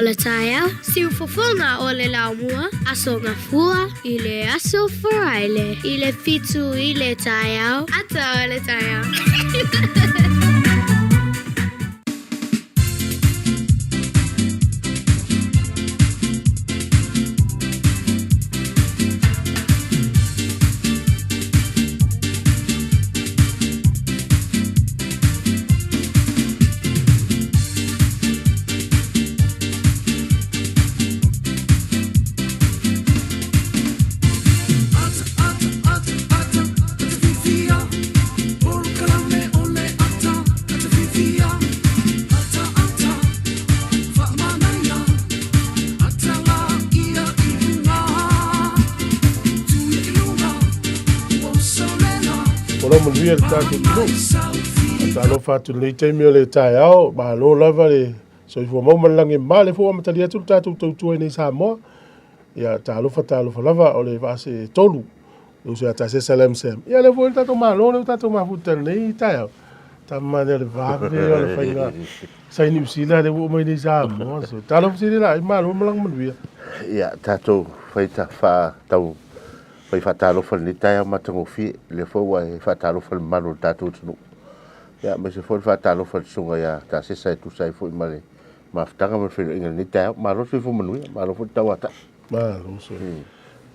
le taeao, siufofoga o le laumua, Aso Gafua i le Aso Faraile i le 7 i le taeao, ata o le taeao. O lau manuia le tatou atunuu. Faatalofa atu i lenei taimi o le taeao, malo lava le soifua maua ma le lagi e mama. O lea foi ua amatalia atu le tatou tautua i inei i Samoa. Ia talofa talofa lava o le vaasetolu le uso ia Tasesa Lam Sam. Ia lea foi le tatou Malo lea ua tatou mafuta i lenei taeao. Tama lea o le vave o le faiga sai Niu Sila lea ua oo mai nei i Samoa. So, talofa sili la, malo malaga manuia. Ia, tatou fai ta wha tau fai whaatalofa lenei taeao matagofie, lea foi ua e faatalofa i le mamalu o le tatou atunuu. Ia, aemaise foi le faatalofa i le susuga ia Tasesa e tusa ai foi ma le mafutaga ma le feiloaiga i lenei taeao. Malo le soifua manuia, malo foi le tauatai. Malo so.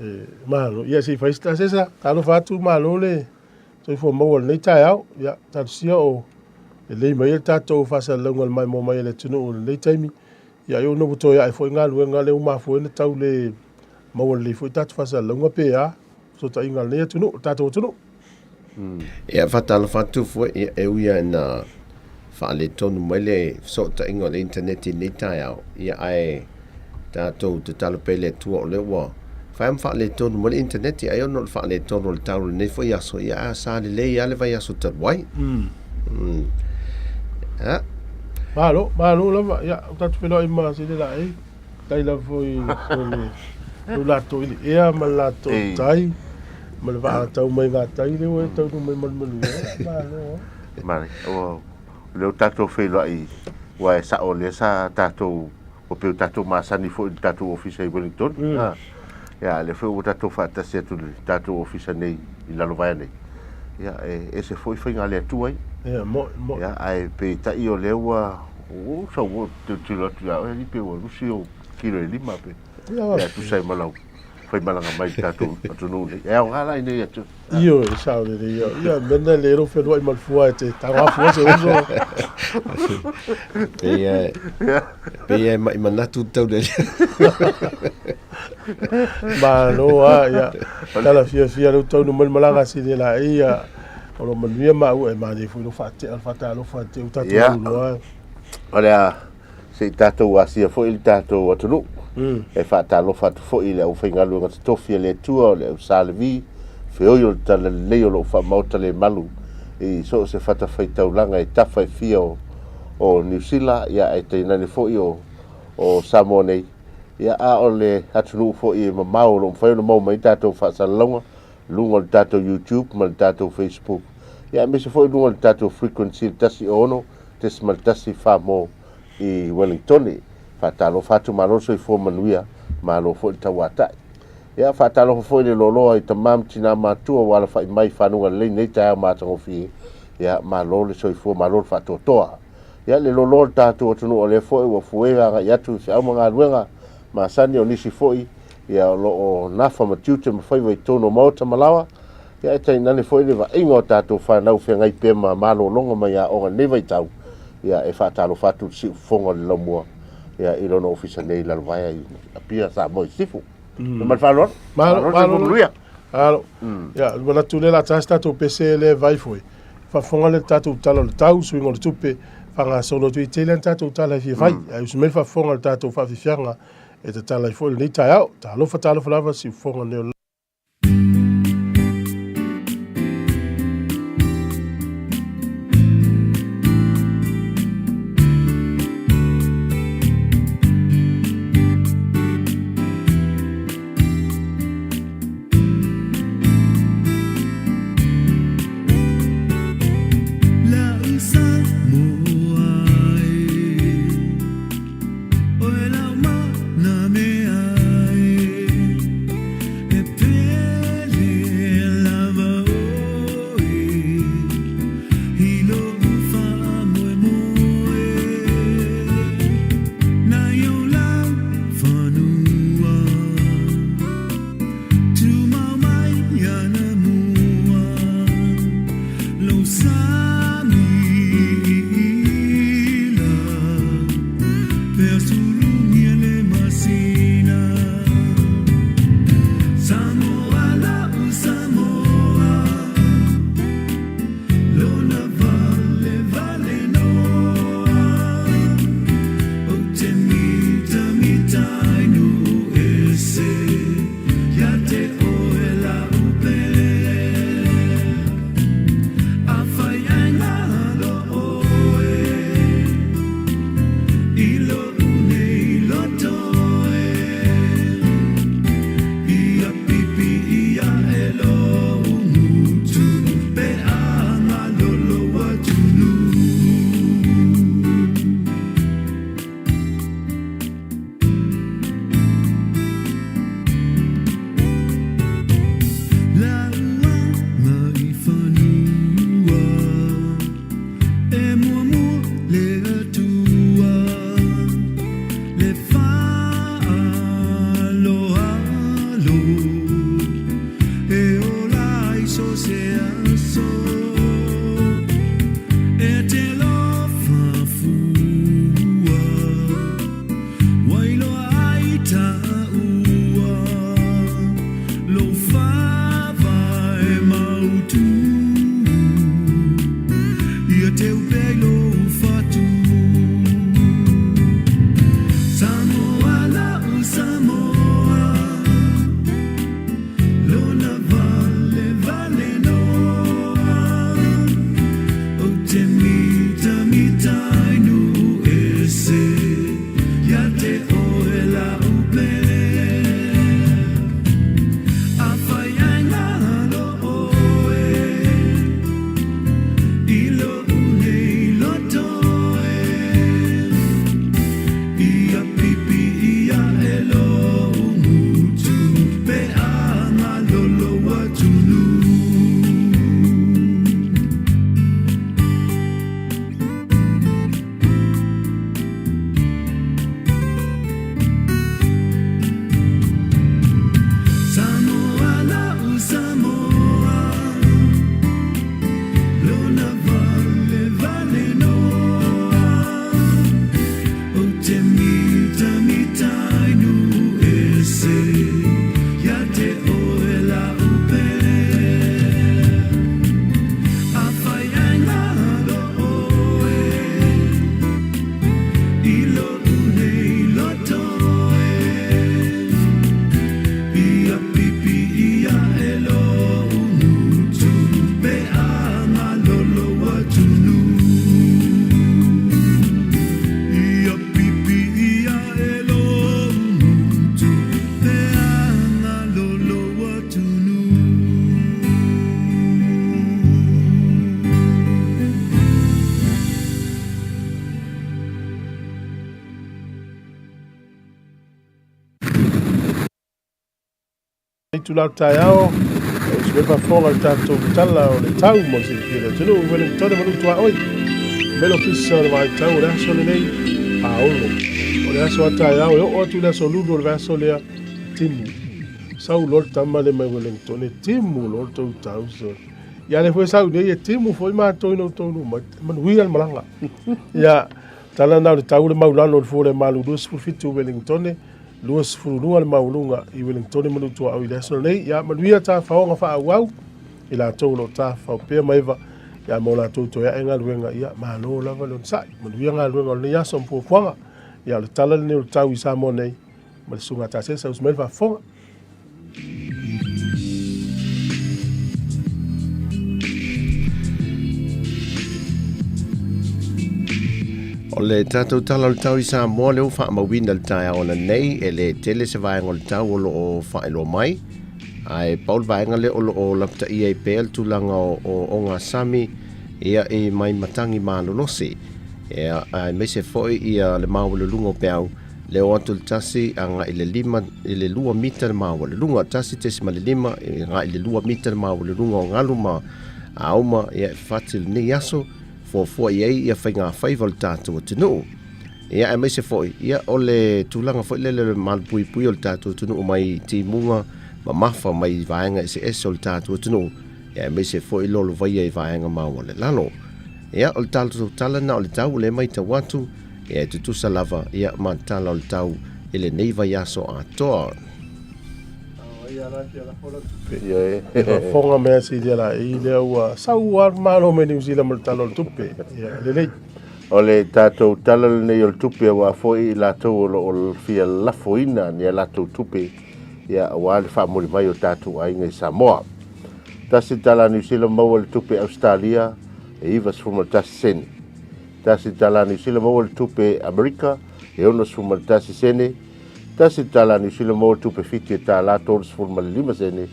E, malo. Ia se i fai se Tasesa, talofa atu, malo le soifua maua i lenei taeao. Ia, talosia o lelei mai le tatou faasalalauga i le maimoa mai a le atunuu i lenei taimi. Ia, ai ona ua toe ae foi galuega lea ua mafua ai ona tau le maua lelei foi tatou faasalalauga pe a fesootaiga a lenei atunuu, le tatou atunuu. Ia, faatalofa atu foi, ia, e ui lava ina faaletonu mai le fesootaiga o le internet i lenei taeao, ia, ae tatou tatalo pea i le Atua o lea ua fai ma faaletonu mai le internet, ai ona o le faaletonu o le tau i lenei foi aso, ia, ae sa lelei lava le vaiaso talu ai. Ia. Malo, malo lava. Ia, o tatou feiloai ma sili laei. Tai lava foi o le lo latou i le ea ma le latou tai ma le vaa tau mai gatai lea ua e taunuu mai ma le manuia. Malo lava. Male, o lea ua tatou feiloai, aua e sao o lea sa tatou, ua pei ua tatou masani foi i le tatou ofisa i Wellington. Ia, a lea foi ua tatou faatasi atu i le tatou ofisa nei i Lalovaea nei. Ia, e ese foi faiga a le Atua ia. Ia, mo'i, mo'i. Ia, ae peitai o lea ua Ua sau ua tilotilo atu ia oe alii pe ua lusi ou kilo e lima pe. Ia tusa ai ma lau faimalaga mai i le tatou atunuu nei. E aoga la i nei atu. Ioe, e sao lelei. Ia, ia mea na le lou feluai ma le fua e te tago fua se uso. Pei pei e mai manatu tau le. Malo a ia. Tala fiafia lou taunu mai le malaga sili la ia. O lo manuia maua e manaia foi lou faatea o le faatalofa te u tatou uloa. O le a se i tatou asia foi le tatou atunuu. E faatalofa atu foi i le aufaigaluega totofi a le Atua o le au Sa Levi, feoi o le talalelei o lo o faamaota le malu i so o se fatafaitaulaga e tafa e fia o Niu Sila, ia ae tainane foi o Samoa nei. Ia a o le atunuu foi e mamao o lo o mafai ona maua mai tatou faasalalauga luga o le tatou YouTube ma le tatou Facebook, ia aemaise foi luga o le tatou frequency le 106.1 Farmore i Wellingtone. Faatalofa atu, malo le soifua manuia, malo foi le tauatai. Ia, faatalofa foi i le loaloa i tama ma tina matua ua alafai mai i fanuga lelei nei taeao matagofie. Ia, malo le soifua, malo le faatoatoa. Ia, le loaloa o le tatou atunuu o lea foi ua fue agai atu i feau ma galuega masani o nisi foi ia o lo o nafa ma tiute ma faiva i totonu o maota ma laoa, ia ae tainane foi le vaaiga o tatou fanau feagai pea ma malologa mai aoga i lenei vaitau, ia e faatalofa atu i le siufofoga o le laumua ia i lona ofisa nei i Lalovaea i Apia, Samoa i Sisifo. Ma le faaaloalo. Malo, malo. Manuia. Malo. Ia, manatu lea la taasi tatou pese le vai foi. Faafofoga le tatou tala o le tau, suiga o le tupe, faagasolo atu i tele ana tatou tala e fia fai. Ae usi mai le faafofoga o le tatou faafiafiaga e tatala ai foi lenei taeao. Talofa, talofa lava siufofoga nei o Itula o le taeao, e usu mai faafofoga i le tatou tala o le tau mo le silafia e le atunuu, Wellington ma Lutuaoi. Mai le ofisa o le Vaai Tau o le aso lenei, Paolo. O le aso a taeao e oo atu i le aso lulu o le vaiaso lea, timu. Sau loa le tama lea mai Wellington, e timu loa le tou tau. So, ia lea foi e sau nei, e timu foi matou ina outou nuu mai. Manuia le malaga. Ia, tala na o le tau le maulalo o le fua o le malu 27 Wellington, 22 le maualuga i Wellingtone ma Lutuaau i le aso lenei. Ia manuia tafaoga faaauau i latou o lo o tafafao pea ma Eva, ia ma o latou toe ae galuega, ia malo lava le onosai. Manuia galuega o lenei aso ma fuafuaga. Ia o le tala lenei o le tau i Samoa nei ma le Susuga Tasesa usu mai le faafofoga. O le tatou tala o le tau i Samoa lea ua faamauina le taeao ananei, e le tele se vaega o le tau o lo o faailoa mai, ae pau le vaega lea o lo o lapataia ai pea le tulaga o ogasami ia i mai matagi malolosi, ia, aemaise foi ia le maualuluga o peau Le o atu le tasi agai le lima i le lua mita le maualuluga, 1.5 agai le lua mita le maualuluga o galu ma auma ia e fati lenei aso, fuafua i ai ia faigafaiva o le tatou atunuu. Ia aemaise foi ia o le tulaga foi lele o le malupuipuia o le tatou atunuu mai timuga mamafa mai vaega eseese o le tatou atunuu, ia aemaise foi lolovaia i vaega maualelalo. Ia o le tatou tala na o le tau o lea e matau atu, Ia e tutusa lava ia ma tala o le tau i lenei vaiaso atoa. E faafofoga mai a Silia Laei lea ua sau lava le Malo mai Niu Sila ma le Tala o le Tupe. Ia, lelei. O le tatou tala lenei o le tupe aua foi i latou o lo o fia lafoina ni a latou tupe ia aua le faamuli mai o tatou aiga i Samoa. Tasi le tala a Niu Sila maua le tupe Ausetalia e 91 sene. Tasi tala Niu Sila maua le tupe Amerika e 61 sene. Tasi tala Niu Sila maua le tupe Fiti e tālā 35 sene.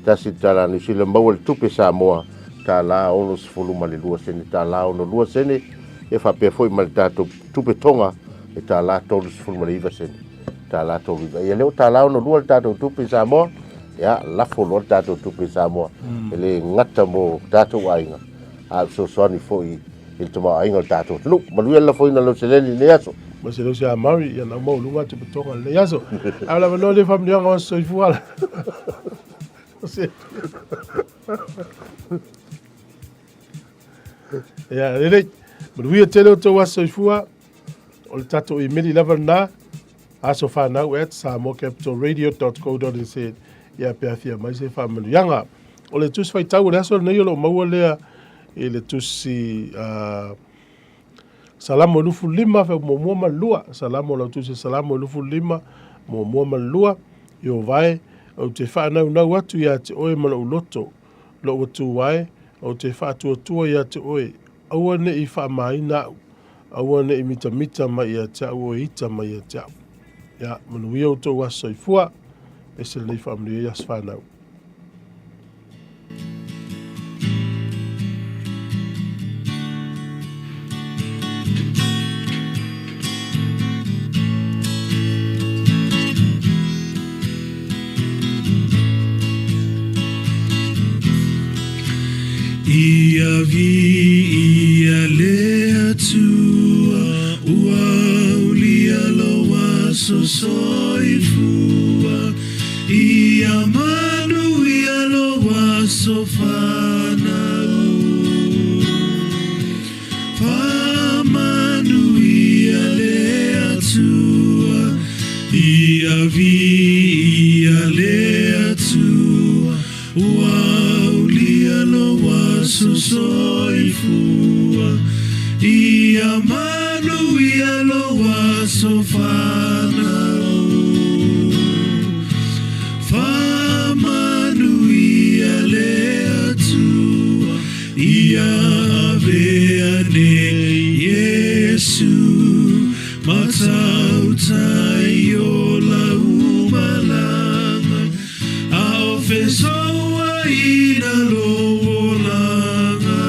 Tasi tala Niu Sila maua le tupe Samoa tālā 62 sene, tālā 62 sene. E faapea foi ma le tatou tupe Tonga e tālā 39 sene, tālā 39. Ia lea ua tālā 62 le tatou tupe Samoa, ia lafo loa le tatou tupe Samoa. E le gata mo tatou aiga, a o fesoasoani foi i le tamaoaiga o le tatou atunuu. Manuia le lafoina o lau seleni i lenei aso. Ma se lausi a Maui, ia nau maualuga atu patoga i lenei aso. Ae o le avanoa lenei faamanuiaga o aso soifua la. Ia, lelei. Manuia tele o tou aso soifua. O le tatou imeli lava lena, asofanau at samoacapitalradio.co.nz ia pe afia mai se faamanuiaga. O le tusi faitau o le aso lenei o lo o maua lea i le tusi uh, Salamo e 25 fe muamua ma le lua. Salamo lau tusi Salamo e 25 muamua ma le lua. Ieova e, ou te faanaunau atu ia te oe ma lou loto, lou Atua e, ou te faatuatua ia te oe, aua ne i faamaina au, aua ne i mitamita mai ia te au oe ita mai ia te au. Ia, manuia outou aso soifua, ese lenei faamanuia i aso fanau. Ia viia le Atua, ua aulia lou aso soifua. Ia manuia lou aso fanau. Faamanuia le Atua, ia viia le Atua, Ua aulia lou aso soifua, Ia manuia lou aso fanau. Faamanuia le Atua, Ia avea nei Iesu, Matautai o lau malaga, A o fesouaina lou olaga.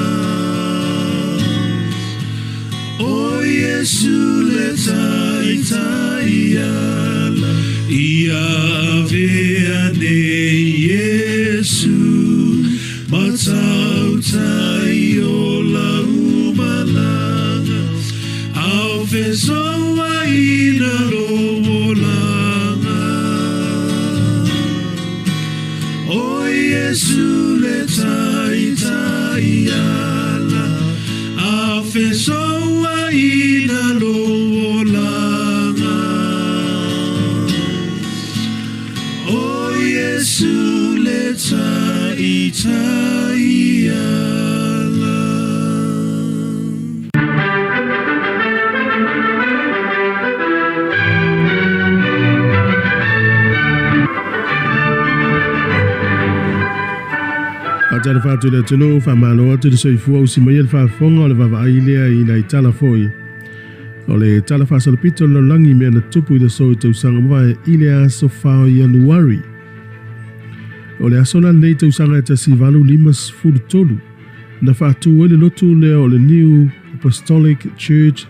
O Iesu le taitai ala, Ia avea nei Iesu le taitai ala, a fesouaina lou olaga. O Iesu le taitai ala. Faatalofa atu i le atunuu, faamalo atu le soifua usi mai le faafofoga o le vaavaai lea i nai tala foi. O le tala faasolopito o le lalolagi i mea na tupu i le aso i tausaga mavae i le aso 4 o Ianuari. O le aso la lenei tausaga e 1853 na faatu ai le lotu lea o le New Apostolic Church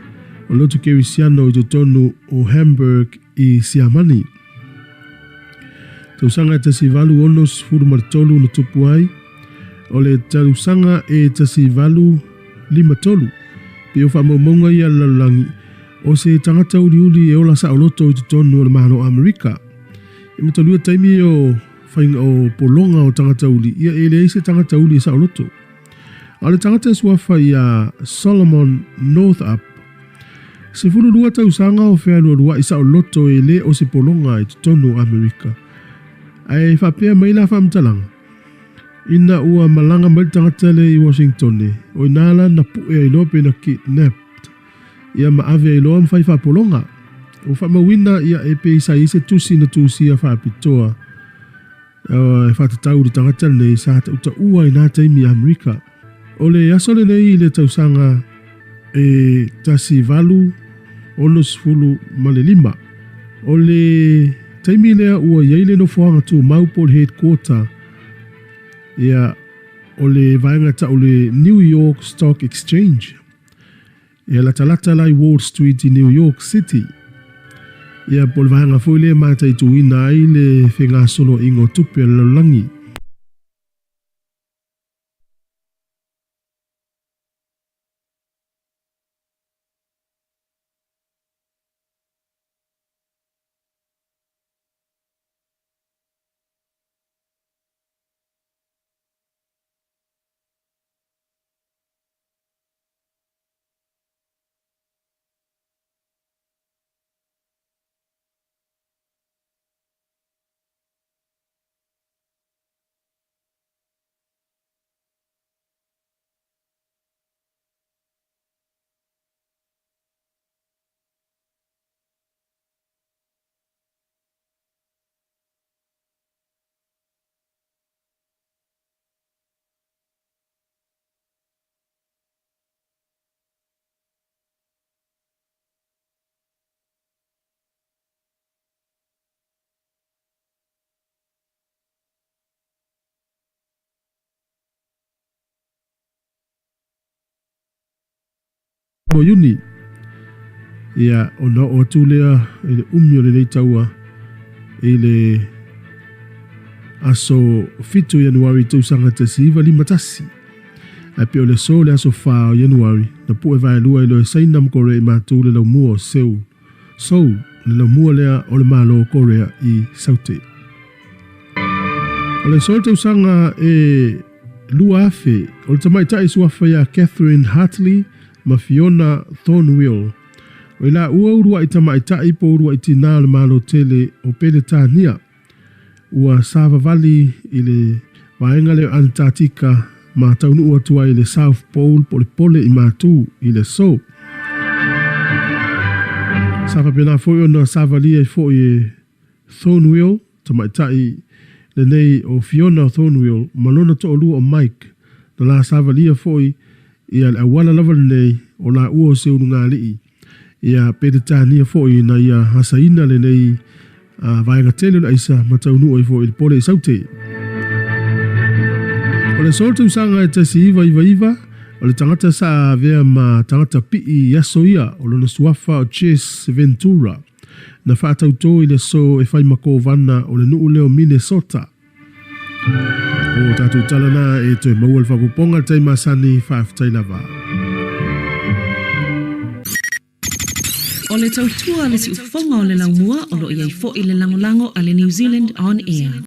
o le lotu kerisiano i totonu o Hamburg i Siamani. Tausaga e 1863 na tupu ai, o le tausaga e 1853, pei o faamaumauga ia a le lalolagi, o se tagata uliuli e ola saoloto i totonu o le Malo o Amerika. E matalua taimi o faiga o pologa o tagata uli, ia e leai se tagata uli e saoloto. A o le tagata e suafa ia Solomon Northup, 12 tausaga o fealualuaʻi saoloto e le o se pologa i totonu o Amerika. Ae faapea mai la faamatalaga, ina ua malaga mai le tagata lea i Washingtone, o ina la na puʻe ai loa pe na kidnapped ia ma ave ai loa ma fai faapologa. Ua faamauina ia e pei sa i ai se tusi na tusia faapitoa e faatatau i le tagata lenei sa tautaua i na taimi i Amerika. O le aso lenei i le tausaga e 1865, o le taimi lea ua i ai le nofoaga tumau po o le headquarter ia o le vaega tau le New York Stock Exchange. Ia latalata la i Wall Street i New York City. Ia po o le vaega foi lea e mataituina ai le fegasoloaiga o tupe a le lalolagi. O Iuni, ia, ona oo atu lea i le umi o lenei taua i le aso 7 Ianuari tausaga 1951. Ae pei o le aso le aso 4 o Ianuari, na pue vaelua ai loa e Saina ma Korea i matou le laumua o Seoul, Seoul, le laumua lea o le Malo o Korea i Saute. O le aso le tausaga e 2000, o le tamaitai suafa ia Catherine Hartley ma Fiona Thornwill. O i laua uluai tamaitai po o uluai tinā o le Malo tele o Peretania. Ua savavali i le vaega lea o Antarctica ma taunuu atu ai i le South Pole po o le pole i Matu i le aso. Sa faapena foi ona savalia ai foi e Thornwill, tamaitai lenei o Fiona Thornwill ma lona toalua o Mike, na la savalia foi ia le auala lava lenei o laua o se ulugalii ia Peretania foi ina ia asaina lenei vaega tele o le aisa ma taunuu ai foi i le pole i Saute. O le aso o le tausaga e 1999, o le tagata sa avea ma tagata pii i aso ia o lona suafa o Jess Ventura, na faatautō i le aso e fai ma kovana o le nuu lea o Minnesota. O tātou tala nā e toe maua le faaopoopoga le tai masani, faafetai lava. O le tautua a le siufofoga o le laumua o lo o i ai foi le lagolago a le New Zealand On Air.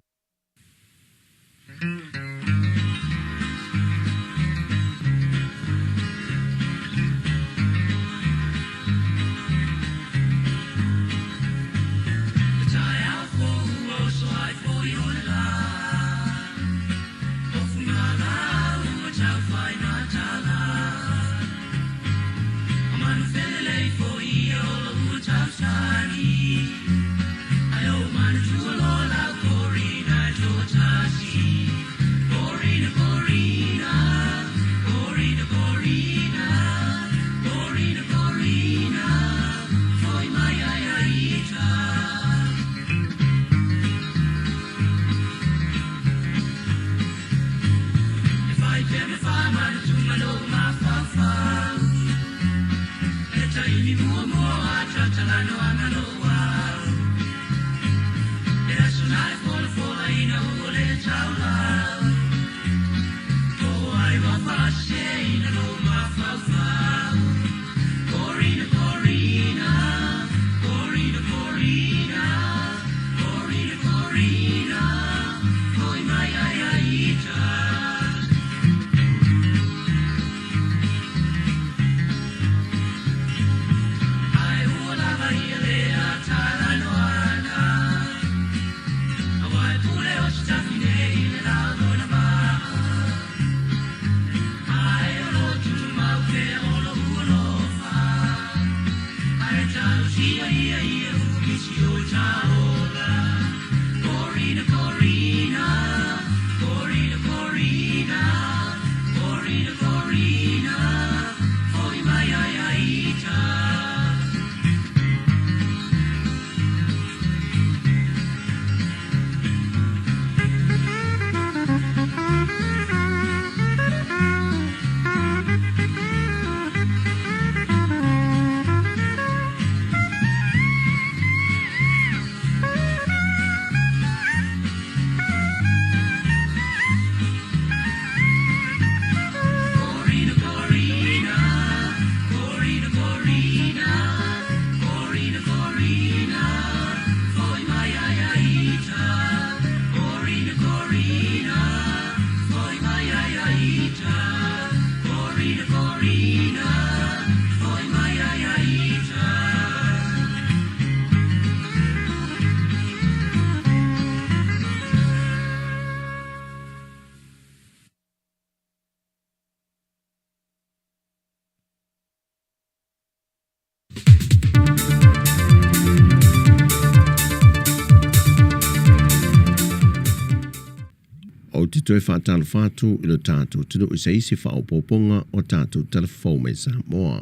Ou te toe faatalofa atu i lo tatou atunuu i se isi faaopoopoga o tatou talafou mai Samoa.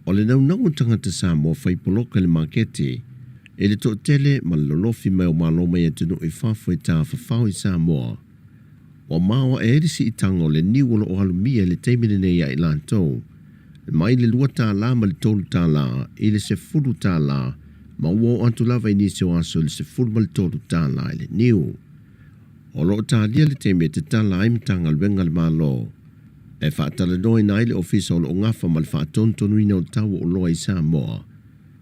O le naunau o tagata Samoa fai poloka i le maketi i le toatele ma le lolofi mai o malo mai atunuu i fafo e tafafao i Samoa, ua maoae ai le siitaga o le niu o lo o alumia i le taimi lenei ia i latou, mai le $2 ma le $3 i le $10 ma ua oo atu lava i nisi o aso i le $13 i le niu. O lo o talia le taimi e tatala ai Matagaluega a le Malo e faatalanoaina ai le Ofisa o lo o gafa ma le faatonutonuina o tau o oloa i Samoa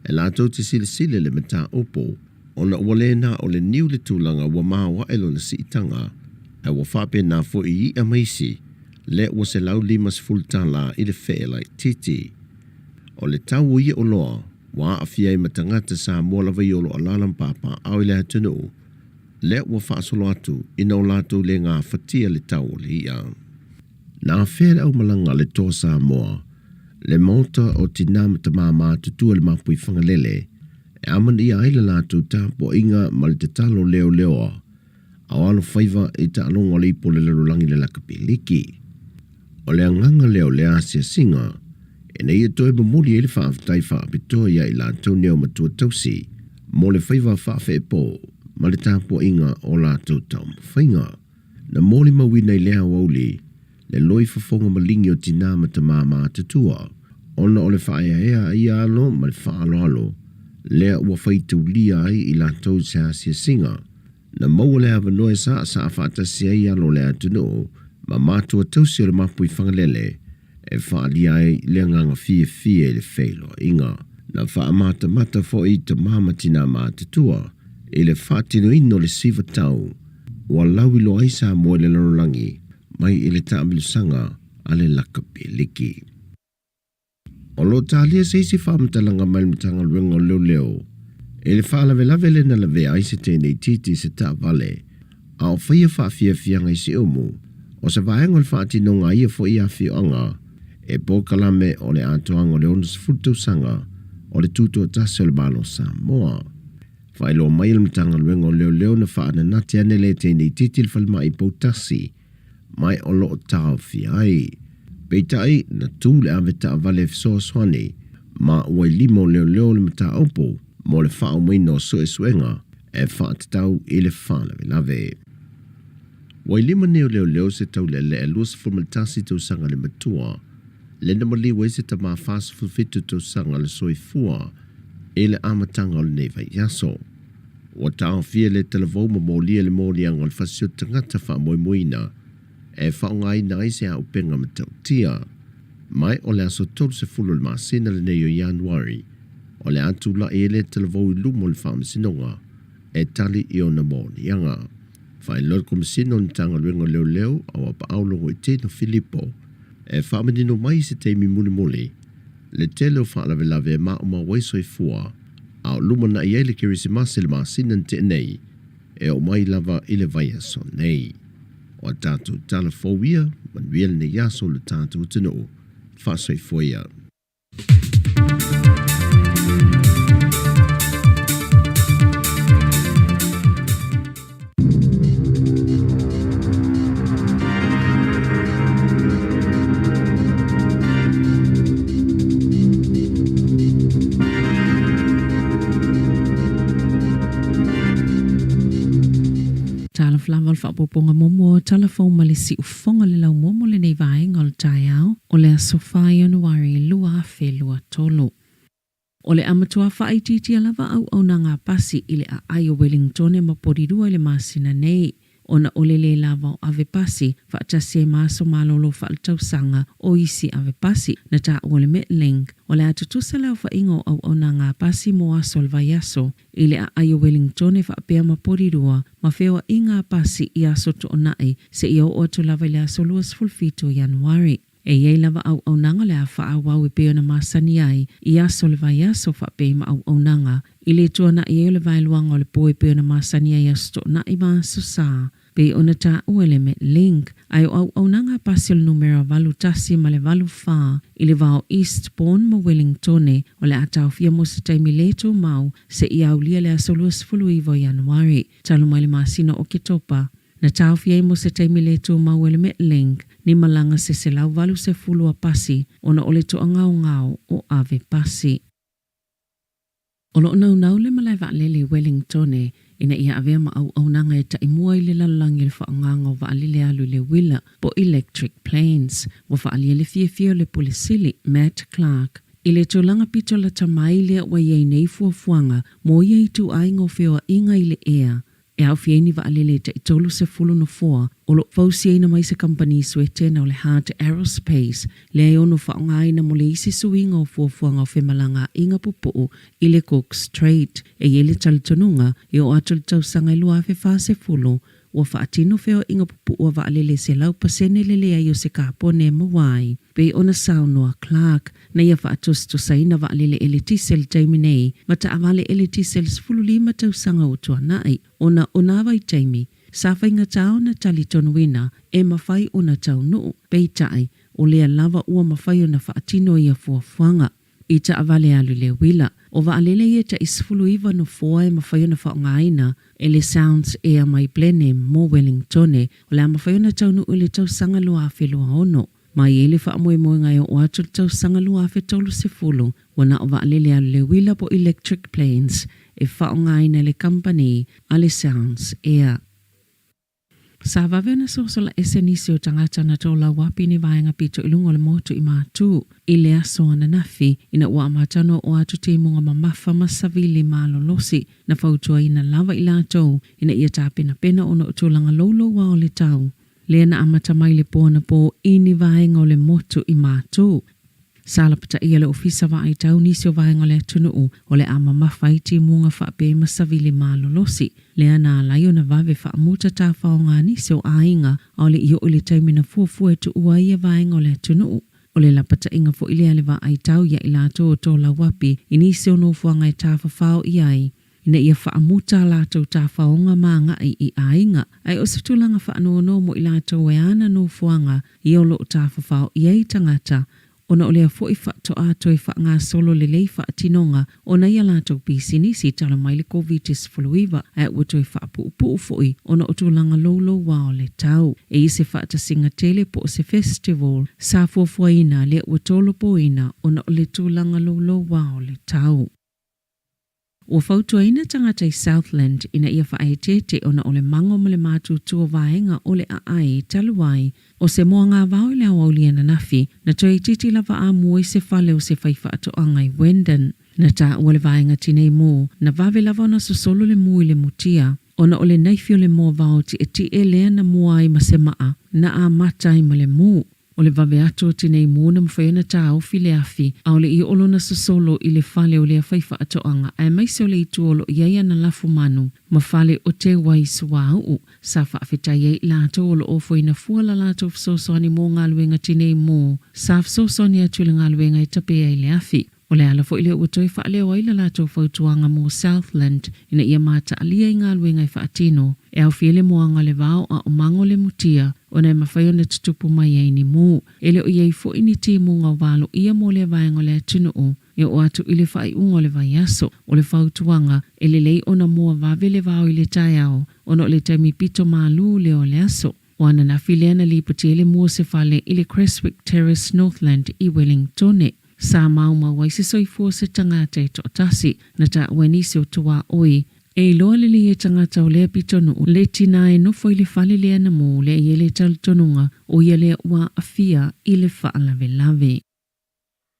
e latou te silasila i le mataupu ona ua le na o le niu le tulaga ua maoae lona siitaga ae ua faapena foi i i'a ma isi lea ua $150 i le fee laitiiti. O le tau o ia oloa ua aafia ai ma tagata Samoa lava ia o lo o alaala ma papaaao i le atunuu lea ua faasolo atu ina o latou le gafatia le tau o le i'a. Na afea le aumalaga a le Toa Samoa, le Maota o Tinā ma Tamā Matutua i le Mapui Fagalele, e amanaia ai le latou tapuaiga ma le tatalo leoleoa a o alofaiva i taaloga o le ipu o le lalolagi le lakapiliki. O le agaga lea o lea asiasiga, ina ia toe momoli ai le faafetai faapitoa ia i latou nei o matua tausi mo le faiva faafeepo ma le tapuaiga o latou taumafaiga. Na molimauina i lea aoauli le loi fofoga maligi o tinā ma tamā matutua, ona o le faaeaea a ia alo ma le faaaloalo lea ua faitaulia ai i latou se asiasiga. Na maua le avanoa e saasaa faatasi ai alo o le atunuu ma matua tausi o le Mapui Fagalele e faaalia ai le agaga fiafia i le feiloaiga. Na faamatamata foi tama ma tinā matutua i le faatinoina o le siva tau ua lauiloa ai Samoa i le lalolagi mai i le taamilosaga a le lakapiliki. O lo o talia se isi faamatalaga mai le Matagaluega o Leoleo i le faalavelave lea na lavea ai se teine itiiti i se taavale a o faia faafiafiaga i Siumu, o se vaega o le faatinoga a ia foi afioaga e polokalame o le atoaga o le 60 tausaga o le Tutoatasi o le Malo o Samoa. Faailoa mai e le Matagaluega o Leoleo na faananati ane le teine itiiti i le falemai i Poutasi mai o lo o taofia ai. Peitai, na tu le ave taavale e fesoasoani ma ua i lima o leoleo le mataupu mo le faaaumaina o suesuega e faatatau i le faalavelave. Ua i lima nei o leoleo se taulealea 21 tausaga le matua, le na maliu ai se tama 47 tausaga le soifua i le amataga o lenei vaiaso. Ua taofia le talavou ma molia le moliaga o le fasioti tagata faamoemoeina e faaaogaina ai se auupega matautia. Ma o le aso 30 o le masina lenei o Ianuari, o le a tulai ai le talavou i luma o le Faamasinoga e tali i ona moliaga. Faailoa le Komesina o le Matagaluega o Leoleo a o Apaau Logoitino Filipo e faamanino mai i se taimi mulimuli le tele o faalavelave e maumau ai soifua a o lumanai ai le Kerisimasi i le masina na tea nei e oo mai lava i le vaiaso nei. O a tatou tala fou ia, manuia lenei aso lo tatou atunuu. Faasoifua ia. Talofa lava o le faaopoopoga muamua o Tala Fou ma le Siufofoga le laumua mo lenei vaega o le taeao o le aso 4 Ianuari 2023. O le a matua faaitiitia lava auaunaga a pasi i le aai o Wellingtone ma Porirua i le masina nei, ona o le lē lava o ave pasi faatasi ai ma aso malolo faaletausaga o isi ave pasi. Na taua le Metlink, o le a tutusa le aofaiga o auaunaga a pasi mo aso o le vaiaso i le aai o Wellingtone faapea ma Porirua ma feoaiga a pasi i aso Toonai seia oo atu lava i le aso 27 o Ianuari. E i ai lava auaunaga o le a faaauau e pei ona masani ai i aso o le vaiaso faapea ma auaunaga i le tuanai ai o le vaeluaga o le po e pei ona masani ai i Aso Toonai ma Aso Sa, pei ona taua e le Metlink, ae o auaunaga a pasi o le numera 81 ma le 84 i le va o Eastbourne ma Wellingtone o le a taofia mo se taimi le tumau seia aulia le aso 29 o Ianuari talu mai le masina o Oketopa. Na taofi ai mo se taimi le tumau e le Metlink ni malaga se 180 a pasi ona o le toagaogao o ave pasi. O lo o naunau le malae vaalele i Wellingtone ina ia avea ma auaunaga e taimua i le lalolagi o le faaaogaga o vaalele alu i le uila po electric planes. Ua faaalia le fiafia o le Pule Sili, Matt Clark, i le tulaga pito lata mai lea ua i ai nei fuafuaga mo ia ituaiga o feoaiga i le ea E aofia ai ni vaalele e tai 30 nofoa o lo o fausiaina mai se kamupani Swetena o le Heart Aerospace, lea e ono faaaogaina mo le isi suiga o fuafuaga o femalagaaiga pupuu i le Cook Strait. E i ai le talitonuga, e oo atu i le tausaga e 2040, ua faatino feoaiga pupuu a vaalele 100% le leai o se kapone e maua ai. Pei ona saunoa Clark, na ia faatusatusaina vaalele eletise i le taimi nei ma taavale eletise i le 15 tausaga ua tuanai, ona o nā vaitaimi, sa faigata ona talitonuina e mafai ona taunuu, peitai, o lea lava ua mafai ona faatino ia fuafuaga. I taavale alu i le uila, o vaalele ia tai 19 nofoa e mafai ona faaaogaina e le Sounds Air mai Blenheim mo Wellingtone, o le a mafai ona taunuu i le tausaga 2026. Ma i ai le faamoemoega e oo atu i le tausaga 2030, ua na o vaalele alu le uila po electric planes e faaaogaina e le kamupani a le Sounds Air. Sa vave ona sosola ese nisi o tagata na tolauapi ni vaega pito i luga o le motu i Matū i le aso ananafi ina ua amata ona oo atu timuga mamafa ma savili malolosi na fautuaina lava i latou ina ia tapenapena ona o tulaga louloua o le tau lea na amata mai le po anapo i ni vaega o le motu i Matū. Sa lapataia le Ofisa Vaai Tau nisi o vaega o le atunuu o le a mamafa ai timuga faapea ma savili malolosi, lea na ala ai ona vave faamuta tafaoga a nisi o aiga a o le i oo i le taimi na fuafua e tuua ai ia vaega o le atunuu. O le lapataiga foi lea a le Vaai Tau ia i latou o Tolauapi i nisi o nofoaga e tafafao i ai ina ia faamuta a latou tafaoga ma agai i aiga, ae o se tulaga faanoanoa mo i latou e ana nofoaga ia o lo o tafafao i ai tagata, ona o lea foi faatoa toe faagasolo lelei faatinoga o nai a latou pisinisi talu mai le Koviti-19, ae ua toe faapuupuu foi ona o tulaga louloua o le tau. E i se faatasiga tele po o se festival sa fuafuaina lea ua tolopoina ona o le tulaga louloua o le tau. Ua fautuaina tagata i Southland ina ia faaeteete ona o le mago ma le matutu o vaega o le aai talu ai o se moagavao i le aoauli ananafi na toe itiiti lava a mua i se fale o se faifaatoaga i Wendon. Na taua le vaega tinei mu, na vave lava ona sosolo le mu i le mutia, ona o le naifi o le moa vao tietie lea na mua ai ma se maa, na amata ai ma le mu. O le vave atu o tinei mu na mafai ona taofi le afi, aole i oo lona sosolo i le fale o lea faifaatoaga aemaise o le itu o lo o i ai ana lafumanu ma fale o teu ai suauu. Sa faafetai ai i latou o lo o ofoina fua la latou fesoasoani mo galuega tinei mu sa fesoasoani atu i le galuega e tape ai le afi. O le ala foi lea ua toe faaleo ai la latou fautuaga mo Southland ina ia mataalia i galuega e faatino, e aofia le moaga o le vao a o mago le mutia ona e mafai ona tutupu mai ai ni mu. E le o i ai foi ni timuga o valoia mo lea vaega o le atunuu e oo atu i le faaiuga o le vaiaso. O le fautuaga, e lelei ona moa vave le vao i le taeao ona o le taimi pito malū lea o le aso. O ananafi lea na lipoti ai le mu o se fale i le Creswick Terrace, Northland i Wellingtone. Sa maumau ai se soifua o se tagata e toatasi, na taua e nisi o tuaoi. E iloa lelei e tagata o lea pitonuu le tina e nofo i le fale lea na mu lea i ai le talitonuga o ia lea ua aafia i le faalavelave.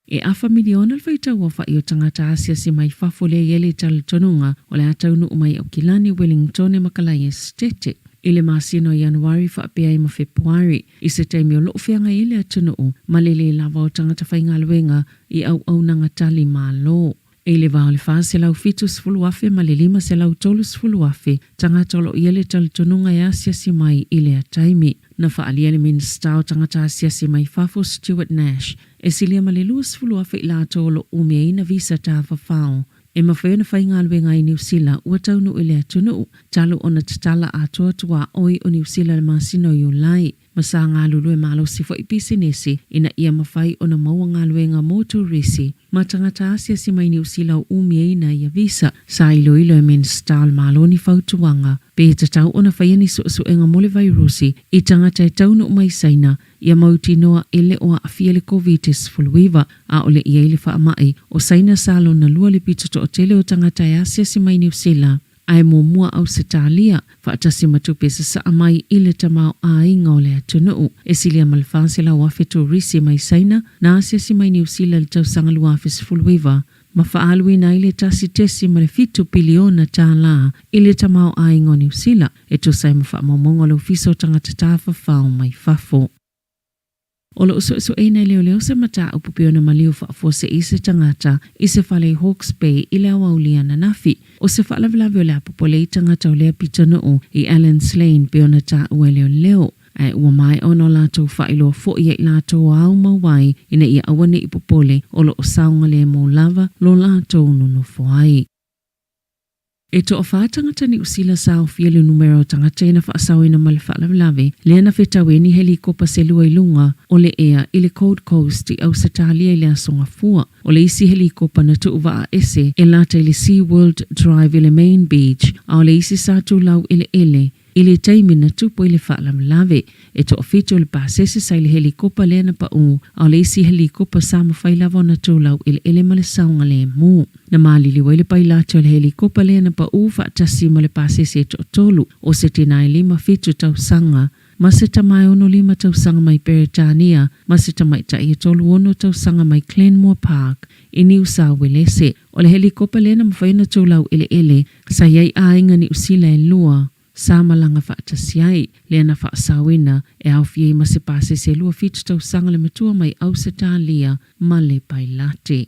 E afa miliona le faitau aofa'i o tagata asiasi mai fafo lea i ai le talitonuga o le a taunuu mai Aukilani, Wellingtone ma Kalaia Esetete i le masina o Ianuari faapea ai ma Fepuari, i se taimi o lo'o feagai ai le atunuu ma le lē lava o tagata faigaluega i auaunaga tali malo. I le va o le 470,000 ma le 530,000 tagata o lo o i ai le talitonuga e asiasi mai i lea taimi. Na faaalia le Minisita o Tagata Asiasi mai Fafo Stuart Nash, e silia ma le 20,000 i latou o lo o umiaina visa tafafao e mafai ona faigaluega ai Niu Sila ua taunuu i le atunuu talu ona tatala atoa tuaoi o Niu Sila i le masina o Iulai. Ma sa galulue malosi foi pisinisi ina ia mafai ona maua galuega mo turisi ma tagata asiasi mai Niu Sila o umiaina ia visa. Sa iloilo e Minisita o le Malo ni fautuaga pe tatau ona faia ni suesuega mo le vairusi i tagata e taunuu mai Saina ia mautinoa e le o aafia le Koviti-19 a o le i ai le faamai o Saina sa lona lua le pito toatele o tagata e asiasi mai Niu Sila ae muamua Ausetalia, faatasi ma tupe sasaa mai i le tamaoaiga o le atunuu. E silia ma le 400,000 turisi mai Saina na asiasi mai Niu Sila i le tausaga 2019, ma faaaluina ai le 1.7 piliona tālā i le tamaoaiga o Niu Sila, e tusa ai ma faamaumauga o le Ofisa o Tagata Tafafao mai Fafo. O lo o suesueina e leoleo se mataupu pei ona maliu faafuasei se tagata i se fale i Hawke's Bay i le aoauli ananafi. O se faalavelave o le a popole i tagata o lea pitonuu i Allen's Lane pei ona taua e leoleo. Ae ua maea ona o latou faailoa foi ia i latou ao mau ai ina ia aua ne i popole o lo o saogalemu lava lo latou nonofo ai. E toafā tagata Niu Sila sa aofia le numera o tagata ia na faasaoina ma le faalavelave lea na fetau ai ni helikopa se lua i luga o le ea i le Gold Coast i Ausetalia i le Aso Gafua. O le isi helikopa na tuuvaa ese e lata i le Sea World Drive i le Main Beach, a o le isi sa tulau eleele I le taimi na tupu ai le faalavelave, e toafitu le pasese sa i le helikopa lea na paʻū, a o le isi helikopa sa mafai lava ona tulau eleele ma le saogalemu. Na maliliu ai le pailate o le helikopa lea na paʻū faatasi ma le pasese e toatolu, o se tinā e 57 tausaga, ma se tama e 65 tausaga mai Peretania, ma se tamaitai e 36 tausaga mai Glenmore Park i Niu Sauelese. O le helikopa lea na mafai ona tulau eleele, Sa i ai aiga Niu Sila e lua, sa malaga faatasi ai, lea na faasaoina e aofia ai ma se pasese e 27 tausaga le matua mai Ausetalia ma le pailate.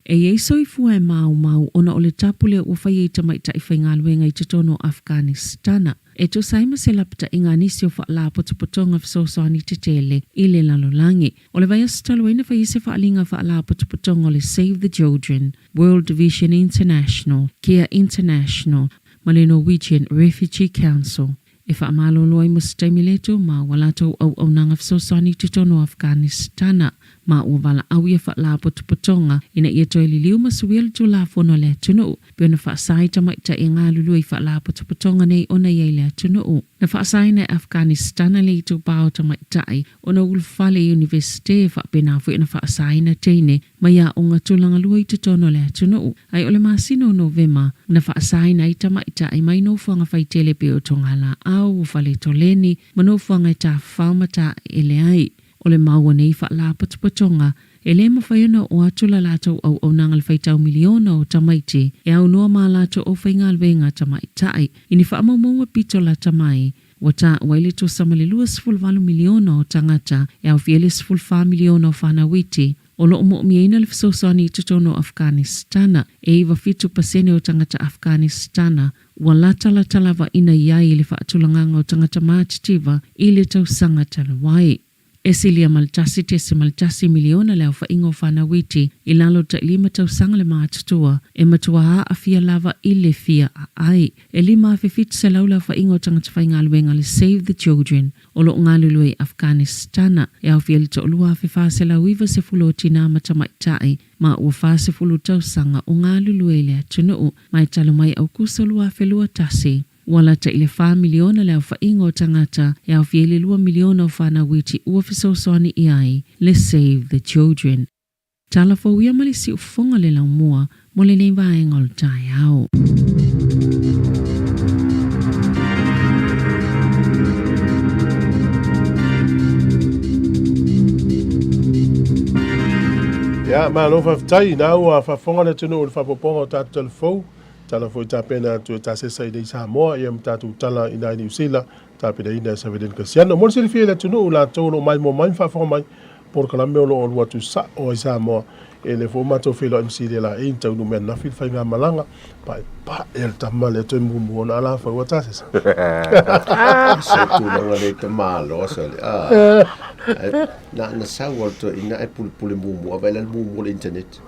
E i ai soifua e maumau ona o le tapu lea ua faia i tamaitai faigaluega i totonu o Afghanistana. E tusa ai ma se lapataiga a nisi o faalapotopotoga fesoasoani tetele i le lalolagi. O le vaiaso talu ai na fai ai se faaaliga faalapotopotoga o le Save the Children, World Vision International, Care International ma le Norwegian Refugee Council e faamalolo ai mo se taimi le tumau a latou auaunaga fesoasoani i totonu o Afghanistana ma ua valaau ia faalapotopotoga ina ia toe liliu ma suia le Tulafono a le atunuu pei ona faasa i tamaitai e galulue i faalapotopotoga nei ona i ai le atunuu. Na faasaina e Afghanistana le itupa o tamaitai ona ulufale i Iunivesite e faapena foi ona faasaina teine mai aoga tulaga lua i totonu o le atunuu. Ae o le masina o Novema na faasaina ai tamaitai mai nofoaga faitele pei o Togalaau, o Faletoleni ma nofoaga e tafafao ma taeele ai. O le mau o nei faalapotopotoga E lē mafai ona oo atu la latou auaunaga i le faitau miliona o tamaiti e aunoa ma a latou aufaigaluega tamaitai. I ni faamaumauga pito lata mai, ua taua ai le tusa ma le 28 miliona o tagata e aofia ai le 14 miliona o fanau iti o lo o mo'omiaina le fesoasoani i totonu o Afghanistana. E 97 pasene o tagata Afghanistana ua latalata lava ina i ai i le faatulagaga o tagata matitiva i le tausaga talu ai. E silia ma le 1.1 miliona le aofaiga o fanau iti i lalo o le tailima tausaga le matutua e matua aafia lava i le fia aai. E 5,700 le aofaiga o tagata faigaluega a le Save the Children o lo o galulue i Afghanistana, e aofia i le 12,490 o tinā ma tamaitai ma ua 40 tausaga o galulue i le atunuu ma e talu mai Aukuso 2021. Ua lata i le 4 miliona le aofaiga o tagata e aofia i le 2 miliona o fanau iti ua fesoasoani i ai le Save the Children. Tala fou ia ma le siufofoga le laumua mo lenei vaega o le taeao. Ia, malo faafetai, na ua faafofoga le atunuu i le faaopoopoga o tatou tala fou. Tala foi tapena atu e tasesa i nei Samoa ia ma tatou tala i nai Niu Sila tapenaina e Saveleni Kasiano. Mo le silafia i le atunuu latou o lo o maimoa mai ma faafofoga mai polokalame o lo o alu atu sa'o ai Samoa e le foi matou feiloai ma Silia Laei na taunuu mai ananafi le faigamalaga paepae a le tama lea toe muamua ona alafau a tasesa. Se tulaga le tamaloa sole. Ah. Na na sau al to ina e pule pule mumu ava ila mumu le internet.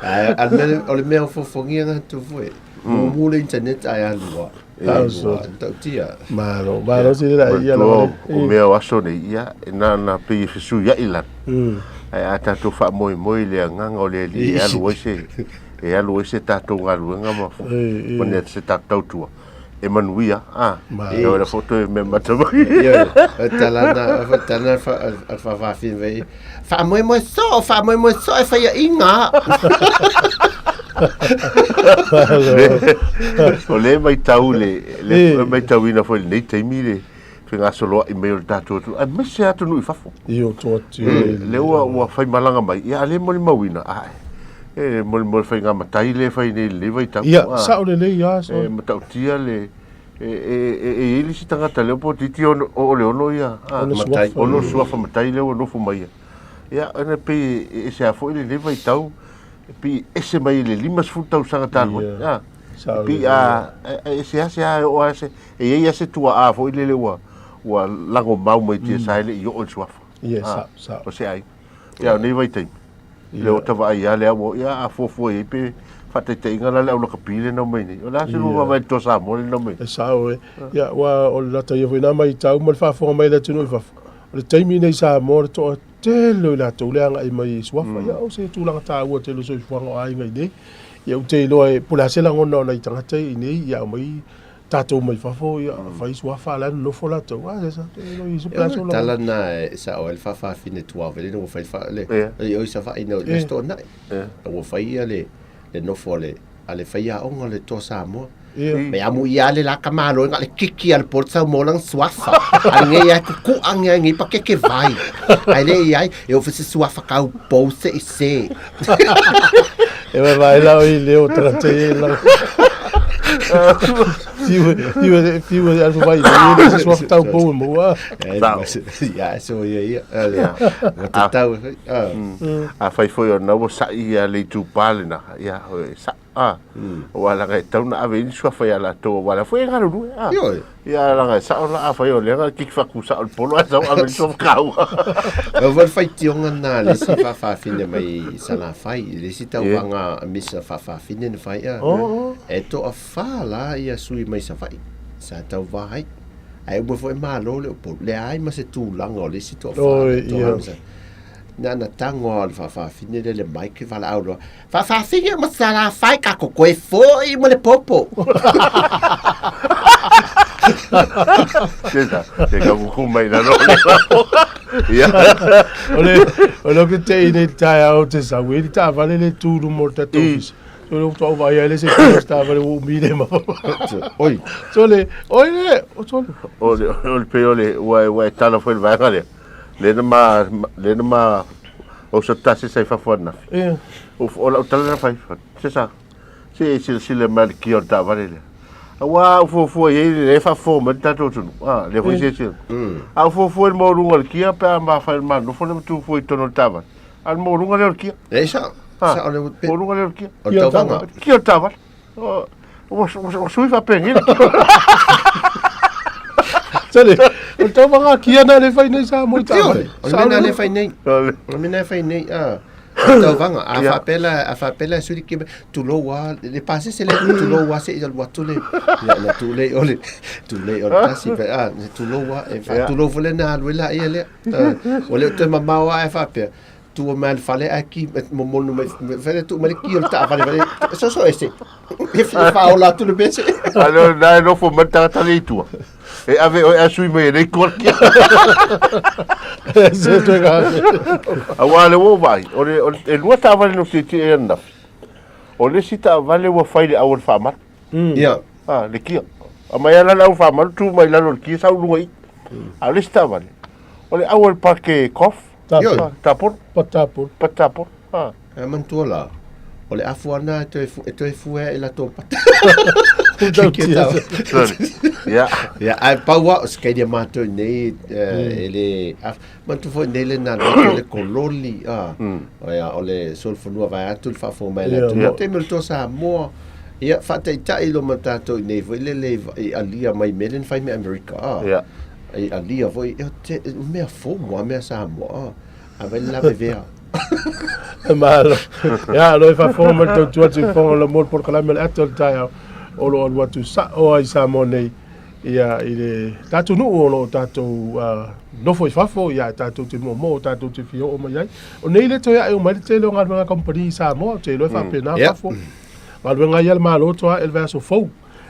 Ai, al mea, o le mea o fofogia ngā tu fue. Mumu le internet ai alua. Alua, tautia. Malo, malo si la ia la. O mea o aso nei ia, e na na pei e fesuia'i lana. Ae a tatou faamoemoe i le agaga o le Alii e alu ai se e alu ai se tatou galuega ma ma se tatou tautua. e manuia, a, e ora fo toe mea mata mai. Ioe, o talana, o talana al whawhawhi wei. Whaamoemoe so, whaamoemoe so e whaia inga. O le mai tau le, le mai tau ina foi nei taimi le fegasoloa'i mai o le tatou atunuu, aemaise atunuu i fafo. I o toa te. Le ua ua faimalaga mai, ia a le molimauina, ae, e molimau le faiga matai lea e fai nei i lenei vaitau. Ia, sao lelei lava. E matautia le, e, e, e, e i ai le isi tagata lea po toeitiiti ono, oo le ono ia, a, Ono matai. suafa. Ono suafa matai lea ua nofo mai ia. Ia, ona e pei e ese lava foi lenei vaitau, e pei e ese mai i le 50 tausaga talu ai. Ia, A, sao e pei lelei. a, e ese lava se a e oo lava se, e i ai lava se tuaa foi lele ua, ua lagomau mai tiasa e le i oo i le suafa. Ia, A, sao, sao. o se aiga. Ia, o nei vaitaimi, lea ua ta vaai lava lea ua, ia a fuafua i ai pe faataitaiga la le au lakapi lea na omai nei. O le a se lua vaavaai i le toa Samoa lea na omai nei? E sao e. Ia, aua o le lata ia foi na matau ma le faafofoga mai a le atunuu i fafo, o le taimi lenei i Samoa o le toatele o i latou lea agai mai i suafa. Ia, o se tulaga taua tele o le soifuaga o aiga i nei. Ia, ou te iloa e, po o le a se lagona o nai tagata ia i nei, ia aumai tatou mai fafo, ia, fai suafa a o la e nonofo latou. A, se, e iloa i se Ia, aso tala na e sao ai le faafafine tuave le ua fai fa le le oi Savaii na le toanai. Ua fai ia le le nofo a le a le faiaoga o le Toa Samoa. Me amu ia le la ka malo nga le kiki a le pol sau mo lang suafa. A nge ia kuku a nge nge pa keke vai. Ai le ia e o se suafa kau pou se i se. E vai vai la oi le o tagata e la. Fiu fiu fiu e vai le se suafa tau pou e mua. Ia so ia ia. Ia te tau. Afai foi o na ua sa'i ia le itupa lena, ia e sa'o, a, aua leaga e tatau ona ave i ai ni suafa ia latou aua o la foi e galulue, a. Ioe. Ia leaga e sa'o la afai o lea na kiki faakusa'o i le polo ae sau ave i le suafa kaua. O foi le faitioga lena a le isi faafafine mai Salafai, i le isi tauvaga a misa faafafine na fai a. E toafa la ia sui mai Savaii sa tauva ai. Ae uma foi malo le Upolu, leai ma se tulaga o le isi toafa. Oi, ia. Na na tango a le faafafine le le mai ke valaau loa. Faafafine ma Salafai ka kokoe foi ma le popo. Tēnā, te ka kuku mai lalo o le lalo. Ia. O le, o le ke te i nei taeao te sau e le taavale le tu luma o le tatou ofisa. So le faatoa ou vaai ai le se tino se taavale ua umi le ma. Oi. So le, oi le, o so le. O le, o le pei o le, ua, ua e tala foi le vaega lea. Lea na ma, lea na ma oso tasi sa i fafo ananafi. Ia. O lau tala na fai, se sa, se e silasila mai le kia o le taavale lea. Aua a ou fuafua i ai lea e faafofoga mai le tatou atunuu. A, lea foi silasila. A ou fuafua i le maualuga o le kia pe a mafai ona ma nofo lea ma tu fua i totonu o le taavale. A o le maualuga lea o le kia. E sao, A, sao le maualuga lea o le kia. O le tauvaga. Kia o le taavale. Ua ua sui faapenei le kia. Sale, o le tauvaga kia na le fai nei Samoa i taavale. O le mea na le fai nei. O le mea na fai nei, a. Tauvaga, a faapea la, a faapea la sui le tulou a, le pasese le tulou a se i alu atu le, ia na tulei o le, tulei o le tasi, a, tulou a, e faatulou foi le na alu ai la ia lea. O le o toe mamao a e faapea, tua mai le fale ae ki momonu mai fale tu mai ki o le taavale fale soso ese e faaola atu le mese. A leo na e nofo mai le tagata le i tua. E ave oe a sui mai e le i tua le kia. Se toe ka. Aua le ua ou vaai, o le, o le, e lua taavale na ou tietie i ai ananafi. O le isi taavale ua fai i le auala faamalu. Ia. Ah, le kia. Aumai lava la le auala faamalu, tu mai lalo o le kia, sau i luga i i. A o le isi taavale, o le auala pake golf. Tapolo. Tapolo. Patapolo. Patapolo. Ah. E manatua la, o le afu ana e toe, e toe fue ai latou pata. Ia. Ia, ae pau a, o se kainia mātou nei, e le, manatua foi nei le nā le le kololi, a, o ia, o le solofanua vae atu le faafofoga mai le atunuu. Taimi o le toa Samoa, ia, faataitai lo ma tātou i nei foi lele i alia mai mea le na fai me Amerika, a. Ia. I alia foi, e te, mea fou mo a mea Samoa, a vai le lavevea. Malo. Ia, lo e faafofoga mai le tautua atu i fofoga o le mo le polokalame o le ata o le taeao o lo o alu atu sao ai i Samoa nei ia i le tatou nuu o lo o tatou nofo i fafo ia e tatou te moomoo tatou te fia oo mai ai. O nei le toe ae uma ai le tele o galuega kamupani i Samoa, ou te iloa e faapena fafo. Galuega ia a le Malo toa ae le vaiaso fou.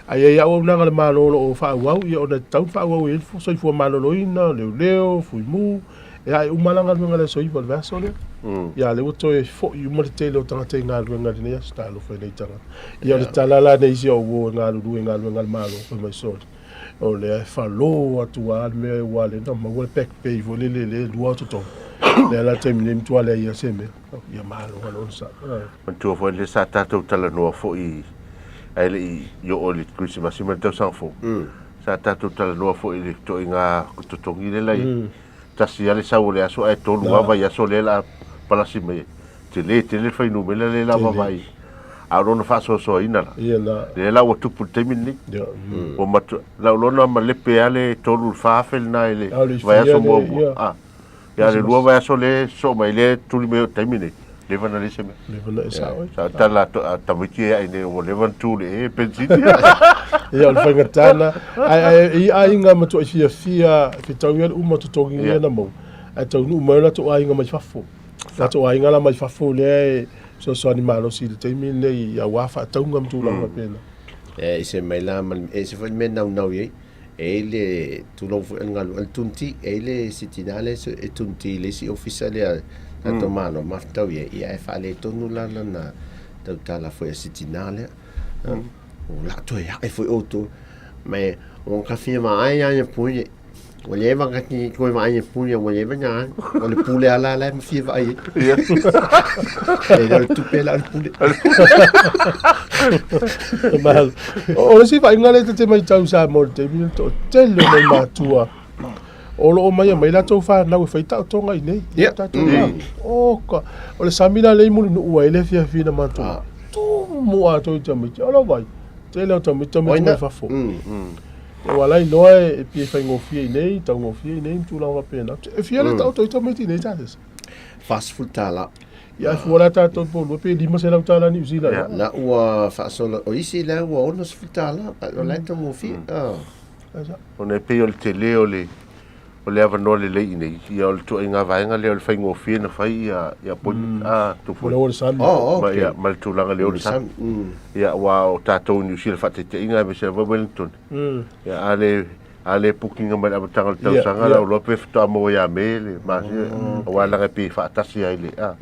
Ae i ai auaunaga a le Malo o lo o faaauau, ia ona e tatau ona faaauau ai le soifua maloloina, leoleo, fuimu, ia ae uma la galuega i le aso 9 o le vaiaso lea. Ia a lea ua toe foi uma le tele o tagata i galuega i lenei aso, talofa i nei tagata. Ia o le tala la nei si ou uo e galulue i galuega a le Malo, fai mai sole, o lea e falo atu lava le mea aua lea na maua le back pay foi lele lea e lua o totogi. Lea la le taimi nei matua leai lava se mea. Ia malo lava le onosai. Manatua foi lea sa tatou talanoa foi ae le i oo i le Kerisimasi ma le tausaga fou. Sa tatou talanoa foi i le ituaiga totogi lea la i ai. Tasi lava le sau o le aso ae tolu lava vaiaso lea la palasi mai ai. Tele tele le fuainumera lea la vaavaai ai. A o lona faasoasoaina la, lea la ua tupu i le taimi lenei. Ua matua, lau lona malepe lava le tolu i le fa afe lena i le vaiaso muamua. Ia le lua vaiaso lea sosoo mai lea tuli mai o taimi nei. Leva na leai se mea. Leva na e sao ai. Sa tala a tamaiti e ai nei ua leva na tu le e pensini. Ia o le faigata na. Ae ae i aiga matuai fiafia fetau ia le uma totogi lea na maua. Ae taunuu mai o latou aiga mai fafo. Latou aiga la mai fafo lea e fesoasoani malosi i le taimi lenei aua faatauga ma tulaga faapena. E ese mai la ma ese foi le mea e naunau i ai. E i ai le tulou foi o le galuega, o le Tunti, e i ai le isi tina lea e Tunti i le isi ofisa lea tatou Malo mafutau i ai, ia ae faaletonu la lana tautala foi a si tina lea. O la toe ae foi outou, ma e ua ka fia vaai a ia pule, ua leva ka ti toe vaai ia pule, ua leva na alu, o le pule a la la e ma fia vaai ai. E le o le tupe la o le pule. Malo. O le isi vaaiga lea ta te matau i Samoa i le taimi lenei, le toatele o nai matua o lo o omai mai latou fanau e fai taotoga i inei. Ia. Tatou va. Oka. O le sami la lea i Mulinuu ai le afiafi na matou. Tumu atoa i tamaiti. Ala vai. Tele o tamaiti, tamaiti mai fafo. Ua la iloa e pei e faigofie i inei, taugofie i inei ma tulaga faapena. E fia le taoto i tamaiti i inei tates? $40. Ia, e fua la tatou po o lua pe $500 Niu Sila. Ia. La ua faasolo, o isi la ua $60, o la e taugofie. Ona e pei o le tele o le o le avanoa lelei i inei, ia o le ituaiga vaega lea o le faigofie ona fai ia ia appointment a tu foi. O le sami. Oh, Ma okay. ia ma le tulaga lea o le sami. Ia aua o tatou i Niu Sila faataitaiga aemaise lava Wellington. Ia a le a le booking mai le amataga o le tausaga lau iloa pe faatoa maua ia Me le masina aua leaga e pei e faatasi ai le a.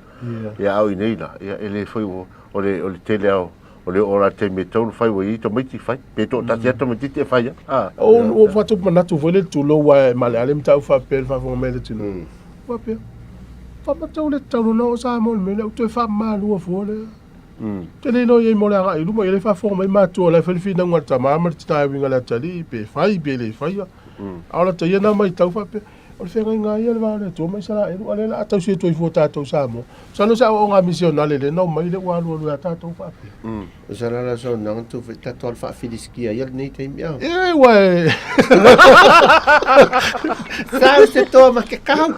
Ia a o i inei la, ia e le foi o le o le tele lava o le oo la i le taimi e tatau ona fai ua i ai tamaiti fai. Pe toatasi lava tamaitiiti e fai lava. Ua faatupu manatu foi le tulou aua e maaleale mataupu faapea i le faafofoga mai a le atunuu. faapea, Faamatau le tatalo na o Samoa i le mea lea, ua toe faamamalua fua lea. Ou te le iloa i ai mo le agai i luma, ia lea e faafofoga mai matua o la e fai le finauga a le tama ma le tina e uiga i le atalii, pe fai pe le faia. A o lata ia na matau faapea, o le feagaiga lava ia o le va o le Atua ma Isaraelu, a o lea o le a tausi atu ai fua tatou Samoa. Masalo se aoaoga misionale lea na omai lea ua alualu ai a tatou faapea. O sa lala saunoaga tou foi tatou alu faa-Filistia ia lenei taimi a. E ua e. Sau se toa ma ke kau.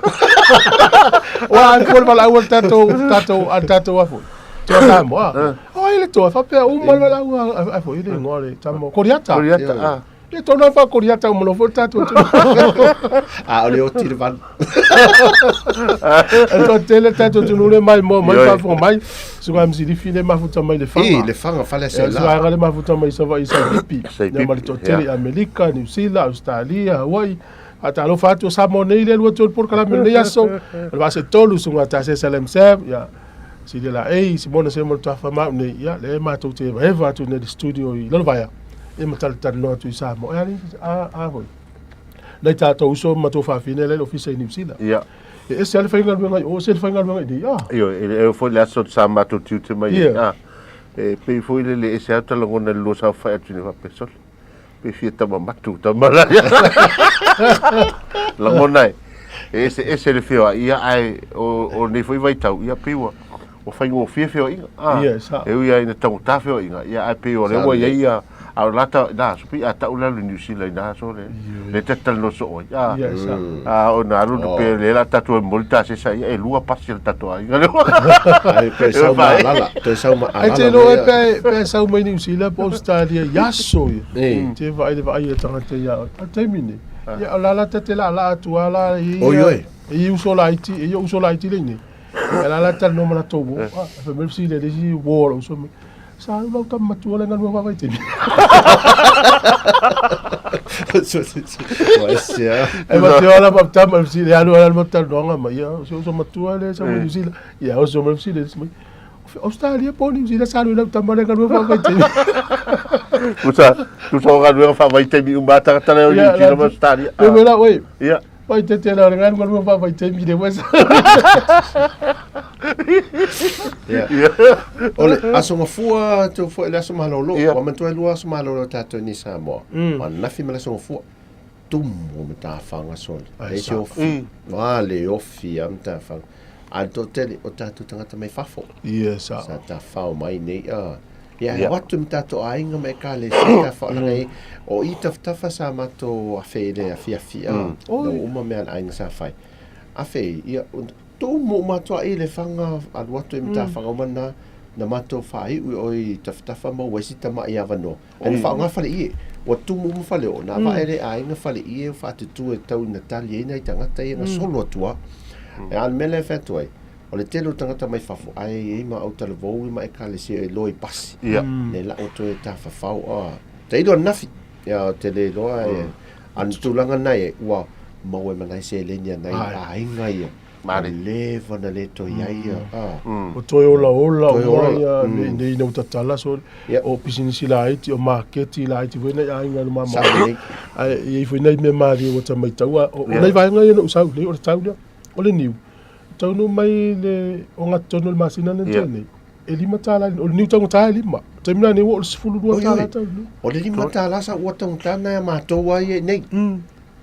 Ua ai fua le valaau a le tatou, tatou, a le tatou a foi. Toa Samoa. O ai le toa, faapea uma le valaau a foi le igoa o le tama. Koriata. Koriata, ah. Ia tonu lava faa-Koriata uma loa foi le tatou atunuu. A o le oti le valu. E toatele le tatou atunuu le maimoa mai faafofoga mai. Susuga Msilifi le mafuta mai le Faga. I le Faga Faleaseela. Susuga le mafuta mai Savaii Saipipi. Ia ma le toatele i Amerika, Niu Sila, Ausetalia, Hawaii. Faatalofa atu o Samoa nei le 23 polokalame o lenei aso. O le vaa se tolu Susuga Tasesa Lemseb. Ia Silia Laei, Simona Semo le Tafa Mau nei. Ia le matou te evaeva atu nei le studio i Lalovaea. Ia ma talatalanoa atu i Samoa. E ali a a foi. Nai tatou uso ma matou faafine la i le ofisa i Niu Sila. Ia. E ese lava le faigaluega i o, ese le faigaluega i inei. Ah. Ioe, e le foi le aso sa matou tiute mai ai. Ah. E pei foi lele e ese lava ta lagona i le lua saofai atu i faapea, sole, pe fia tama matu tama la. Lagona e, e ese ese le feoai, ia ae o, o nei foi vaitau, ia pei ua, ua faigofie feoaiga. Ah, Yes, ah. E ui lava ina taugata feoaiga, ia ae pei o lea ua i ai ia, a o lata, na aso pei a tau le alu i Niu Sila i na aso le, le ta talanoa soo ai. Ah, Yes, ah. a o na alu na pe le la tatou e momoli tasesa ia, e lua pasi a le tatou aiga lea. Ai, toe sau ma alala, toe sau ma Ai alala te iloa mai e ia. pe, pe sau mai Niu Sila po Australia i aso ia. Ei. Te vaai le vaai a tagata ia oe. A taimi nei, ia o la la ta te laalaa atu a la i Oi, oi. i uso laiti, i uso laiti le nei. E la la talanoa ma latou uo. Ah, fai mai le fesili a le isi uo o lou uso mai, Sa alu lau tama matua la e galue faavaitaimi. Ua ese lava. E matua la ma tama le fesili, alu ala ma talanoaga mai, ia, o si uso matua lea sa mai New Zealand. Ia, oso mai le fesili, mai, Australia po o New Zealand sa alu ai lau tama lea e galue faavaitaimi. Tusa, tusa o galuega faavaitaimi uma a tagata lea o New Zealand ma Australia. Pe mea la, oi, Ia. Pai te tele o le galugaluga faavaitaimi le wesa. Ia. O le Aso Gafua tou foi le Aso Malolo. Ua manatua e lua Aso Malolo tatou nei i Samoa. O ananafi ma le Aso Gafua. Tumu o matafaga sole. Ai Leai se sa. ofi. Ua le ofi lava matafaga. A le toatele o tatou tagata mai fafo. Ia sa. Sa tafao mai nei a. Ia, e o atu ma tatou aiga ma ekalesia tafaolaga i o i tafatafa sa matou afe i le afiafi a. Na ua uma mea a le aiga sa fai. Afe i, ia, tumu uma atu ai i le faga alu atu i matafaga uma na, na matou faaiu i o i tafatafa maua ai si tama'i avanoa. Ae na faaaoga faleie. Ua tumu uma fale o, na vae le aiga faleie o faatutu e tau ina tali ai nai tagata ia na solo atu a. A o le mea lea e fai atu ai, O le tele o tagata mai fafo, ae i ai ma autalavou ma ekalesia e loa i pasi. Ia. Ne la'o toe tafafao a. Tailo ananafi. Ia, o te le iloa e, a le tulaga na e, ua maua e ma nai seleni a nai aiga ia. Ua leva na le toe i ai ia. A. Ua toe olaola Toe uma olaola. ia nei ina ua tatala so, o pisinisi laiti, o maketi laiti foi nai aiga i le mamao. Sao lelei. Ae i ai foi nai mea malie ua ta maitaua. O nai vaega ia na ou sau nei, o le tau lea, o le niu. Taunuu mai le ogatotonu o le masina lea na tea nei, e $5, o le niu taugata e 5. Taimi la nei ua oo i le $12 tau niu. O le $5 sa ua taugata nai a matou ai e nei.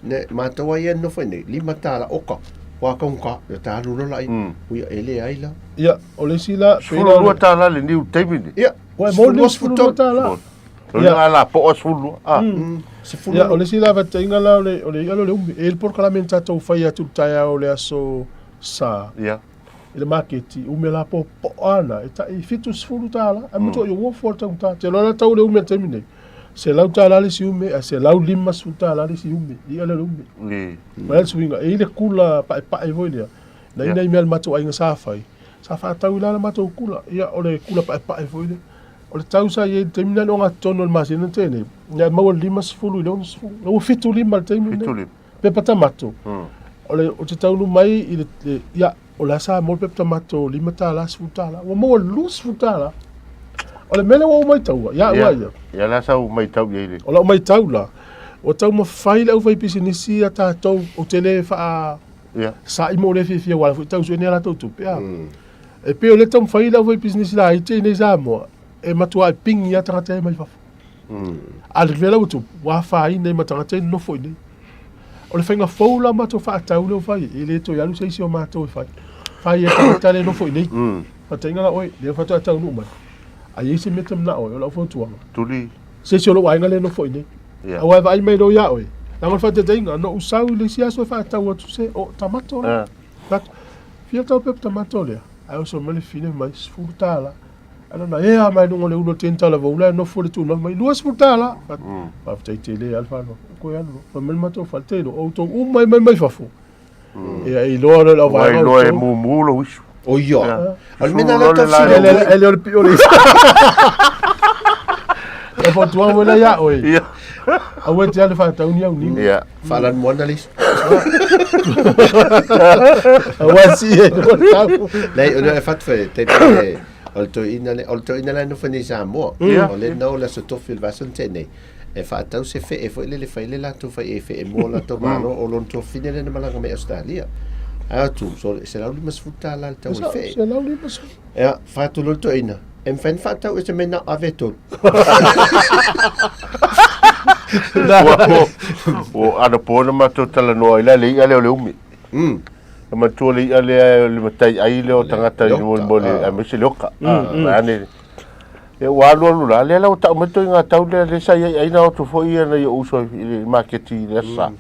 Ne, matou ai e nofo i nei, $5 oka, ua taugata, ia ta alu loa la i, ui e leai la. Ia, o le isi la, pei la o le. $12 le niu i le taimi nei. Ia, Ua e maua le niu $12. O le ala po o 12. Ah. Ia, o le isi la vaetaiga la o le, o le i'a lea o le umi. E i ai le polokalame na tatou fai atu i le taeao o le aso Sa. Ia. I le maketi, ume la popoa ana, e tai $70, ae matuai uofu lava le taugata. Ou te iloa la tau le ume i le taimi nei, $100 le isi ume, ae $150 le isi ume, le i'a lea o le ume. O le a le suiga? E i ai le kula paepae foi lea, na i ai nai mea a le matou aiga sa fai, sa faatau i la le matou kula. Ia, o le kula paepae foi lea. O le tau sa i ai i le taimi lena i le ogatotonu o le masina na tea nei, na e maua i le 50 i le 60. La ua 75 i le taimi lenei. 75. Pepa tamato, o le, ou te taunuu mai i le, le, ia, o la sa maua le pepa tamato $5, $10. Ua maua le $20. O le mea lea ua ou maitaua, ia au a ia. Ia la sa ou maitau i ai le. O lau maitau la, ua taumafai le aufaipisinisi ia tatou, ou te le faa... Sa'i mo le fiafia aua o la foi e tau sue ni a latou tupe a. E pei o lea e taumafai le aufaipisinisi laiti i inei i Samoa, e matuai pigi lava tagata ia mai fafo. A o le mea la ua tupu, ua afaina ai ma tagata ia nonofo i inei. O le faiga fou la matou faatau lea ua fai, e le toe alu se isi o matou e fai. Fai e tagata lea e nofo i inei. Faataitaiga la oe, lea faatoa e taunuu mai. A i ai se mea e te manao ai, o lau fautuaga. Tuli. Se isi o lou aiga lea e nofo i inei. Aua e vaai mai loa ia oe, leaga o le faataitaiga, na ou sau i le isi aso e faatau atu se o tamato lea. Fia tau pepa tamato lea, ae oso mai le fine mai, $10. Ae lana ea mai luga o le ulu o le tenta lava ula e nofo le tuna mai, $20. Faafetai tele lava le faaaloalo. Toe alu loa. Fai mai le matou fale, te iloa, o outou uma mai mai fafo. Ia, e iloa loa le auvaega. Ua iloa e mumu lou isu. O ia. O le mea na lea tau fesili. E le o le pio le isu. E fautuaga foi lea ia oe. Ia. Aua e te alu e faatau ni au niu. Ia. Faalanumoana le isu. Aua si e lua tau. Leai, o lea e fatu e te pe o le toeaina lea, o le toeaina la e nofo nei i Samoa. Ia. O le na o le aso tofi o le vaiaso na tea nei. E faatau se fee foi lele fai le latou fai e fee mo latou malo o lona tuafafine lea na malaga mai Australia. Ae atu, so $150 le tau o le fee. 150. Ia, fai atu loa le toeaina, e mafai ona faatau ese mai na o ave e tolu. Ua anapo na matou talanoa i la le i'a lea o le umi. Na manatua le i'a lea o le matai ai lea o tagata i mo le aemaise le oka. Vaeane Ia ua alualu la, lea la ua tau mai le toeaiga tau lea, lea sa i ai ai na o atu foi ia nai ou uso i le maketi i le Aso Sa.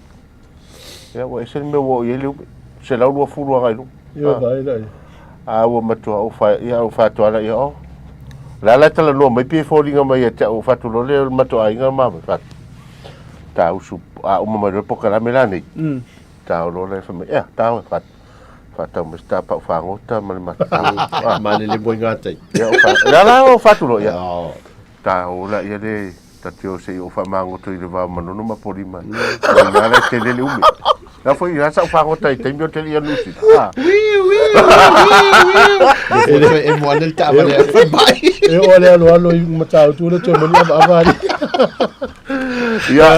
Ia ua ese le mea ua oo i ai le ume, 120 agai i luga. Ia vaai la i. A ua matua ou fai, ia ou fai atu lava ia, oh. O le a la e talanoa mai pei e foliga mai ia te au, ou fai atu loa lea o le matou aiga ma fai atu, ta usu, a uma mai loa le polokalame la nei, ta o loa lea fai mai, ea, ta o e fai atu. Faatau mai se tapau fagota ma le matatau. Ah. Malele mo i ngā tai. Ia, o fa, la la o fatu lo ia. Ta o la ia le ta te o se i o whamagoto i le vao manono ma pori mai. O ngā le te lele umi. La foi ia sa fagota i taimi o te ia nusi. Ah. Wiu, wiu, wiu, wiu. Le foi e moana le taavale a fai mai. E o le alo alo i matau tu le toe mani ava ava ali. Ia,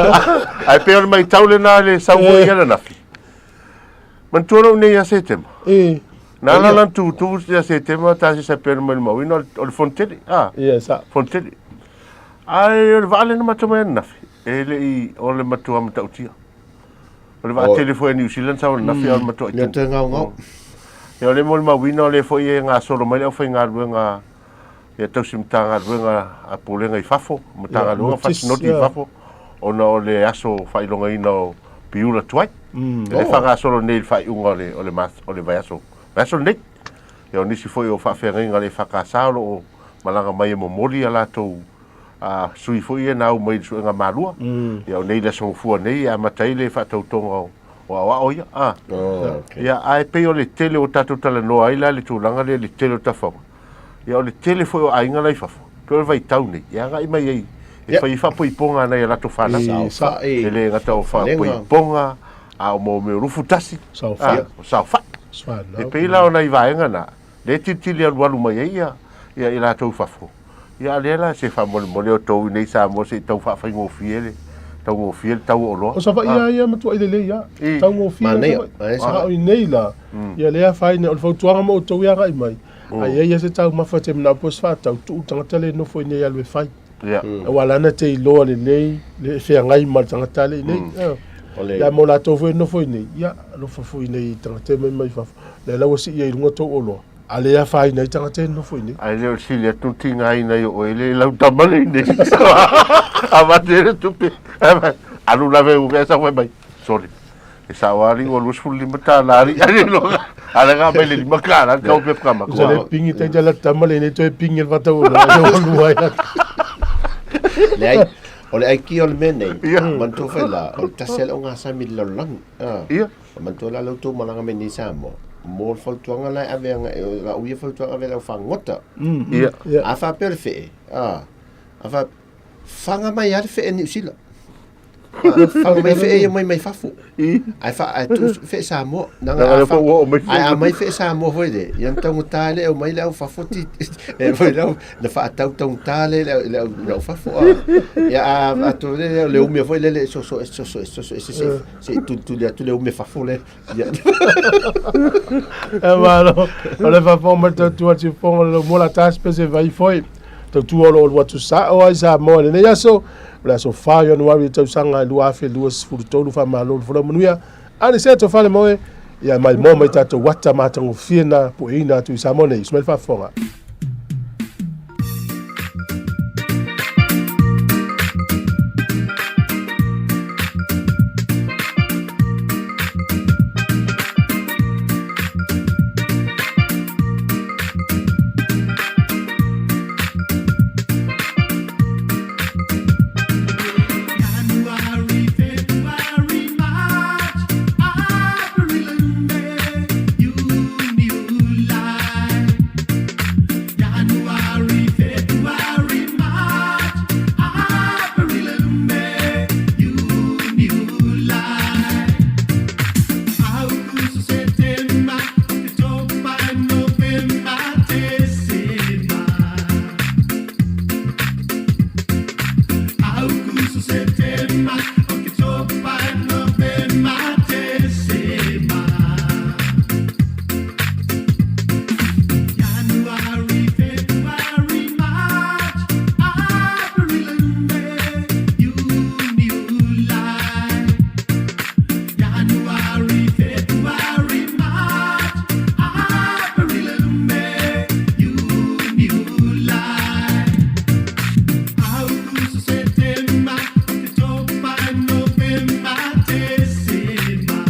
ai pe o le mai tau le nā le sau mo ia le nafi. Manatua lou nei ia Setema. E. Na ala la tutu ia Setema ta se sapena mai le mauina o le Fontele. Ah. Ia sa. Fontele. Ai o le vaa lena matou mai ananafi. E le i o le matua matautia. O le vaa tele foi a New Zealand sa o ananafi a o le matua i Mea toe ngaongao. Ia o le molimauina o lea foi e gasolo mai le aufaigaluega ia tausi Matagaluega a Pulega i fafo, Matagaluega fasinoti i fafo, ona o le aso faailogaina o Piula tuai. E le faagasolo nei i le faaiuga o le, o le, o le vaiaso, vaiaso lenei. Ia o nisi foi o faafeagaiga a le EFKS o lo o malaga mai e momoli a latou sui foi ia na au mai i le suega malua. Ia o nei le aso Gafua nei e amata ai le faatautoga o o aoao ia. Ah. Oh, okay. Ia, ae pei o le tele o tatou talanoa ai la le tulaga lea i le tele o tafaoga. Ia o le tele foi o aiga la i fafo, pei o le vaitau nei, e agai mai ai e fai ai faapoipoga a nai a latou fanau. Saofai. E le gata o faapoipoga, a o mea o lufu tasi, Saofai. o saofai. E pei la o nai vaega na, lea e tilitili alualu mai ai ia, ia i latou i fafo. Ia a lea la se faamolemole outou i nei Samoa se i tau faafaigofie le taugofie le tau o oloa. O Savaii lava ia matuai lelei lava. Taugofie lava Savaii. A o i nei la, ia lea afaina, o le fautuaga mo outou e agai mai, a i ai lava se taumafa e te manao po o se faatau, tuu le tagata lea e nofo i inei e alu e fai. Aua lana te iloa lelei le feagai ma le tagata lea i inei. Ia mo latou foi e nofo i inei, ia alofa foi i inei i tagata e omai mai fafo. Lea la ua sii ai i luga tou oloa. A le afaina ai tagata e nofo i inei. Ae le o le sili atu ona tigaina i oe le lau tama le inei. Avatu ai le tupe. Alu lava e uvea sau fai mai. Sorry. E sao lava alii ua 25 tala alii. A le ga mai le 5 tala le tau pepa kama. Usa le pingi tai te la tama le inei toe pingi le vatau o loa. Ua lua ai atu. Leai, o le aikia o le mea nei, manatua foi la, o le tasi lava le ogasami i le lalolagi. Ia. Manatua la lau tou malaga mai nei i Samoa, mo le fautuaga la e ave agai, o lau ia fautuaga ave i lau fagota. Ia. A faapea o le fee, a, a faapea, faga mai lava le fee Niu Sila. Faga mai fee ia mai mai fafo. Ae fa ae tu fee Samoa. Nanga Nanga a le fa fo ua oo mai ae a fafo. mai fee Samoa foi le. Ia na taugata le au mai le au fafo ti. E foi le au na faatau taugata le le au le au le au fafo a. Ia a a to le le umia foi le le soso soso soso se se se tulituli atu le umia fafo le. Ia. E malo, o le faafofoga mai le tautua a le siufofoga o le laumua la tasi pe se vai foi. Tautua o lo o alu atu sao ai Samoa i lenei aso, o le aso 4 Ianuari i le tausaga e 2023, faamalo le folau manuia. Aniseto Falemoe, ia maimoa mai tatou ata matagofie na pueina atu i Samoa nei. Usu mai le faafofoga. January, February, March, April and May, June, July. January, February, March, April and May, June, July. August, September, October, November, December. August, September, October, November, December. January, February, March, April and May, June, July. January, February, March, April and May, June, July. August, September, October, November, December.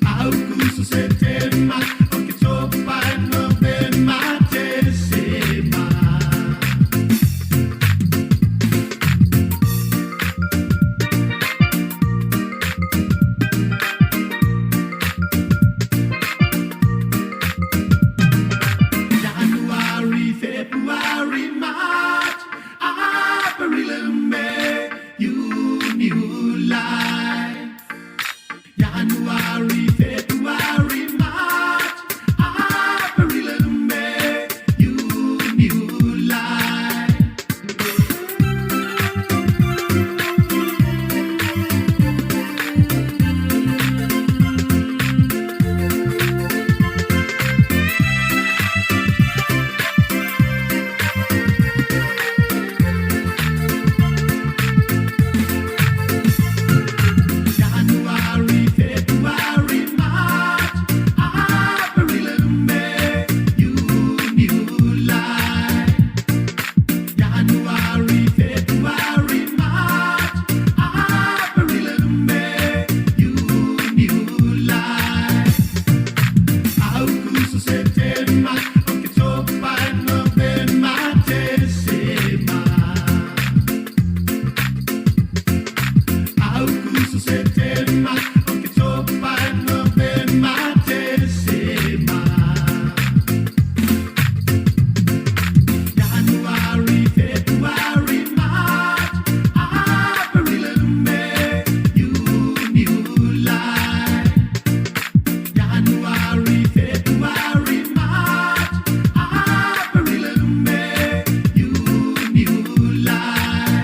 August, September, October, November, December. January, February, March, April and May, June, July. January, February, March, April and May, June, July. January, February, March, April and May, June, July. January, February, March, April and May, June, July. August, September, October, November, December. August, September, October, November, December. January, February, March, April and May, June, July. January, February, March, April and May, June, July.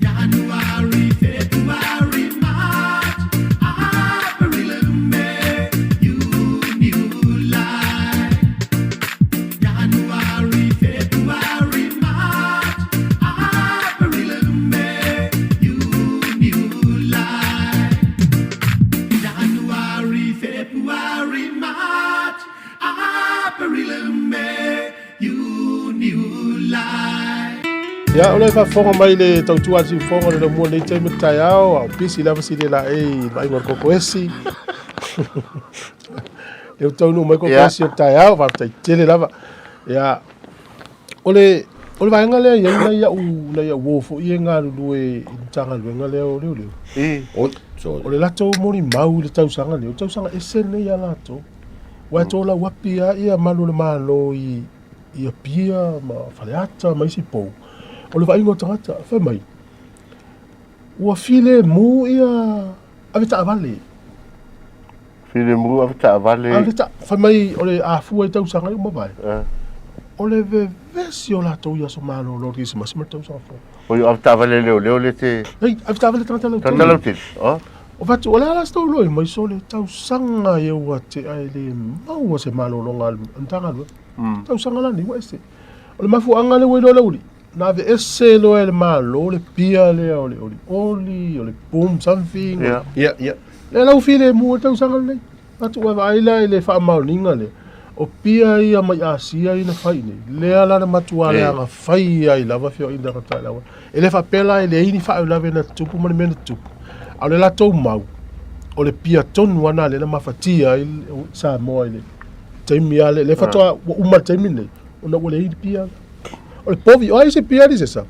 January, February, March, April and May, June, July. January, February, March, April and May, June, July. January, February, March, April and May, June, July. Ia, o le faafofoga mai le tautua a le siufofoga o le laumua i lenei taimi o le taeao, a o pisi lava si le laei i le vaaiga o le kokoesi. Lea ua taunuu mai kokoesi o le taeao, faafetai tele lava. Ia, o le, o le vaega lea e i ai nai au, nai au uo foi e galulue i le Matagaluega lea o Leoleo. Oi, sorry. O le latou molimau i le tausaga lenei, o le tausaga ese lenei ia latou. Aua e tolauapi lava ia malu o le Malo i, i Apia ma Faleata ma isi pou. O le vaaiga o tagata, fai mai, ua filemu ia avetaavale. Filemu avetaavale. Aveta, fai mai o le afua i tausaga i ua mavae. O le vevesi o latou i aso malolo o le Kerisimasi ma le tausaga fou. Oi, o avetaavale leoleo le te... Ei, avetaavale tagata lautele. Tagata lautele, oh. O fatu, o le a la se tou iloa mai sole tausaga ia ua tea e le maua se malologa a le Matagaluega. Tausaga la nei ua ese. O le mafuaaga lea ua iloa e le aualii, na aveese loa e le Malo le pia lea o le olioli, o le boom something. Ia. Ia, ia. Lea la ua filemu ai le tausaga lenei. Fatu ua vaai la i le faamaoniga lea, o pia ia mai Asia ia na fai i nei, lea la na matua leaga fai ai lava feoaiga tagata i le auala. E le faapea la e leai ni faalavelave na tutupu ma le mea na tutupu, a o le latou mau, o le pia tonu lava lena lea na mafatia ai Samoa i le taimi lava lea, lea faatoa ua uma le taimi lenei, ona ua leai ni pia. O le povi, o ai se pia ni se sa?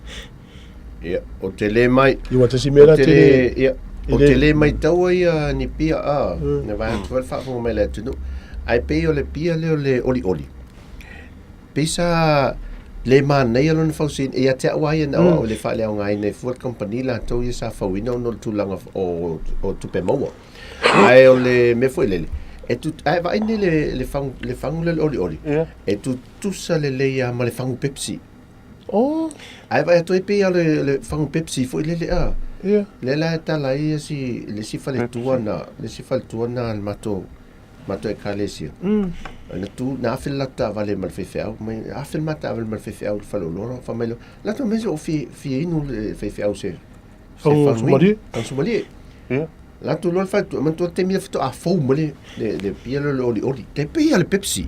Ia, o te le mai. I ua tasi mea la te le... Ia, o te le mai taua ia ni pia a, na vai atu le faafofoga mai le atunuu. Ai pei o le pia lea o le olioli. Pei sa le manaia lona fausiaina, ia te au lava ia na au i le faaleaogaina e fua le kamupani latou ia sa fauina ona o le tulaga o, o tupe maua. Ae o le mea foi lele, e tu, ae vaai nei le, le fagu, le fagu lea o le olioli, Ia. e tutusa lelei lava ma le fagu Pepsi. Oh. Ae vaai atu ai pei lava o le, le fagu Pepsi foi lele a. Ia. Lea la e tala ai si, le isi faletua na, le isi faletua na a le matou, matou ekalesia. Na tu, na afe le latou taavale ma le faifeau, mai, afe le ma taavale ma le faifeau i le faleoloa, fai mai loa, latou mai se o fia, fia inu le faifeau se, se Fagu sumalie. Fagu sumalie. Ia. Latou loa le faletua, manatua le taimi lea faatoa fou mai le, le, le pia lea o le olioli. Tai pei lava le Pepsi.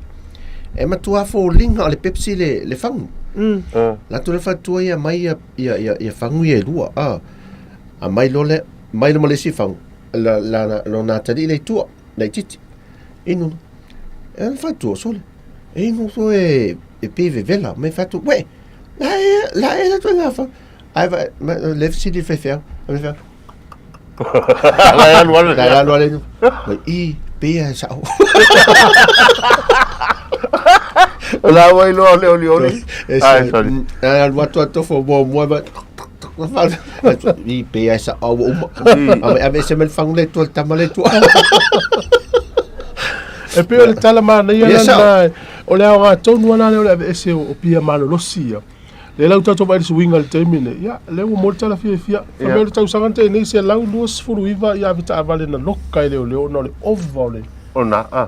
E matua foliga o le Pepsi le, le fagu. Latou le faletua ia mai ia, ia, ia, ia fagu ia e lua. Ah. Aumai loa le, mai loa ma le isi fagu. La, la, la, lona atalii lea i tua. Laitiiti. Inu. E le faletua, sole. E inu soe e, e pei vevela. Mai fai atu, uē, la e, la e la ituaiga fagu. Ae vaai, ma, le fesili i le faifeau. A faifeau. La e alu alu. La e alu alu. Mai, i, pei e sa'o. La ua iloa o le olioli. Ai, sorry. E alu atu a tofo muamua ma i pei e sa'o ua uma. Ave ave ese mai le fagu lea i tua i le tama lea i tua. E pei o le tala manaia Ia, la sao. lena, o le aoga tonu lava lea o le aveese o pia malolosi ia. Lea la ua tatou vaai i le suiga i le taimi lenei, ia, lea ua maua le tala fiafia. Fai mai o le tausaga na tea nei, 129 ia avetaavale na loka e leoleo ona o le ova o le... Ona, a.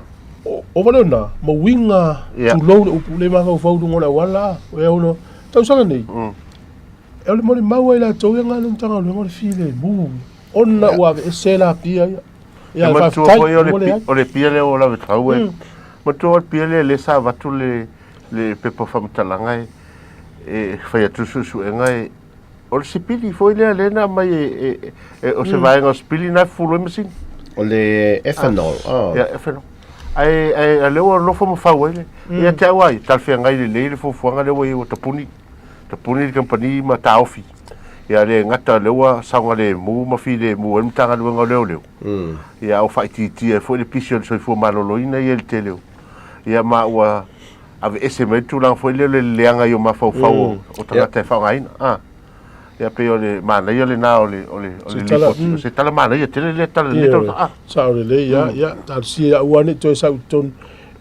Ova le ona, ma uiga, tulou le upu, le mafaufau i luga o le auala, a. E ono, tausaga nei, o le molimau a i latou ia galulue i le Matagaluega o le filemu, ona ua aveese la pia ia. Ia, Ia, manatua faafetai, foi o le, ua leai. o le pia lea ua lave tau e. Manatua o le pia lea lea sa avatu le, le pepa faamatalaga e, e fai atu le suesuega e, o le sipili foi lea lea na aumai e, e, e, o se vaega o sipili na e fufulu ai masini. O le ethanol. Ah. Ia, ethanol. Ae, ae, a lea ua nofo ma fau ai le. Ia te au ai, talafeagai lelei le fuafuaga lea ua i ai ua tapuni. Tapuni le kamupani ma taofi. Ia le gata lea ua saogalemu ma filemu ai le Matagaluega o Leoleo. Ia a ua faaitiitia ai foi le pisi o le soifua maloloina ia i le tele o. Ia ma ua aveese mai le tulaga foi lea o le leaga i o mafaufau o tagata e faaaogaina. A. Ia pei o le manaia lena o le o le o le lipoti. O se tala manaia tele lea tala i lenei tausaga. A. Sao lelei, ia, ia, talosia ia aua ne i toe sau i totonu.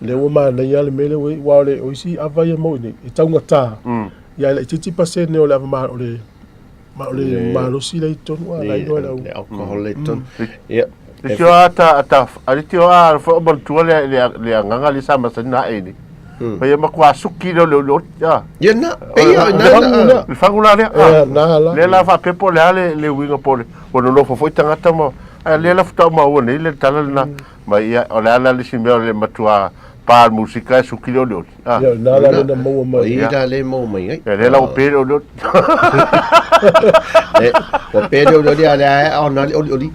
Lea ua manaia le mea lea ua i ai, aua o le, o isi ava ia maua i nei, e taugata. Ia e laitiiti pasene o le ava ma, o le, ma o le malosi la i totonu, a la iloa e le au. Le alcohol la i totonu. Ia. Leitioa ata ata a leitioa a fo manatua le le le agaga lea sa masani ona ae nei. Fai a matua suki lea o le olioli. A. Ia na, pei a na na. Le fagu la lea. Ia na la. Lea la faapea po o le a le le uiga po o le ua nonofo foi tagata ma a lea la faatoa maua nei le tala lena. Ma ia, o le a la le isi mea o le matua pa le musika e suki le olioli. Ah. Ia, na la lena maua mai. O i la le maua mai ai. Ia, lea la ua pe le olioli. E, ua pe le olioli a lea e ona le olioli.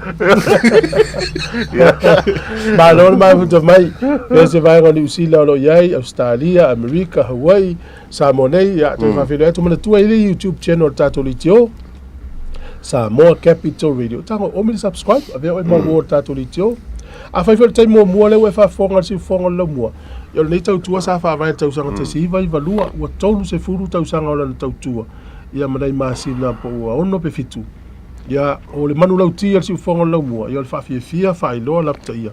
Malo le mafuta mai. Pea se vaega o Niu Sila o lo o i ai, Ausetalia, Amerika, Hawaii, Samoa nei, ia, toe faafeiloai atu. Manatua i le YouTube channel o le tatou leitio, Samoa Capital Radio. Tago, omi le subscribe, avea oe maua o le tatou leitio. Afai foi o le taimi muamua lea ua e faafofoga i le siufofoga o le laumua, ia o lenei tautua sa faavae i le tausaga 1992, ua 30 tausaga o lana tautua. Ia ma nai masina po ua 6 pe 7. Ia, o le manulauti a le siufofoga o le Laumua, ia o le faafiafia, faailoa, lapataia,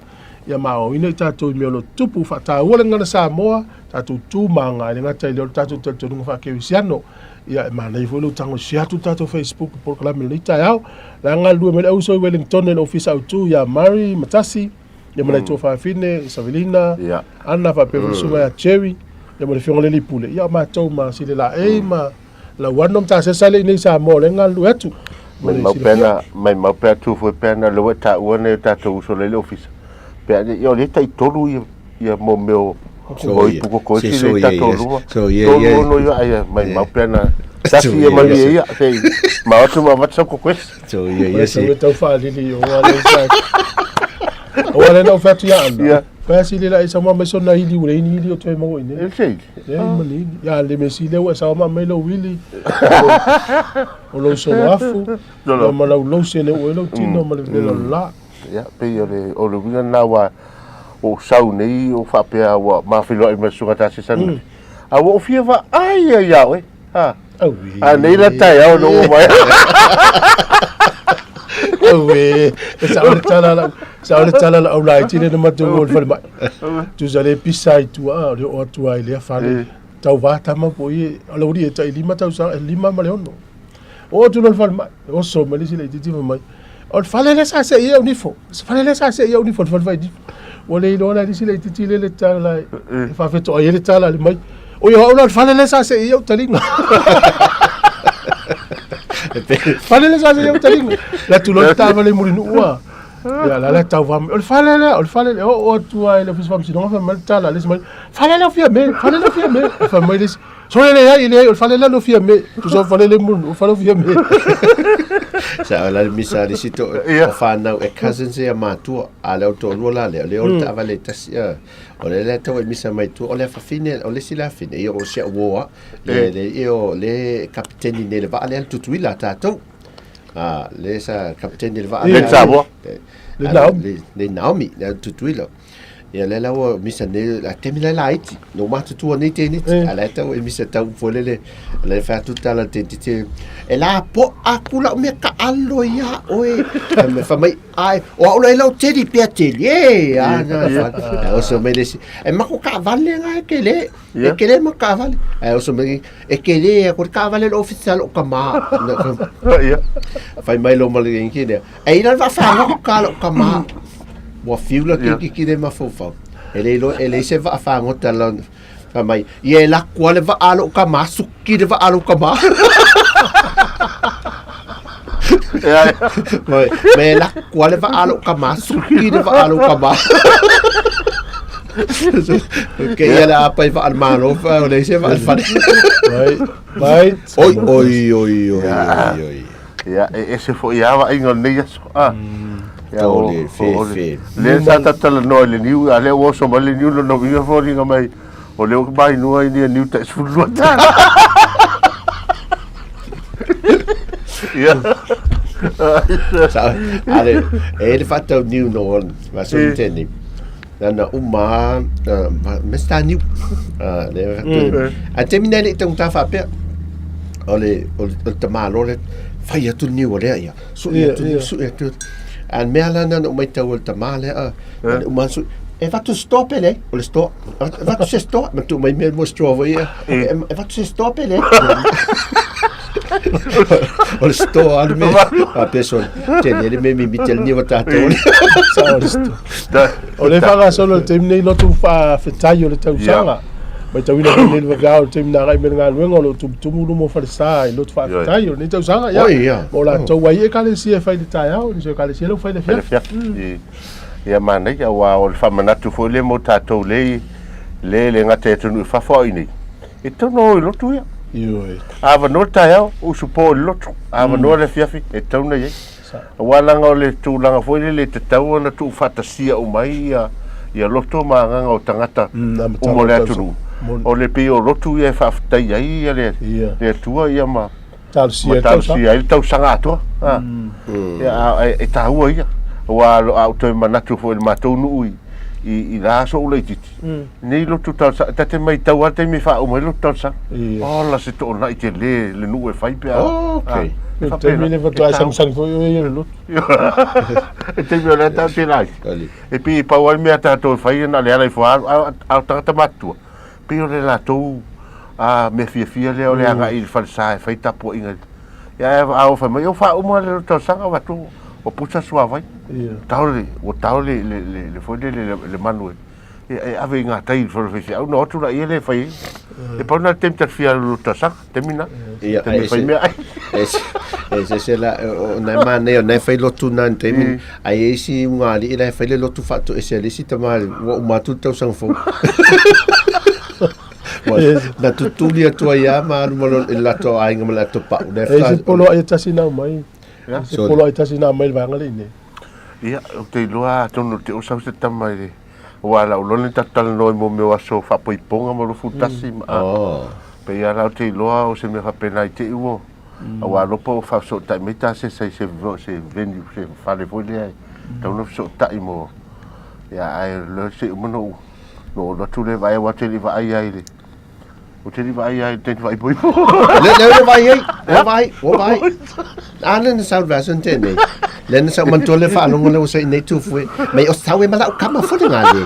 ia ma aoaoina i tatou i mea o lo o tutupu, faataua le gagana Samoa, tatou tu ma aga, e le gata i lea o le tatou talitonuga faakerisiano. Ia, e manaia foi lou tago e share atu le tatou Facebook i polokalame i lenei taeao. O le a galulue mai le auuso i Wellington i le Ofisa Autu ia Murray Matasi, ia ma nai tuafafine, Savelina, Anna faapea foi le susuga ia Jerry, ia ma le Afioga i le Alii Pule, ia o matou ma Sile Laei ma Lauano ma Tasesa le i nei i Samoa o lea e galulue atu. Mo le Maimau pea silafia. na, maimau pea tu foi pea na lea ua e taua nei o tatou uso lea i le ofisa. Pea ia o lea e tai tolu ia ia mo mea o So o ia, ipu koko se isi so lea i ia tatou ia, luma. so ia Tolu ia. ono ia ai maimau pea na So tasi ia ia ia malie se. ia se i ma atu ma avatu sau koko esi. So ia O ia le tau se. e tau faalili o ala i sa. O ala na o fatu ia ana. Ia. Fa sili la isa ma mai sona ili ule ini ili o toe maua ine. E se ili. E ma ni ili. Ya le mesi le ua sa ma mai lo wili. O lo solo afu. Lolo. Ma ma lau lose le ua lo tino ma le vela la. Ia, pei o le, o le uiga lena ua ou sau nei ou faapea ua mafeiloai ma le susuga Tasesa ananafi. A ua ou fia vaai ai ia oe. Ha. Auē. A nei la taeao na oo mai. Auē. E sao le tala lau, sao le tala lau laiti lea na matou o i le falemai. Tusa le pisa i tua, o le oo atu lava i lea fale. Tau va tama po i, o le aualii e tai 5 tausaga, e 5 ma le 6. Oo atu loa i le falemai, oso mai le isi laitiiti fai mai, o le fale lea sa se'i ai au nifo, le fale lea sa se'i ai au nifo, le fale fai nifo. Ua le iloa la e le isi laitiiti lea le tala e faafetoai ai le tala a le mai. Oi, o au la o le fale lea sa se'i ai au taliga. Fale lea sa se'i ai au taliga. Le atu loa le taavale i Mulinuu a. Ia, la la tau va mai, o le fale lea, o le fale lea. Oo atu lava i le Ofisa Faamasinoga fai mai le tala a le isi mai, fale lea o Fiame, fale lea o Fiame. Fai mai le isi, Sole leai, e leai, o le fale lea o Fiame. Tusa o le fale lea i Mulinuu, o le fale o Fiame. Sa o la le misa a le isi to Ia. o whanau e cousins ia matua a le o toalua la lea o le o le taavale e tasi a o le lea tau e misa mai tua o le afafine o le isi le afine ia o si au uo a le le ia o le kapiteni nei le vaa lea le Tutuila a tatou a le sa kapiteni le vaa Le lea Samoa. le Le Naomi. le le Naomi le Tutuila Ia lea la ua misa nei, a taimi la e laiti, no matutua nei teneti, a la e tau e misa tau foi lele, a la e fai atu le tala a le teneti, e la po'a aku la'u mea taalo iā oe. Fai mai, fai mai, ai, o a'u la i lau teli pea teli, e, a, na, fa, oso mai le isi, e mako kaavale nga e kele, e kele ma kaavale. Ae oso mai, e kele, ko le kaavale le ofisa a lo'u kamā. Ia. Fai mai lo ma le kingi lea, E ina le vaafagogo ka lou kamā. Ua fiu la keiki ki le mafaufau. E le iloa, e leai se vaafagota lona. Fai mai, ia e lako lava le vaa a lou kamā, suki le vaa a lou kamā. Mai, mai e lako lava le vaa a lou kamā, suki le vaa a lou kamā. Ke ia le apai vaa le malo, fa o leai se vaa le fale. Mai, mai. Oi, oi, oi, oi, oi, oi. Ia, e ese foi lava vaaiga o lenei aso. Ah. Ia, o, Tole, fe, o, o, le, fe. lea sa tatalanoa i le niu, a lea ua oso mai le niu, lona uiga foliga mai, o lea ua mainua i nia niu tai 12 tala. Ia. Sa, ale, e le whaatau niu no on, ma so Eh. tēnei. Nana uma, uh, me sta niu. Uh, le, A te mina le tau tā whaapea, o le, o le, o le tamalo le, whai atu le niu o lea ia, sui Ia, atu, ia. sui atu. A mea la nana umai tau o le tamā lea, nana uma sui, e vatu se store pele, o le store, e vatu se store, ma tu mai mea mo straw foi ia, e e vatu se store pele. O le store a le mea, a peso, tele le mea mimiti le niu o tātou. Sao le store. O le faagasolo i le taimi nei lotu faafetai o le tausaga. Matauina foi nei le vaveao i le taimi na agai mai le galuega o lo o tumutumu luma o falesa i lotu faafetai o lenei tausaga. Ia, Oi, ia. mo latou ai ekalesia e fai i le taeao, nisi o ekalesia lea ua fai i le Fai le afiafi. afiafi. Ia manaia, aua o le faamanatu foi lea mo tatou lea lea e le gata i atunuu i fafo a o i inei, e tatau ona o i lotu ia. Ioe. A avanoa le taeao, usupo i le lotu. A avanoa le afiafi, e tatau ona i ai. Aua leaga o le tulaga foi lele e tatau ona tuufaatasia uma ai ia, ia loto ma agaga o tagata uma o le atunuu. O le pei o lotu ia e faafetai ai ia le, le Atua ia ma, ma talosia ai le tausaga atoa. Ia, a, e, e taua ia. Aua a ou toe manatu foi i le matou nuu i, i i la aso ou laitiiti, nei lotu talosaga, ta te matau lava le taimi e faauma ai lotu talosaga. Ola se toonai tele le nuu e fai pe a. Oh, okay. E Le faapena. taimi le faatoa E tau. sagisagi foi oe ia le lotu. Le taimi o lea tatou te laiti. E pei e pau lava le mea a tatou e fai na o le ala ifo lava, a o tagata matutua, pei o le latou mea fiafia lea o le agai i le falesa e fai tapuaiga. Ia ae a oo fai mai, o faauma le talosaga avatu ua pusa le suavai. Tao le, ua tao le, le, le, le foi lele, le, le manu e, e ave i gatai i le fale faifeau ona o atu laia lea e fai ai. E pau lena le taimi ta te fia alu i le talosaga, taimi lena. Ia, Taimi e fai mea ai. E se se la, o nai manaia, o nai fai lotu na i le taimi, ae i ai isi ugaalii la e fai le lotu faatoese a le isi tama, ua uma atu le tausaga fou. Na tutuli atu ai lava ma alu ma le latou aiga ma le latou pau. E i ai se poloai e tasi na aumai. Se poloai tasi na aumai i le vaega lea i inei. Ia, ou te iloa atonu te oo sau se tama i le, aua o lau iloa lenei tatou talanoa i mea o aso faapoipoga ma 21 ma a. Pei lava la ou te iloa o se mea faapena i te i ua, aua alofa ua faafesootai mai ta sesa i se venue, se fale foi lea e tatau ona fesootai mo, ia ae o lea se i uma ona ou Na ou alu atu lea vaai aua ou te le i vaai lava i le ou te le i vaai lava i le taimi faaipoipo. Le le ua vaai ai, ua vaai, ua vaai. A le na sau le vaiaso na tea nei. Le na sau manatua le faalogo le ua sai nei tufue. Mai o sau e ma lau kama fo le ngā le.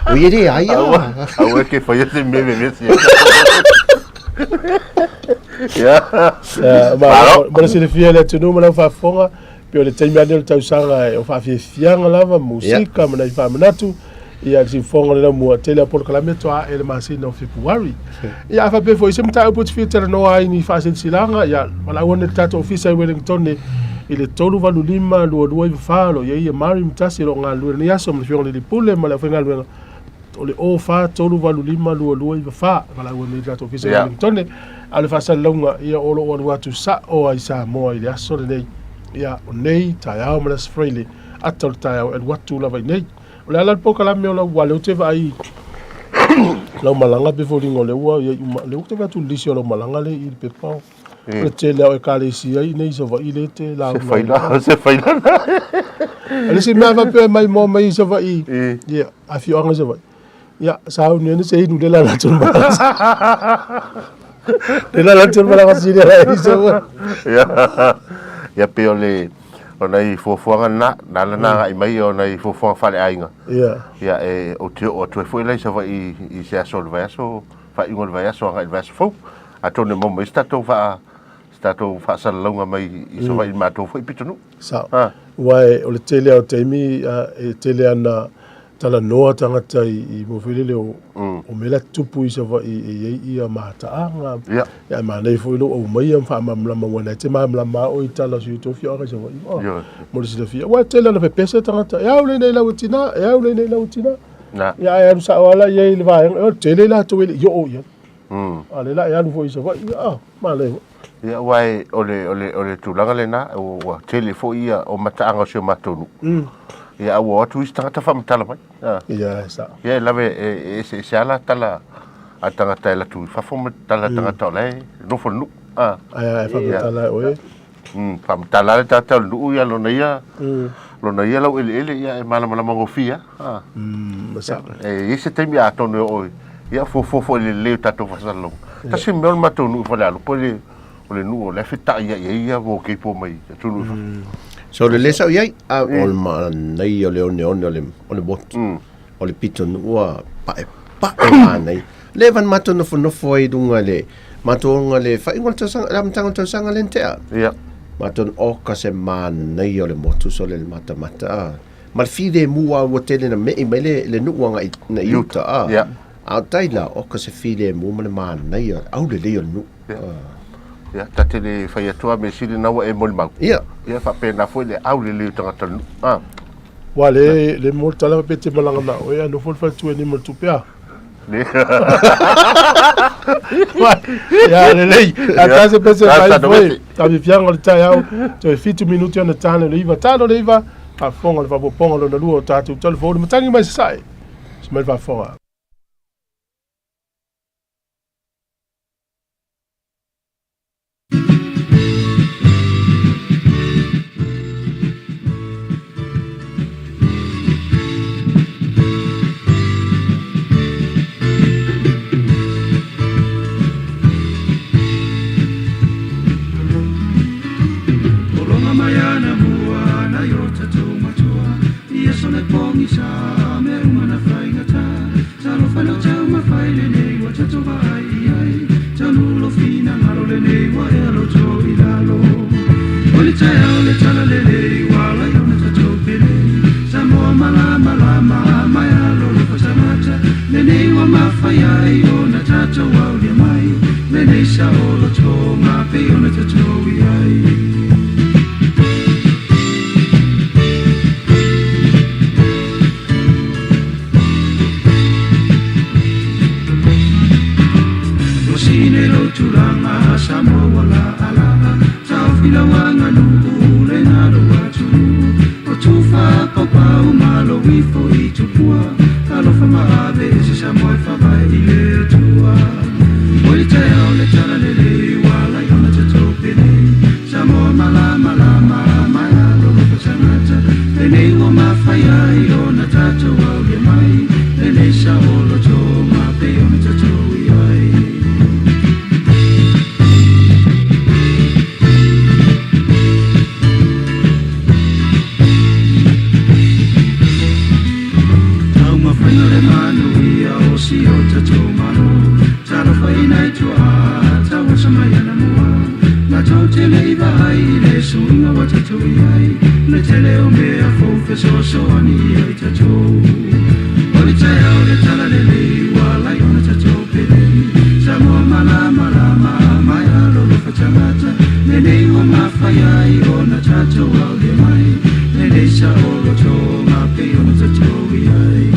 O ie le ai a. Aua e ke faia se mea vevesi ai. Ia. Ma le silafia e le atunuu ma lau faafofoga, pei o le taimi lava lenei o le tausaga o faafiafiaga lava, musika ma nai faamanatu, ia le siufofoga o le laumua, tele lava polokalame toa ae le masina o Fepuari. Ia a faapea foi se mataupu e te fia talanoa ai ni faasilasilaga, ia valaau ane i le tatou ofisa i Wellington i le 385 2294 o lo o i ai Mari Matasi o lo o galulue i lenei aso ma le Afioga i le Alii Pule ma le aufaigaluega o le 04 385 2294 valaau ane i le tatou ofisa i Wellington. A o le faasalalauga, ia o lo o alu atu sao ai Samoa i le aso lenei. Ia, o nei taeao ma le Aso Faraile, ata o le taeao e alu atu lava i nei. O le a la le polokalame o lau, aua o lea ou te vaai lau malaga pei e foliga o lea ua i ai uma, o lea ou te vaai atu i le lisi o lau malaga lea i i le pepa o le tele lava o Ekalesia i inei i Savaii lea e te lauga ai. Se faila. O le isi mea faapea mai moa mai i Savaii, ia, afioaga i Savaii, ia, sauni ane se inu le la atu le malaga. Le la atu le malaga sili ala i Savaii. Ia, pei o le, o nai fuafuaga na, na ala na agai mai o nai fuafuaga faaleaiga. Ia. Ia, e, ou te oo atu ai foi la i Savaii i se aso o le vaiaso, faaiuga o le vaiaso agai i le vaiaso fou. Atonu e maua mai se tatou faa, se tatou faasalalauga mai i Savaii i le matou foi pitonuu. Sao. Aua o le tele lava o taimi e tele lava ina talanoa tagata i mea foi lele o, o mea la tutupu i Savaii e i ai ia mataaga. Ia. Ia ae manaia foi lou aumaia ma faamalamalama aua na e te malamalama lava oe i tala o si outou afioaga i Savaii. Oh, Ioe. mo le silafia. Aua e tele lava ina pepese tagata, e au lenei lau e tina, e au lenei lau e tina. Na. Ia ae alu sao lava la i ai i le vaega, o le tele i latou e le i oo i ai. A o lea la e alu foi i Savaii, ah, manaia foi. Ia, aua e, o le, o le, o le tulaga lena, ua tele foi ia o mataaga o si o matou nuu. Ia, a ua o atu isi tagata faamatala mai. Ia, e sao. Ia, e lave, e eseese lava la tala a tagata e alu atu i fafo ma tala a tagata o la e nofo i le nuu. Ae, ae faamatala e oe. Faamatala lava le tagata o le nuu ia lona ia, lona ia laueleele, ia e malamalama gofie lava. E sao. E i ai se taimi atonu e oo i, ia fuafua foi i le lelei o tatou faasalalauga. Tasi le mea o le matou nuu i Falealupo, o le nuu o la e feta'ia'i ai ia wallpaper mai atunuu i fafo. So o le lē sau i ai, a o le manaia o le oneone o le o le motu. O le pitonuu ua pa'epa'e manaia. Leva na matou nofonofo ai i luga i le matou oga le faaiuga o le tausaga, le amataga o le tausaga lea na tea. Ia. Matou oka se manaia o le motu sole le matamata a. Ma le filemu lava ua tele na me'i mai le le nuu agai i uta a. Ia. A o tai la, oka se filemu ma le manaia, aulelei o le nuu. Ia. Ia, ta te le fai atu lava mea sili na ua e molimau. Ia. Ia, faapena foi le aulelei o tagata o le nuu. A. Ua le le mo le tala pe te malaga na oe a nofo le faletua i nima le tupe a. Le. Ia lelei, a ta se pese Ia, mai ta foi. nofe. Ta fiafiaga o le taeao, toe 7 minute ona ta le 9, ta le 9, faafofoga le faaopoopoga lona lua o tatou tala fou le matagi mai sasae. Se mai le faafofoga. pogisa Mea uma na faigata Talofa i lau taumafai lenei ua tatou vaai i ai Taunuu lou finagalo lenei ua ea lou to i lalo O le taeao le talalelei ua ala ai ona tatou pele Samoa malamalama ma e alolofa tagata Lenei ua mafai ai ona tatou aulia mai Lenei saolotoga pei ona tatou i ai. Ua sine lou tulaga Samoa ua laalaa Taofi lau aganuu lena lou atunuu O tufa paupau ma lou ifo i tupua Talofa ma ave ese Samoa e faavae i le Atua O le taeao le talalelei ua ala ai ona tatou pele Samoa malamalama ma e alolofa tagata Lenei ua mafai ai ona tatou aulia mai Lenei saolotoga pei ona tatou i ai. Taumafaiga le manuia o si o tatou Malo Talofa i nai tuaa tauasa mai anamua Latou te le i vaai i le suiga ua tatou i ai Le tele o mea fou fesoasoani ia i tatou O le taeao le talalelei ua ala ai ona tatou pele Samoa malamalama ma e alolofa tagata Lenei ua mafai ai ona tatou aulia mai Lenei saolotoga pei ona tatou i ai.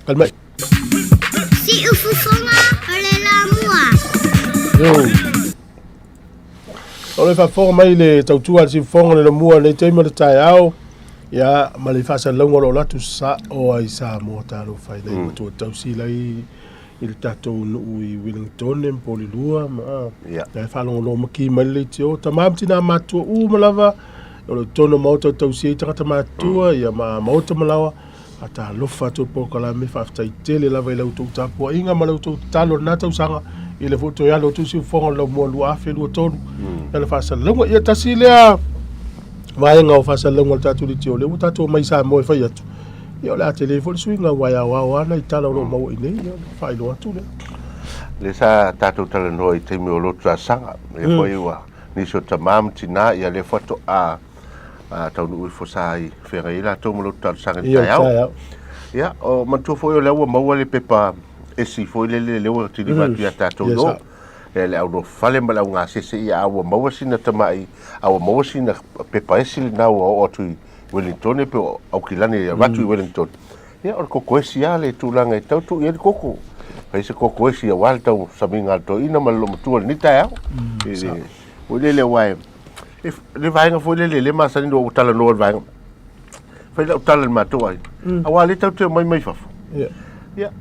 Tali mai. Siufofoga o le lamua. Yo. O le faafofoga mai le tautua a le siufofoga o le lamua nei taimi o le taeao. Ia, ma le faasalalauga o lo o latou sa'o ai Samoa talofa i nai matua tausi la i i le tatou nuu i Wellington ma Polilua ma Ia. la e faalogologo maki mai le leitio. Tama ma tinā matutua uma lava o lo o i totonu o maota o tausi ai tagata matutua ia ma maota ma laoa. Faatalofa atu i le polokalame, faafetai tele lava i la outou tapuaiga ma la outou tatalo i lena tausaga i le foi toe alu atu siufofoga o le laumua 2023. Ia le faasalalauga. Ia tasi lea vaega o faasalalauga o le tatou leitio, lea ua tatou omai i Samoa e fai atu. Ia o le a tele foi le suiga aua e aoao lava nai tala o lo o maua i inei, ia ona faailoa atu lea. Lea sa tatou talanoa i taimi o lotu laasaga, lea foi ua nisi o tama ma tina, ia lea faatoa taunuu ifo sa i feagai ai latou ma lotu talosaga i le taeao. Ia, o manatua foi o lea ua maua le pepa esi foi lele lea ua kiliva atu ia tatou i o. Le le aunofale ma le augasese, ia a ua maua sina tamai, a ua maua sina pepa esi lena ua oo atu i Wellington pe o Aukilani e avatu i Wellington. Ia, o le koko esi lava le tulaga e tau tuu i ai le koko. Fai se koko esi aua le tausamiga a le toeaina ma le loomatua i lenei taeao. I le foi lele aua e, le vaega foi lele le masani ona ou talanoa i le vaega. Fai lau tala i le matou aiga. Aua lea tatou te omai mai fafo. Ia,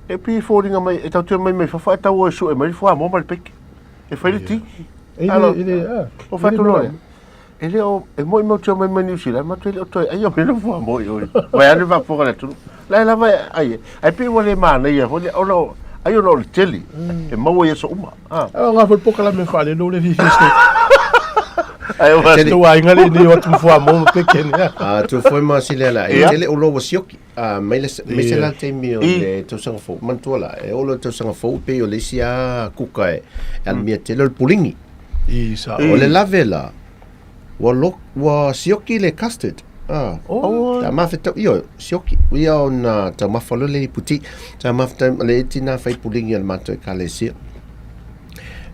e pei e foliga mai, e tatou te omai mai fafo ae tau o e sue mai le fuamoa ma le peke. E fai le ti. O fai atu loa lea. E le o, e moi matou te omai mai Niu Sila, matou e le o toe aia mai le fuamoa i o. Vai ane faafofoga le atunuu. La e lava e ai e. Ae pei ua le manaia foi lea, ona o, ai ona o le tele, e maua i aso uma. Ah. Ae o foi le polokalame faalele le fiafia se. Ai o Tele. Tou aiga le nei o atu ma fuamoa ma peke ni. A tu foi ma sile la e tele o lo ua sioki. A mai le mai se la taimi o le tausaga fou. Manatua la e oo le tausaga fou pei o le isi a kuka e aumia tele o le pulingi. I sa. O le lave la ua lo ua sioki le custard. Ah. Oh. Ta mafetau ioe sioki. Ia ona taumafa loa le iputi. Sa mafetau ma le tina fai pulingi a le matou ekalesia.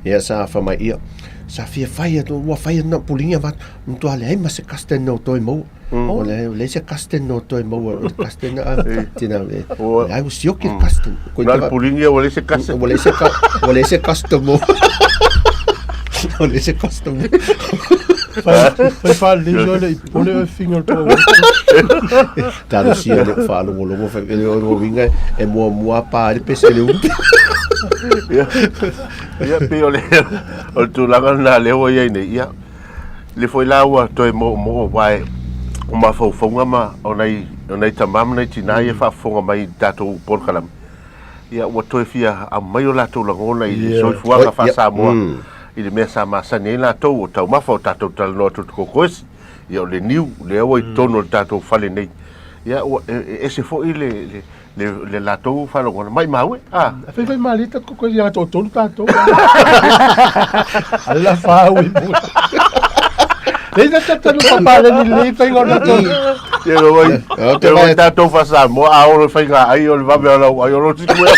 Ia sa fai mai ia, sa fia fai atu, ua fai atu na pulingi avatu, matua leai ma se custard na o toe maua. O le leai se custard na o toe maua, o le custard na a tina e, leai ua sioki le custard. Ko Na le pulingi ua leai se custard. Ua leai se ua leai se customer. Ua leai se customer. Fai faalelei soe le i pole oe figa o le toa. Talosia le faalogologo fai le o uiga e muamua pa ai le pese i le upu. Ia, pei o le, o le tulaga lena lea ua i ai nei. Ia, le foi la ua toe moomoo aua e o mafaufauga ma o nai, o nai tamā ma nai tinā ia e faafofoga mai i le tatou polokalame, ia ua toe fia aumai o latou lagona i le soifuaga faa-Samoa i le mea sa masani ai latou o taumafa o tatou talanoa atu i le kokoesi, ia o le niu lea ua i totonu o le tatou fale nei. Ia ua e ese foi le, le, le, le latou faalogona, maimau e, a. Fai fai malie ta kokoesi ia toatolu tatou. Ala fau i mua. Lei ta ta tanu papaleni lei faiga o tatou. Ia lo wai, ia wai tatou faa-Samoa, a o le faiga ai o le vave o lau ai o lo siku e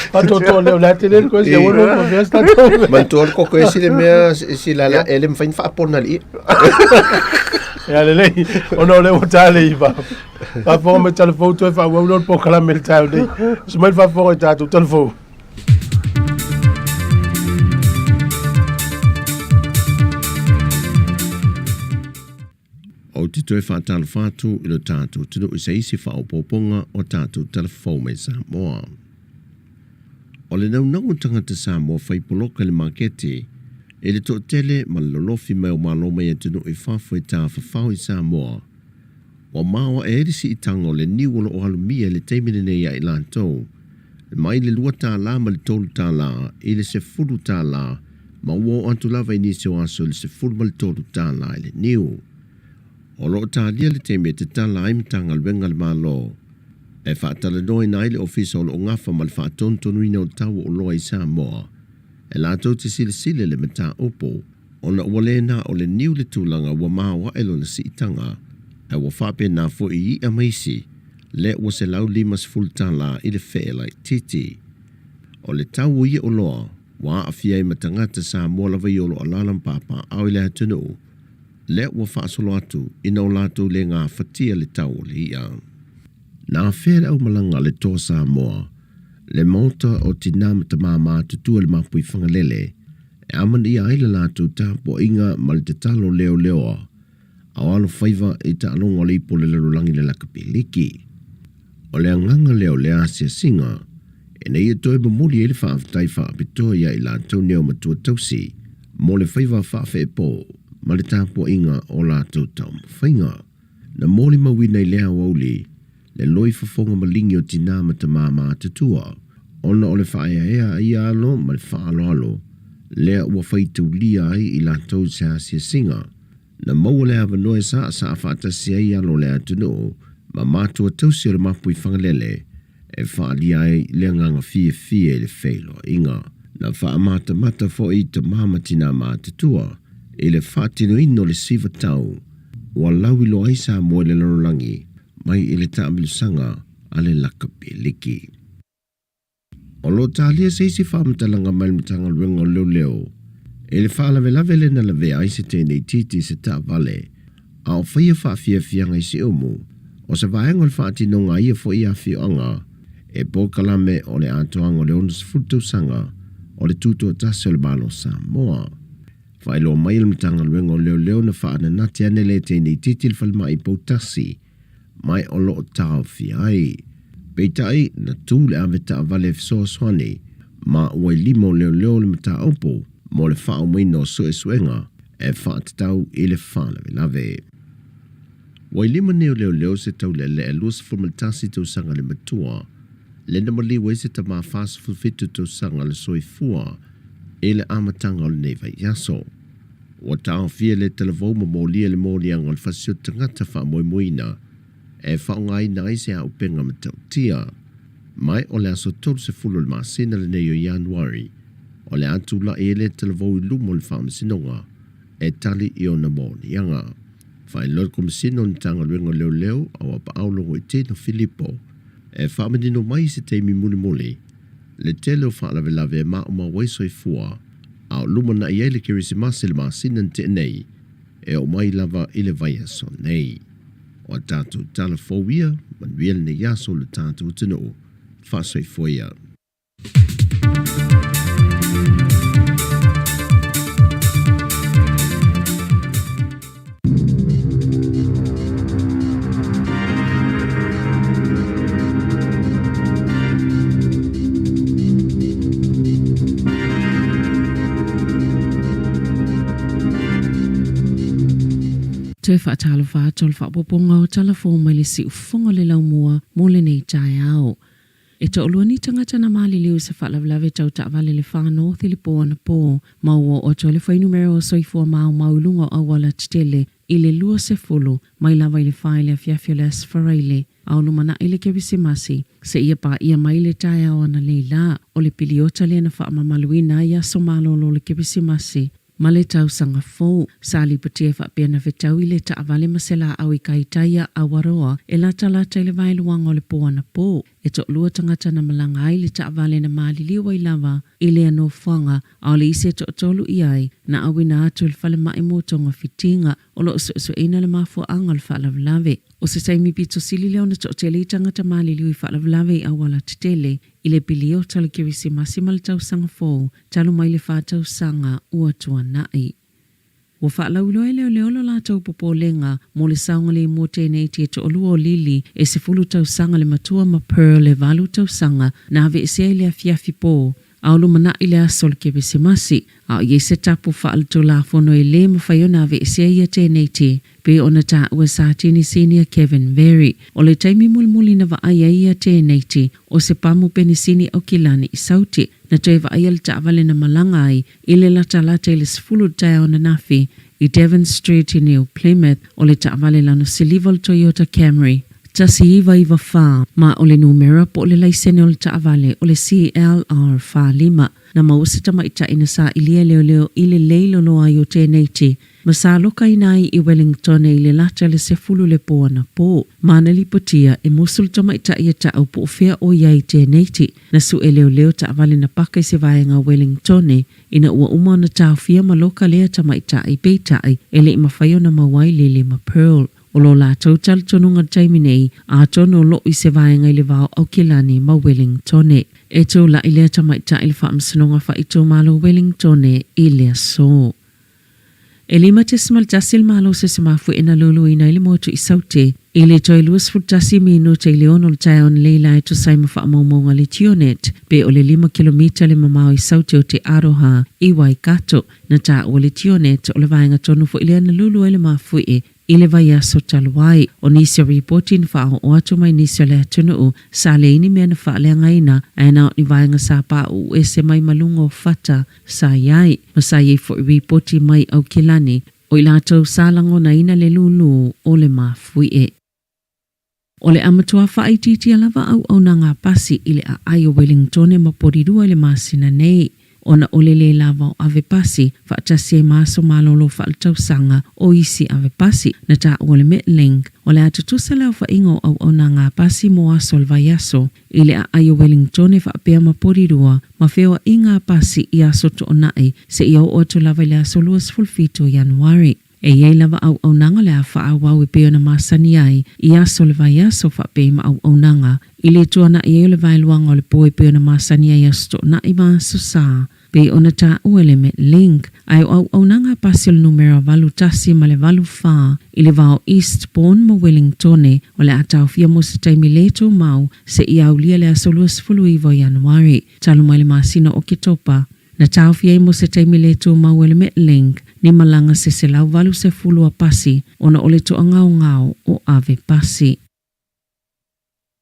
Patoto leo la tele ko se wono ko festa to. Manatua le koko e si le mea si la la e le mafai ona faapona le ia. Ia lelei, ona o lea ua ta le iva. Faafofoga mai Talafou toe faaauau lea o le polokalame i le taeao nei. Usu mai le faafofoga i tatou Talafou. Ou te toe faatalofa atu i lo tatou atunuu i se isi faaopoopoga o tatou talafou mai Samoa. O le naunau o tagata Samoa fai poloka i le maketi i le toatele ma le lolofi mai o malo mai atunuu i fafo e tafafao i Samoa, ua maoae ai le siitaga o le niu o lo o alumia i le taimi lenei ia i latou, mai le $2 ma le $3 i le $10 ma ua oo atu lava i nisi o aso i le $13 i le niu. O lo o talia le taimi e tatala ai Matagaluega a le Malo e faatalanoaina ai le Ofisa o lo o gafa ma le faatonutonuina o tau o oloa i Samoa e latou te silasila i le mataupu ona ua le na o le niu le tulaga ua maoae lona siitaga ae ua faapena foi i i'a ma isi lea ua $150 i le fee laitiiti. O le tau o ia oloa ua aafia ai ma tagata Samoa lava ia o lo o alaala ma papaaao i le atunuu lea ua faasolo atu ina o latou le gafatia le tau o le i'a. Na afea le aumalaga a le Toa Samoa, le Maota o Tinā ma Tamā Matutua i le Mapui Fagalele e amanaia ai le latou tapuaiga ma le tatalo leoleoa a o alofaiva i taaloga o le ipu o le lalolagi le lakapiliki. O le agaga lea o lea asiasiga, ina ia toe momoli ai le faafetai faapitoa ia i latou nei o matua tausi mo le faiva faafeepo ma le tapuaiga o latou taumafaiga. Na molimauina i lea aoauli le loi fofoga maligi o tinā ma tamā matutua, ona o le faaeaea a ia alo ma le faaaloalo lea ua faitaulia ai i latou se asiasiga. Na maua le avanoa e saasaa faatasi ai alo o le atunuu ma matua tausi o le mapu i Fagalele e faaalia ai le agaga fiafia i le feiloaiga. Na faamatamata foi tama ma tinā matutua i le faatinoina o le siva tau ua lauiloa ai Samoa i le lalolagi mai i le taamilosaga a le Lakapiliki. O lo o talia se isi faamatalaga mai le Matagaluega o Leoleo i le faalavelave lea na lavea ai se teine itiiti i se taavale a o faia faafiafiaga i Siumu, o se vaega o le faatinoga a ia foi afioaga e polokalame o le atoaga o le 60 tausaga o le Tutoatasi o le Malo o Samoa. Faailoa mai e le Matagaluega o Leoleo na faananati ane le teine itiiti i le falemai i Poutasi mai o lo o taofia ai. Peitai, na tu le ave taavale e fesoasoani ma ua i lima o leoleo le mataupu mo le faaaumaina o suesuega e faatatau i le faalavelave. Ua i lima nei o leoleo se taulealea 21 tausaga le matua, le na maliu ai se tama 47 tausaga le soifua i le amataga o lenei vaiaso. Ua taofia le talavou ma molia le moliaga o le fasioti tagata faamoemoeina e faaaogaina ai se auupega matautia. Mai o le aso 30 o le masina lenei o Ianuari, o le a tulai ai le talavou i luma o le Faamasinoga e tali i ona moliaga. Faailoa le Komesina o le Matagaluega o Leoleo a Auapaau Logoitino Filipo e faamanino mai i se taimi mulimuli le tele o faalavelave e maumau ai soifua a o lumanai ai le Kerisimasi i le masina na tea nei, e oo mai lava i le vaiaso nei. O a tatou tala fou ia, manuia lenei aso i lo tatou atunuu. Faasoifua ia. Toe faatalofa atu o le faaopoopoga o tala fou mai le siufofoga o le laumua mo lenei taeao. E toalua ni tagata na maliliu i se faalavelave tau taavale i le Far North i le pō anapō, ma ua oo atu ai le fuainumera o soifua maumau i luga o auala tetele i le 20 mai lava i le fa i le afiafi o le Aso Faraile a o lumanai le Kerisimasi seia paia mai le taeao analeila o le piliota lea na faamamaluina ai aso malolo o le Kerisimasi ma le tausaga fou. Sa lipotia e faapea na fetau i le taavale ma se laau i kai tai a Awaroa e latalata i le vaeluaga o le pō anapō. E toalua tagata na malaga ai le taavale na maliliu ai lava i lea nofoaga, a o le isi e toatolu i ai na auina atu i le falemai mo togafitiga. O lo o suesueina le mafuaaga o le faalavelave. O se taimi pito sili lea ona toatele i tagata maliliu i faalavelave i auala tetele i le piliota o le Kerisimasi ma le tausaga fou talu mai le tausaga ua tuanai. Ua faalauiloa e leoleo lo latou popolega mo le saogalemu o teineiti e toalua o Lily e 10 tausaga le matua ma Pearl e 8 tausaga na aveesea i le afiafi pō a o lumanai le aso o le Kerisimasi, a o i ai se tapu faaletulafono e lē mafai ona aveesea ia teineiti pei ona taua e Satini Senior Kevin Berry. O le taimi mulimuli na vaai ai ia teineiti o se pamu penisini Aukilani i Saute, na toe vaaia le taavale na malaga ai i le latalata i le 10 i le taeao ananafi i Devon Street i New Plymouth, o le taavale lano siliva o le Toyota Camry 1994, ma o le numera po o le laisene o le taavale o le CLR 45. Na maua se tamaitai na sailia e leoleo i le lei loloa ai o teineiti ma sa lokaina ai i Wellingtone i le lata i le 10 le pō anapō. Ma na lipotia e musu le tamaitai e taʻau po o fea ʻo ia i teineiti. Na sue leoleo taavale na paka i se vaega o Wellingtone ina ua uma ona taofia ma loka lea tamaitai, peitai e le i mafai ona maua ai Lily ma Pearl. O lo latou talitonuga i le taimi nei, atonu o loo i se vaega i le va o Aukilani ma Wellingtone. E tulaʻi lea tamaitai i le Faamasinoga Faaitumalo o Wellingtone i le aso. E 5.1 le malo se se mafuie na luluina ai le motu i Saute i le toe 21 minute i le 6 o le taeao analeila e tusa ai ma faamaumauga a le Geonet pe o le 5 kilomita le mamao i Saute o Te Aroha i Waikato. Na taua le Geonet o le vaega tonu foi lea na lulu ai le mafuie i le vaiaso talu ai. O nisi o ripoti na faaoo atu mai nisi o le atunuu sa leai ni mea na faaleagaina ae na o ni vaega sa pauu ese mai ma luga o fata sa i ai, ma sa i ai foi ripoti mai Aukilani o i latou sa lagonaina le lūlū o le mafuie. O le a matua faaitiitia lava auaunaga a pasi i le aai o Wellingtone ma Porirua i le masina nei, ona o le lē lava o ave pasi faatasi ai ma aso malolo faaletausaga o isi ave pasi. Na taua le Metlink, o le a tutusa le aofaiga o auaunaga a pasi mo aso o le vaiaso i le aai o Wellingtone faapea ma Porirua ma feoaiga a pasi i aso Toonai seia oo atu lava i le aso 27 o Ianuari. E i ai lava auaunaga o le a faaauau e pei ona masani ai i aso o le vaiaso faapea ma auaunaga i le tuanai ai o le vaeluaga o le pō e pei ona masani ai i aso Toonai ma aso Sa pei ona taua e le Metlink, ae o auaunaga a pasi o le numera 81 ma le 84 i le va o Eastbourne ma Wellingtone o le a taofia mo se taimi lē tumau seia aulia le aso 29 o Ianuari talu mai le masina o Oketopa. Na taofia ai mo se taimi lē tumau e le Metlink ni malaga se 180 a pasi ona o le toagaogao o ave pasi.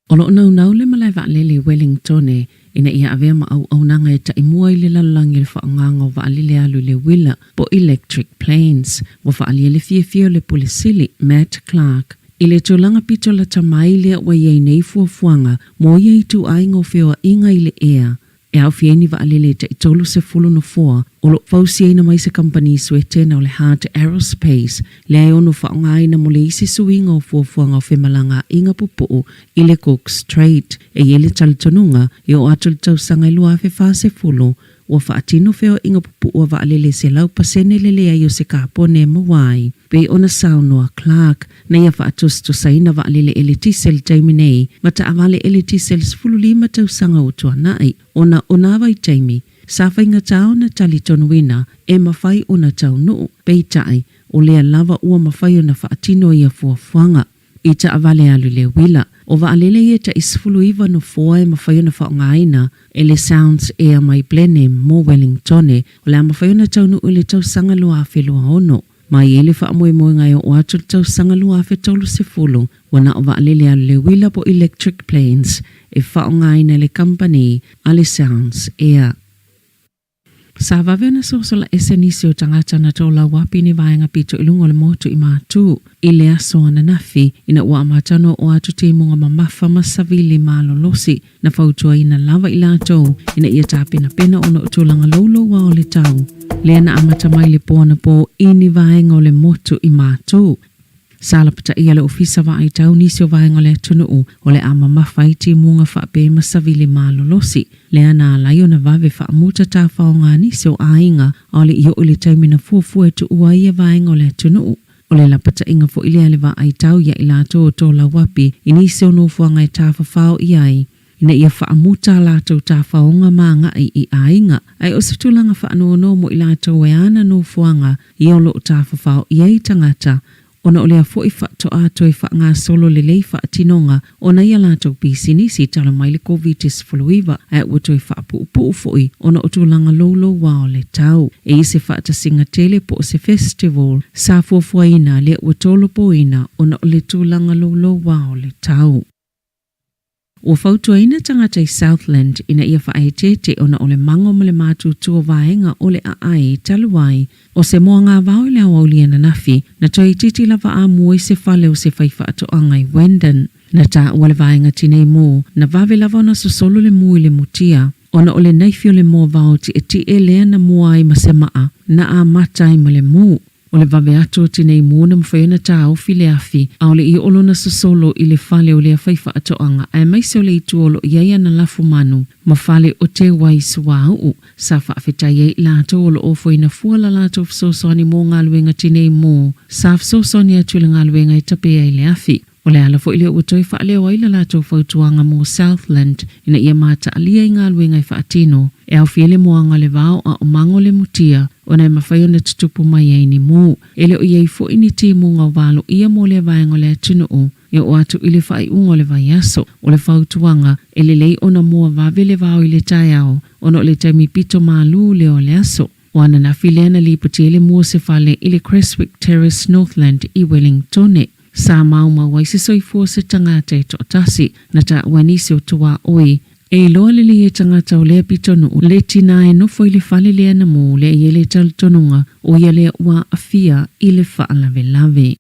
O lo o naunau le malae vaalele i Wellingtone ina ia avea ma auaunaga e taimua i le lalolagi o le faaaogaga o vaalele alu i le uila po o electric planes. Ua faaalia le fiafia o le Pule Sili, Matt Clark, i le tulaga pito lata mai lea ua i ai nei fuafuaga mo ia ituaiga o feoaiga i le ea E aofia ai ni vaalele e tai 30 nofoa o lo o fausiaina mai se kamupani Swetena o le Heart Aerospace, lea e ono faaaogaina mo le isi suiga o fuafuaga o femalagaaiga pupuu i le Cook Strait. E i ai le talitonuga, e oo atu i le tausaga e 2040, ua faatino feoaiga pupuu a vaalele 100% le leai o se kapone e maua ai. Pei ona saunoa Clark, na ia faatusatusaina vaalele eletise i le taimi nei ma taavale eletise i le 15 tausaga ua tuanai, ona o nā vaitaimi, sa faigata ona talitonuina e mafai ona taunuu, peitai, o lea lava ua mafai ona faatino ia fuafuaga. I taavale alu i le uila, o vaalele ia tai 19 nofoa e mafai ona faaaogaina e le Sounds Air mai Blenheim mo Wellingtone, o le a mafai ona taunuu i le tausaga 2026. Ma e i ai le faamoemoega e oo atu i le tausaga 2030, ua na o vaalele alu le uila po o electric planes e faaaogaina e le kamupani a le Sounds Air. Sa vave ona sosola ese nisi o tagata na tolauapi i ni vaega pito i luga o le motu i Matu i le aso ananafi ina ua amata ona oo atu timuga mamafa ma savili malolosi na fautuaina lava i latou ina ia tapenapena ona o tulaga louloua o le tau lea na amata mai le po anapo i ni vaega o le motu i Matu. Sa lapataia le Ofisa Vaai Tau nisi o vaega o le atunuu o le a mamafa ai timuga faapea ma savili malolosi, lea na ala ai ona vave faamuta tafaoga a nisi o aiga a o le i oo i le taimi na fuafua e tuua ai ia vaega o le atunuu. O le lapataiga foi lea a le vaai tau ia i latou o Tolauapi i nisi o nofoaga e tafafao i ai ina ia faamuta a latou tafaoga ma agai i aiga, ae o se tulaga faanoanoa mo i latou e ana nofoaga ia o lo o tafafao i ai tagata, ona o lea foi faatoa toe faagasolo lelei faatinoga o nai a latou pisinisi talu mai le Koviti-19, ae ua toe faapuupuu foi ona o tulaga louloua o le tau. E i ai se faatasiga tele po o se festival sa fuafuaina lea ua tolopoina ona o le tulaga louloua o le tau. Ua fautuaina tagata i Southland ina ia faaeteete ona o le mago ma le matutu o vaega o le aai talu ai o se moagavao i le aoauli ananafi na toe itiiti lava amua i se fale o se faifaatoaga i Wendon. Na taua le vaega tinei mu na vave lava ona sosolo le mu i le mutia ona o le naifi o le moavao tietie lea na mua ai ma se maa na amata ai ma le mu. O le vave atu o tinei mu na mafai ona taofi le afi, ʻaʻole i oo lona sosolo i le fale o lea faifaatoaga aemaise o le itu o lo o i ai ana lafu manu ma fale o te wai suauu. Sa faafetai ai i latou o lo o ofoina fua la latou fesoasoani mo galuega tinei mu sa fesoasoani atu i le galuega e tape ai le afi. O le ala foi lea ua toe faaleo ai la latou fautuaga mo Southland ina ia mataalia i galuega e faatino, e aofia ai le moaga o le vao a o mago le mutia ona e mafai ona tutupu mai ai ni mu. E le o i ai foi ni timuga o valoia mo lea vaega o le atunuu e oo atu i le faaiuga o le vaiaso. O le fautuaga, e lelei ona mua vave le vao i le taeao ona o le taimi pito malū lea o le aso. O ananafi lea na lipoti ai le mu o se fale i le Creswick Terrace, Northland i Wellingtone. Sa maumau ai se soifua o se tagata e toatasi, na taua nisi o tuaoi. E iloa lelei e tagata o lea pitonuu le tina e nofo i le fale lea na mu lea i ai le talitonuga o ia lea ua aafia i le faalavelave.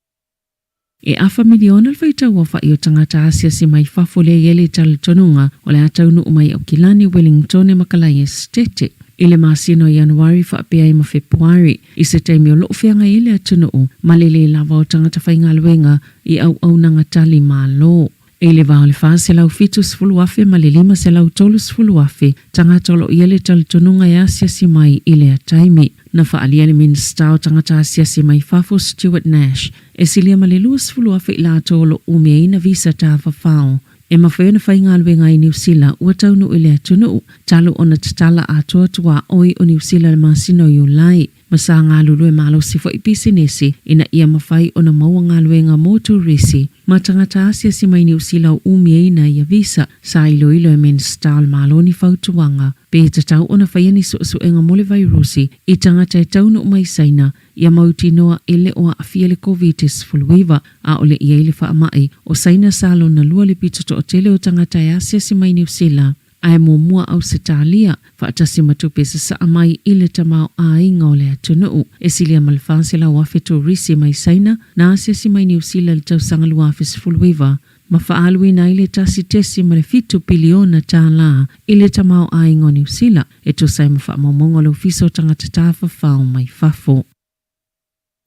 E afa miliona le faitau aofa'i o tagata asiasi mai fafo lea i ai le talitonuga o le a taunuu mai Aukilani, Wellingtone ma Kalaia Esetete i le masina o Ianuari faapea ai ma Fepuari. I se taimi o loo feagai ai le atunuu ma le lē lava o tagata faigaluega i auaunaga tali malo. I le va o le 470,000 ma le 530,000 tagata o lo o i ai le talitonuga e asiasi mai i lea taimi. Na faaalia e le Minisita o Tagata Asiasi mai Fafo Stuart Nash, e silia ma le 20,000 i latou o lo o umiaina visa tafafao e mafai ona faigaluega ai i Niu Sila ua taunuu i le atunuu talu ona tatala atoa tuaoi o Niu Sila i le masina o Iulai ma sa galulue malosi foi pisinisi ina ia mafai ona maua galuega mo turisi ma tagata asiasi mai Niu Sila o umiaina ia visa. Sa iloilo e Minisita o le Malo ni fautuaga pe tatau ona faia ni suesuega mo le vairusi i tagata e taunuu mai Saina ia mautinoa e le o aafia le Koviti-19, ʻaʻole i ai le faamai. ʻO Saina sa lona lua le pito toatele o tagata e asiasi mai Niu Sila, a e muamua Ausetalia, faatasi ma tupe sasaa mai i le tamaoaiga o le atunuu. E silia ma le 400,000 turisi mai Saina na asiasi mai Niu Sila i le tausaga 2019. ma faaaluina ai le 1.7 piliona tālā i le tamaoaiga o Niu Sila, e tusa ai ma faamaumauga o le Ofisa o Tagata Tafafao mai Fafo.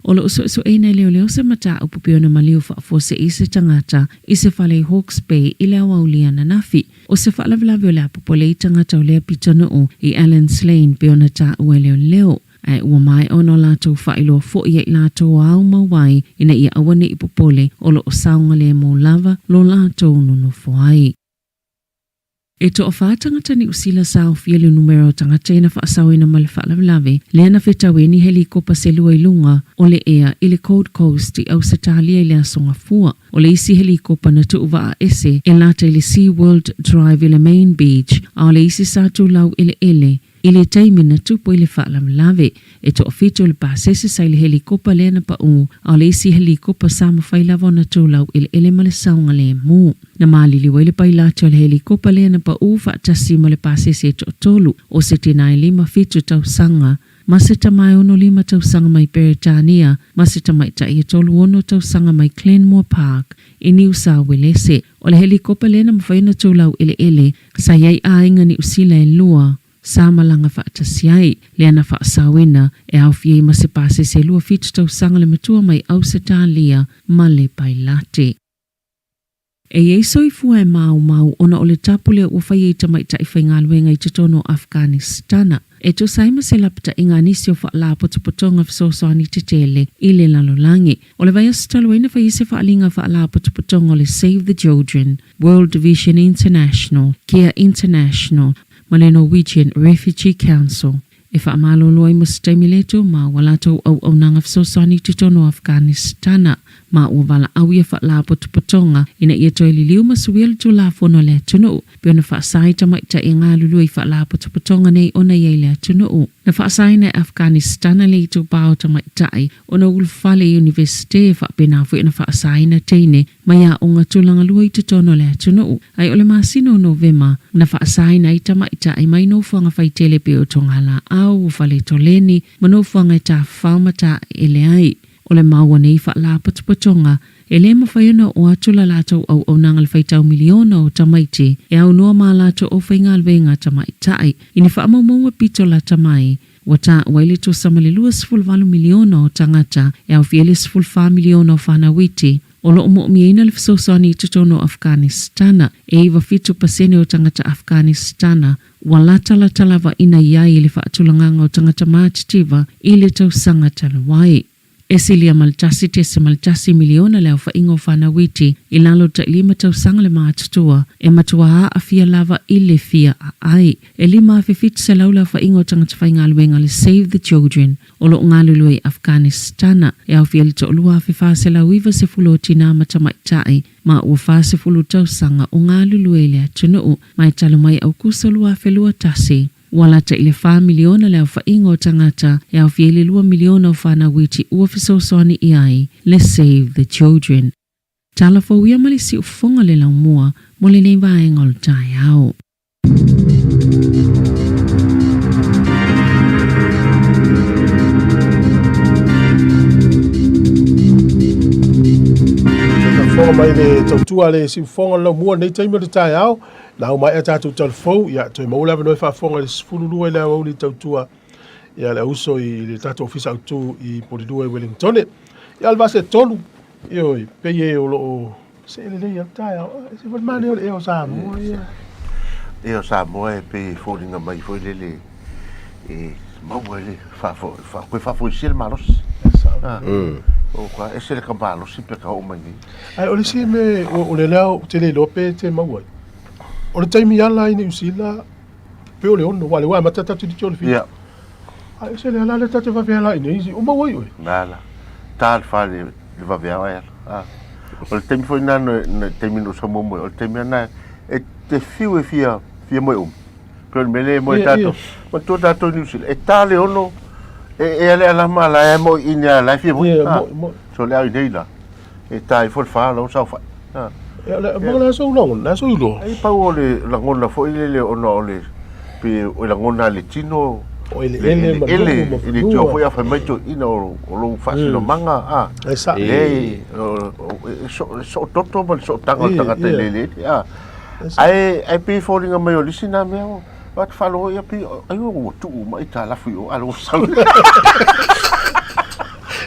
O lo o suesueina e leoleo se mataupu pei ona maliu faafuasei se tagata i se fale i Hawke's Bay i le aoauli ananafi. O se faalavelave o le a popole ai tagata o lea pitonuu i Allen's Lane pei ona taua e leoleo. Ae ua maea ona o latou faailoa foi ia i latou ao mau ai ina ia aua ne i popole o lo o saogalemu lava lo latou nonofo ai. E toafa tagata Niu Sila sa aofia le numera o tagata ia na faasaoina ma le faalavelave lea na fetau ai ni helikopa se lua i luga o le ea i le Gold Coast i Ausetalia i le Aso Gafua. O le isi helikopa na tuuvaa ese e lata i le Sea World Drive i le Main Beach, a o le isi sa tulau eleele. I le taimi na tupu ai le faalavelave, e toafitu le pasese sa i le helikopa lea na paʻu, a o le isi helikopa sa mafai lava ona tulau eleele ma le saogalemu. Na maliliu ai le pailate o le helikopa lea na paʻu faatasi ma le pasese e toatolu, o se tinā e 57 tausaga, ma se tama e 65 tausaga mai Peretania, ma se tamaitai e 36 tausaga mai Glenmore Park i Niu Sauelese. O le helikopa lea na mafai ona tulau eleele, sa i ai aiga Niu Sila e lua sa malaga faatasi ai, lea na faasaoina e aofia ai ma se pasese e 27 tausaga le matua mai Ausetalia ma le pailate. E i ai soifua e maumau ona o le tapu lea ua faia i tamaitai faigaluega i totonu o Afghanistana. E tusa ai ma se lapataiga a nisi o faalapotopotoga fesoasoani tetele i le lalolagi. O le vaiaso talu ai na fai ai se faaaliga faalapotopotoga o le Save the Children, World Vision International, Care International ma le Norwegian Refugee Council e faamalolo ai mo se taimi le tumau a latou auaunaga fesoasoani i totonu o Afghanistana ma ua valaau ia faalapotopotoga ina ia toe liliu ma suia le Tulafono a le atunuu pei ona faasa ai tamaitai e galulue i faalapotopotoga nei ona i ai le atunuu. Na faasaina e Afghanistana le itupa o tamaitai ona ulufale i Iunivesite e faapena foi ona faasaina teine mai aoga tulaga lua i totonu o le atunuu. Ae o le masina o Novema, na faasaina ai tamaitai mai nofoaga faitele pei o Togalaau, o Faletoleni, ma nofoaga e tafafao ma taeele ai. O le mau a nei faalapotopotoga, e le mafai ona oo atu la latou auaunaga i le faitau miliona o tamaiti e aunoa ma a latou aufaigaluega tamaitai i ni faamaumauga pito lata mai. Ua taua ai le tusa ma le 28 miliona o tagata e aofia ai le 14 miliona o fanau iti o lo o mo'omiaina le fesoasoani i totonu o Afghanistana. E 97 pasene o tagata Afghanistana ua latalata lava ina i ai i le faatulagaga o tagata matitiva i le tausaga talu ai. E silia ma le 1.1 miliona le aofaiga o fanau iti i lalo o le tailima tausaga le matutua e matua aafia lava i le fia aai. E 5,700 le aofaiga o tagata faigaluega a le Save the Children o lo o galulue i Afghanistana, e aofia i le 12,490 o tinā ma tamaitai ma ua 40 tausaga o galulue i le atunuu mai talu mai Aukuso 2021. Ua lata i le 4 miliona le aofaiga o tagata e aofia i le 2 miliona o fanau iti ua fesoasoani i ai le Save the Children. Tala fou ia ma le siufofoga le laumua mo lenei vaega o le taeao. Fofoga mai le tautua le siufofoga le laumua nei taimi o le taeao. Na au mai a tatou talafou, ia toe maua le avanoa e faafofoga i le 12 i le aoauli tautua ia le auso i le tatou ofisa autu i Polilua i Wellingtone. Ia le vase tolu, ioe, pei e o lo o se lelei a le taeao. Se fai mane o le ea o Samoa ia. Ea o Samoa e pei e foliga mai foi lele e maua i le koe faafoisia le malosi. O ka ese le ka malosi pe ka oo mai nei. Ae o le isi mea o le lea ou te le iloa pe te maua ai. O le taimi ala i Niu Sila, pe o le 6, aua o lea ua amata tatou te o le 7. Ia. Ae ese le ala lea tatou te vave ala ai nei, o maua ai oe? Na ala. Ta le fa le vave ao ai ala. Ah. O le taimi foi na no taimi no sa momoe, o le taimi ana e te fiu e fia fia moe umi. Pe o le mea lea e moe tatou. Matua tatou i Niu Sila, e ta le 6, e ale ala ma la e mo i ni ala e fia moe. Ia, mo. So le au i nei la. E ta ifo le fa lau saofai. Ha. Ia, le, mo le aso lagona, le aso iloa. Ai pau o le lagona foi lele ona o le, pe o lagona le tino, O eleele ma ele, nuu ma le tio fanua. foi a fai mai toeaiina o lou faasinomaga, a. E sa. Le, e soo toto ma le sootaga o le tagata i le eleele, a. Ae, ae pei e foliga mai o le isi na mea, o te faalogo ia pei, ai ua tuu mai aitalafu i o, a o lea ua sau.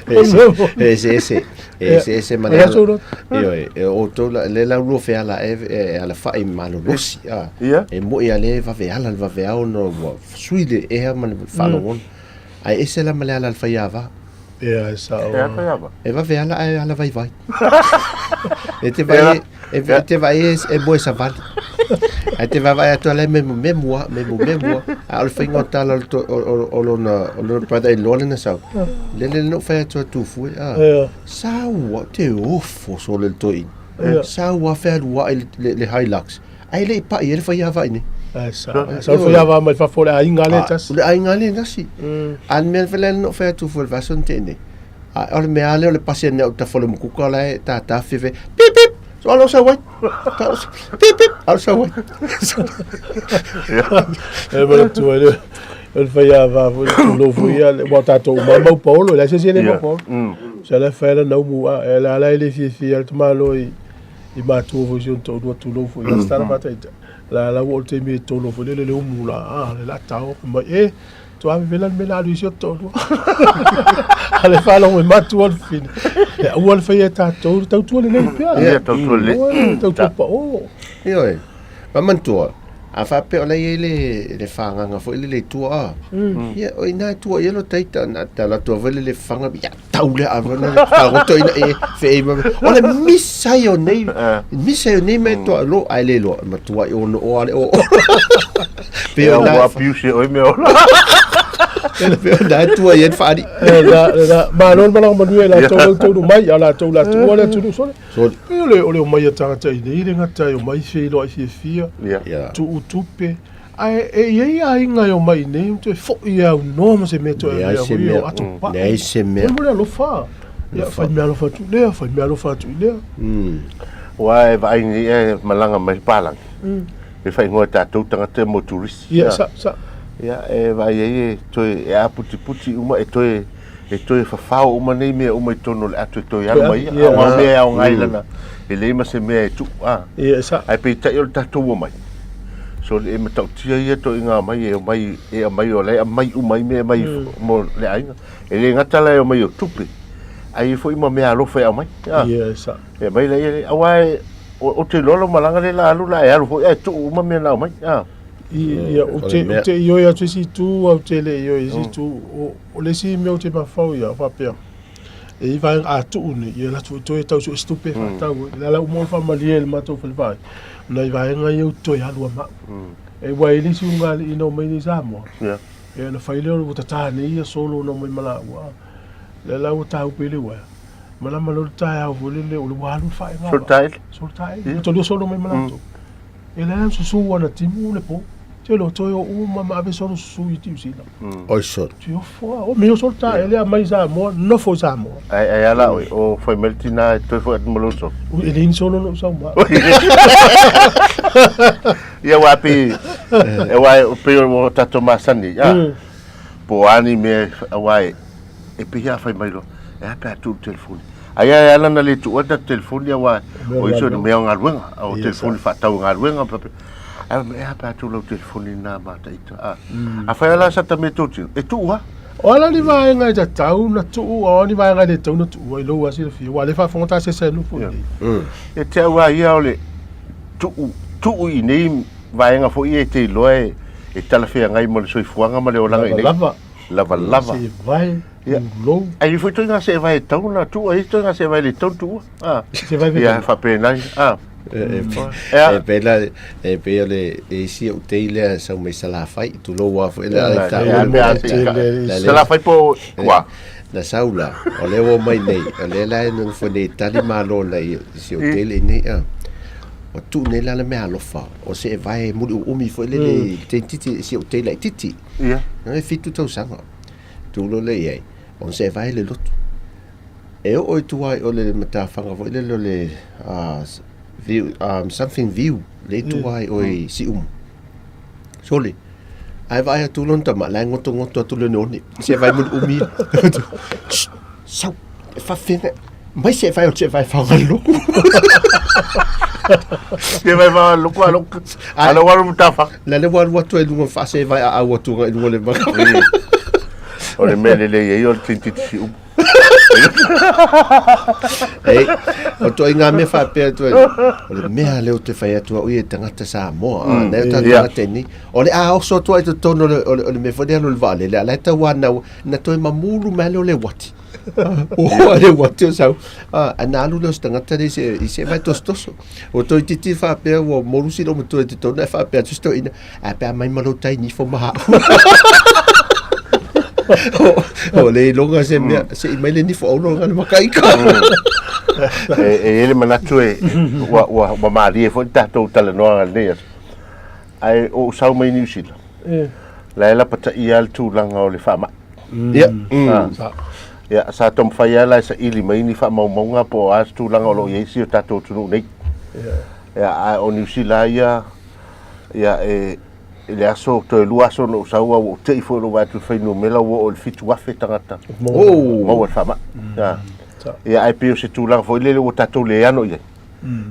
E eseese, e eseese ma le ala. Ioe, e outou la, le la lua feala e, e alafai malolosi. A, Ia. E moi a le vave ala le vave ao no ua sui le ea ma le faalogona. Ae ese la ma le ala le faiava. Ia, e sao. E a faiava? E vave ala ae ala vaivai. E te vai, e te vai e moe savali. Ae te vaavaai atu ala e memu memu a, memu memu a. A o le faiga o tala o le to- o o o lona o lona brother in law lena sau. Lele na ou fai atu a Tufue, a. Sau a te ofo sole le toeaina. Sau a fealuai le le Hilux. Ae le i pai ai le faiava i nei. Ae sa, sa o fai mai fafo le aiga le tasi. O le aiga le tasi. A le mea fele no fai atu fo le vaso nte nei. A o le mea le o le pasi ne o ta fo le mukuka la e ta ta fi fe. Pip pip. So alo sa wai. Pip pip. Alo sa wai. E ma tu le o le fai ava fo le lo fo ia le wa tatou ma mau paolo le se se le mau paolo. Sa le fai la nau mu a e la la le fi fi al tmalo i i matua foi si ona toalua tulou foi ia tala faataita la la ua o le taimi e tolo foi lele le umu la a le la tao fai mai e toa vevela le mea la alu i si ona toalua a le faalogo e matua le fine e aua le faia e tatou le tautua lelei pea Ia, tautua lelei. Tautua pao. Ioe. Ma manatua, a faapea o la e i ai le, le fagaga foi lele i tua a. Ia, o i ina e tua i ai lo taita, na te alu atu foi lele faga, ia tau lea ava na fagoto ina e feei ma. O le misa ai o nei, misa ai o nei mea toa lo, ai le loa, matua i ono o ale o. Pe o na abuse oi mea ola. Pe o na tua i ai faali. E la, la, malo le malaga manuia i latou lea ua taunuu mai, a latou la tuua le atunuu sole. Sole. E o le, o le omai a tagata i nei le gata e omai feiloai fiafia, Ia. tuu tupe, ae e i ai aiga e omai i nei toe foi e aunoa ma se mea toe Leai avea se foi mea. o ato paʻu. Leai se mea. Mo le alofa. Ia, fai mea alofa atu i lea, fai mea alofa atu i lea. Aua e vaai nei e malaga mai le palagi. E faaigoa e tatou tagata mo turisi. Ia, sa, sa. Ia, e vaai ai e toe e aputiputi uma e toe e toe fafao uma nei mea uma i totonu o le ato e toe alu mai ia. Aua o mea e aoga ai lana, e leai ma se mea e tuu, a. Ia, e sa. Ae peitai o le tatou omai, so e matautia ia toaiga mai e omai, e aumai o la e aumai uma ai mea e aumai mo le aiga. E le gata la e omai o tupe, ae i ai foi ma mea alofa e aumai, a. Ia, e sa. E aumai laia, aua e, ou te iloa lou malaga lea la alu la e alu foi ae tuu uma mea na aumai, a. Ia, ou te, ou te ioe atu i isi itu, ae ou te le ioe i isi itu. O, o le isi mea ou te mafaufau i ai, faapea, e i ai vaega a tuu nei, ia latou foi toe tau sue se tupe e faatau ai. O le ala uma o le faamalie i le matou falevaai, o nai vaega ia ou te toe alu a mau. E aua e i ai le isi ulugalii na omai nei i Samoa, ia ona fai lea ua tata nei ia solo na omai ma laua, lea la ua taupe i le uaea. Malama loa le taeao foi lele, o le ua alu le faaiga. Solo taele. Solo taele. Ua tolua solo mai ma latou. E leai susu ana timu le po. Te lo toe o uma ma ave solo susu i Tiusila. Oi solo. Te ofo a. O meo solo ta ele a mai Samoa, nofo i Samoa. Ai ai ala oi, o fai mai le tina e toe foi atu ma lou solo. E leai ni solo na ou sau ma. Ia aua pei, aua pei o tatou masani, a. Po o a ni mea, aua e, e pei a fai mai loa, e a pe a tuu le telefoni. Ai a e ala na le tuua ta telefoni aua o iso ni mea o galuega, o telefoni faatau i galuega ma faapea. Ae fai mai, e a pe a tuu lau telefoni na ma ta ita. A, afai lava la sa ta mea tou tino, e tuu lava. O a la ni vaega e tatau na tuu, o a ni vaega e le tatau na tuua i lou lava silafia, aua o lea e faafofoga ta asiasi ai nofo i inei. E te au lava ia o le tuu, tuu i nei vaega foi ia e te iloa e, e talafeagai ma le soifuaga ma le olaga i inei. Lava lava. Lava lava. Seevae, pulou. Ae i ai foi ituaiga seevae e tatau ona tuua, e i ai ituaiga seevae e le tatau ona tuua. A. Seevae Ia, vevela. faapena. A. E pei la, e pei o le isi ou tei lea sau mai Salafai, tulou lava foi le ala i taua le mea. Salafai po o ua? Na sau la, o lea ua omai nei, o lea la e nonofo nei e tali malo nai si ou tei lenei, a. Ua tuu nei la le mea alofa, o seevae muli uumi foi lele i le teititi, si ou tei laitiiti. Ia. E 7 tausaga. Tulo lea i ai, ona seevae le lotu. E oo i tua i o le matafaga foi lele o le view, something view, le i tua i o i Siumu. Sole, ae vaai atu lona tama, la e ngotongoto atu le oneone, seevae muli umi. Shh, sau, e faafefea, mai seevae o le seevae faoga le lotu. Seevae faoga le lotu, a lo, a lo alu matafaga. La le ua alu atu ai i luga faasevae aau atu agai i luga o le maga. O le mea lelei ai o le tintiti siumu. Ei, o toaiga mea faapea atu ai, o le mea lea ou te fai atu au ia i tagata Samoa, mm. nai o tatou tagata nei, o le a oso atu ai i totonu o le, o le, o le mea foi lea alu i le vaalele, a la e tauanau, na toe mamulu mai lea o le uati. O le uati o sau. A na alu lea o se tagata lea i se, i se vai tosotoso. O toeitiiti faapea ua morusi lou matua i totonu ae faapea atu si toeaina, ae pe a mai ma lou tai nifo ma ha'u. O le iloga se mea, se i mai le nifo aulo nga le makaika. E, e i ai le manatu e, ua, ua, ua malie foi le tatou talanoaga i lenei aso. Ae ou sau mai Niu Sila, la e lapataia lava le tulaga o le faamai. Ia. Ia, sa taumafai lava la e saili mai ni faamaumauga po o a se tulaga o lo o i ai si o tatou atunuu nei. Ia, ae o Niu Sila ia, ia e, i le aso, toe lua aso na ou sau a ua ou te i foi i lou vaai atu i le fuainumera ua oo i le 7,000 tagata maua i le faamai. Ia, ia ae pei o se tulaga foi lele ua tatou le ano i ai.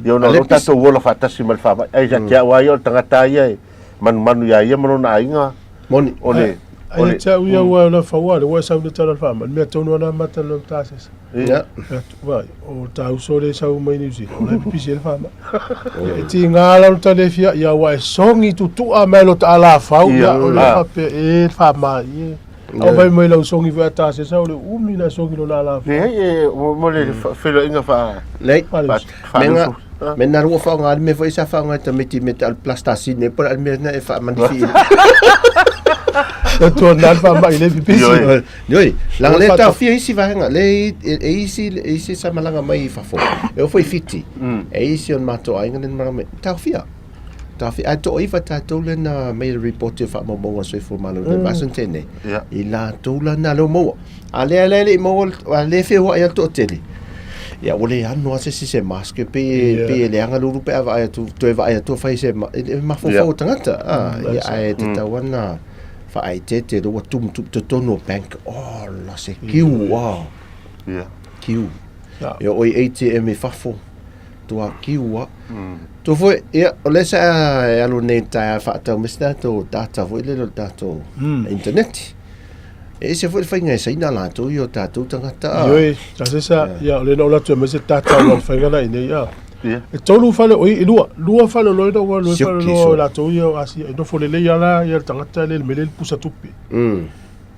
Ia ona o lea ua tatou ola faatasi ma le faamai. Ae ia te au lava ia o le tagata lava ia e manumanu ia ia ma lona aiga. Moni. O le o le te au ia ua la faua le ua sau le tala faamai. Le mea tonu ana mata le tasesa. Ia. Vai, o ta uso le sau mai New Zealand. O la pipisi le faamai. E ti ngā la lo tale fia ia ua e songi tutua mai lo ta ala fau ia o le faapea e faamai e. Au vai mai lau songi foi tasesa o le umi na songi lo la la. Leai e mo le feiloaiga faa Leai. faale-uso. Me na rua whaonga me foi sa whaonga ta meti me ta plastasine po al me na e wha manifi. E tua nā wha mai le pipisi. Yoi, langa le tau fia isi vahenga, le e isi e isi sa malanga mai i fafo. E o foi fiti. E isi on mato ainga le malanga mai. Tau fia. Tawhi, ai toaiva tatou le na mei le report e faamaumauga soifua maloloina le vaiaso na tea nei. I latou la na lea ua maua. A lea la e le i maua, a le feoai lava le toatele, ia ua le ano lava se isi se mask, e pei e, pei e leaga le ulu pe a vaai atu, toe vaai atu o fai se, e mafaufau o tagata, a, ia ae tatau lava ona faaeteete lea ua tumu totonu o bank, oh la se kiu, ah, kiu. Ia o i ATM i fafo, tua kiu a. Tua foi, ia, o lea sa e alu nei taeao e faatau mai se tatou data foi lele o le tatou internet. E ese foi le faiga e saina latou i o tatou tagata a. Ioe, ta se sa, ia, o lea na ou alu atu e aumai se data o le faiga la i nei a. E tolu fale, oi, e lua, lua fale o loa ina ua lua fale loa o latou ia o Asia, e nofo lelei lava la ia le tagata lea i le mea lea i le pusa tupe.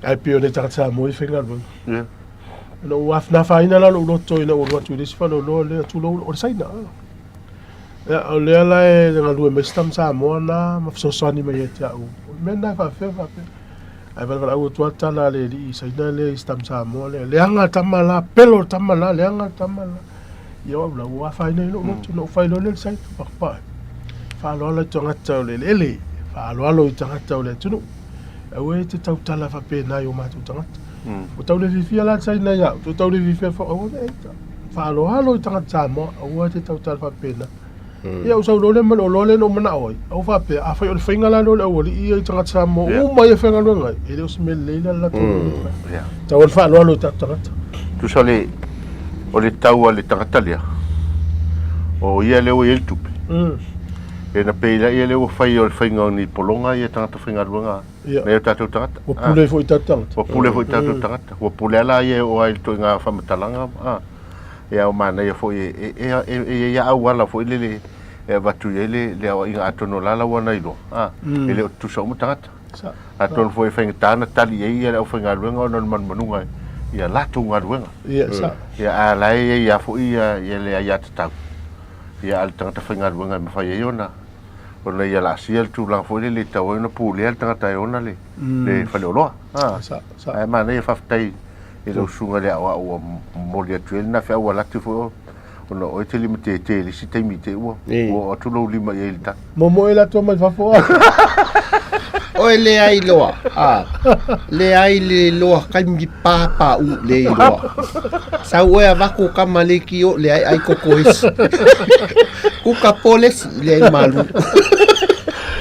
Ae pei o nai tagata Samoa ia e faigaluega. Na ou afaina la lou loto ina ua alu atu i le isi faleoloa lea, tulou, o le Saina. Ia, o lea la e galue mai si tama Samoa na ma fesoasoani mai ia te au. O le mea lena e faapefea faapea. Ae valavalau atu lava le tala a le alii Saina lea i si tama Samoa lea, leaga le tama la, pelo le tama la, leaga le tama la. Ia o au la, ua afaina ai lou loto, na ou fai loa lea i le Saina, papa, faaaloalo i tagata o le eleele, faaaloalo i tagata o le atunuu. Aua e te tautala faapena i o matou tagata. Ua tau le fiafia la le Saina ia au, toe tau le fiafia foi, aua ne i faaaloalo i tagata Samoa, aua e te tautala faapena. Ia ou sau loa lea ma le oloa lea na ou manao ai, au faapea, afai o le faiga la lea o le aualii ia i tagata Samoa uma ia e faigaluega ai, e le o se mea lelei la le latou mea e fai. Tau le faaaloalo i tatou tagata. Tusa le, o le tau a le tagata lea, o ia lea ua i ai le tupe, e na pei ia lea ua fai o le faiga o ni pologa ia tagata faigaluega nai o tatou tagata. Ua pule foi i tatou tagata. Ua pule foi i tatou tagata. Ua pule lava la ia e oo ai i le ituaiga faamatalaga, ia o manaia foi e i ai lava auala foi lele e avatu i ai le aoaiga atonu o la la ua na iloa, e le o tutusa uma tagata. Atonu foi e faigata ona tali i ai le aufaigaluega ona o le manumanuga i a latou galuega. Ia a la e i ai lava foi le aiatatau a le tagata faigaluega e mafai ai ona ona ia laasia le tulaga foi lele e tatau ai ona pulea le tagata e ona le faleoloa. Ae manaia faafetai i lau susuga i le aoao ua momoli atu ai lena feau ua laki foi ona o oe e te limatete i le isi taimi te i ua oo atu lou lima i ai i le tala. Momoe latou mai fafo a. Oe leai loa, a, leai le loa kaimi pāpā u le loa. Sau oe avako kama le ki o leai ai koko esi. Kuka polesi leai malu.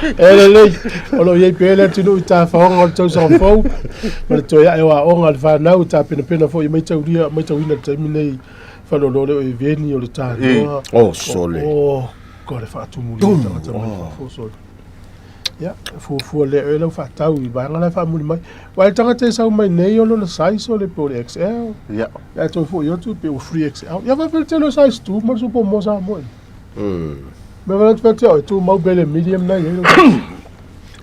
E lelei, o lo o i ai pea le atunuu i tafaoga o le tausaga fou, ma le toe ae o aoga a le fanau, tapenapena foi e maitaulia, maitauina i le taimi nei faleoloa lea o Eveni, o le Tanoa. Oh, sole. O, ko le faatumulia i tagata mai fafo, sole. Ia, fuafua lea oe lau faatau i vaega la e faamuli mai. Aua le tagata e sau mai nei o lona size o le po o le XL. Ia. Ae toe foi atu pe ua 3XL. Ia faapea le tele o size tu ma le supo mo Samoa. Me wala te te o tu mau bele medium na ye.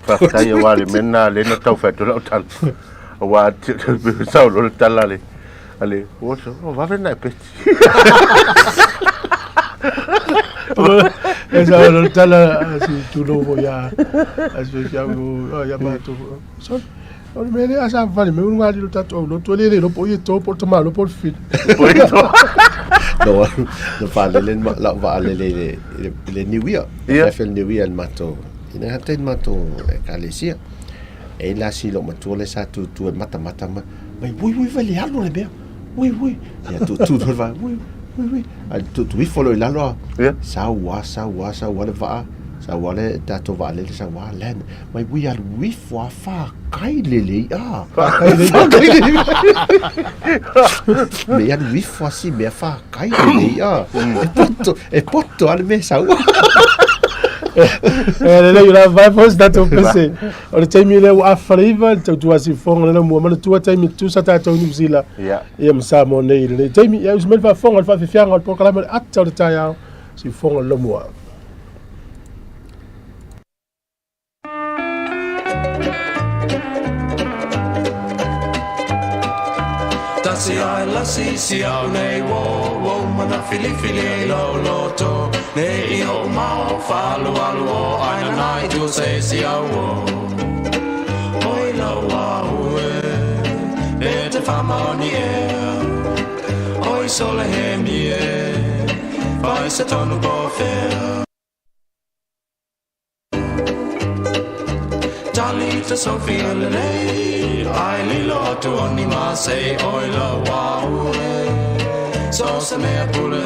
Faafetai aua le mea lena lea na tau fai atu lau tala. Aua sau loa le tala a le a le o vave na e peti. E sau loa le tala a si tulou foi ia a si faifeau ia matou. Sorry. O le mea lea a sa fale mai ulu ngali lo tatou au lotu le le lopo i e tō po o le tamāloa po o le fili. No, no whaalele, lau whaalele i le, i le, i le New Year. Ia. Fe le New Year le matou. Ina hata i matou ekalesia. E la si lo matua le sa tu tu e mata mata ma mai ui ui vale alu le mea. Ui ui. Ia tu tu tu va ui ui ui. A tu tu ifo lo i lalo a. Ia. Sau a sau a sau a le vaa. Sau a le tatou vaalele sau a land. Mai ui alu ifo a whākai le le a. Whākai le Whākai le Me alu ifo a si mea whākai le le a. E poto, e poto a le mea sau. E lelei la vai foi se tatou pese. O le taimi lea ua afaleiva le tautua sifofoga le laumua manatua taimi tutusa tatou i Niu Sila Ia. ia ma Samoa nei i lenei taimi. Ia usi mai le faafofoga i le faafiafiaga o le polokalame o le ata o le taeao sifofoga le laumua. Tasi ai lasi si au nei wo wo mana filifili ai lo loto ne i ho mau falu alu o ai na nai tu se si au wo oi lo wa ue e te whamoni e oi sole he mie vai se tonu bo fair Talita Sophia Lele Ai lilo atu oni ma se oi la wa ue So se mea pule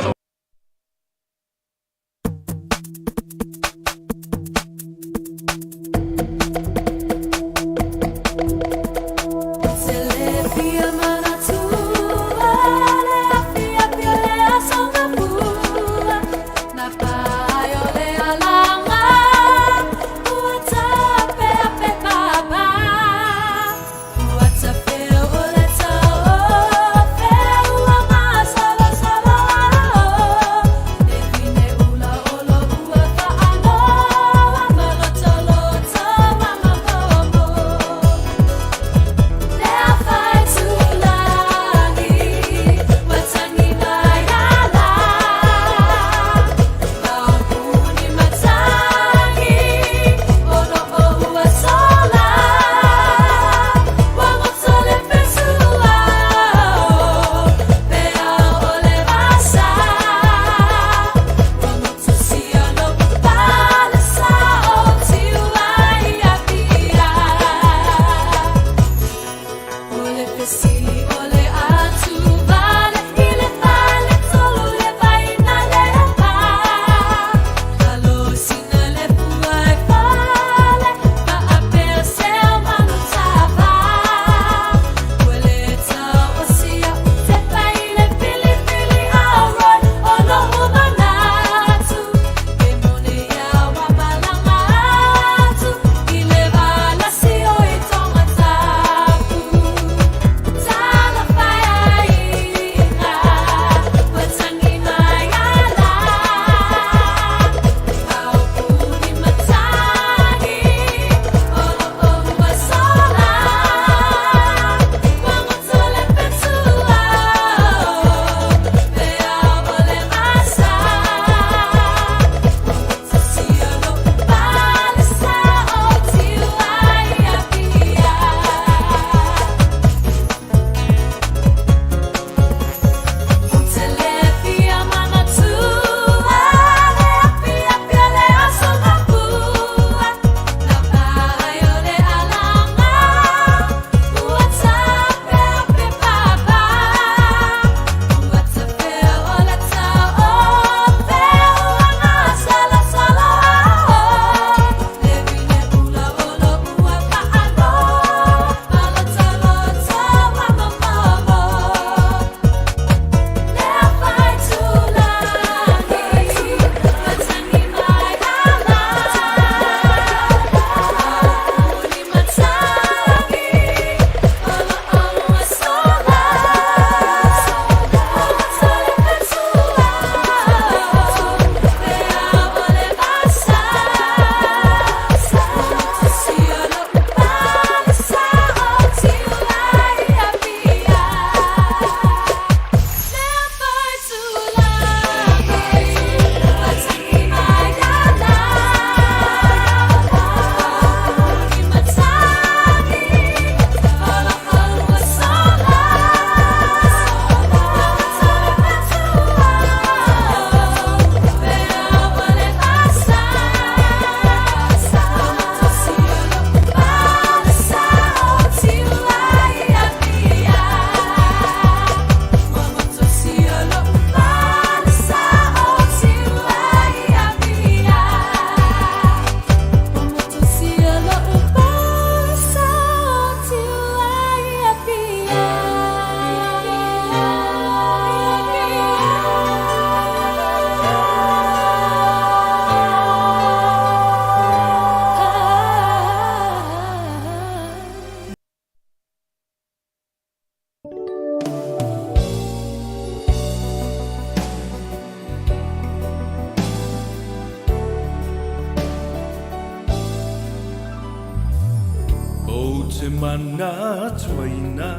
Ou te manatuaina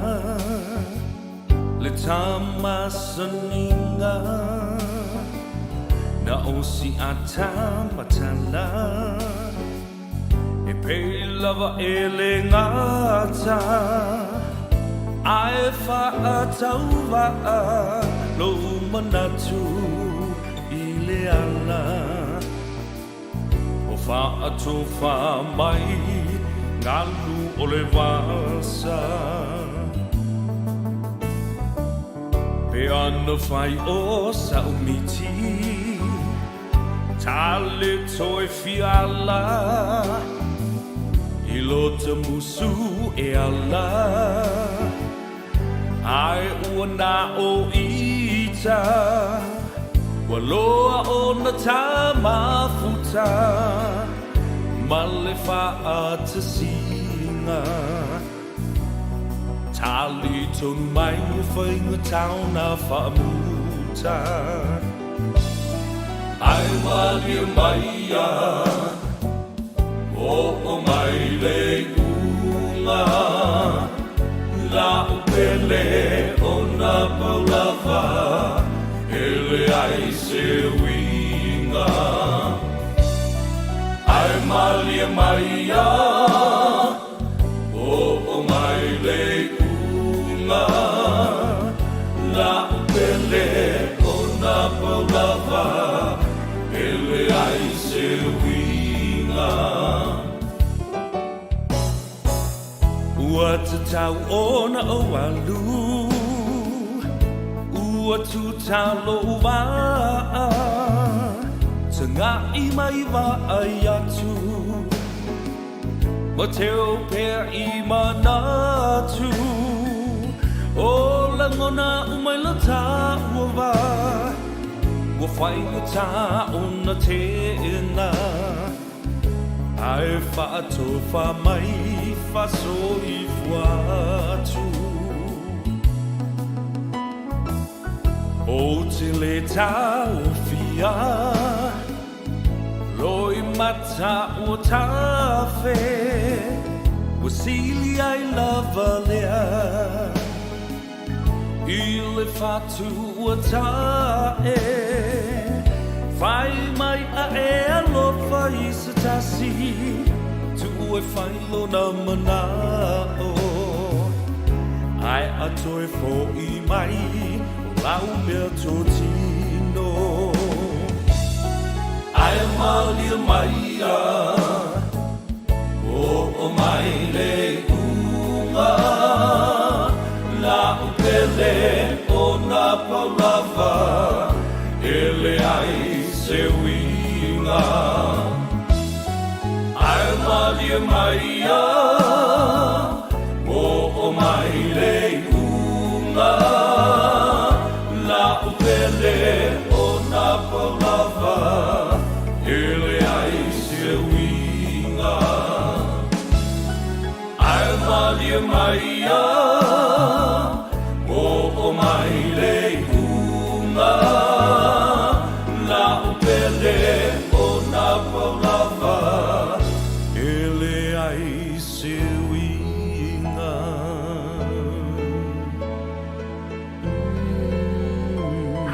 le tamasaniga na o si atamatala e pei lava e le gata ae faatauvaa lou manatu i le ala. O faatofa mai galu o le vasa. Pe ana fai o sa'u miti, tale toe fiala, i lota musu e ala, Ae ua na o ita, ua loa ona tamafuta ma le faatasiga. Tali tonu mai ua faiga taona faamuta. Ae malie mai ia, oo mai le iuga, La'u pele ona pau lava, e leai se uiga. Ae malie mai ia, oo mai le iuga, La'u pele ona pau lava, e leai se uiga. Ua tatau ona ou alu, ua tuta lou vaa, Taga'i mai vaai atu, Ma teu pea i manatu, O lagona uma i lo tāua wā, Ua whaigata ona tēnā. Ae faatofa mai fasoifua atu. Ou te le taofia, Loi mata ua tafe, Ua sili ai lava lea, I le fatu ua tae, Fai mai a e alofa i se tasi, Tuu e fai lona manao, Ae a toe foʻi mai o lau mea totino. Ae malie mai ia, Oo mai le iuga, La'u pele ona pau lava, E leai se uiga. Ae malie mai ia, Oo mai le iuga, La'u pele ona pau lava, E leai se uiga. Ae malie mai ia, Oo mai le iuga, La'u pele ona pau lava, E leai se uiga.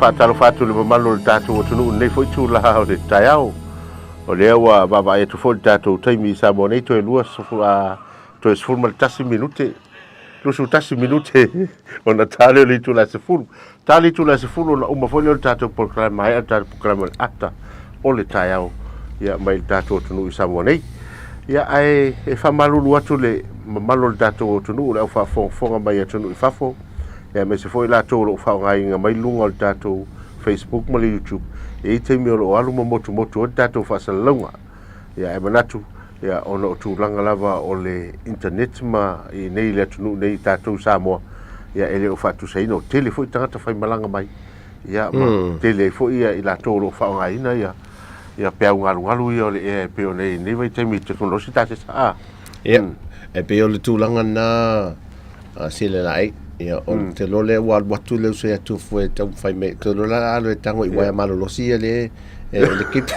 Faatalofa atu i le mamalu o le tatou atunuu i lenei foi itula o le taeao. O lea ua vaavaai atu foi i le tatou taimi i Samoa nei, toe lua, toe 11 minute, 21 minute ona ta lea o le itula e 10. Ta le itula e 10 ona uma foi lea o le tatou polokalame, maea le tatou polokalame o le ata o le taeao ia, mai le tatou atunuu i Samoa nei. Ia, ae e faamalulu atu le mamalu o le tatou atunuu, le au faafogafoga mai atunuu i fafo, ia, aemaise foi latou o lo o faaaogaina mai luga o le tatou Facebook ma le YouTube, e i ai taimi o lo o alu ma motumotu ai le tatou faasalalauga. Ia, ae manatu, ia, ona o tulaga lava o le internet ma i inei i le atunuu nei i tatou i Samoa, ia, e le o faatusaina, o tele foi tagata faimalaga mai, ia, ma tele ai foi ia i latou o lo o faaaogaina ia, ia peau galugalu ia o le ea e pei ona i ai i lenei vaitaimi i tekonolosi ta te saa. Ia, e pei o le tulaga lena a sila laʻi ia o mm. te lole ua alu atu le uso ia tufu e taumafai mai te lole la alu e tago i waea malolosi ia le e le kipa.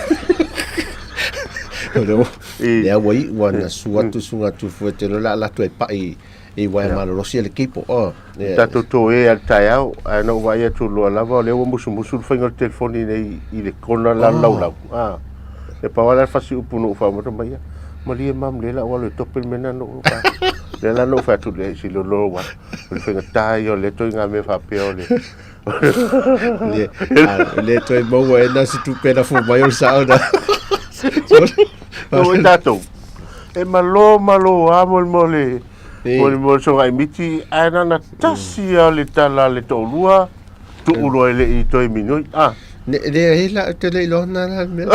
Lea ua iu ana su atu suga atu fua te lola ala atu e pa'i i waea malolosi a le cable. Oh, yeah. Tatou toe a le taeao, ae na ou vaai atu loa lava o lea ua musumusu le faiga o le telefoni nei i le kona la laulau. Ah. E pau lava la le fasi upu na ou faamoto mai ia. Malie mam le la ou alu e tope le mea lena na ou fai. Lea la na ou fai atu le si lolo wa. O le faigata ia o lea toe ngā mea faapea o le Le, a, le toe maua e na se tupe na fo mai o le sao na. O e tātou. E malo malo a mo le mo le mo le mo le soga miti ae na na tasi a le tala le to'olua tuu loa e le i toe minoi. Ah. Ne, le e la te le iloa na la mea.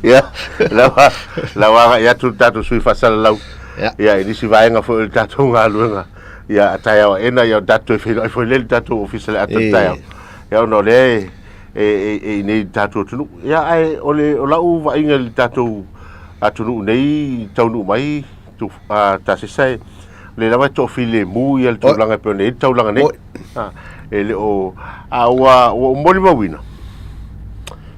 Ia, lawa, lawa agai atu le tatou sui faasalalau. Ia. Ia, i nisi vaega foi o le tatou galuega. Ia, a taeao aena, ia, o tatou toe feiloai foi lea i le tatou ofisa i le ata o le taeao. Ia, ona o lea e, e, e, e i inei i le tatou atunuu. Ia, ae o le, o lau vaaiga i le tatou atunuu nei i taunuu mai, tu, a, tasesa e, o lea lava e toafilemu ia le tulaga e pei ona i ai le taulaga nei. A, e le o, a ua, ua ou molimauina,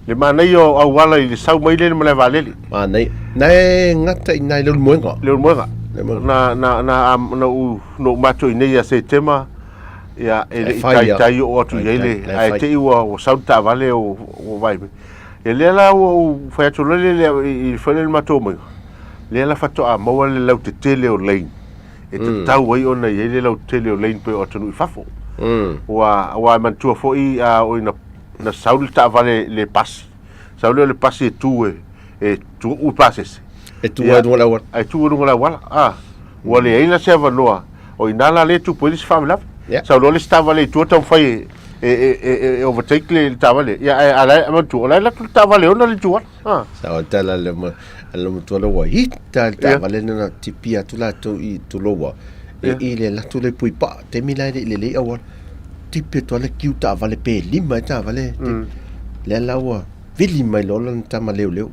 le manaia o auala i le sau mai lea i le malae vaalele. Manaia. Na e gata i nai Leulumoega. Leulumoega. Na, na, na, na ou, na ou matou i nei ia Setema, ia, e le i taitai oo atu i ai le, ae te i ua, ua sau le taavale o, ua vaai mai. Ia lea la ua ou fai atu loa lea i, i fai lea i le matou omaiga, lea la faatoa maua le lautetele o lane. E tatau ai ona i ai le lautele o lane pei o atunuu i fafo. Ua, aua e manatua foi a o ina, na sau le taavale le pasi. Sau lea o le pasi e tu e, e tuu i pasese. E tu ai luga o le auala. Ai tu i luga o le auala. Ah, ua leai la se avanoa. O i ina la lea e tupu ai le isi faalavelave. Yeah. Sau loa le isi taavale i tua taumafai e, e, e, e, e overtake le, le taavale. Ia, ae a la e manatua, o la e alu atu le taavale ona le itu ala. Ah. Sa o tala le ma le matua le ua ita le taavale na tipi atu latou i Tuloua. E i le alu atu le pui paa, taimi la e le i lelei auala. Tipi atu lava le kiu taavale pe lima e taavale. Lea la ua vili mai loa lana tama leoleo.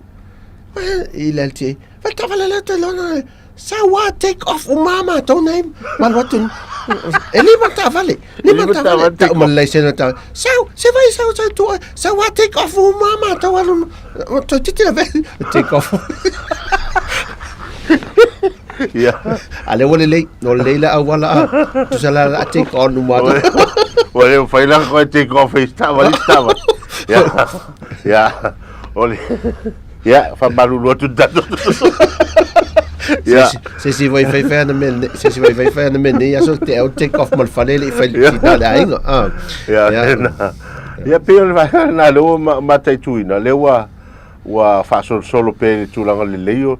I le LTA, Fai taavale lea toe loa Sau a take off uma matou nei. Malu atu. E lima taavale. Lima taavale. Tau ma le laisene o taavale. Sau, se vai sau sau tu. Sau a take off uma matou alu. Toeitiiti la veli. Take off. Ia. A lea ua lelei. Ua lelei le auala a. Tusa la la take on uma atu. Ua le mafai la koe take off i se taavale isi taavale. Ia. Ia. O le Ia, faamalulu atu le tatou. Ia. Se si vai fai fai ana mea se si vai fai fai ana mea nei aso te au take off ma le fale le i fai le tina le aiga. Ah. Ia, ia. Ia pei o le vaega lena lea ua mataituina, lea ua ua faasolosolo pea i le tulaga lelei o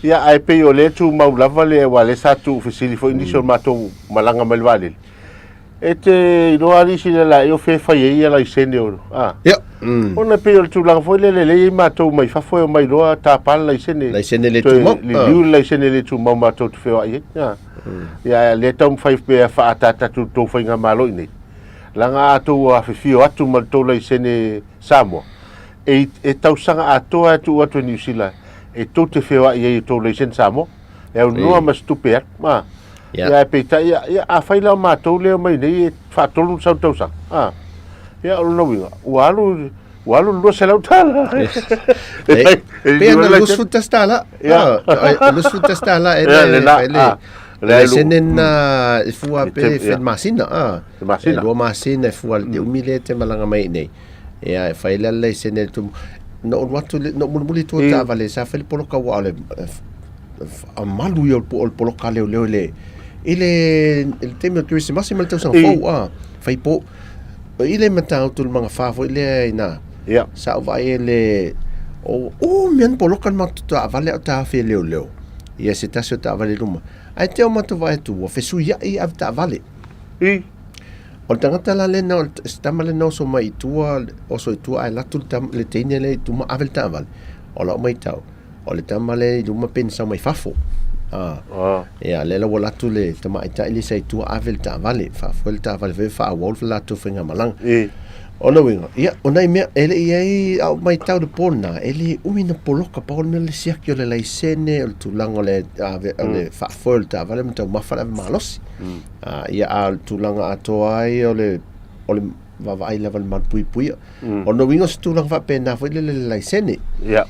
ia ae pei o lea e tumau lava le aua lea sa tuufesili foi nisi o le matou malaga mai le vaalele. E te iloa alii sila la o fe fai ai ia laisene o a. Ia. Ona pei o le tulaga foi lele lea e i ai matou mai fafo e omai loa tapa le laisene. Laisene le tumau. Liliu le laisene le tumau matou te feoai ai. A. Ia ae lea e taumafai pea e faaataata atu i le tou faigamalo i inei. Leaga a outou afifio atu ma le tou laisene Samoa, e, e tausaga atoa e tuu atu e Niu Sila e tou te feoai ai i tou laisene Samoa. E aunoa ma se tupe alu. A. Ia. Ia, ae peitai, ia, ia, afai la o matou lea e omai nei e faatolu ona sau tausaga, a, ia, o lona uiga, ua alu, ua alu le $200. E, pe ana $21. Ia. Ah, $21 e Ia, le, le la, e le, ah, le le alu- sene na e fua E pe te- fe ia. masina, ah. Le masina. E lua masina e fua le umi le te malaga mai nei. Ia, e fai le le sene tu. No alu atu le, no mulimuli tua taavale, sa fai le poloka ua o le, a malu ia o le poloka leoleo i le, i le, i le taimi o le Kerisimasi ma le tausaga fou, a, fai po. I le Matautu le magafa foi lea ina. Ia. Sa ou vaai e le, o, o mea ni poloka le matou taavale a o taofi e leoleo. Ia se tasi o taavale i luma. Ae te o matou vaai atu ua fesuiai avetaavale. I. O le tagata la lena, o se tama lena oso mai i tua, oso i tua ae alu atu le tama, le teine lea i tuma ave le taavale. O lau matau, o le tama lea i luma pe na sau mai fafo. Ah. Ah. Ia, lea la ua alu atu le tamaitai lea sa i tua ave le taavale, faafoe le taavale foi faaauau le latou faigamalaga. I. O lona uiga, ia, o nai mea, e le i ai au matau i le po lena, e le umi na poloka, pau o le mea o le siaki o le laisene, o le tulaga o le ave, o le faafoe o le taavale ma taumafa le ave malosi. A, ia, a o le tulaga atoa ai o le, o le vaavaai lava i le malupuipuia. O lona uiga o se tulaga faapena foi lele le laisene. Ia.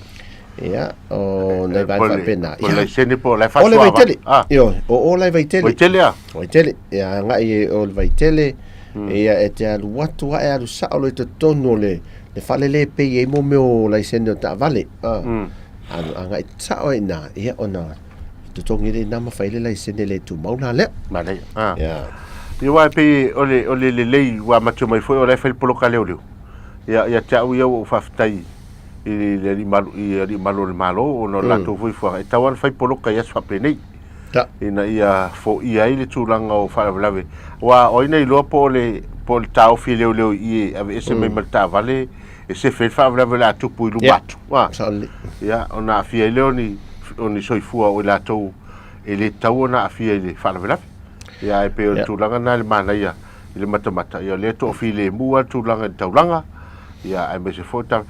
Ia, o nai vaega faapena. Po o le laisene po o la e O le faasoa Vaitele. Ah. Ioe, o o la i Vaitele. Vaitele a? Vaitele. Ia, agai i o le Vaitele. Ia, e te alu atu lava e alu sao loa i totonu o le, le fale lea e pei ai mo mea o laisene o taavale. Ah. Alu agai sao ai i ina, ia, ona totogi lea i ina ma fai le laisene le tumau la lea. Manaia. Ah. Ia. Ia, aua e pei o le, o le lelei ua amata mai foi o la e fai le poloka leoleo. Ia, ia te au ia ua ou faafetai i le alii malu, i alii malu o le Malo ona o le latou foi fuaga e tatau lava ona fai poloka i aso faapenei. Ta. Ina ia foia ai le tulaga o faalavelave. Aua o ai na iloa po o le, po o le taofi e leoleo i i e aveese mai ma le taavale e sefe ai le faalavelave o le a tupu i luma Ia. atu. Ua. Sao lelei. Ia, ona aafia ai lea o ni, o ni soifua o i latou e le tatau ona aafia i le faalavelave. Ia, ae pei o le Ia. tulaga lena i le manaia i le matamata, ia o lea e toafilemu lava le tulaga i le taulaga, ia aemaise foi ta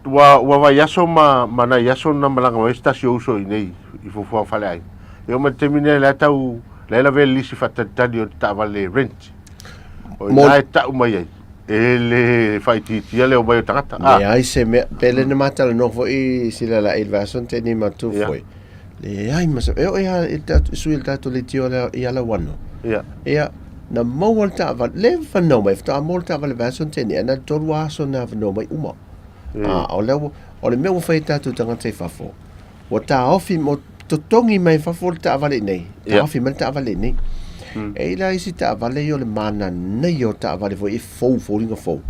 ua ua vaiaso ma ma nai aso na malaga mai ai se tasi o uso i inei i fuafuaga faleaiga. E oo mai i le taimi lenei la e tau la e lavea le lisi faatalitali o le taavale rent. O Mo ina e tau mai ai e le faaitiitia le omai o tagata. Ah, Leai se mea, pe le na matalanoa foi sila la i le vaiaso na tea nei matou Ia. foi. Leai ma se, e oo lava i le tatou, sui o le tatou leitio lea i Alauano. Ia. Ia, na maua le taavale, le fanau mai, faatoa maua le taavale vaiaso na tea nei, ae na o le tolu aso na avanoa mai uma. A, o lea ua, o le mea ua fai e tatou tagata i fafo, ua taofi, ua totogi mai fafo le taavale i inei, Ia. taofi mai le taavale i inei. E i ai la isi taavale ia o le mananaia o taavale foi e fou, foliga fou.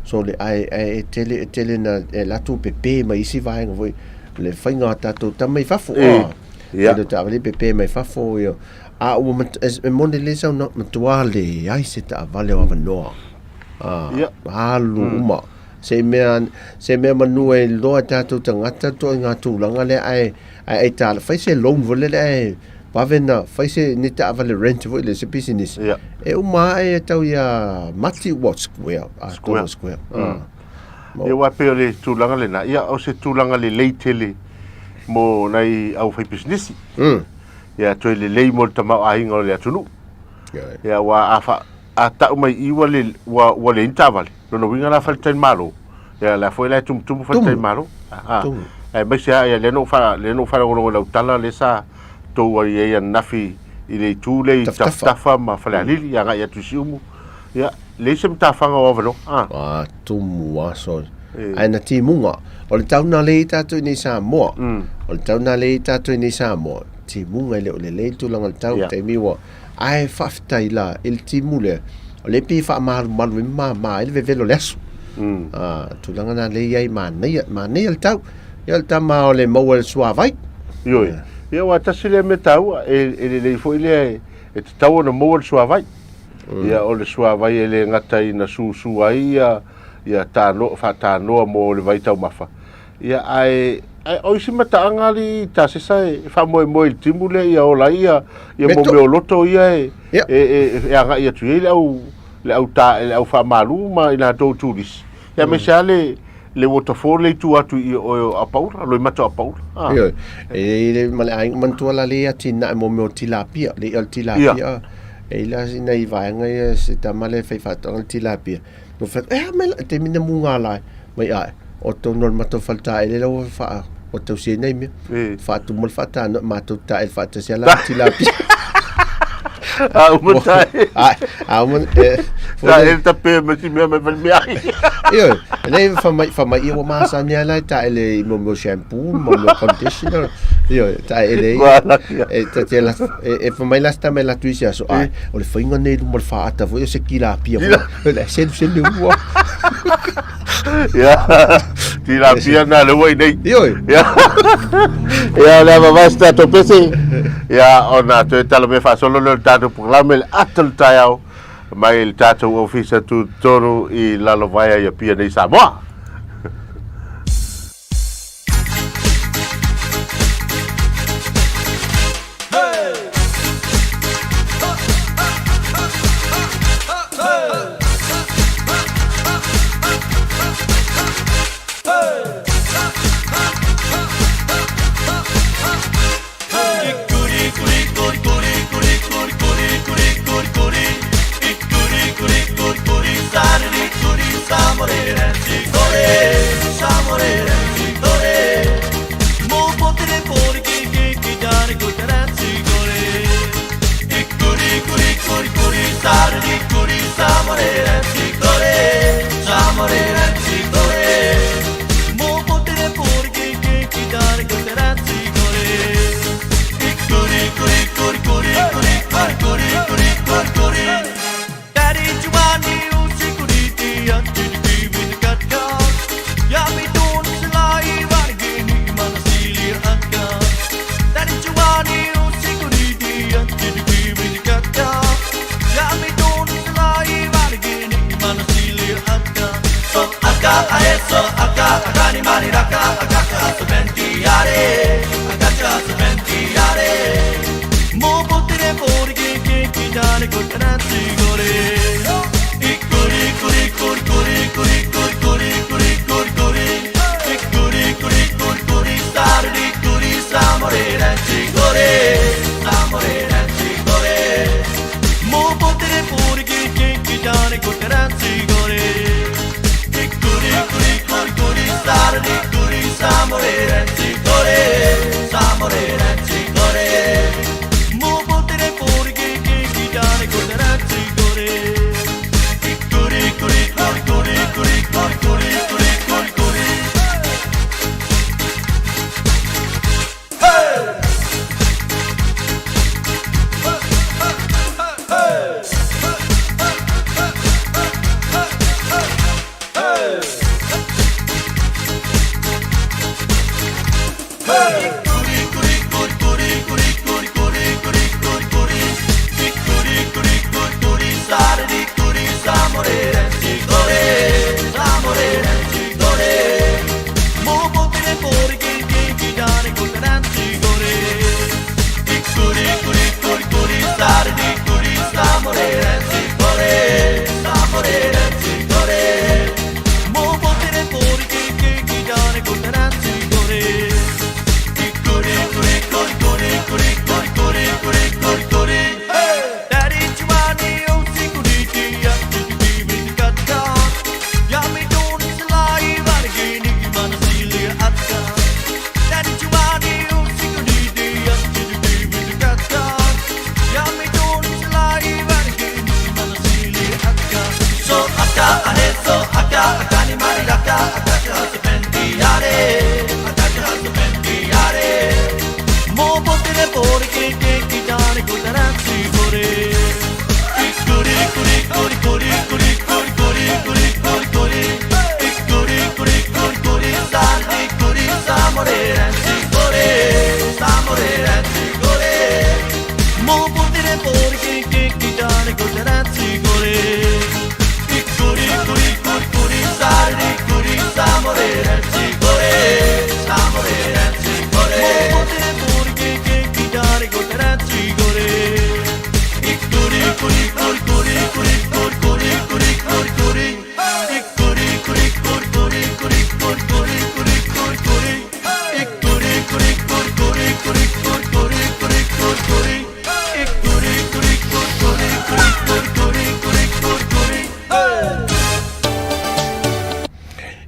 So le, ae, ae e tele, e tele na, e latou pepe mai isi vaega foi, le faiga a tatou tama i fafo. E, Ah, ia. tele o taavale pepe mai fafo, ia. A ua mat, e, e moni lelei sau matua leai se taavale o avanoa. Ah, Ia. alu uma. Se mea, se mea manu e iloa e tatou tagata toa i ngā tulaga lea ae, ae ai tala, fai se loan foi lele ae vave na fai se ni taavale rent foi lele, se pisinisi. Ia. E uma ae e tau ia mati ua square, a Square. tolu square. Ah. Ia aua e pei o le tulaga lena, ia o se tulaga lelei tele mo nai au faipisinisi. Ia toe lelei mo le tamaoaiga o le atunuu. Ia. Ia aua a fa, a tau mai i ua le, ua, ua leai ni taavale, lona uiga la faletalimalo. Ia la foi la e tumutumu faletalimalo. Ah. Tumu. Aemaise lava ia lea na ou fa, lea na ou faalogologo i lau tala lea sa tou ai ai ananafi i le itu lea i Tafatafa. Tafatafa ma Falealili ia agai atu i Siumu. Ia, leai se matafaga o avanoa. Ah. A tumu aso. E. Ae na timuga. O le tau na lea i tatou i nei Samoa. O le tau na lea i tatou i nei Samoa. Timuga e le o lelei le tulaga o le tau Ia. taimi ua. Ae faafetai la i le timu lea. O lea e pei e faamalumalu ai ma mama ai le vevelo o le aso. A, tulaga na lea i ai manaia, manaia le tau. Ia o le tama o le maua i le suavai. Ioe. Ia aua tasi lea mea taua, e, e lelei foi lea e, e tatau ona maua le suavai. Ia o le suavai e le gata ina susu ai ia, ia tano, faatanoa mo le vai taumafa. Ia ae, ae o isi mataaga alii i tasesa e faamoemoe i le timu lea ia ola ai ia, ia Me mo to- mea o loto ia e, Ia. e, e, e agai atu i ai le au, le au ta, le au faamalu ma i latou turisi. Ia aemaise lava le, le waterfall lea i tua atu i o Apaula, Loimata o Apaula. Ah. Ioe. E i le ma le aiga manatua la le atinae mo mea o tilapia, le i'a o le tilapia. E i la sina i vaega ia se tama lea e fai faatoaga le tilapia. No fai atu, e a mai la, taimi na muga la e, mai ae, o tonu o le matou fale taele la ua faa, ua tausi ai nai mea. E. Faatumu le faatanoa, matou taele faatasi a la tilapia. A uma tae. Ai, a uma, e, foi Tae le- le tape ma si mea mai fale mea ai. Ioe, lea fa mai, fa mai ia ua masani lava la e taele i mo mea o shampoo, mo mea o conditioner. Ioe, taele ai. Ua laki. E, ta te la, e, e fa mai la se tama e alu atu i se aso, ai, o le faiga nei i luma o le faata foi, o se tilapia foi. Le seluselu ua. Ia, tilapia na le ua i nei. Ioe. Ia, ia o le ava vai se tatou pese. Ia, ona toe tala mea faasolo lea o le tatou polokalame le ata o le taeao mai le tatou ofisa tutotonu i Lalovaea i Apia nei Samoa.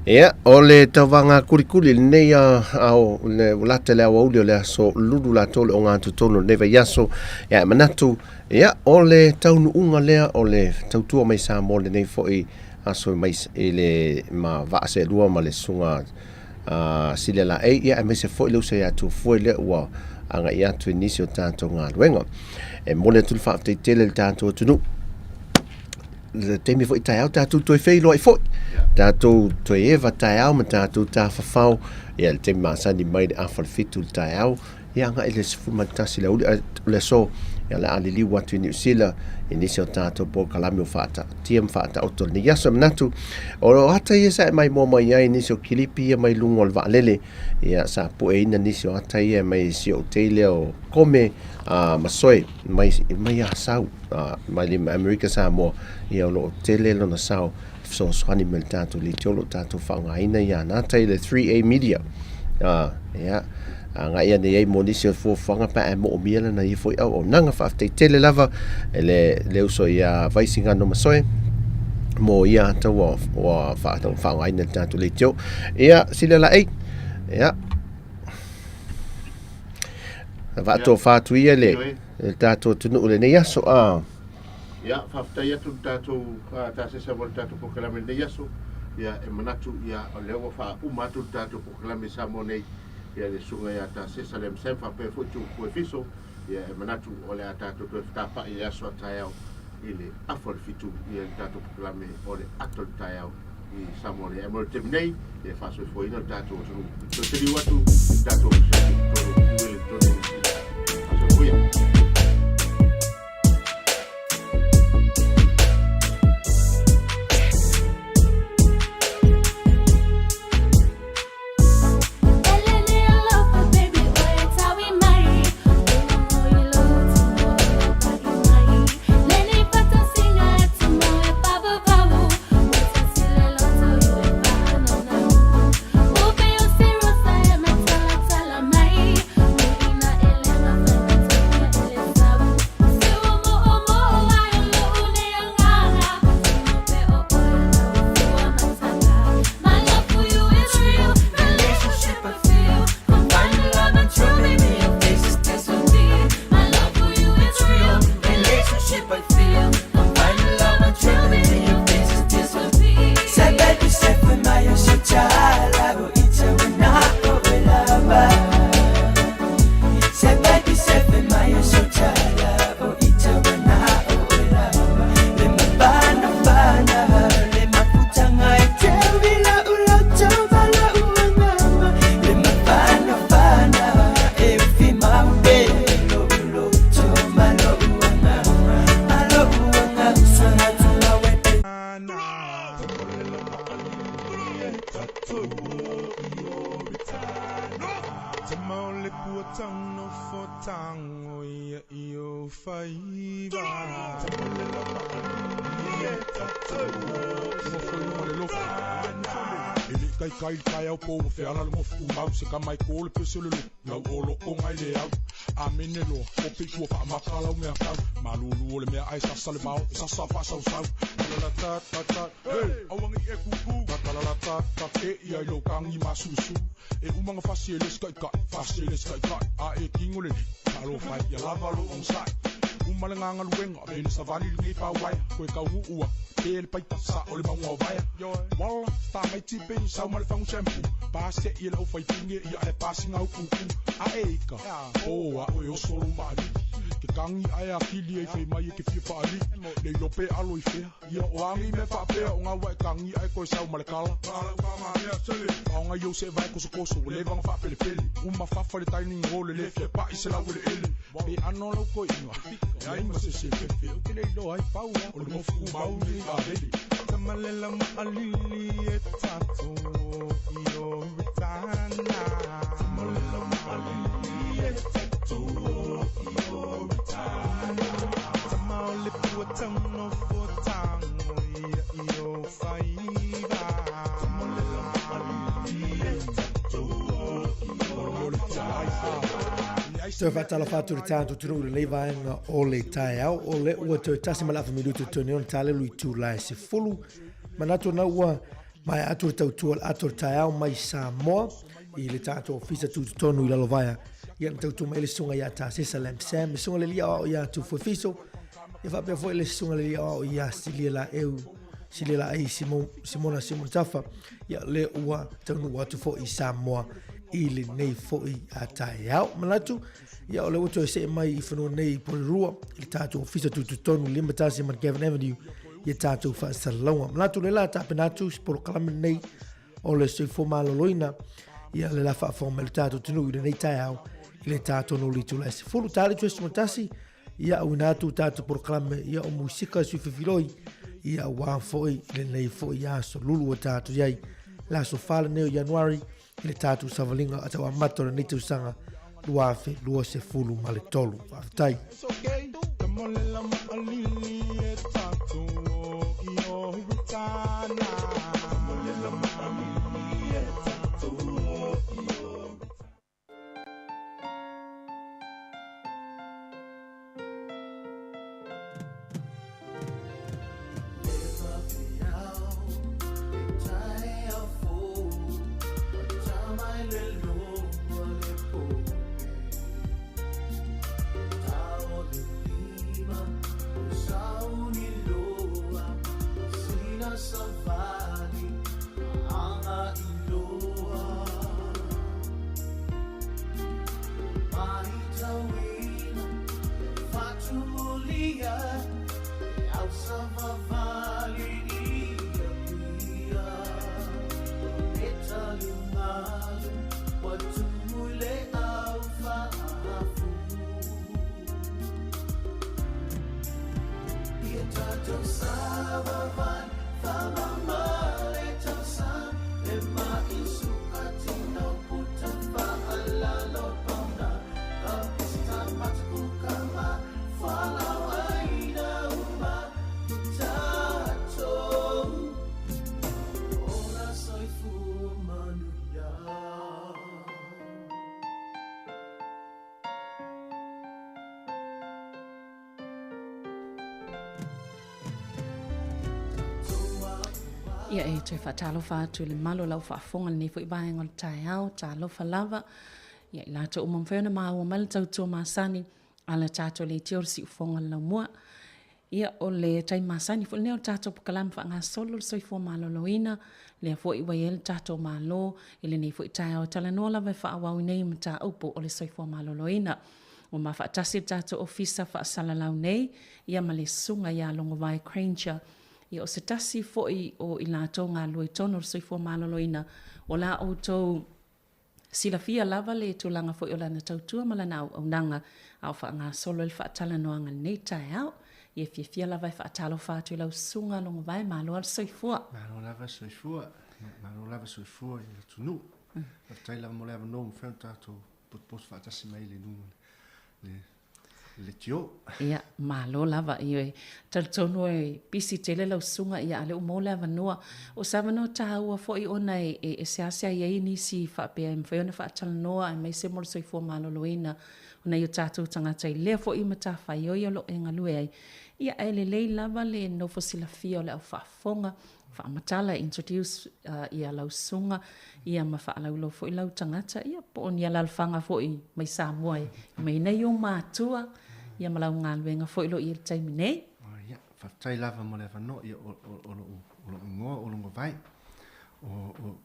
Ia, o le tauvaga kulikuli lenei ao le lata le aoauli o le aso lulu latou le ogatotonu o lenei vaiaso. Ia, e manatu, ia, o le taunuuga lea o le tautua mai Samoa lenei foi aso mai i le ma vaa seelua ma le susuga a Silia Laei, ia, aemaise foi le uso ia Tufue lea ua agai atu i nisi o tatou galuega. E momoli atu le faafetai tele i le tatou atunuu. Le taimi foi taeao tatou toe feiloai foi. Tatou toe eva taeao ma tatou tafafao. Ia, le taimi masani mai le afa le 7 le taeao. Ia, agai le 11 le aoauli o le aso. Ia, le a liliu atu i Niu Sila i nisi o tatou polokalame o faataatia ma faataoto lenei aso. E manatu, o lo ata ia sa e maimoa mai ai nisi o kilipi ia mai luga o le vaalele. Ia, sa pueina nisi o ata ia mai si ou tei lea o Kome a Masoe mai, mai Asau, mai le Amerika Samoa. Ia, o lo o tele lona sao fesoasoani mai le tatou leitio o lo o tatou faaaogaina ia ana ata i le 3A Media. Ia, agai ane ai mo nisi o fuafuaga pe a e moomia lana ia foi auaunaga. Faafetai tele lava e le, le uso ia Vaisigano Masoe mo ia ata ua, ua faaaogaina i le tatou leitio. Ia, Silia Laei, ia, vaatofa atu ia le, le tatou atunuu i lenei aso. A. Ia, faafetai atu le tatou tasesa mo le tatou polokalame i lenei aso. Ia, e manatu, ia, o lea ua faauma atu le tatou polokalame i Samoa nei, ia, le susuga ia Tasesa Lam Sam faapea foi Tupu Efiso. Ia, e manatu o le a tatou toe fetapa'i i le aso a taeao i le afa o le 7, ia, le tatou polokalame o le ato o le taeao i Samoa nei. Ae mo le taimi nei, ia, e faasoifuaina le tatou atunuu. Toe taliu atu i le tatou ofisa i totonu i Wellington, Niu Sila. Faasoifua. Toe faatalofa atu i le tatou atunuu i lenei vaega o le taeao, o le ua toe tasi ma le afa minutu toe nei ona talelu itula e 10. Manatu na ua maea atu le tautua o le ato o le taeao mai Samoa i le tatou ofisa tutotonu i Lalovaea. Ia na tautua mai le susuga ia Tasesa Lam Sam, le susuga le alii aoao ia Tufuefiso, ia faapea foi le susuga le alii aoao ia Silia Laeu, Silia Laei Simona Simotafa, ia le ua taunuu atu foi i Samoa i lenei foi a taeao. Manatu, ia o le ua toe see mai i fanua nei i Porirua, i le tatou ofisa tutotonu 51 McGavin Avenue, ia tatou faasalalauga. Manatu le la tapena atu se polokalame lenei o le soifua maloloina, ia le la faafofoga mai le tatou atunuu i lenei taeao i le tatou noli itula e 10 tali tu e tasi ia auina atu tatou polokalame ia o musika sui fifiloi ia aua foi i lenei foi aso lulu ua tatou i ai le aso 4 lenei o Ianuari i le tatou savaliga a tau amata o lenei tausaga 2023. Faafetai. Ia e toe faatalofa atu i le malo lau faafofoga lenei foi vaega o le taeao, talofa lava. Ia i latou uma mafai ona maua mai le tautua masani a le tatou leitio o le siufofoga o le laumua. Ia o le taimi masani foi lenei o le tatou polokalame faagasolo le soifua maloloina, lea foi ua i ai le tatou Malo i lenei foi taeao e talanoa lava e faaauau nei mataupu o le soifua maloloina. Ua mafaatasi le tatou Ofisa Faasalalau nei ia ma le Susuga ia Logovae Granger. Ia o se tasi foi o i latou galulue i totonu o le soifua maloloina, o la outou silafia lava le tulaga foi o lana tautua ma lana auaunaga a o faagasolo ai le faatalanoaga i lenei taeao. Ia fiafia lava e faatalofa atu i lau susuga Logovae, malo lava le soifua. Malo lava le soifua, malo lava le soifua i le atunuu. Faafetai lava mo le avanoa ua mafai ona tatou potopoto faatasi mai i le luga o le leitio. Ia, malo lava. Ioe, talitonu e pisi tele lau susuga, ia a o lea ua maua le avanoa. O se avanoa taua foi ona e, e, e seasea i ai nisi faapea e mafai ona faatalanoa aemaise mo le soifua maloloina o nai o tatou tagata i lea foi matafaioi o lo o e galue ai. Ia, ae lelei lava le nofo silafia o le au faafofoga faamatala, introduce ia lau susuga ia ma faalauiloa foi lau tagata ia po o ni alalafaga foi mai Samoa e mai nei ou matua ia ma lau galuega foi lo i le taimi nei. Oh, ia, faafetai lava mo le avanoa ia o, o, o lou, o lou igoa o Logovae. O, o,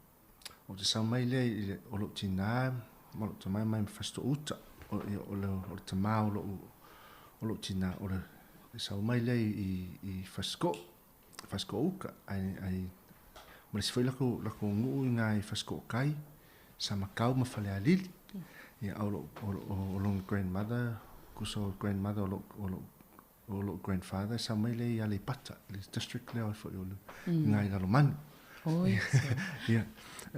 o te sau mai lea i le, o lou tinā ma lou tamā mai ma Fasitoo-uta. O, ia, o le, o le tamā o lou, o lou tinā, o le, e sau mai lea i, i, i Fasiko'o. Fasiko'ouka, ae, ae, ma le isi foi lakou, lakou nuu i ina i Fasiko'okai, Samakau ma Falealili. Ia, a o lou, o, o, o lona grandmother, kusa o grandmother o lou, o lou, o lou grandfather, e sau mai lea i Aleipata, le district lea foi o le, mm. ina i Lalomanu. Oi, ia,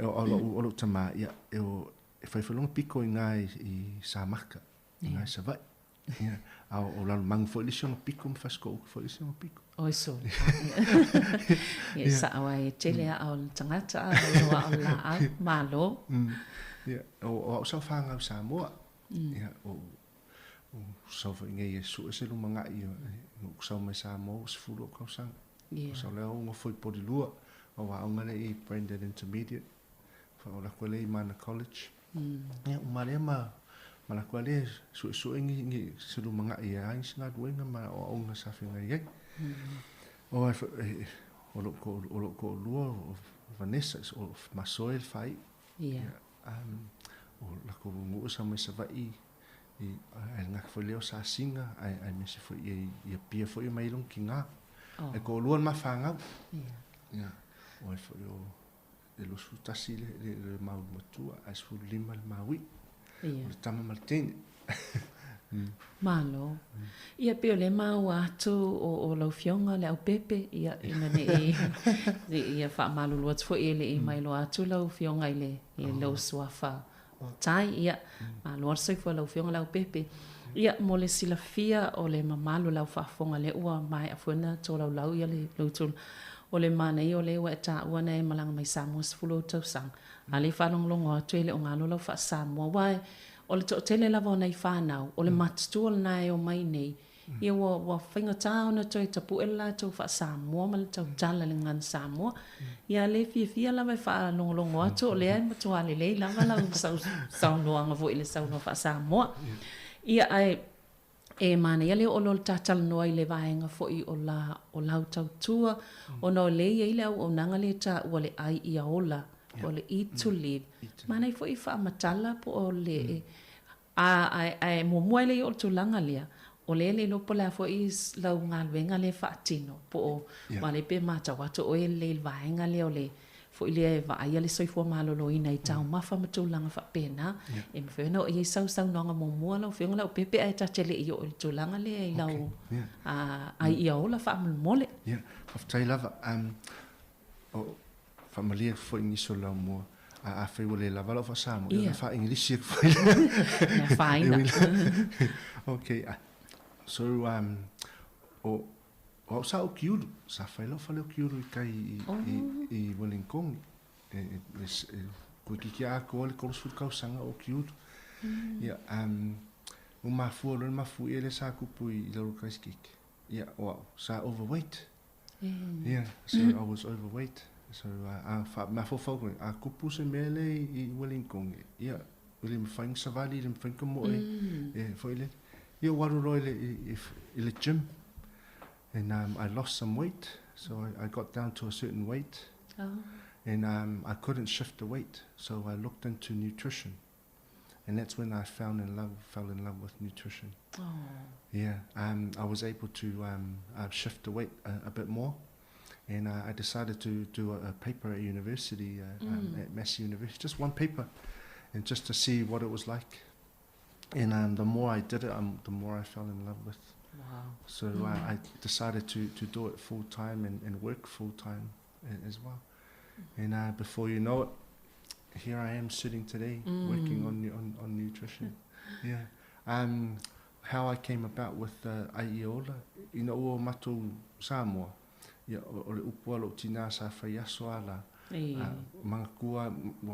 o, o lou, o lou tamā, ia, e, o, e fai foi lona piko i ina i, i Samaka, i ina i Savaii. Ia, a o Lalomanu foi le isi ona piko ma Fasiko'ouka foi le isi ona piko. Oi sole. Ia, sa'o ai e tele aa o le tagata a o aa o le laau, malo. Ia, o au sa whanau Samoa. Ia, o Ou sau foi nei e sue se lumagaʻi ina ou sau mai Samoa ua 10 ou tausaga. Ou sau lea ou nofo i Polilua, ou aoga lea i Brandon Intermediate, faaalu atu ai lea i Mana College. Ia, uma lea ma ma latou lea e suesue ni ni se lumagaʻi e a ai se galuega ma aoaoga sa feagai ai. O ai foi o lou o lou toalua o Vanessa, o Masoe le faaiu. Ia, o latou nuu sa mai Savaii i ae le gata foi lea o Sasiga ae aemaise foi i Apia foi e mai ai lona tina. Ae toalua le ma fanau. Ia, o ai foi o e 21 le mau matua ae 15 le mau i'i. O le tama ma le teine. Malo. Ia pei o lea e maua atu o lau Afioga Leaupepe, ia ina ne i ia faamalulu atu foi e le i mailoa atu lau Afioga i lou suafa o Tai. Ia, malo le soifua i lau Afioga Leaupepe. Ia, mo le silafia o le mamalu o lau faafofoga lea ua maea foi ona tolaulau ia le lou tulaga. O le manaia o lea ua e taua na e malaga mai Samoa 10 ou tausaga. A lea e faalogologo atu e le o galo lau faa-Samoa. Aua o le toatele lava o nai fanau, o le matutua lena e omai nei, ia ua, ua faigata ona toe tapue le latou faa-Samoa ma le tautala i le gagana Samoa. Ia le fiafia lava e faalogologo atu o lea e matua lelei lava lau saunoaga foi i le saunoa faa-Samoa. Ia ae e manaia le oo loa o le ta talanoa i le vaega foi o la, o lau tautua, ona o lea e i ai le auaunaga lea e taua le ai ia ola, po o le eat to live. Manaia foi e faamatala po o le, a, ae, ae muamua e le i oo i le tulaga lea, o lea e le iloa po o le a foi lau galuega lea e faatino, po o, aua o lea pei e matau atu o oe e lelei i le vaega lea o le foi lea e vaaia le soifua maloloina i taumafa ma tulaga faapena. E mafai ona oo i ai sau saunoaga muamua lau Afioga Leaupepe ae ta te le i oo i le tulaga lea i lau ai ia ola faamolemole. Ia, faafetai lava. O, faamalie atu foi i nisi o lau mua, a afai ua le lava lau faa-Samoa, ia ona faa-Igilisi atu foi lea. E afaina. Okay, so, o, O au sa ou kiulu, sa fai lau fale o kiulu i kai i, oh. i, i Wellington. E, e, e, e, koe kiki a koa le 30 tausaga o kiulu. Ia, o mafua loa le mafu ia le sa kupu i, i lalo Christchurch. Ia, o au, sa overweight. Yeah, so I was overweight. So, a fa, mafaufau koe, a kupu se mea le i, i Wellington. Ia, le mawhai ni savali, le mawhai ka moe, e, foi le. Ia, ua alu loa i le, i, i le gym. And I lost some weight, so I, I got down to a certain weight. Oh. And I couldn't shift the weight, so I looked into nutrition. And that's when I found in love, fell in love with nutrition. Oh. Yeah, I was able to shift the weight a bit more. And I decided to do a paper at university, at Massey University, just one paper, and just to see what it was like. And the more I did it, the more I fell in love with. Wow. So I decided to do it full time and work full time as well. And before you know it, here I am sitting today working on nutrition. Yeah. How I came about with Ai Ia Ola, ina ua o matou Samoa, ia, o le upu a lou tinā sa fai aso a la, manatua,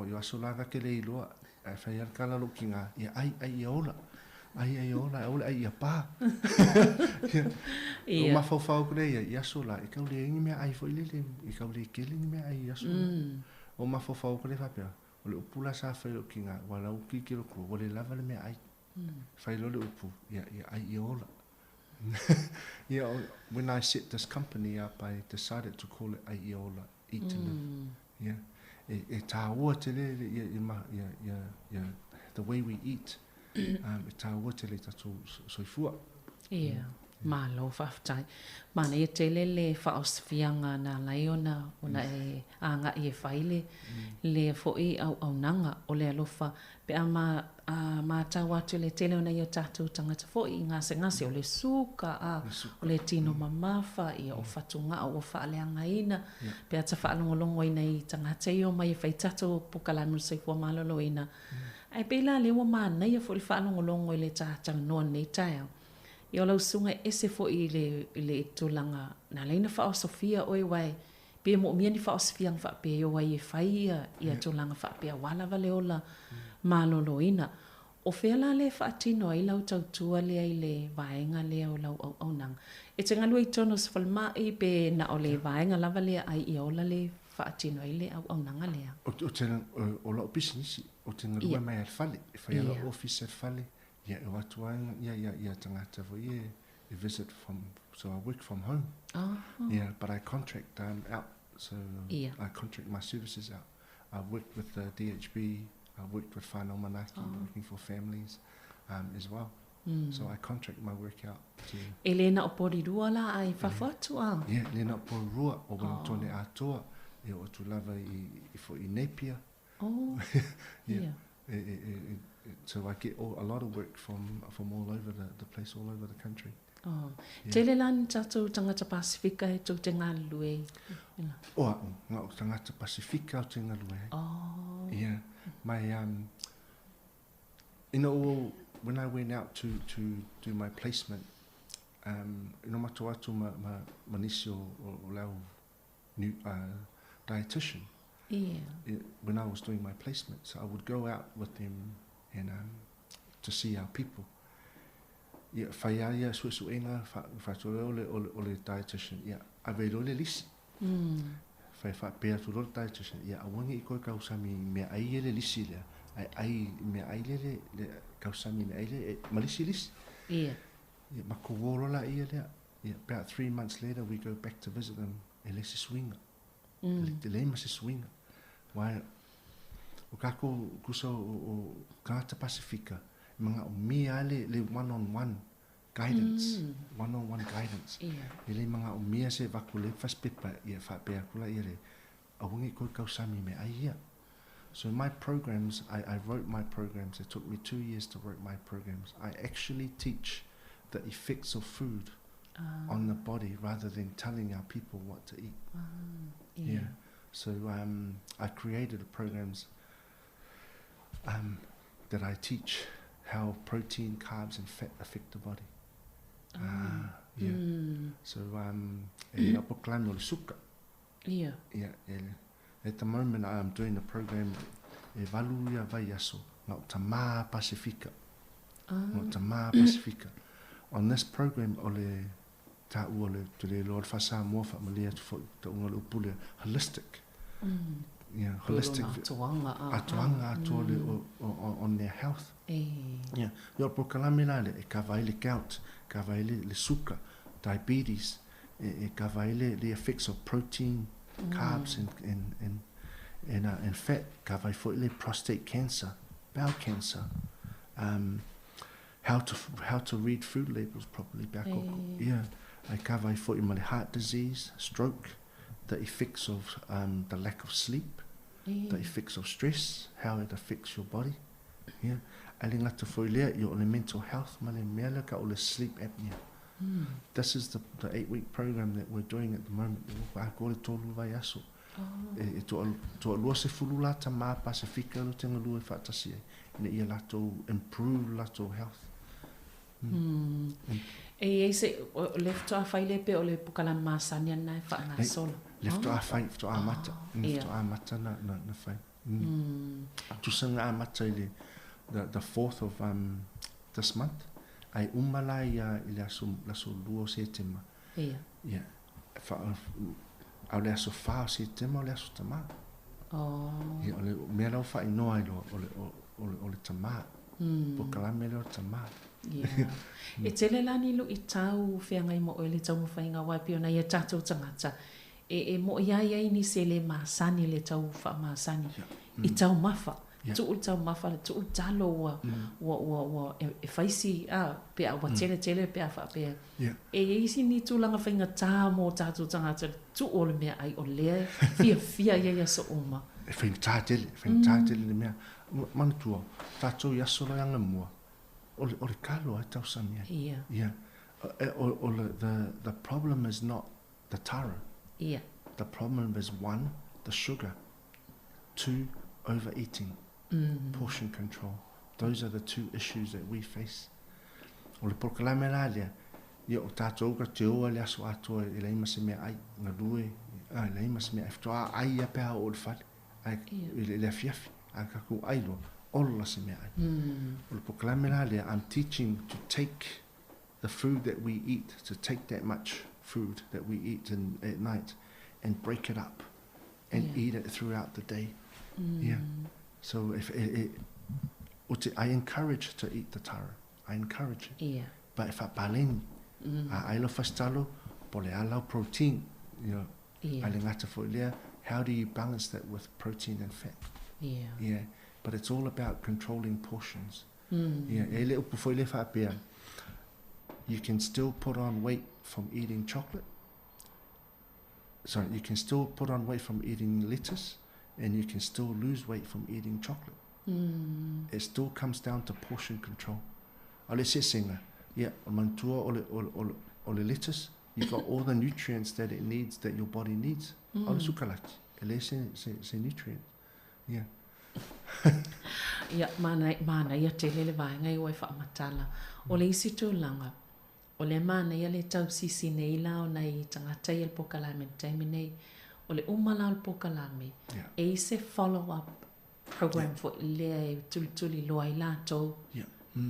i aso la na te le iloa, ae fai a le tala lou tinā, ia ai, ai ia ola, ai ai ia ola, aua le ai ia pā. Ia, o mafaufau atu lea ia, i aso la, e tau leai ni meaai foi lele, e tau le tele ni meaai i aso la. O mafaufau atu lea faapea, o le upu la sa fai e lou tinā, ua lau tilotilo atu, ua le lava le meaai. Fai loa le upu, ia, ia ai ia ola. Ia, when I set this company up, I decided to call it Ai Ia Ola, Eat to Live. Yeah. E tāua tele ia, ia, ia, ia, ia, the way we eat, e tāua tele i tatou soifua. Ia, malo faafetai. Manaia tele le faaosifiaga na ala ai ona, ona e agai e fai le, lea foi auaunaga o le alofa Pe a ma, a matau atu i le tele o nei o tatou tagata foi i gasegase o le suka, a, o le tino mamafa, ia, o fatugao ua faaleagaina, pe a ta faalogologo ai nai tagata ia omai e fai tatou polokalame o le soifua maloloina. Ae pei la lea ua manaia foi le faalogologo i le ta talanoa i lenei taeao. Ia o lau susuga e ese foi i le, i le tulaga na ala ai ona faaosofia oe aua e Pe moomia ni faaosifiaga faapea e o ai e fai ia tulaga faapea aua lava le ola maloloina. O fea la lea e faatino ai lau tautua lea i le vaega lea o lau auaunaga? E te galue i totonu o se falemai pe na o le vaega lava lea a Aiia Ola lea e faatino ai le auaunaga lea? Ou te, o lau pisinisi, ou te galue mai lava i le fale. E fai lava lau ofisa i le fale, ia e o atu lava ia, ia, ia tagata foi ia e visit from, so I work from home. Yeah, but I contract um, out, so I contract my services out. I've worked with the DHB, I've worked with Whānau Manaaki, oh. working for families um, as well. Mm. So I contract my work out to... E le na o Porirua la ai fafo atu a? Yeah, le na o Porirua, o Wellington oh. atoa, e o atu lava i, i, fo i Napier. Oh, yeah. yeah. E, e, e, so I get all, a lot of work from, from all over the, the place, all over the country. Oh. Yeah. Tele la ni tātou tangata Pasifika e tō te ngalue. O au, ngā o tangata Pasifika o te ngalue. Oh. Yeah. My, um, you know, when I went out to, to do my placement, um, you know, mato atu ma, ma, ma nisi o, o, o lau new, uh, dietitian. Yeah. When I was doing my placement, so I would go out with them and um, to see our people. Ia, fai a ia suesuega, faatoa o le, o le, o le dietitian, ia, ave loa le lisi. Mm. Fai faapea atu loa le dietitian, ia, aua ne i koe kausami i meaai ia le lisi lea, ae ai i meaai lea le, le kausami i meaai lea, e, ma lisi lisi. Ia. Ia, makou o loa laia lea. Ia, about three months later, we go back to visit them, e leai se suiga. Mm. E leai ma se suiga. Wai, o kākou kusa o, o, o tagata Pasifika, e manaʻomia a le, le one on one guidance, mm. one on one guidance. Yeah. E le manaʻomia se vaku le fasipepa, ia faapea aku la ia le, aua ne i koe kausami me ai ia. So my programs, I, I wrote my programs. It took me two years to write my programs. I actually teach the effects of food ah. on the body rather than telling our people what to eat. Ah, yeah. yeah. So um, I created programs um, that I teach how protein, carbs, and fat affect the body. Ah. Uh, yeah. Mm. So um, e mm. o le suka. Yeah. Yeah, e, at the moment I am doing a program e valu ia vaiaso, ngā o tamā Pasifika. Ah. Ngā o tamā Pasifika. On this program o le tāua le te le loa le whasamoa whaamalia atu foi taʻuga o le upu lea holistic mm. yeah, holistic atoaga atoaga atoa le mm. on their health e. yeah. Ia o le polokalame la lea e kava ai le gout kava ai le, le suka diabetes e, e kava ai le, le effects of protein mm. carbs and, and, and, and, uh, and fat kava ai foi le prostate cancer bowel cancer um, how to how to read food labels properly back e. yeah ai kava ai foi ma le heart disease stroke the effects of um, the lack of sleep e. the effects of stress how it affects your body yeah ai le gata foi lea ia o le mental health ma le mea lea ka o le sleep apnea mm. this is the, the eight week program that we're doing at the moment ua atoa le tolu vaiaso oh. e, e toa, toalua sefulu la tamā Pasifika lo te galue faatasi ai ina ia latou improve latou health Mm. E i ai se, o le faatoa fai lea pe o le polokalame masani lena e faagasolo? Le faatoa fai, faatoa amata, Oh, le ia. faatoa amata na, na, na fai. Mm. Mm. Tusa na amata i le, the, the 4th of um, this month, ai uma la ia i le aso, le aso lua o Setema. Ia. Ia, fa, a o le aso whā o Setema o le aso tamā. Oh. Ia, o le mea lau whainoa i loa, o le, o, o le, o le tamā. Mm. Polokalame lea o le tamā. Yeah. E tele la ni luʻitau feagai ma oe i le taumafaiga aua e pei ona ia tatou tagata e, e moʻi ai ai nisi e le masani le tau faamasani Yeah. i taumafa. Yeah. Tuu le taumafa, tuu le talo ua, Mm. ua, ua, ua e, e faisi a, pe a ua tele tele pe a faapea. Yeah. E i ai isi ni tulaga faigata mo tatou tagata le tuu o le meaai o lea e fiafia ai i aso uma. E faigata tele, e faigata tele le mea. Manatua, tatou i aso la anamua, o le, o le kalo ai tausami ai. Ia, Yeah. E, o, o le, the, the problem is not the taro. ia. The problem is one, the sugar. Two, overeating. Mm. Portion control. Those are the two issues that we face. O le polokalame la lea, ia o tātou ka te oa le aso atoa e leai ma se meaai, galue, a, e leai ma se meaai, faatoa ai ia pe a oo i le fale, ai, Ia. i le, le afiafi, a kakou ai loa, Ola se meaai. O le polokalame la lea, I'm teaching to take the food that we eat, to take that much food that we eat in, at night and break it up and yeah. eat it throughout the day. Mm. Yeah. So if it, it, I encourage to eat the taro. I encourage it. Yeah. But if I paleni, mm. I lo fastalo, pole alau protein, you know, yeah. ale ngata fo lea, how do you balance that with protein and fat? Yeah. Yeah. But it's all about controlling portions. Mm. Yeah. E le upu foi le faapea, you can still put on weight from eating chocolate. Sorry, you can still put on weight from eating lettuce and you can still lose weight from eating chocolate. Mm. It still comes down to portion control. O le sesenga, yeah, o mantua o le, o, o, o le lettuce, you got all the nutrients that it needs, that your body needs. Mm. O le sukalati, e le se, se, se nutrient. Yeah. Ia, manaia tele le vaega ia ua e faamatala. O le isi tulaga, o lea manaia le tausisi nei la o nai tagata ia i le polokalame i le taimi nei. O le uma la o le polokalame, e i ai se follow up program foi lea e tulituliloa ai latou,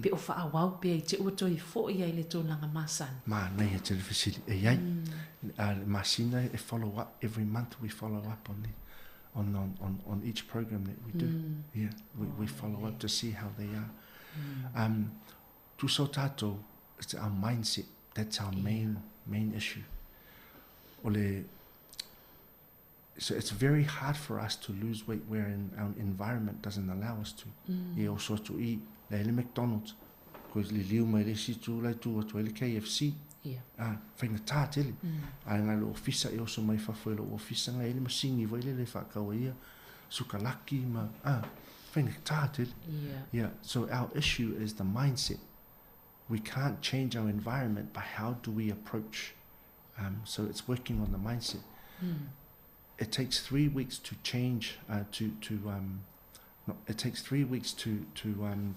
pe o faaauau pea i te i ua toe foi ai i le tulaga masani. Manaia tele fesili. E iai, a le masina e follow up, every month we follow up on the on on on on each program that we do. Mm. Yeah, we, we follow up to see how they are. Mm. Um, tusa o tātou, it's our mindset. That's our main main issue. O le, so it's very hard for us to lose weight where in our environment doesn't allow us to. Mm. E oso atu i, le le McDonald's, ko le liu mai le si tu lai tu atu ai le KFC. Yeah. Ah, whaingatā tele. Mm. Ai ngai lo ofisa e oso mai fafo e lo ofisa ngai ele masini voi le le whakau ia, sukalaki ma, ah, whaingatā tele. Yeah. Yeah, so our issue is the mindset. We can't change our environment, but how do we approach? Um, so it's working on the mindset. Mm. It takes three weeks to change, uh, to, to um, no, it takes three weeks to, to, um,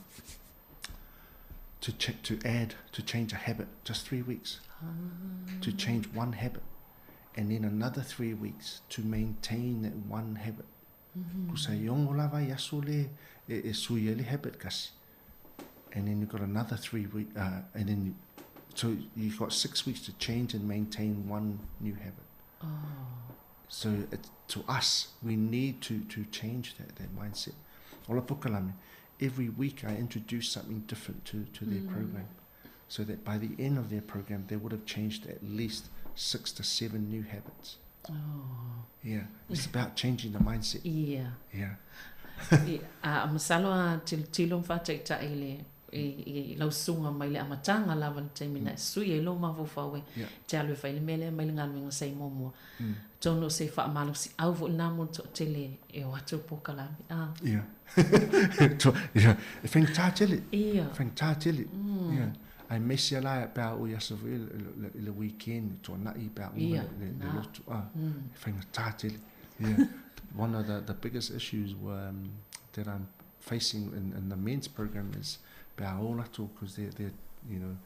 to check, to add, to change a habit, just three weeks. Ah. To change one habit. And then another three weeks to maintain that one habit. Mm-hmm. Kusa e ongo lava i aso le e, e sui e le habit kasi. And then you've got another three week, uh, and then you, so you've got six weeks to change and maintain one new habit. Oh. So it, to us, we need to, to change that, that mindset. Ola Pukalame, every week I introduce something different to, to their Mm. program so that by the end of their program, they would have changed at least six to seven new habits. Oh. Yeah, it's about changing the mindset. Yeah. Yeah. A masalo a tilotilo ma faataitai i le i lau susuga mai le amataga lava i le taimi na e sui ai lou mafaufau e te alu e fai le mea lea mai le galuega sa i muamua. Atonu o se faamalosiau foi lena mo le toatele e o atu le polokalame. A. Ia. Ia, e faigata tele. Ia. Faigata tele. Ia. Aemaise la pe a oi aso foi i le weekend, tuanai pe a uma le, le lotu. Ah, e faigata tele. Yeah. One of the, the biggest issues were, um, that I'm facing in, in the men's program is pe a o latou, because they're, they're, you know,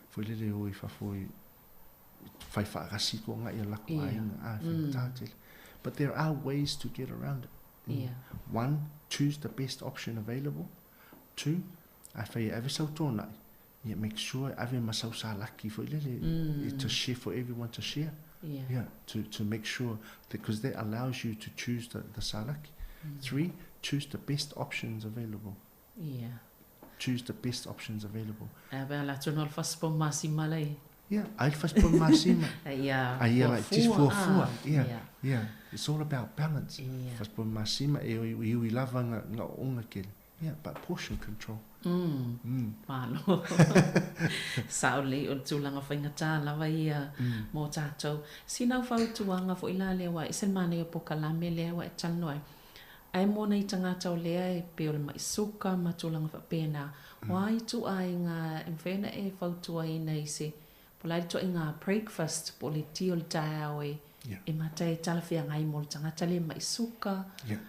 foi lele o i fafo i whai whaagasi ko ngai a lako aiga, ah, faigata tele. But there are ways to get around it. Yeah. One, choose the best option available. Two, a whai e ave sau tōnai. Yeah, make sure ave ma sau salaki foi lele Mm. to share for everyone to share. Yeah. Yeah, to, to make sure because that allows you to choose the, the salaki. Mm. Three, choose the best options available. Yeah. Choose the best options available. A pe ala tonu o le fasipo masima lai. Yeah, ai le fasipo masima. Ia, Ai ia like just fuafua. ah, Yeah. yeah. Yeah. It's all about balance. Yeah. Fasipo masima e ui ui lava nga nga onga kele. Yeah, but portion control. Mm. Mm. Malo. Sao lelei o le tulaga faigata lava ia Mm. mo tatou. Sina au fautuaga foi la lea ua ese le manaia o polokalame lea ua e talanoa ai. Ae mo nai tagata o lea e pei o le mai suka ma tulaga faapena, o a ituaiga e mafai ona e fautuaina i se po o le a le ituaiga breakfast po o le ti o le taeao e Yeah. e matai e talafeagai mo le tagata lea mai suka. Yeah.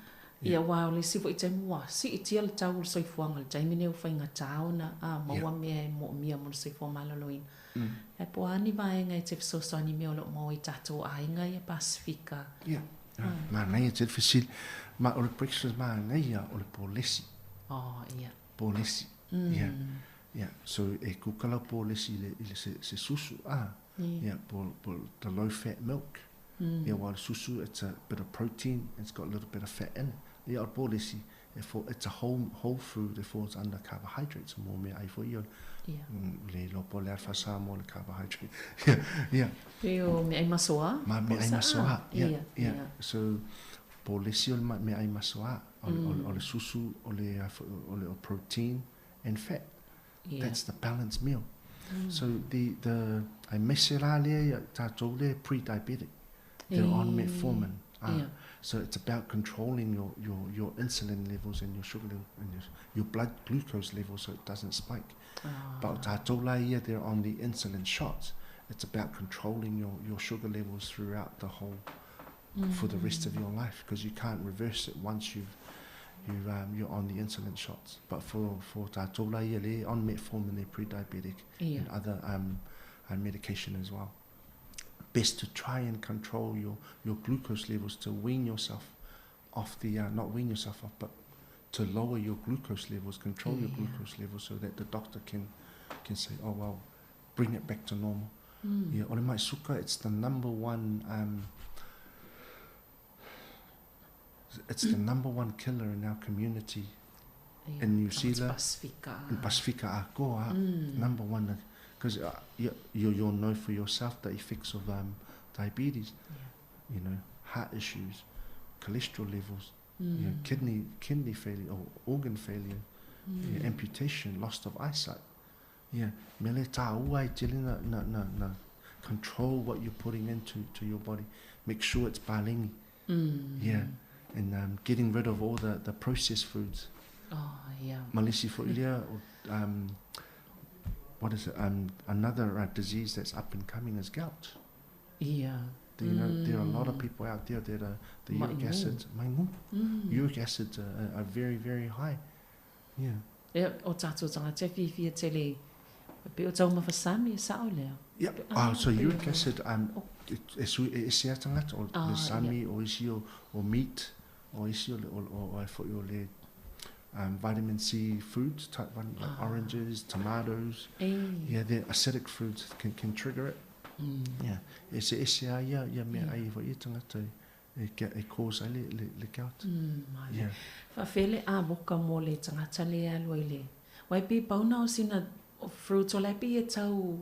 Ia aua o le isi foi taimi ua siitia le tau o le soifuaga i le taimi lenei ua faigata ona a maua mea e moomia mo le soifua maloloina. Mm. Ae po o a ni vaega e te fesoasoani mea o lo o maua i tatou aiga ia Pasifika. Yeah. Manaia te le fesili. Ma o le breakfast manaia o le polesi. Oh, ia. Polesi. Mm. Yeah. Yeah. So e kuka lau polesi i le, i le se, se susu. Ah. Yeah. Yeah, po, po, the low fat milk. Mm. Yeah, while susu, it's a bit of protein, it's got a little bit of fat in it. Yeah, o polesi, e for, it's a whole, whole food, it falls under carbohydrates, mo mea ai fo ia. Yeah. Mm, le lopo le alfa sa mo le carbohydrate. yeah, yeah. Pe o mea ai masoa? Ma mea ai masoa, yeah, yeah. yeah. yeah. So, polesi o le mea ai masoa, o, mm. o, o le susu, o le, o le o protein and fat. Yeah. That's the balanced meal. Mm. So the, the, aemaise la lea ia tatou lea pre-diabetic. They're on metformin. Ah, yeah. So it's about controlling your, your, your insulin levels and your sugar level and your, your blood glucose levels so it doesn't spike. Ah. But tatou la ia, they're on the insulin shots. It's about controlling your, your sugar levels throughout the whole mm. for the rest of your life because you can't reverse it once you've you um, you're on the insulin shots. But for for tatou la ia le on metformin they're pre-diabetic yeah. and other um, uh, medication as well. Best to try and control your, your glucose levels to wean yourself off the, uh, not wean yourself off, but to lower your glucose levels, control yeah. your glucose levels so that the doctor can, can say, oh, well, bring it back to normal. Mm. Yeah, ole mai suka, it's the number one, um, it's the number one killer in our community yeah. in New Zealand. Pasifika. In Pasifika akoa, mm. number one. Because uh, you, you, you'll know for yourself the effects of um, diabetes, yeah. you know, heart issues, cholesterol levels, mm. you know, kidney, kidney failure or organ failure, mm. you know, amputation, loss of eyesight. Yeah, mele tāua i tele na, na, na, na control what you're putting into to your body. Make sure it's balengi. Mm. Yeah, and um, getting rid of all the, the processed foods. Oh, yeah. Malisi fo'ilia, um, what is it? Um, another uh, disease that's up and coming is gout. Yeah. Do you know, mm. there are a lot of mm. people out there that are, the uric acids, mm. uric acids are, are very, very high. Yeah. Ia, o tatou tagata e fiafia tele e pei o taumafa sami e sao lea. Ia, ah, so uric acid, um, e sui, e ese a tagata, o le sami, o isi o, o meat, o isi o, o, o, o, foi o le um, vitamin C foods, type one, like ah. oranges, tomatoes. Yeah, the acidic foods can, can trigger it. Mm. Yeah, ese ese a ia, ia mea ai foi ia tagata e, e cause ai le, le, le gout. Mm, yeah. Faafea le avoka mo le tagata le alu ai le. Wai pe pauna o sina fruits o la pe e tau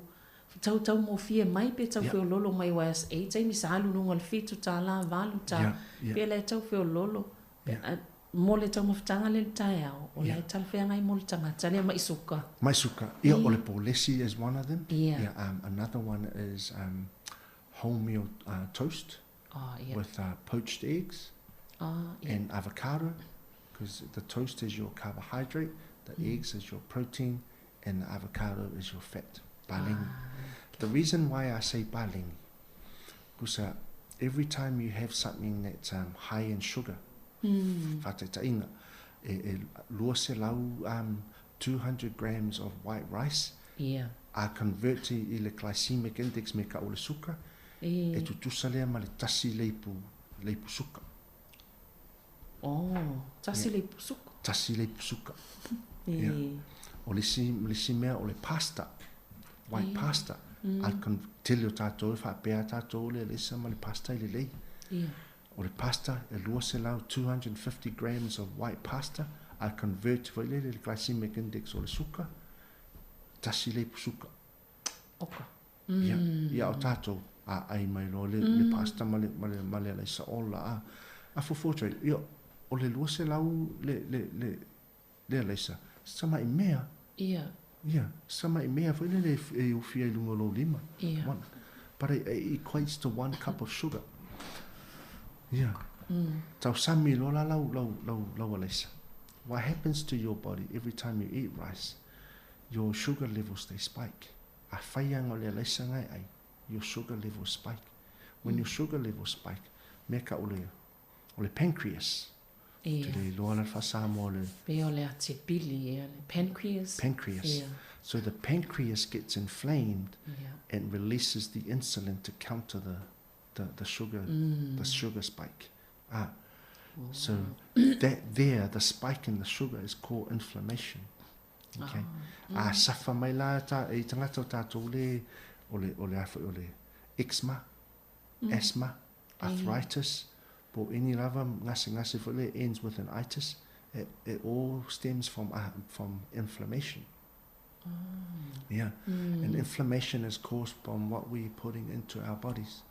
tau tau mofie mai pe tau yeah. feololo mai wa e taimi sa alu lunga le fitu tala valu ta yeah, yeah. pe le tau feololo yeah. mo le taumafataga le le taeao o la e talafeagai mo le tagata lea maʻi suka. Maʻi suka. Ia, o le polesi is one of them. Yeah. Yeah, um, another one is um, wholemeal uh, toast oh, yeah. with uh, poached eggs oh, yeah. and avocado because the toast is your carbohydrate, the mm. eggs is your protein, and the avocado is your fat. Balengi. Ah, okay. The reason why I say balengi, because uh, every time you have something that's um, high in sugar, mm. faataitaiga, e, e 200, um, 200 grams of white rice yeah. a convert i le glycemic index me ka o le suka, e, e tutusa lea ma le tasi leipu, leipu suka. Oh, tasi yeah. leipu suka. Tasi leipu suka. E. Yeah. O le isi, le isi mea o le pasta, white e. pasta. Mm. A kon tele o tātou, whaapea tātou le lesa ma le pasta i le lei. Yeah. O le pasta, e 200, 250 grams of white pasta, a convert foi le le glycemic index o le suka, tasi leipu suka. Oka. Mm. Ia, ia o tātou, a ai mai loa le, mm. le pasta ma le, ma le, ma le alaisa ola, a, a fofotra, ia, o le 200 le, le, le, le alaisa, sa mai mea. Ia. Ia, sa mai mea foi le le e ufia i lunga o lou lima. Ia. One. But it, it equates to one cup of sugar. Ia. Mm. Tau sami loa la lau, lau, lau, lau alaisa. What happens to your body every time you eat rice, your sugar levels, they spike. A whaianga o le alaisa ngai ai, your sugar levels spike. When mm. your sugar levels spike, mea ka o le, o le pancreas. Ia. Te le iloa la whasamoa le... Pe o le atipili, ia, le pancreas. Pancreas. Ia. So the pancreas gets inflamed yeah. and releases the insulin to counter the, the, the sugar mm. the sugar spike. Ah. So that there, the spike in the sugar is called inflammation. Okay. A suffer mai la ta, i tangata o tātou le, o le, o le a foi, o le eczema, asthma, arthritis, po any lava gasegase foi lea ends with an itis, it, it all stems from, from inflammation. Yeah. And inflammation is caused from what we're putting into our bodies,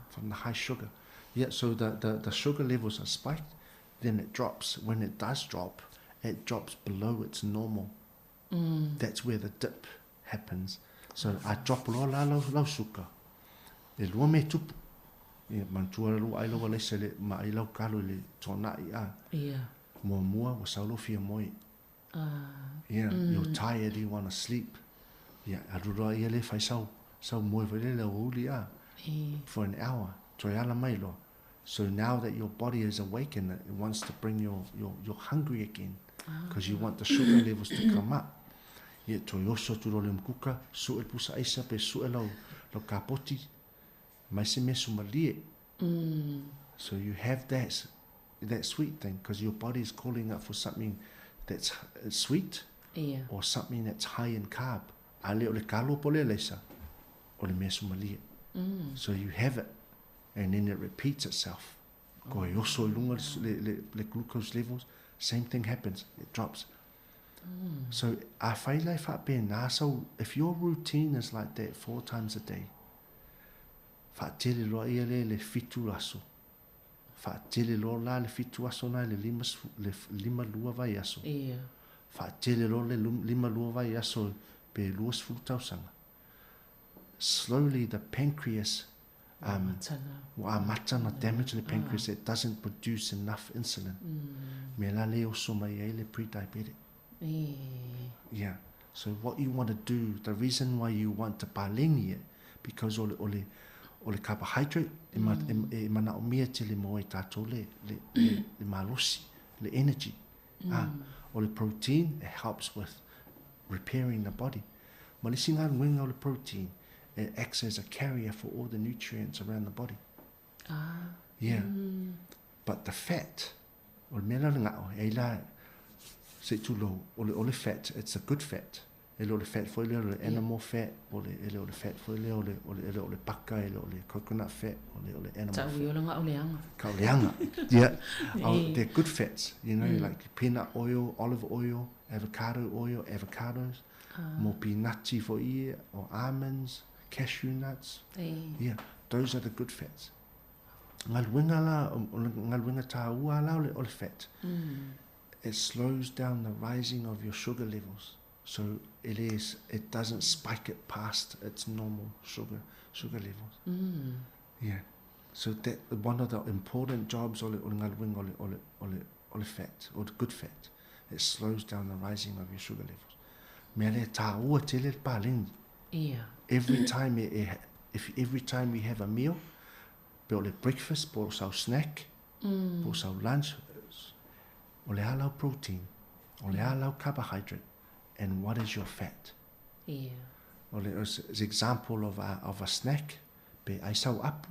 from the high sugar. Yeah, so the, the, the sugar levels are spiked, then it drops. When it does drop, it drops below its normal. That's where the dip happens. So a drop loa la lau, lau suka. E lua mea tupu. Ia, manatua lau ai lau alaisa le, ma ai lau kalo i le tuanai a. Ia. Muamua, ua sau lou fia moe. Yeah, you're tired, you wanna sleep. Ia, alu loa ia le fai sau, sau moe foi lele au aoauli a. For an hour, toe ala mai loa. So now that your body is awakened, it wants to bring your, your, you're hungry again. Because you want the sugar levels to come up. Ia, toe oso atu loa le umukuka, sue le pusa aisa pe sue lau, lau kapoti, mai se mea sumalie. So you have that, that sweet thing, because your body is calling out for something that's sweet or something that's high in carb. A le o le kalo po le alaisa, o le mea sumalie. So you have it, and then it repeats itself. Ko e oso i lunga le, le, le glucose levels, same thing happens, it drops. So a whai lai whaapēnā, so if your routine is like that 4 times a day, whaatele loa ia le le 7 aso. Whaatele loa la le 7 aso na le lima, le 52 vai aso. Ia. Whaatele loa le 52 vai aso pe 20 tausaga. Slowly the pancreas ua amata na damage le pancreas, it doesn't produce enough insulin. Mea la le oso mai ai le pre-diabetic. Yeah. So what you want to do, the reason why you want to paleni it, because o le, o le, o le carbohydrate e, ma, e, e manaomia tele mo e tātou le, le, le, le malosi, le energy. Ah, o le protein, it helps with repairing the body. Ma le isi galuega o le protein, it acts as a carrier for all the nutrients around the body. Yeah. But the fat, o le mea la le gao, e ai la, se i tulou, o le, o le fat, it's a good fat. E le o le fat foi lea o le animal fat, o le, e le o le fat foi lea o le, o le, e le o le paka, e le o le coconut fat, o le, o le animal Tau fat. i o le gao leaga. Gao leaga. Yeah. Oh, they're good fats, you know, like peanut oil, olive oil, avocado oil, avocados, mo pinati foi ia, or almonds, cashew nuts. Yeah, those are the good fats. Galuega la, o le galuega tāua la o le, o le fat. It slows down the rising of your sugar levels. So it is, it doesn't spike it past its normal sugar, sugar levels. Yeah. So that, one of the important jobs o le, o le galuega o le, o le, o le, o le fat, or the good fat, it slows down the rising of your sugar levels. Mea lea tāua tele le paleni. Ia. Every time e, e, if every time we have a meal, pe o le breakfast, po o sau snack, po o sau lunch, o le a lau protein, o le a lau carbohydrate, and what is your fat? Ia. O le, as example of a, of a snack, pe ai sau apu,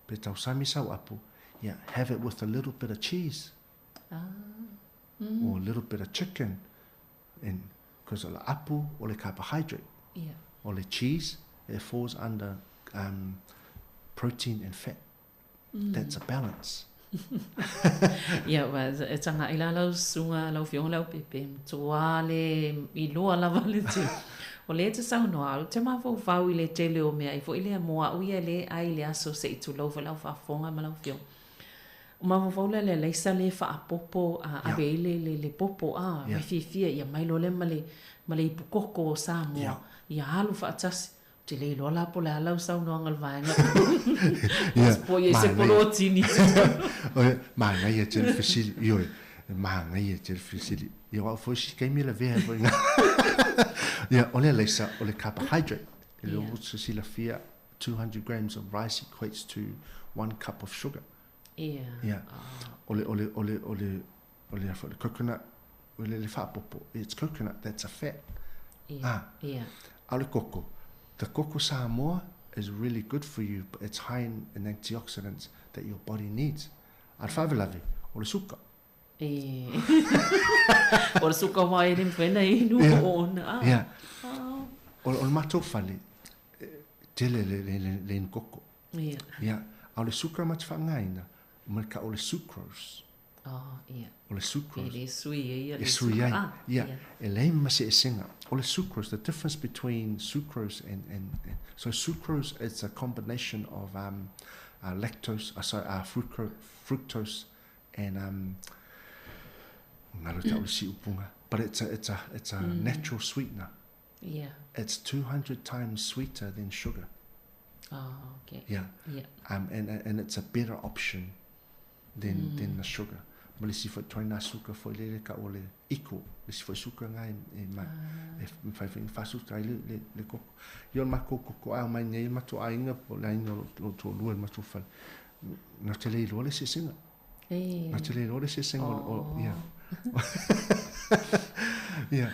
pe tausami sau apu, yeah, have it with a little bit of cheese. Or a little bit of chicken, and because o le apu o le carbohydrate, Ia. o le cheese, it falls under protein and fat. That's a balance. Ia, ua e taga'i la lau susuga lau Afioga Leaupepe, matua le iloa lava le tele. O lea e te saunoa, ou te mafaufau i le tele o meaai foi lea mo a'u ia lē ai i le aso se i tulou foi lau faafofoga ma lau Afioga. O mafaufau lea le alaisa lē faapopo a ave ai le le le popo a yeah. fiafia ia mai loa lea ma le ma le ipu koko o Samoa yeah. ia alu faatasi. Ou te le iloa la po o le a lau saunoaga i le vaega Yeah, po i ai se manaia. polotini. Oe, manaia tele le fesili, ioe, manaia tele le fesili. Ia, o au foi si taimi e lavea ai foi i ina. Ia, o le alaisa, o le carbohydrate. E le o se silafia, 200 grams of rice equates to 1 cup of sugar. Ia. Ia. O le, o le, o le, o le, o le, o le coconut, o le, le faapopo, it's coconut, that's a fat. Ia. Ah. Ia. A o le koko, the koko Samoa is really good for you, but it's high in, in antioxidants that your body needs. A o le faalavelave, o le suka. E. O le suka aua e le mafai ona inu ona. Ah. Ia. O, o le matou fale, tele le, le, le, le inu koko. Ia. Ia. A o le suka ma te faaaogaina, ma le o le sucrose. Oh, ia. O le sucrose. E le sui ai ia le sui ai. Ah, ia. E leai ma se eseesega. O le sucrose, the difference between sucrose and, and, and so sucrose it's a combination of um, uh, lactose, uh, sorry, uh, fructose and um, ngalo tau le siupunga. But it's a, it's a, it's a mm. natural sweetener. Yeah. It's 200 times sweeter than sugar. Oh, okay. Yeah. Yeah. Um, and, and it's a better option than, mm. than the sugar. Ma le isi foi ituaiga suka foi lele ka o le iko, le isi foi suka lena e, ma, ah. e mafai foi ona faasuka ai le, le, le koko. Ia o le matou koko a aumai nei i le matou aiga po o le aiga o lou toalua i le matou fale, na te le iloa le eseesega. Na te le iloa le eseesega o, o, ia. Ia,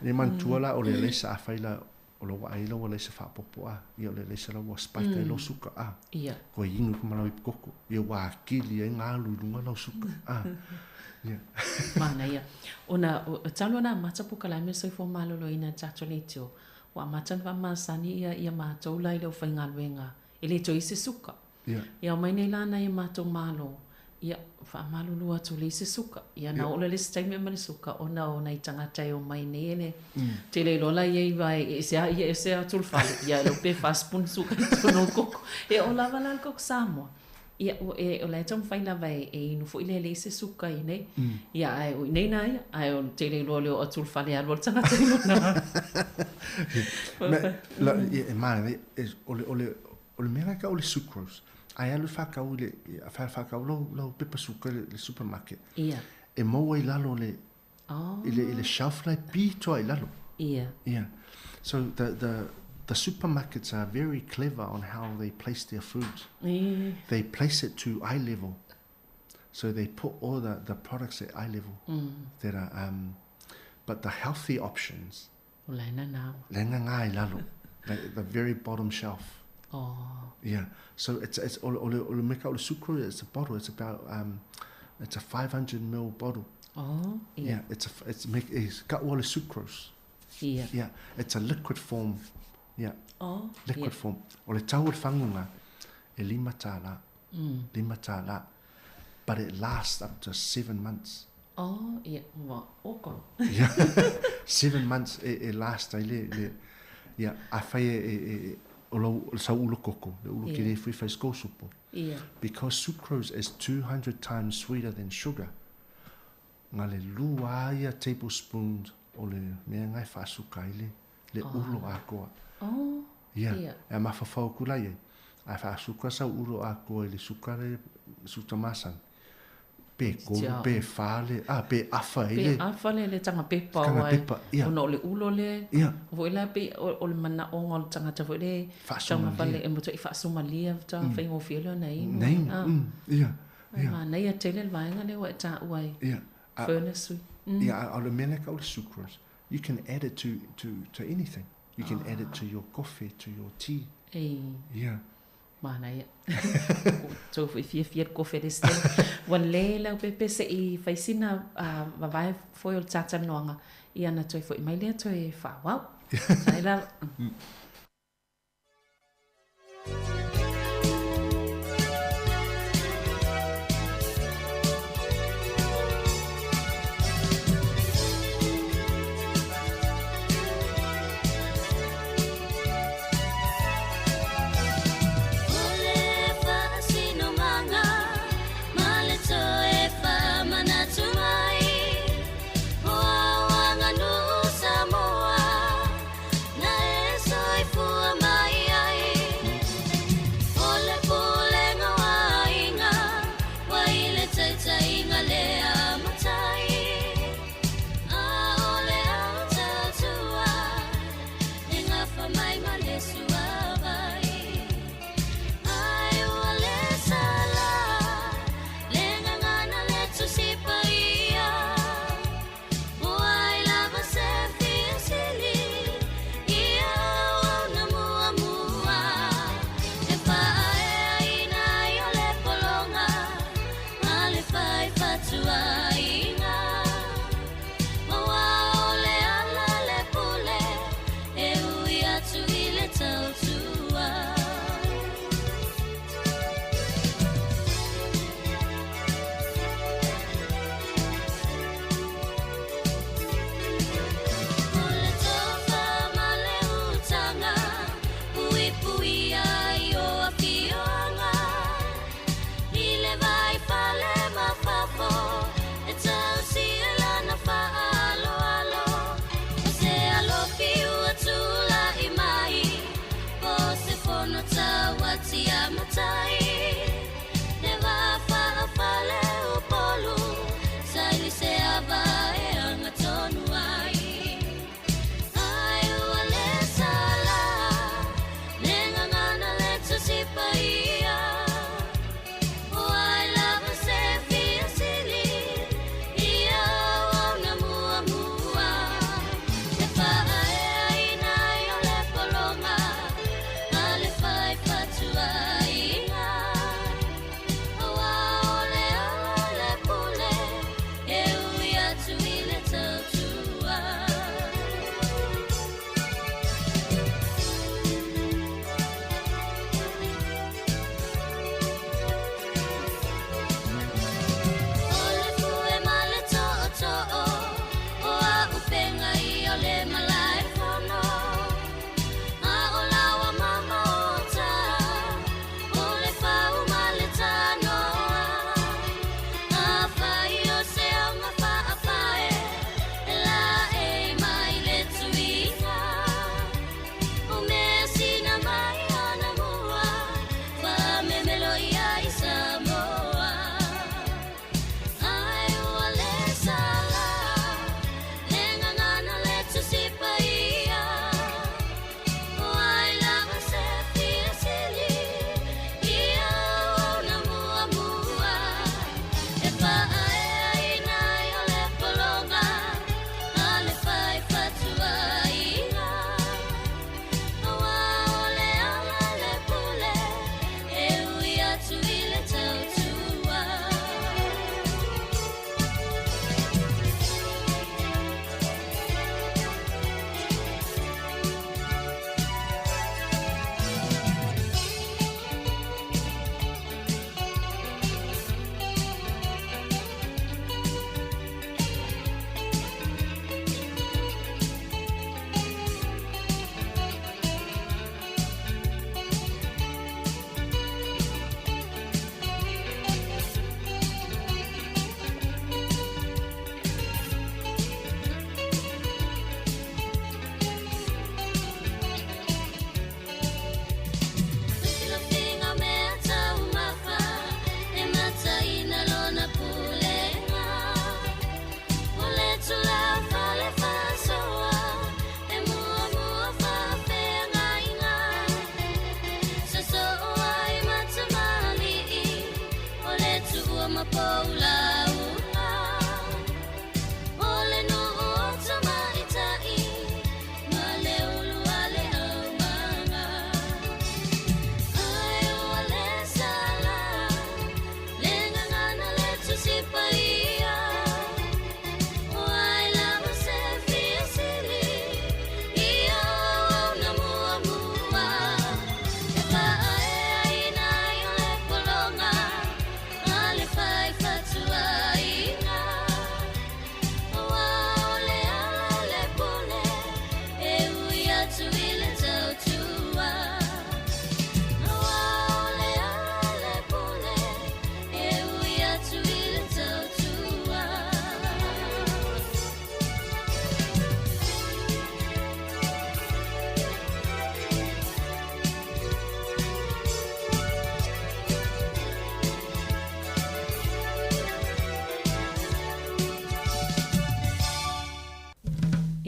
e manatua la o le alaisa afai la O lou aai la ua leai se faaopoopo a, ia o le leai se la ua spike ai lou suka a. Ia. Koe inu i ma lau ipu koko, ia ua akili ai ga alu i luga lau suka a. Ia. Manaia. Ona, talu ona amata pokalae me soifua maloloina e tatou leitio, ua amata ona faamasani ia ia matou la i le aufaigaluega, e le toe i se suka. Ia. Ia omai nei la nai a matou malo, ia, faamalulu atu leai se suka. Ia na oo loa i le isi taimi aumai le suka ona o nai tagata e omai nei e le tele loa la ia i wae e ese a ia ese atu le fale, ia e pe fa spoon suka i totonu o le koko. E oo lava la le koko Samoa, ia ua e o la e taumafai lava e e inu foi lea e leai se suka i inei. Ia ae o inei na ia, ae o le tele loa o le oo atu i le fale alu a le tagata i lona. Me, la, ia, e manaia, e, o le, o le, O le mea la e tau o le sucrose, a e alu e faatau i le, a faatau lau, lau pepa suka i le supermarket, Ia. e maua i lalo le, Oh. i le, i le shelf la e pito lava i lalo. Ia. Ia. So the, the, the supermarkets are very clever on how they place their food. E. They place it to eye level. So they put all the, the products at eye level that are, um, but the healthy options, O la e nana. La e nana i lalo, like the very bottom shelf. Oh. Yeah. So it's it's o le o le meka o le sucro, it's a bottle. It's about um, it's a 500 ml bottle. Oh. Yeah. yeah it's a it's make it's got all the sucrose. Yeah. Yeah. It's a liquid form. Yeah. Oh. Liquid yeah. form. O le tau o le faguga e lima tālā. Mm. Lima tālā. But it lasts up to seven months. Oh, ia, ua oko. Ia, seven months e, e last ai le, le, ia, afai e, e, e, o lou, o le sau ulu koko, le ulu Ia. kele foi fai skou supo. Ia. Because sucrose is 200 times sweeter than sugar, na le lua ia tablespoon o le mea nga e faasuka ai le, le ulo akoa. Oh, Ia, ia. e mafaufau aku la i ai, a faasuka sau ulo akoa i le suka le, suka masani. Pe kolu, pe fa le, ah, pe afa ai le. Pe afa le, le taga pepa Taga o ai. pepa, ia. Ona o le ulo lea. Ia. Foi la pe o, o le manaʻoga o le tagata foi le Faasumalia. taumafai e matuai faasumalia faatoa mm. faigofie lea ona inu. Na inu, Ah. ia, Ai, ia. manaia tele le vaega lea ua e taua ai. Ia. A- Furnace sui. Mm. Ia, a o le mea lea ka o le sucrose. You can add it to, to, to anything. You can add it to your coffee, to your tea. Ei. Ia. Manaia. Ua tou foi fiafia le kofe le Stella. Ua le lau pepe se i fai sina vavae foi o le talatalanoaga ia ona toe foi mai lea toe faaauau. Sai lava.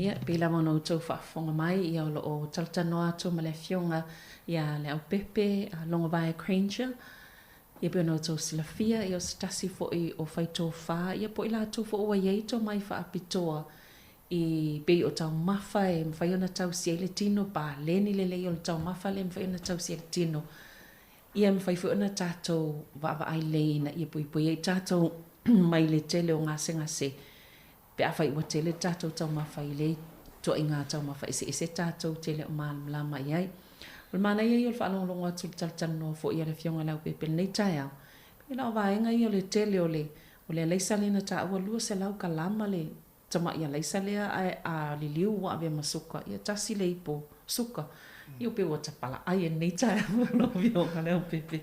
Ia, pei lava ona outou faafofoga mai, ia o lo o talatalanoa atu ma le Afioga ia Leaupepe Logovae Granger, ia pei ona outou silafia, ia o se tasi foi o faitofa, ia po o i latou foi ua i ai tomai faapitoa i pei o taumafa e mafai ona tausi ai le tino, paleni lelei o le taumafa lea e mafai ona tausi ai le tino. Ia e mafai foi ona tatou vaavaai lelei ina ia puipui ai tatou mai le tele o gasegase pe afai ua tele le tatou taumafa i lea ituaiga taumafa eseese tatou te le o malamalama i ai. O le manaia ia o le faalogologo atu i le talatalanoa foi a le Afioga i le Aupepe i lenei taeao, pei na o vaega ia o le tele o le o le alaisa lea na taua 200 kalama le tamai alaisa lea ae a liliu ua avea ma suka, ia tasi le ipo suka. Ia pei ua tapalaai e lenei taeao lau Afioga i le Aupepe.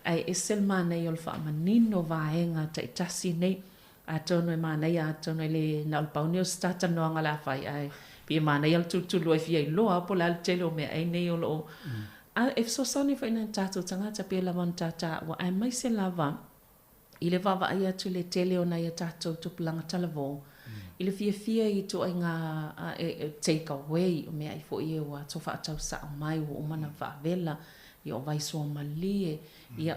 Ae ese le manaia o le faamanino o vaega taitasi nei. Atonu e manaia, atonu e le na o le pau nei o se talatalanoaga o le a fai, ae pei e manaia le tulutulu ai fia iloa po o le a le tele o meaai nei o lo o A e fesoasoani foi i nai o tatou tagata pei lava ona ta taua, aemaise lava i le vaavaai atu i le tele o nai a tatou tupulaga talavou i le fiafia i ituaiga take away, o meaai foi ia ua ato faatau sao mai, ua uma ona faavela, ia o vai suamalie, ia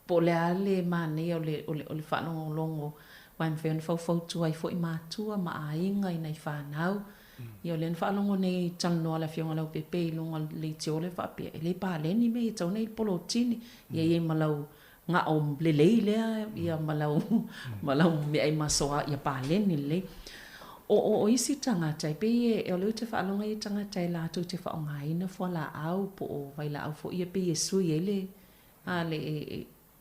Po o le a le manaia o le, o le, o le faalogologo, aua e mafai ona faufautua ai foi matua ma aiga i nai fanau. Ia o lea na faalogo nei talanoa le Afioga Leaupepe i luga o le leitio lea faapea, e le paleni mea ia e tatau ona i ai le polotini. Ia i ai ma lau gao lelei lea, ia ma lau, ma lau meaai masoa ia paleni lelei. O, o, o isi tagata, e pei e, o lea ou te faalogo e i ai tagata e latou te faaaogaina fualaau po o vailaau foi ia pei e sui ai le, a le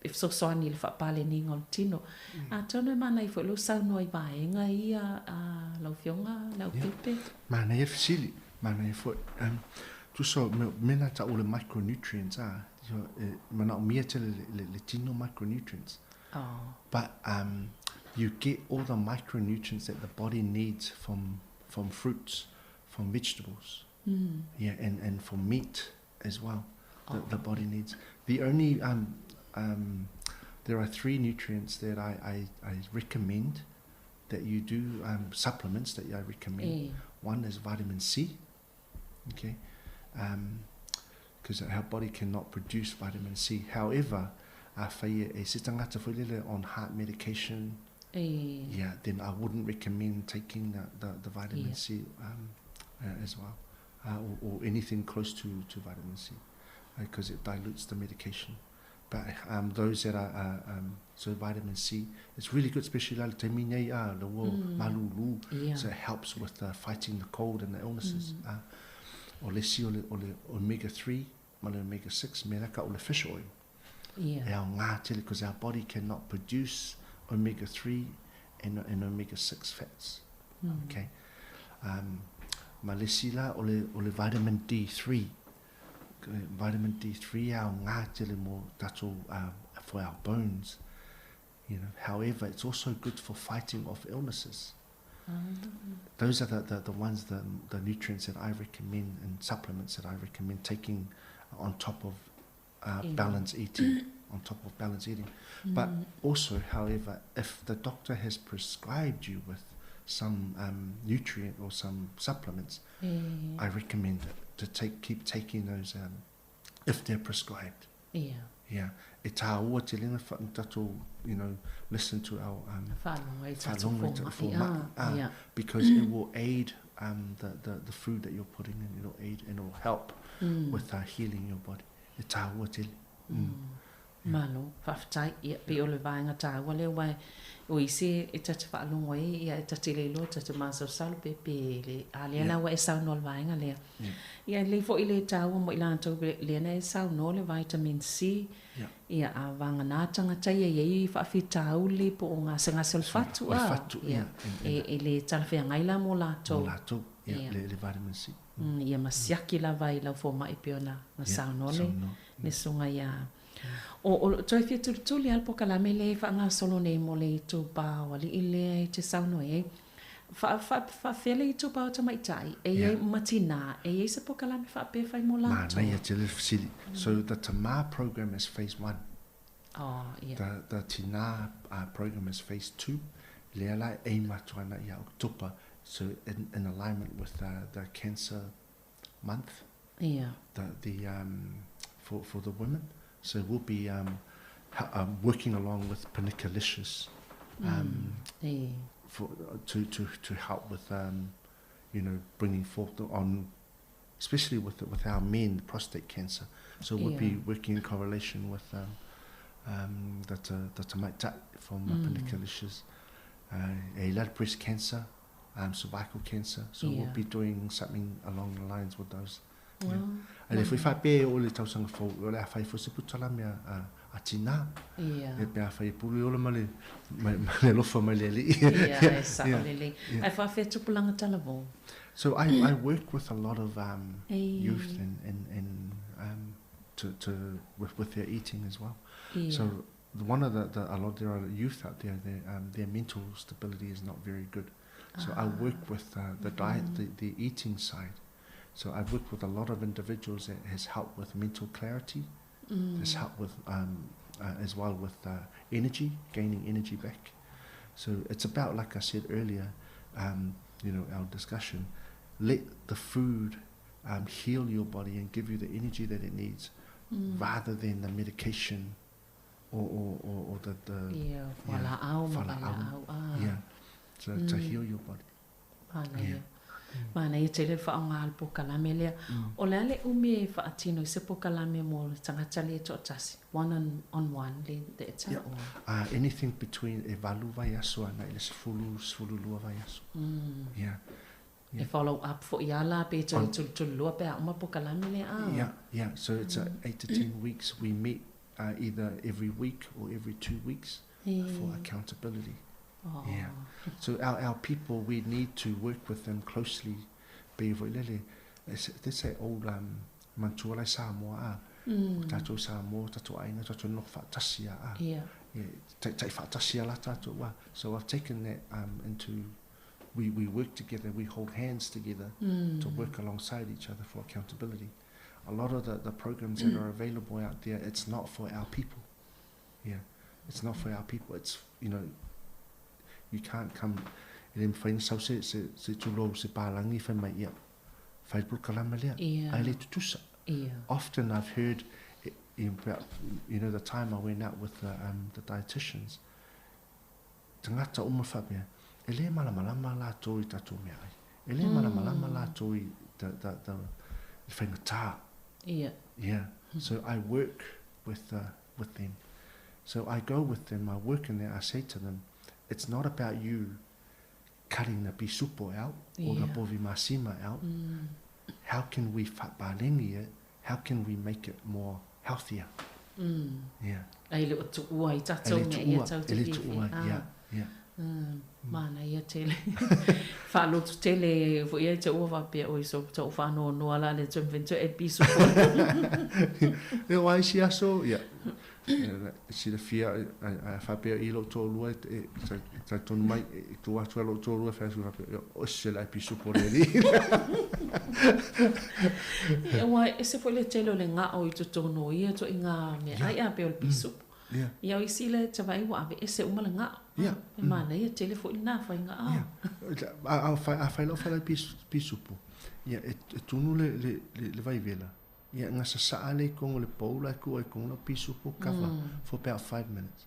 e fesoasoani i le faapaleniga o le tino. Atonu e manaia foi lou saunoa i vaega ia a lau Afioga Leaupepe. Ia, manaia le fesili, manaia foi. Um, tusa o mea, mea na tau o le micronutrients, a, e manaomia tele le, le, le tino micronutrients. Oh. But um, you get all the micronutrients that the body needs from, from fruits, from vegetables, mm. yeah, and, and from meat as well that oh. the body needs. The only um, um, there are three nutrients that I, I, I recommend that you do um, supplements that I recommend. Mm. One is vitamin C, okay, because um, our body cannot produce vitamin C. However, afai e se tangata foi lele on heart medication, e. yeah, then I wouldn't recommend taking the, the, the vitamin yeah. C um, uh, as well uh, or, or anything close to, to vitamin C because uh, it dilutes the medication. But um, those that are, uh, um, so vitamin C, it's really good, especially la te minei a le wo mm. malulu. Yeah. So it helps with uh, fighting the cold and the illnesses. Mm. Uh, o le si o le, o le omega 3 ma le omega 6 me ka o le fish oil. Yeah. E ao ngā tele, because our body cannot produce omega 3 and, and omega 6 fats. Mm. Okay. Um, ma le isi la, o le, o le vitamin D3. Vitamin D3 e aoga tele mo tatou, um, for our bones. You know, however, it's also good for fighting off illnesses. Those are the, the, the ones, the, the nutrients that I recommend and supplements that I recommend taking on top of uh, balanced eating. On top of balanced eating. Mm. But also, however, if the doctor has prescribed you with some um, nutrient or some supplements, yeah. I recommend it to take keep taking those um, if they're prescribed. Yeah. Yeah. E tāua te lena wha you know, listen to our um, whaalonga i tātou fōma'i, ah, yeah. because it will aid um, the, the, the food that you're putting in, it'll aid and it'll help mm. with uh, healing your body. E tāua tele. Mm. Mm. Malo, faafetai, ia, pei o le vaega taua lea aua o isi e ta te faalogo ai, ia, e ta te le iloa, ta te masalosalo pe, pe le, a lea la ua e saunoa i le vaega lea. Ia, e lelei foi le taua mo i latou lea na e saunoa le vitamin C, ia, a vagana tagata ia e i ai faafitauli po o gasegase o le fatu, a, ia, e, e le talafeagai la mo latou. Mo latou, ia, le, le vitamin C. Mm, ia ma siaki lava i lau fomai e pei ona na saunoa le, le susuga ia O, o toe fia tulituli lava le polokalame lea e faagasolo nei mo le itupa o alii lea e te saunoa i ai. Faa, faa, faafefea le itupa o tamaitai e i ai ma tinā, e i ai se polokalame faapea e fai mo latou? Manaia tele le fesili. So the Tamā program is phase one. Oh, ia. The, the Tinā uh, program is phase two. Lea la e aim atu ana ia Octopa, so in, in alignment with the, the cancer month. Ia. The, the, um, for, for the women. So we'll be um, um, working along with Paniculicious um, mm. for, to, to, to help with, um, you know, bringing forth the, on, especially with, with our men, prostate cancer. So we'll yeah. be working in correlation with um, um, Dr. Dr. Mike Tutt from mm. Paniculicious, uh, a lot breast cancer, um, cervical cancer. So yeah. we'll be doing something along the lines with those. Well, yeah. And if we whapea o le tausaga fou, o le a whai fo se puta mea a, a tina. Yeah. E pe a whai pulu ola ma le, ma, ma le lofa ma le alii. Yeah, e sao lelei. Ae faafefea tupulaga talavou? So I, I work with a lot of um, youth and, and, and um, to, to, with, with their eating as well. Yeah. So one of the, the a lot there are youth out there, their, um, their mental stability is not very good. So I work with uh, the diet, the, the eating side. So I've worked with a lot of individuals that has helped with mental clarity, mm. has helped with um, uh, as well with uh, energy, gaining energy back. So it's about, like I said earlier, um, you know, our discussion, let the food um, heal your body and give you the energy that it needs mm. rather than the medication or, or, or, or the, the yeah, yeah, ah. yeah to, mm. to heal your body. Manaia. Manaia tele le faaaoga o le polokalame lea. O le a le umi e faatino i se polokalame mo le tagata lea e toatasi, one on, on one le te Yeah. or? Uh, anything between e valu vaiaso ana i le sefulu, 12 vaiaso. Mm. Yeah. Yeah. E follow up fo'i a la pe toe tulutululua pe a uma polokalame lea a? Yeah, yeah. So it's uh, 8 to 10 weeks. We meet uh, either every week or every 2 weeks for accountability. Oh. Yeah. So our, our people, we need to work with them closely. Pe foi lele, they say old um, manatua lai Samoa a. Mm. Tātou Samoa, tātou aiga, tātou noho faatasi a. a. Yeah. Yeah, tai faatasi a la tātou a. So I've taken that um, into, we, we work together, we hold hands together mm. to work alongside each other for accountability. A lot of the, the programs that are available out there, it's not for our people. Yeah. It's not for our people. It's, you know, you can't come e le mafai ona sau se, se, se tulou se pālagi fai mai ia fai le polokalame lea yeah. ai le tutusa. Yeah. Often I've heard about, you know, the time I went out with the, um, the dietitians, tagata uma faapea, e le malamalama latou i tatou meaai. E le mm. malamalama latou i the, the, the, le faigata. Yeah. Yeah. So I work with, uh, with them. So I go with them, I work in there, I say to them, it's not about you cutting the pisupo out or the Yeah. povi masima out. Mm. How can we fa'apalengi it? How can we make it more healthier? Mm. Yeah. Ai le o tuua i E tatou le mea ia tuua, tau e te le fiafia. tuua, Ah. yeah, yeah. Mm. Manaia tele. Faaloto tele foi ia te ua faapea oi so tau faanoanoa la le toe mawhena toe e piso po. E o ai si aso, ia. Silafia, a faapea i lou toalua, e talitonu mai, e tu atu ai lou toalua, fai atu faapea, ia, o se la e piso po le alii. Ia, ua ese foi le tele o le gao i totonu o ia ituaiga meaai a pei o le pisupo. Yeah. Ia o isi le tavai ua aveese uma le gao. Yeah. E manaia tele foi lena faiga a. Yeah. A, a, fai, a fai lau fai lai pisupo. Ia, e, e tunu le, le, le, le vaivela. Ia, gasasaa le i kogo le bowl ai ku ai kogo lau pisupo cover mm. for about 5 minutes.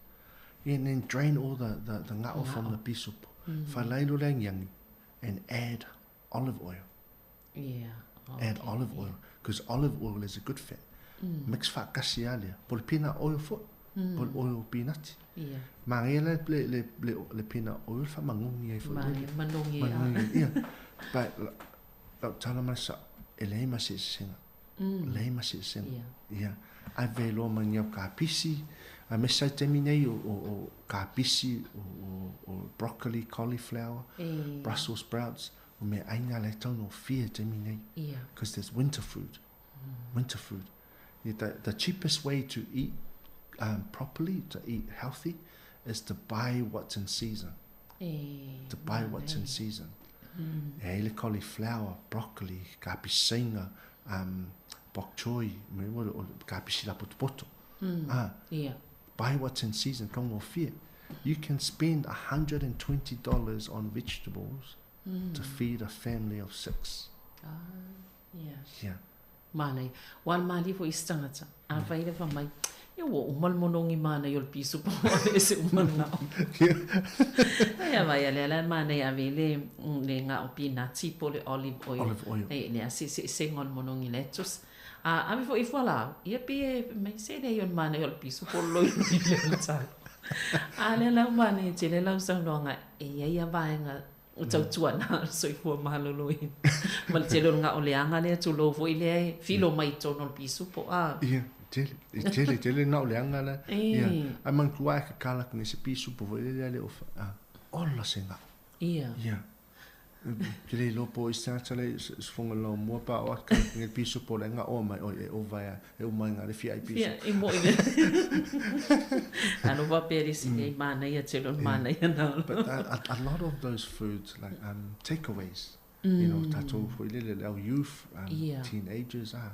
Yeah, and then drain all the, the, the ngao from the pisupo. Mm. Falailo le angiangi and add olive oil. Yeah. Okay. Add olive oil because olive oil is a good fat. Mm. Mix faakasi a lea. Po le peanut oil foi. Mm. Po le oil peanut. Yeah. Magaia le, le, le, le, le peanut oil faamagogi ai foi lele. Manogi. Manogi, yeah. But lau tala mai sa, e leai ma se eseesega. Mm. Leai ma se eseesega. Yeah. Yeah. Ave loa ma ni au kapisi, aemaise ai taimi nei o, o, o kapisi, o, o, o broccoli, cauliflower, E. Brussels sprouts, o meaai na le taugofie i taimi nei. Yeah. Because there's winter food. Mm. Winter food. Yeah, the, the cheapest way to eat um, properly, to eat healthy, is to buy what's in season. E. To buy what's in season. Mm. E ai le cauliflower, broccoli, kapisinga, um, bok choy, me o o kapisi lapotopoto. Mm. Ah, Yeah. buy what's in season, taugofie. You can spend $120 on vegetables mm. to feed a family of six. Ah, yeah. Yeah. Manaia. Ua le malie foi i se tagata. Afai le fai mai, ia ua uma le monogi manaia o le pisupo aveese uma le gao. Ia vai a lea la manaia ave i le, le gao pinati po o le olive oil. Olive oil. E le a seeseesega o le monogi lettuce. A ave foi i fualaau, ia pe e mai se leai o le manaia o le pisupo o le loiloi lea o le talo. A lea la ua manaia tele lau saunoaga e iai a vaega o tautua na le soifua maloloina. Ma le tele o le gao leaga lea, tulou foi lea e filo mai i totonu o le pisupo a. Ia, tele, e tele, tele gao leaga lea. E. Ia, ae manatua lava e kakala atu nei se pisupo foi lea le o fa, ola se gao. Ia. Ia. Ou te le iloa po o isi tagata la e sifofoga i laumua pe a oo atu le pisupo le gaoa mai oi e ova ai e uma ai le fia ai Fia, pisupo. e moi le. Alo faapea le isi nei manaia tele o le manaia na. But a, a, a lot of those foods like um takeaways. You know, tatou foi lele, le au youth, Yeah. teenagers, ah,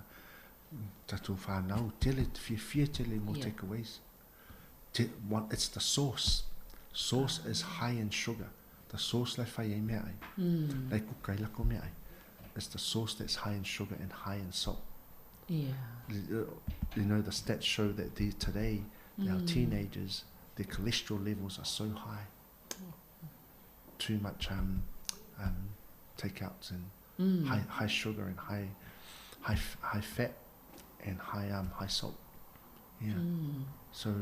tatou whanau, tele, fiafia tele mo Yeah. takeaways. Te, one, it's the sauce. Sauce is high in sugar. The sauce lai fai ai mea ai. Lai kuka ai lako mea ai. It's the sauce that's high in sugar and high in salt. Yeah. You know, the stats show that the, today, our teenagers, their cholesterol levels are so high. Too much takeouts and high sugar and high fat and high salt. Yeah. So,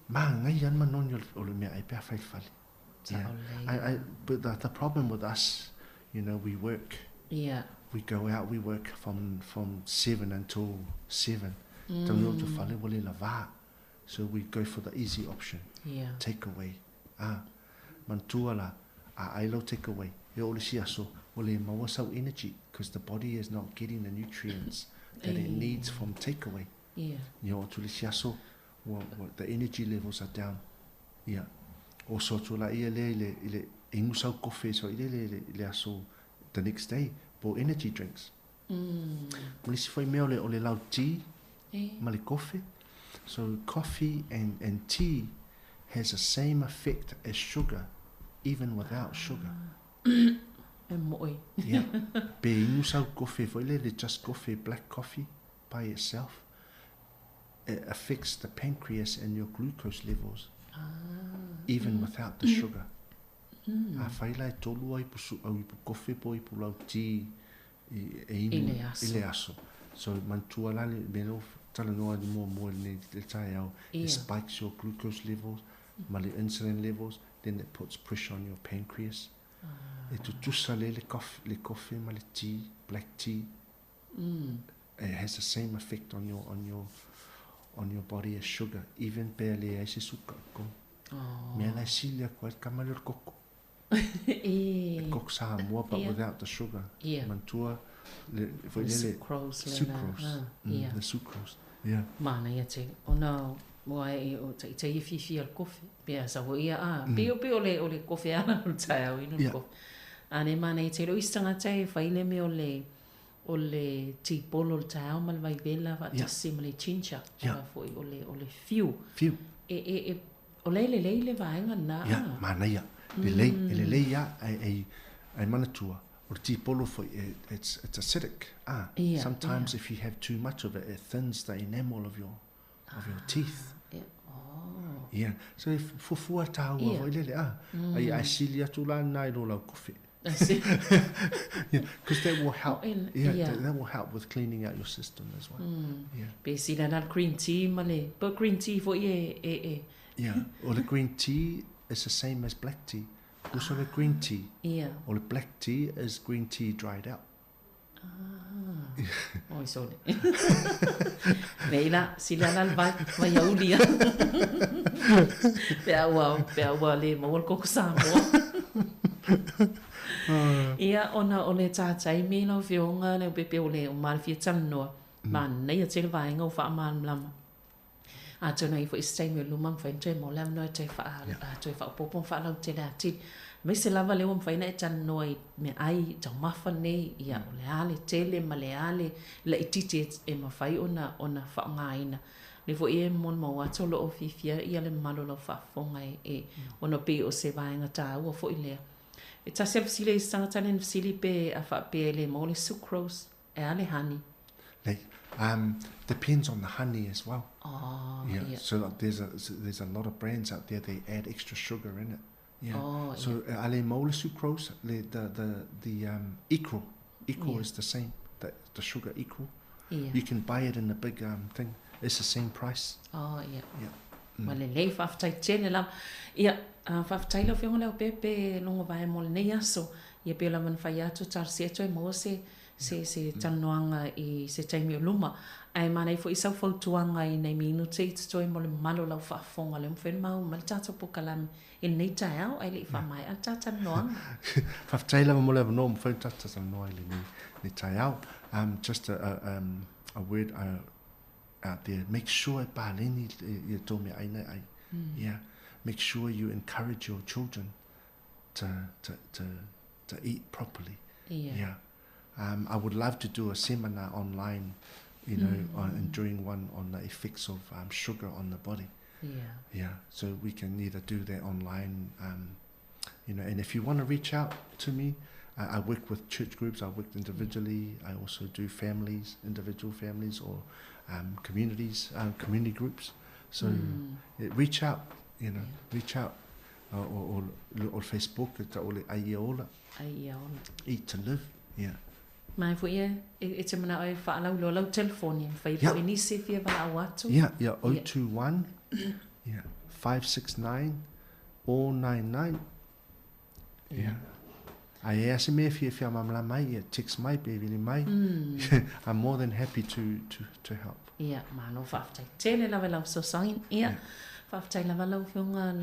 ma ngai yan manon yo o le mea ai pea fai fale. Yeah. I but the problem with us, you know, we work. Yeah. We go out, we work from 7 until 7. Mm. To fale wale lava. So we go for the easy option. Yeah. Take away. Ah, mantua la, a ai lau take away. E o le si aso, wale maua sau energy, because the body is not getting the nutrients that it needs from takeaway. Yeah. Ni o tu le si aso, the energy levels are down. Yeah. O so tu la ia le ile ile inu sau kofe so ile le le aso the next day bo energy drinks. Mo si foi mea o le lau tea ma le kofe. So coffee and tea has the same effect as sugar, even without sugar. E moi. Yeah. Pe inu sau kofe foi le just coffee, black coffee by itself. It affects the pancreas and your glucose levels, even without the sugar. A whai lai tolu ai pusu au ipu kofe po ipu lau tea e inu I le i le aso. So mantua la le melo talanoa ni mua mua le le tae au. Yeah. It spikes your glucose levels, ma le insulin levels, then it puts pressure on your pancreas. E tutusa le le kofe ma le tea, black tea. It has the same effect on your body as sugar, even pe le ai se suka ko. Oh. Mea lai silia koe kama le koko. E. Koko Samoa, but Yeah. without the sugar. Yeah. Mantua le foi Le le sucrose le na. sucrose. Ah, yeah. The sucrose. Yeah. Mana ia te ona moa e o te te fifi al kofe. Pe sa ho ia a pe o pe o le o le kofe ana o tai au inu Yeah. kofe. Ane mana i te ro istanga te fai le me o le o le tipolo le tai au ma le vaivela va Yeah. tasi ma le chincha. Yeah. Va foi o le o le fiu. Fiu. E e e o le le le le vaenga na. Yeah, mana ia. Le lei, le lei ia ai ai manatua. O le tipolo foi it's acidic. Ah, Yeah, sometimes if you have too much of it, it thins the enamel of your teeth. Yeah. Oh. Yeah. So if fufua tāua Yeah. foi lele ah, ai ai sili atu la nai lo lau kofe. I see. Yeah, because that will help. Oh, and- yeah, yeah. that will help with cleaning out your system as well. Yeah. Pe sila na green tea ma le. But green tea foi e e e. Yeah. Or the green tea is the same as black tea. Also the green tea. Yeah. Or the black tea is green tea dried out. Oi sole. Nei la sila la vai vai aulia. Pe ua pe ua le mo koko Samoa. Ia ona o le tātai me lau fionga le pepe o le o malfia talanoa. Ma nei a te vaenga o whaamalama. A tōna i fo i se taimi o luma mwhai toe mo lam noa toe wha a toe wha popo wha lau te la tili. Me se lava leo mwhai na e talanoa i me ai tau mafa nei ia o le ale tele ma le ale le i titi e mawhai ona ona whaongaina. Le fo i e mon mau ato lo o fifia ia le malo lau whaafonga e e ona pe o se vaenga tāua fo i lea. E tasi a fsile i sangatane ni fsili pe a wha pe le mo le sucrose e ale honey. Like, depends on the honey as well. Oh, Yeah. yeah. So like, there's a lot of brands out there, they add extra sugar in it. Yeah. Oh, so ale mo le sucrose, le the equal Yeah. is the same. The sugar equal. Yeah. You can buy it in the big thing. It's the same price. Oh, yeah. Yeah. Ma le lei whawhtai tele la. Ia, whawhtai lau whionga leo pepe longo vai mo le nei aso. Ia pe la man whai atu tarsi atu e mo se se se talanoaga i se taimi o luma. Ae mana i fo i sau fautuaga i nei minute i totoe mo le malo lau faafofoga le mafai ona mauma le tatou pokalame i lenei taeao ae le'i faamae'a le tatalanoaga. Faafetai lava mo le avanoa mafai ona tatou talanoa i lenei taeao. Just a word out there. Make sure e paleni ia tō mea aina ai. Yeah. Make sure you encourage your children to eat properly. Yeah. Yeah. I would love to do a seminar online, you know, and doing one on the effects of sugar on the body. Yeah. Yeah. So we can either do that online, you know, and if you want to reach out to me, I work with church groups, I work individually, I also do families, individual families or communities, community groups. So reach out, you know, reach out. Or Facebook, e tau le ai ola. Ai ola. Eat to live, yeah. Mai foi e te mana e whaalau lo lau telefoni, whai po nisi fia wala atu. Yeah, yeah, 021, yeah, 569 099. Yeah. Ai e ase mea fia fia mamla mai, yeah, text mai, baby mai. I'm more than happy to help. Yeah, malo whaaftai. Tele lawe lau sosain, yeah. Whaaftai lava lau whionga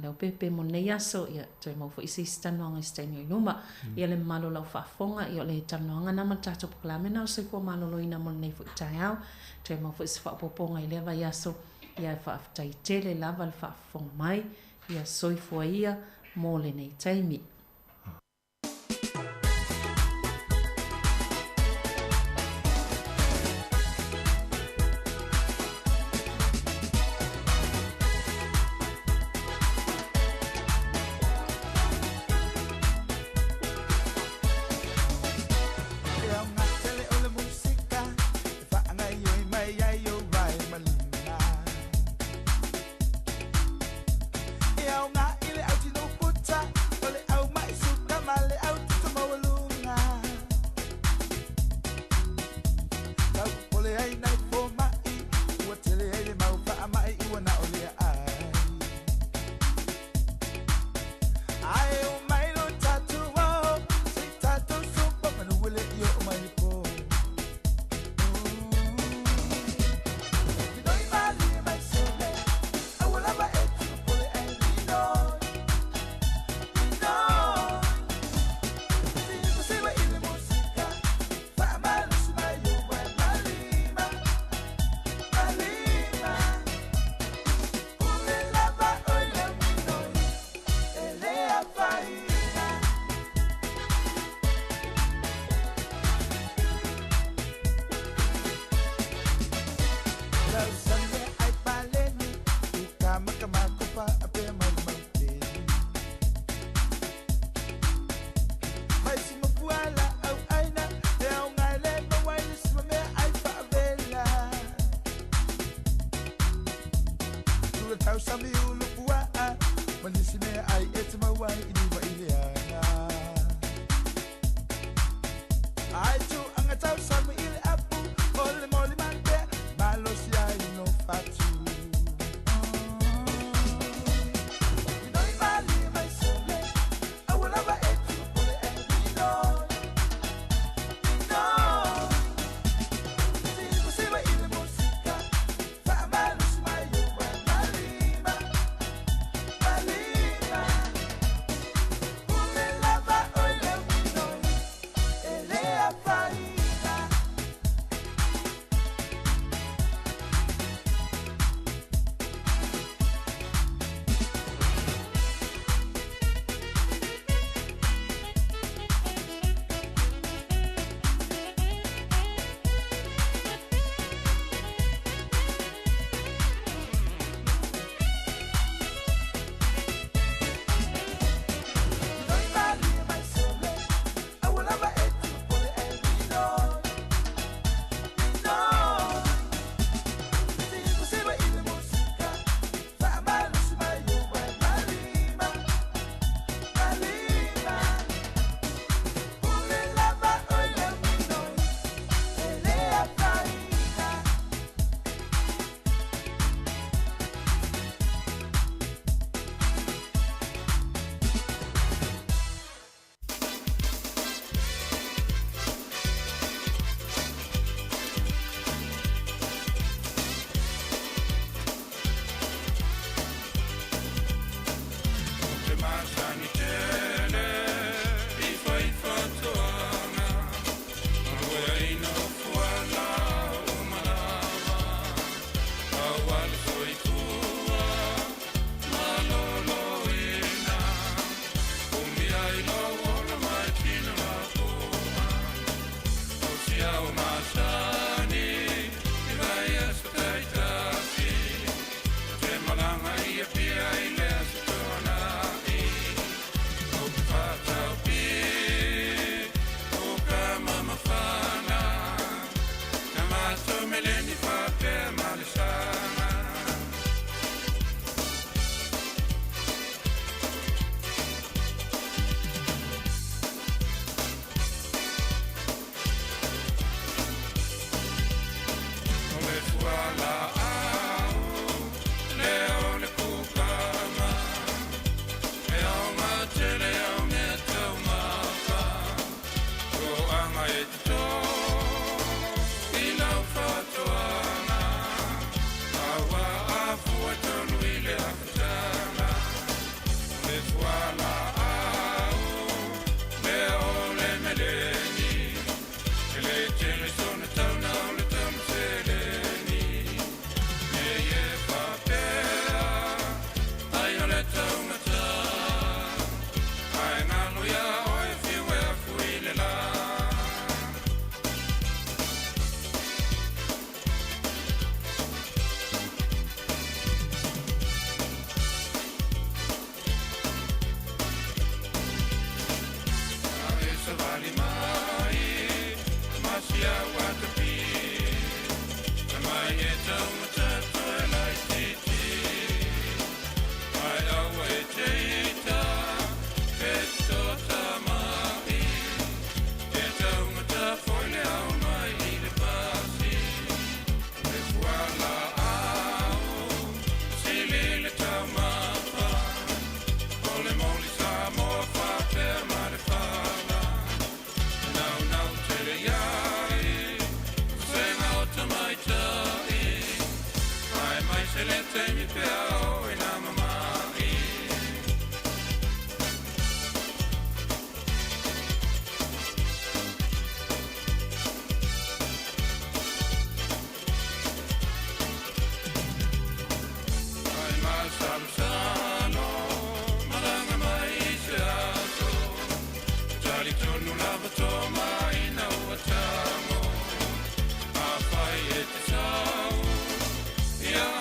leo pepe mo nei aso, ia toi mau fo isi stanoanga i staini o luma. Ia le malo lau whaafonga, ia le tanoanga nama tātou pokalamena o soifua maloloina mo nei fo i taeao. Toi mau fo isi whaapoponga i leva i aso, ia whaaftai tele lava le whaafonga mai, ia soifua ia mo le nei taimi.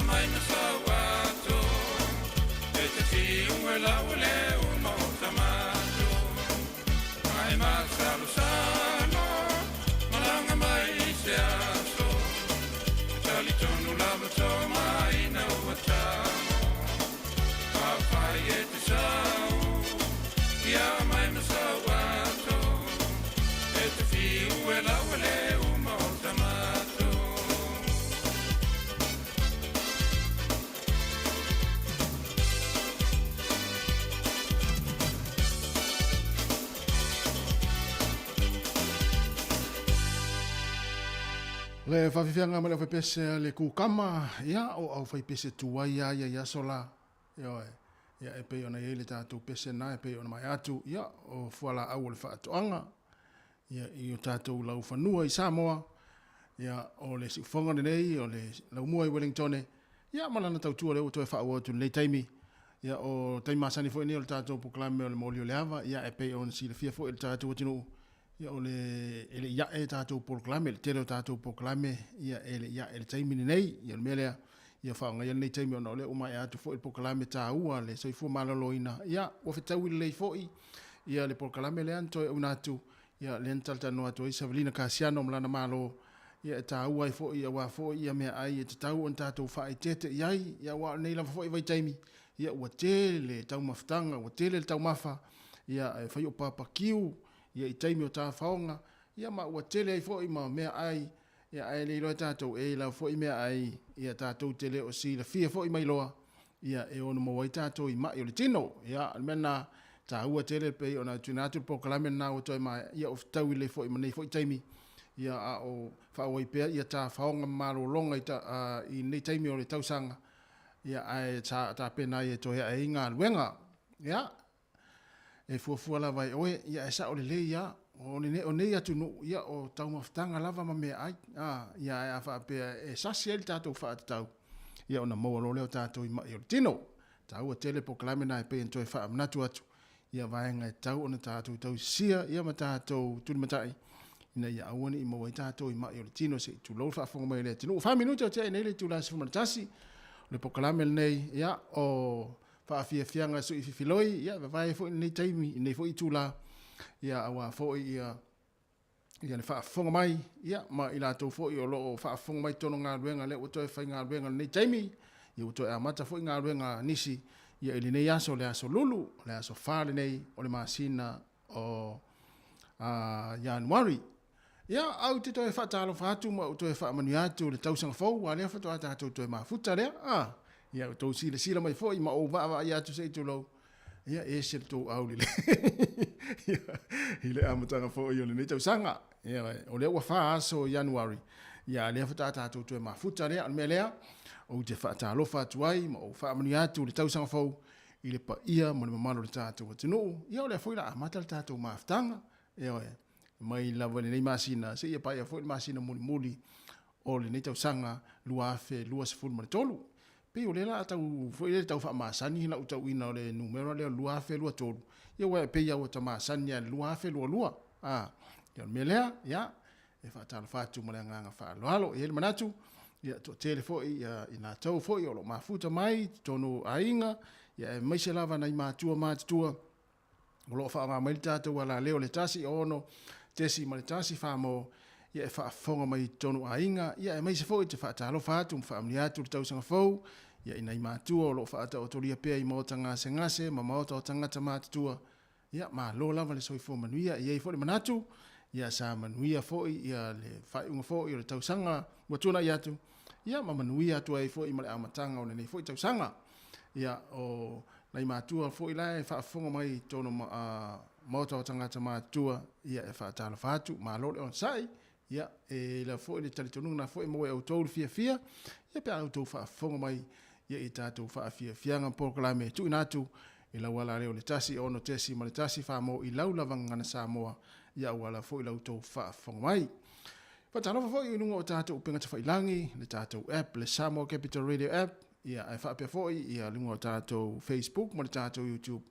mai ma sau ato E te fiu e lau le uma o tamato Ai masalo salo Malanga mai i se aso E tali tonu lava tō mai na ua tamo Afai e te sau Ia mai ma sau ato E te fiu e lau e le uma o tamato Le faafiafiaga ma le aufaipese a le kukama, ia, o aufaipese tuai lava ia i aso la. Ioe. Ia, e pei ona i ai le tatou pese lena e pei ona maea atu, ia, o fualaau o le faatoaga, ia, i o tatou laufanua i Samoa, ia, o le siufofoga lenei, o le laumua i Wellingtone, ia, ma lana tautua lea ua toe faaauau atu i lenei taimi. Ia, o taimi masani foi nei o le tatou polokalame o le moli o le ava, ia, e pei ona silafia foi e le tatou atunuu, ia, o le, e le i ae tatou polokalame, le tele o tatou polokalame, ia, e le i ae i le taimi lenei. Ia, o le mea lea, ia faaaogaina lenei taimi ona o lea ua maea atu foi le polokalame taua a le soifua maloloina, ia, ua fetaui lelei foi ia le polokalame lea na toe auina atu, ia, lea na talatalanoa atu ai Savelina Kasiano ma lana Malo, ia, e taua ai foi aua foi ia meaai e tatau ona tatou faaeteete i ai, ia, aua o lenei lava foi vaitaimi, ia, ua tele le taumafataga, ua tele le taumafa, ia, e fai o papakiu, ia, i taimi o tafaoga, ia, ma ua tele ai foi ma meaai, ia, ae le iloa e tatou, e i ai lava foi meaai, ia, tatou te le o silafia foi ma iloa, ia, e ono maua ai tatou i mai o le tino. Ia, o le mea lena, taua tele pei ona tuuina atu le polokalame lena ua toe maea, ia, o fetaui lelei foi ma nei foi taimi, ia, a o faaauau ai pea ia tafaoga ma malologa i, ta, i lenei taimi o le tausaga, ia, ae tapena ai e toe ae ai galuega. Ia, E fuafua lava e oe, ia e sao lelei lava. O lenei, o nei atunuu, ia o taumafataga lava ma meaai. A, ia ae a faapea e sasi ai le tatou faatatau, ia ona maua loa lea o tatou i mai o le tino. Taua tele polokalame na e pei ona toe faamanatu atu, ia vaega e tatau ona tatou tausisia, ia ma tatou tulimatai, ina ia aua ne i maua ai tatou i mai o le tino se i tulou le faafofoga mai a le atunuu. Fa minute o tea nei le itula 11, o le polokalame lenei, ia o faafiafiaga sui fifiloi, ia vavae foi lenei taimi, lenei foi itula, ia aua foi ia ia le faafofoga mai, ia ma i latou foi o lo o faafofoga mai totonu o galuega lea ua toe faigaluega lenei taimi, ia ua toe amata foi galuega a nisi ia i lenei aso, le aso Lulu, o le aso 4 lenei o le masina o Ianuari. Ia, au te toe faatalofa atu ma ou toe faamanuia atu le tausaga fou, aua lea faatoa tatou toe mafuta lea. A, ia, outou silasila mai foi ma ou vaavaai atu se i tulou, ia, e ese le tou auli i le amataga foi o lenei tausaga. Ia, o lea ua fa aso o Ianuari, ia, a lea faatoa tatou toe mafuta lea. O le mea lea, ou te faatalofa atu ai ma ou faamanuia atu le tausaga fou i le paia ma le mamalu o le tatou atunuu. Ia, o lea foi o le a amata le tatou mafutaga. Ioe. Mai lava i lenei masina seia paia foi le masina mulimuli o lenei tausaga 2023. Pei o lea la tau foi lea tau faamasani lau tauina o le numera lea o le 2023, ia aua e pei lava ua ta masani lava i le 2022. A, ia o le mea lea, ia, e faatalofa atu ma le agaga faaaloalo. E i ai le manatu, ia, toatele foi ia i latou foi o lo o mafuta mai i totonu o aiga, ia aemaise lava nai matua matutua, o lo o faaaoga mai le tatou alaleo le 1 6.1 fa mo ia e faafofoga mai i totonu aiga, ia aemaise foi te faatalofa atu ma faamanuia atu le tausaga fou ia i nai matua o lo o faataotolia pea i maota gasegase ma maota o tagata matutua. Ia malo lava le soifua manuia. E i ai foi le manatu ia sa manuia foi ia le faaiuga foi o le tausaga ua tuanai atu, ia ma manuia atu ai foi ma le amataga o lenei foi tausaga. Ia o nai matua foi la e faafofoga mai i totonu o maota o tagata matutua, ia e faatalofa atu, malo le onosai, ia e i ai foi le talitonuga na foi e maua e outou le fiafia, ia pe a outou faafofoga mai ia i tatou faafiafiaga ma polokalame e tuuina atu i lau alaleo le 1 6.1 fa mo i lau lava gagana Samoa, ia auala foi la outou faafofoga mai. Faatalofa foi i luga o tatou upega tafailagi, le tatou app, le Samoa Capital Radio app, ia ae faapea foi ia luga o tatou Facebook ma le tatou YouTube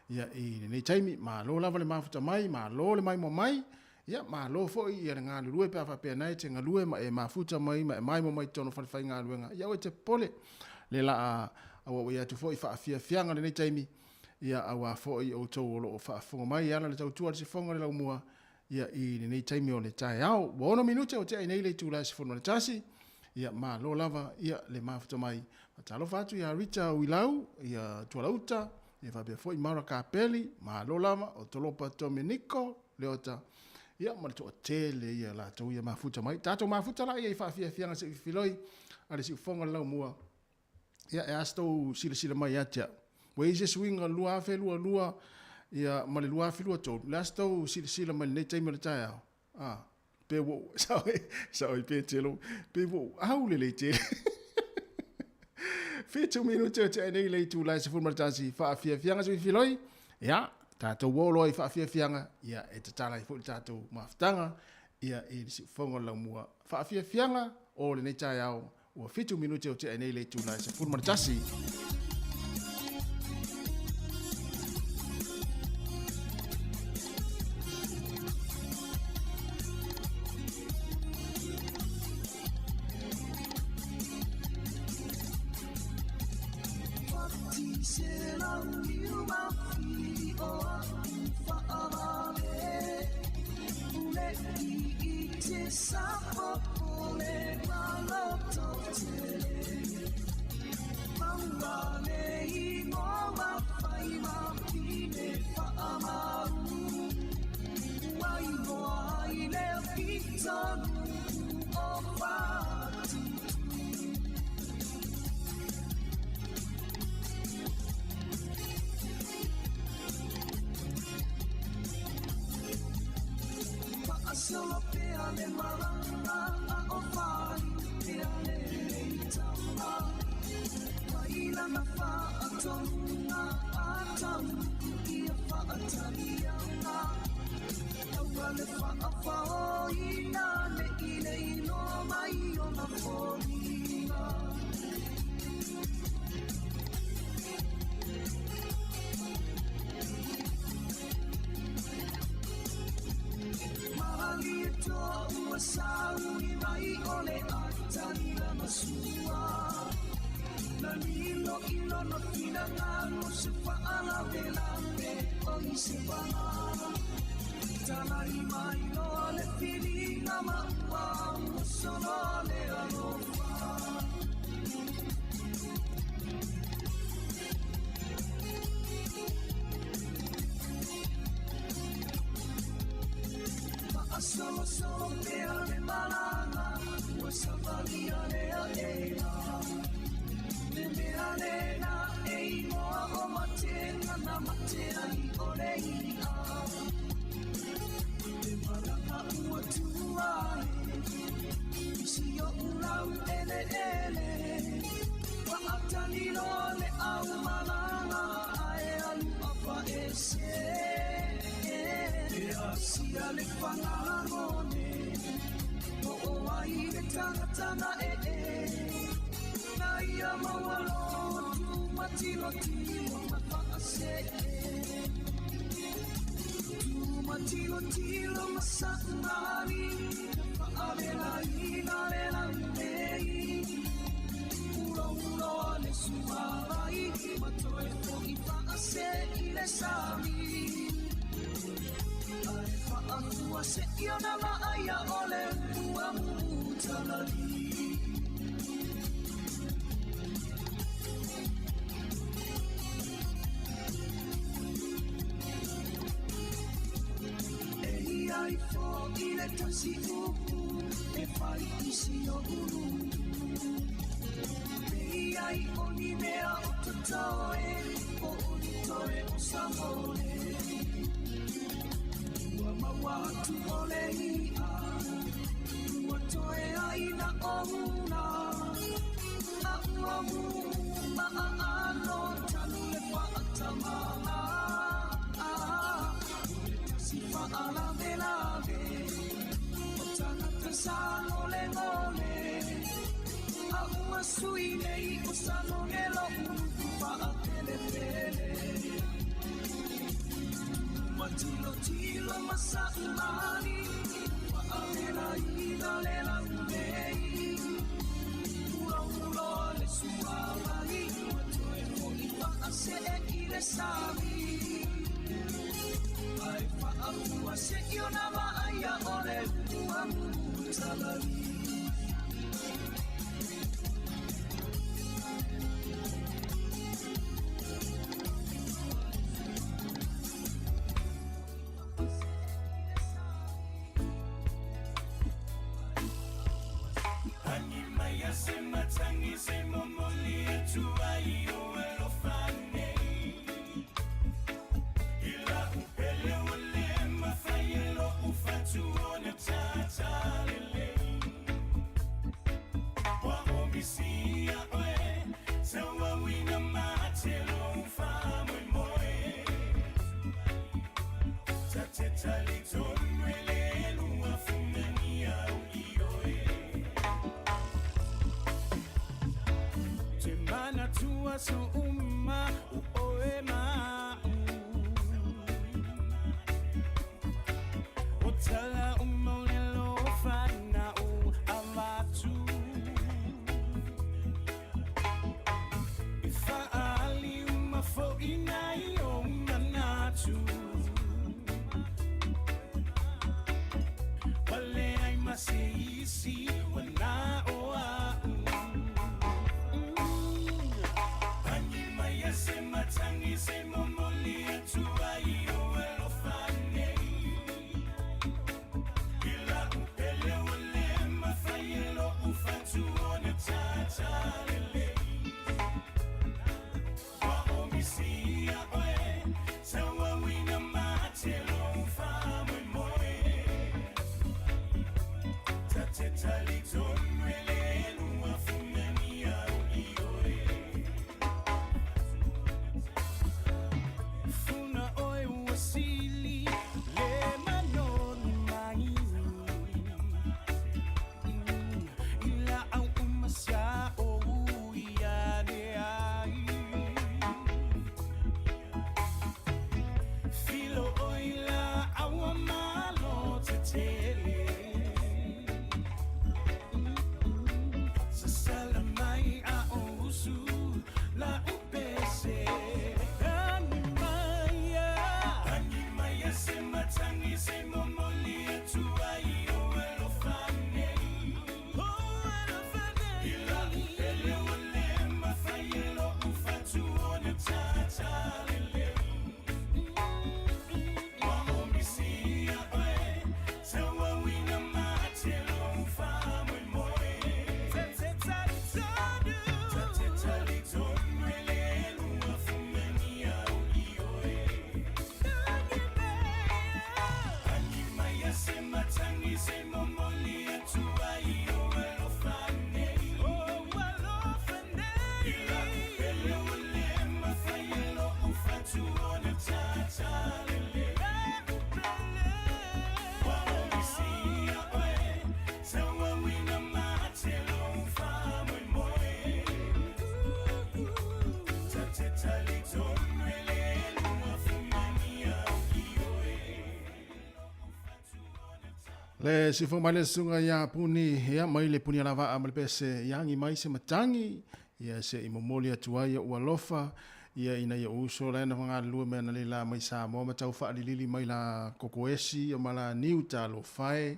ia i lenei taimi. Malo lava le mafuta mai, malo le maimoa mai. Ia, malo foi ia le galulue pe a faapea na e te galue ma e mafuta mai ma e maimo mai totonu o falefaigaluega. Ia aua e te popole, le la a auauai atu foi faafiafiaga lenei taimi, ia auā foi outou o lo o faafofoga mai e ala i le tautua a le sifoga o le laumua, ia i lenei taimi o le taeao. Ua 6 minute o tea ai nei le itula e 11, ia malo lava ia le mafuta mai. Faatalofa atu ia Rita Uilau, ia Tualauta, ia faapea foi Mara Kapeli, malo lava, o Tolopa Domenico, Leota, ia ma le toatele ia latou ia mafuta mai. Tatou mafuta la ia i faafiafiaga se i filoi a le siufoga o le laumua. Ia e a se tou silasila mai ia te au. Ua i ai se suiga 2022 ia ma le 2023. Le a se tou silasila mai lenei taimi o le taeao? Ah, pe ua ou, sao e, sao e pe telo, pe ua ou au lelei tele. 7 minute o te nei le itula e 11 faafiafiaga se filoi. Ia, tatou o loa i faafiafiaga, ia e tatala ai foi le tatou mafutaga, ia i le siufoga o le laumua. Faafiafiaga o lenei taeao Ua 7 minute o tea nei le itula e 11. Le sifo mai le susuga ia Puni, ia mai le Puni Alavaa ma le pese ia agi mai se matagi, ia se i momoli atu ai ou alofa, ia ina ia uso la na galulue me ana le la mai Samoa ma tau faalilili mai la kokoesi ma la niu talofa e.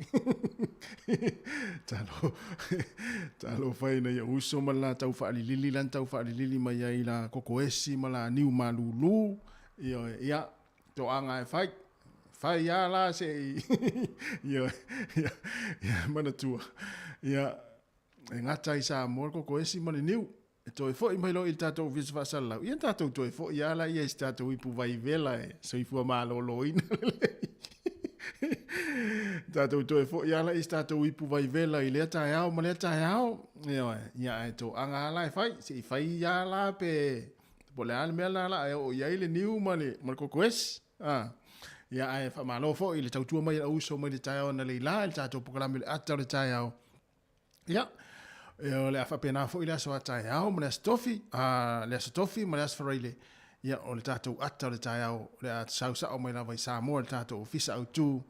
Talo talofa ina ia uso ma la tau faalilili lan tau faalilili mai ai la kokoesi ma la niu malulu. Ia ia toaga e fai fai ia la se i ia ia ia manatua ia e gata i Samoa le kokoesi ma le niu e toe foi mai loa i le tatou Ofisa Faasalalau, ia tatou toe foi lava laia i se tatou ipu vaivela e soifua maloloina lelei. Tatou toe foi lava laia i se tatou ipu vaivela i lea taeao ma lea taeao. Ioe, ia ae toaga lava la e fai, se i fai lava la pe po o le a le mea lena la e oo i ai le niu ma le, ma le kokoesi. Ah. Ia ae faamalo foi i le tautua mai a lau uso mai le taeao analeila i le tatou polokalame o le ata o le taeao. Ia, o le a faapena foi le aso a taeao ma le aso tofi, a le aso tofi ma le aso faraile. Ia, o le tatou ata o le taeao o le a sau sao mai lava i Samoa i le tatou Ofisa Autu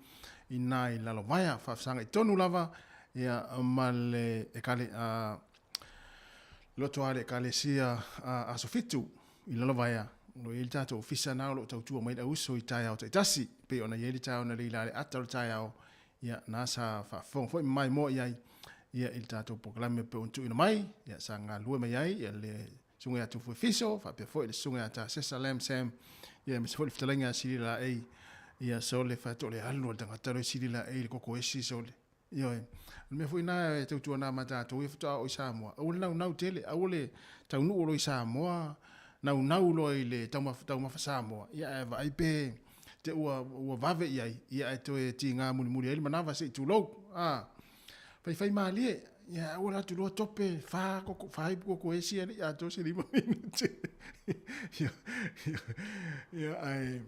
i ina i Lalovaea. Faafesagai tonu lava ia ma le ekale, a, loto a le Ekalesia Aso Fitu i Lalovaea, o lo o i ai le tatou ofisa na o lo o tautua mai le auuso i taeao taitasi, pei ona i ai le taeao na leila le ata o le taeao, ia, na sa faafofoga foi ma maimoa i ai ia i le tatou polokalame pei ona tuuina mai, ia, sa galulue mai ai ia le susuga ia Tufu Efiso, faapea foi le susuga ia Tasesa Lam Sam, ia aemaise foi le fetalaiga ia Sili Laei, ia sole fai atu o le alu a le tagata loe Sili Laei i le koko esi sole. Ioe. O le mea foi na e tautuana ma tatou ia faatoa oo i Samoa, aua le naunau tele, aua le taunuu loa i Samoa, naunau loa i le taumafa Samoa, ia ae vaai pe te ua, ua vave i ai, ia ae toe tiga mulimuli ai le manava se i tulou. A, faifai malie, ia aua le atu loa tope fa koko, fa ipu koko esi e le i atoa se 5 minute. Ia, ia, ia, ae,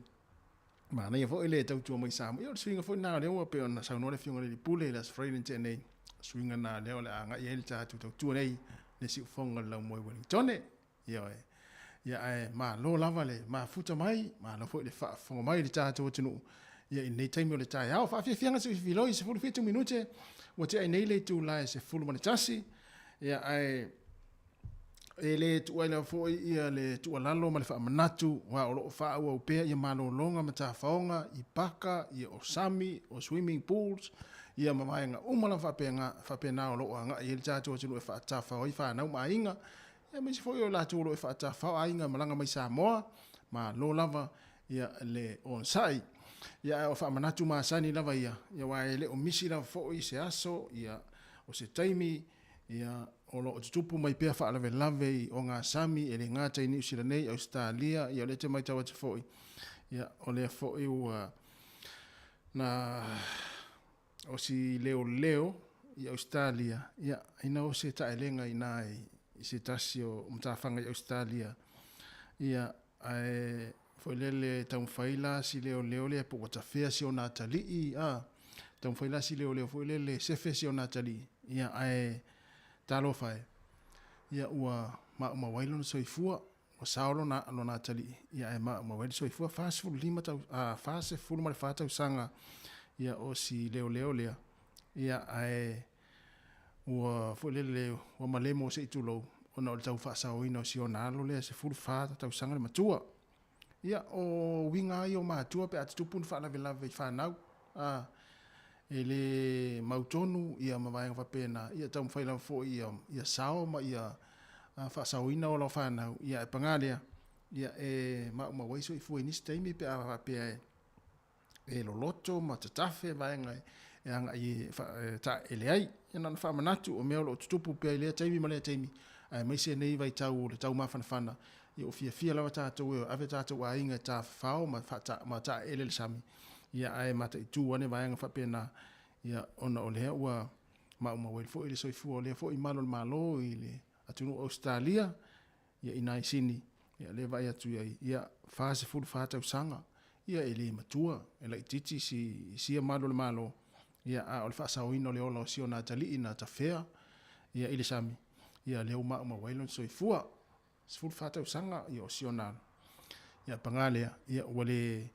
Manaia foi le tautua mai Samoa. Ia o le suiga foi lena lea ua pei ona saunoa le Afioga i le Alii Pule i le Aso Faraile na tea nei, suiga lena lea o le a agai ai le tatou tautua nei le siufofoga o le laumoe Ueligitone. Ioe. Ia ae malo lava le mafuta mai, malo foi le faafofoga mai i le tatou atunuu ia i lenei taimi o le taeao. Faafiafiaga se filoi 17 minute ua tea ai nei le itula e 11. Ia ae E le tuuai lava foi ia le tuualalo ma le faamanatu, aua o lo o faaauau pea ia malologa ma tafaoga i paka, ia o sami, o swimming pools, ia ma vaega uma lava faapena, faapena o lo o agai ai le tatou atunuu e faatafao ai fanau ma aiga, ia aemaise foi o latou o lo o faatafao aiga e malaga mai Samoa, malo lava ia le onosai. Ia ae o faamanatu masani lava ia, ia aua e le o misi lava foi se aso, ia o se taimi, Ia, o lo o tutupu mai pea faalavelave i ogasami, e le gata i Niu Sila nei, Ausetalia, ia o lea e te matau atu foi, ia, o lea foi ua na o si leoleo i Ausetalia, ia, ina o se taelega i ina i se tasi o matafaga i Ausetalia, ia, ae foi lele taumafai la si leoleo lea po ua tafea si ona atalii, a, taumafai la si leoleo foi lele sefe si ona atalii, ia, ae talofa e, ia ua maumau ai lona soifua, ua sao lona, lona atalii, ia ae maumau ai le soifua, 45 tau, a, 44 tausaga, ia o si leoleo lea, ia ae ua foi lele ua malemo se i tulou, ona o le tau faasaoina o si ona alo lea 14 tausaga le matua. Ia, o uiga lava ia o matua pe a tutupu ni faalavelave i fanau, a, e le mautonu ia ma vaega faapena, ia taumafai lava foi ia, ia sao ma ia faasaoina ola o fanau, ia ae paga lea, ia e maumau ai soifua i nisi taimi pe a faapea e e loloto ma tatafe vaega e agai e taele ai. Ia na ona faamanatu o mea o lo o tutupu pea i lea taimi ma lea taimi, aemaise nei vaitau o le taumafanafana, ia ua fiafia lava tatou e ave tatou aiga e tafafao ma ma taele le sami, ia ae mataitu ane vaega faapena, ia ona o lea ua maumau ai foi le soifua o lea foi malu o le Malo i le atunuu o Ausetalia, ia i nai Sini, ia lea e vaai atu i ai, ia 44 tausaga, ia e le matua, e laitiiti si, sia malu o le Malo, ia a o le faasaoina o le ola o si ona atalii na tafea ia i le sami, ia lea ua maumau ai lona soifua. 14 tausaga ia o si ona alo. Ia paga lea, ia ua le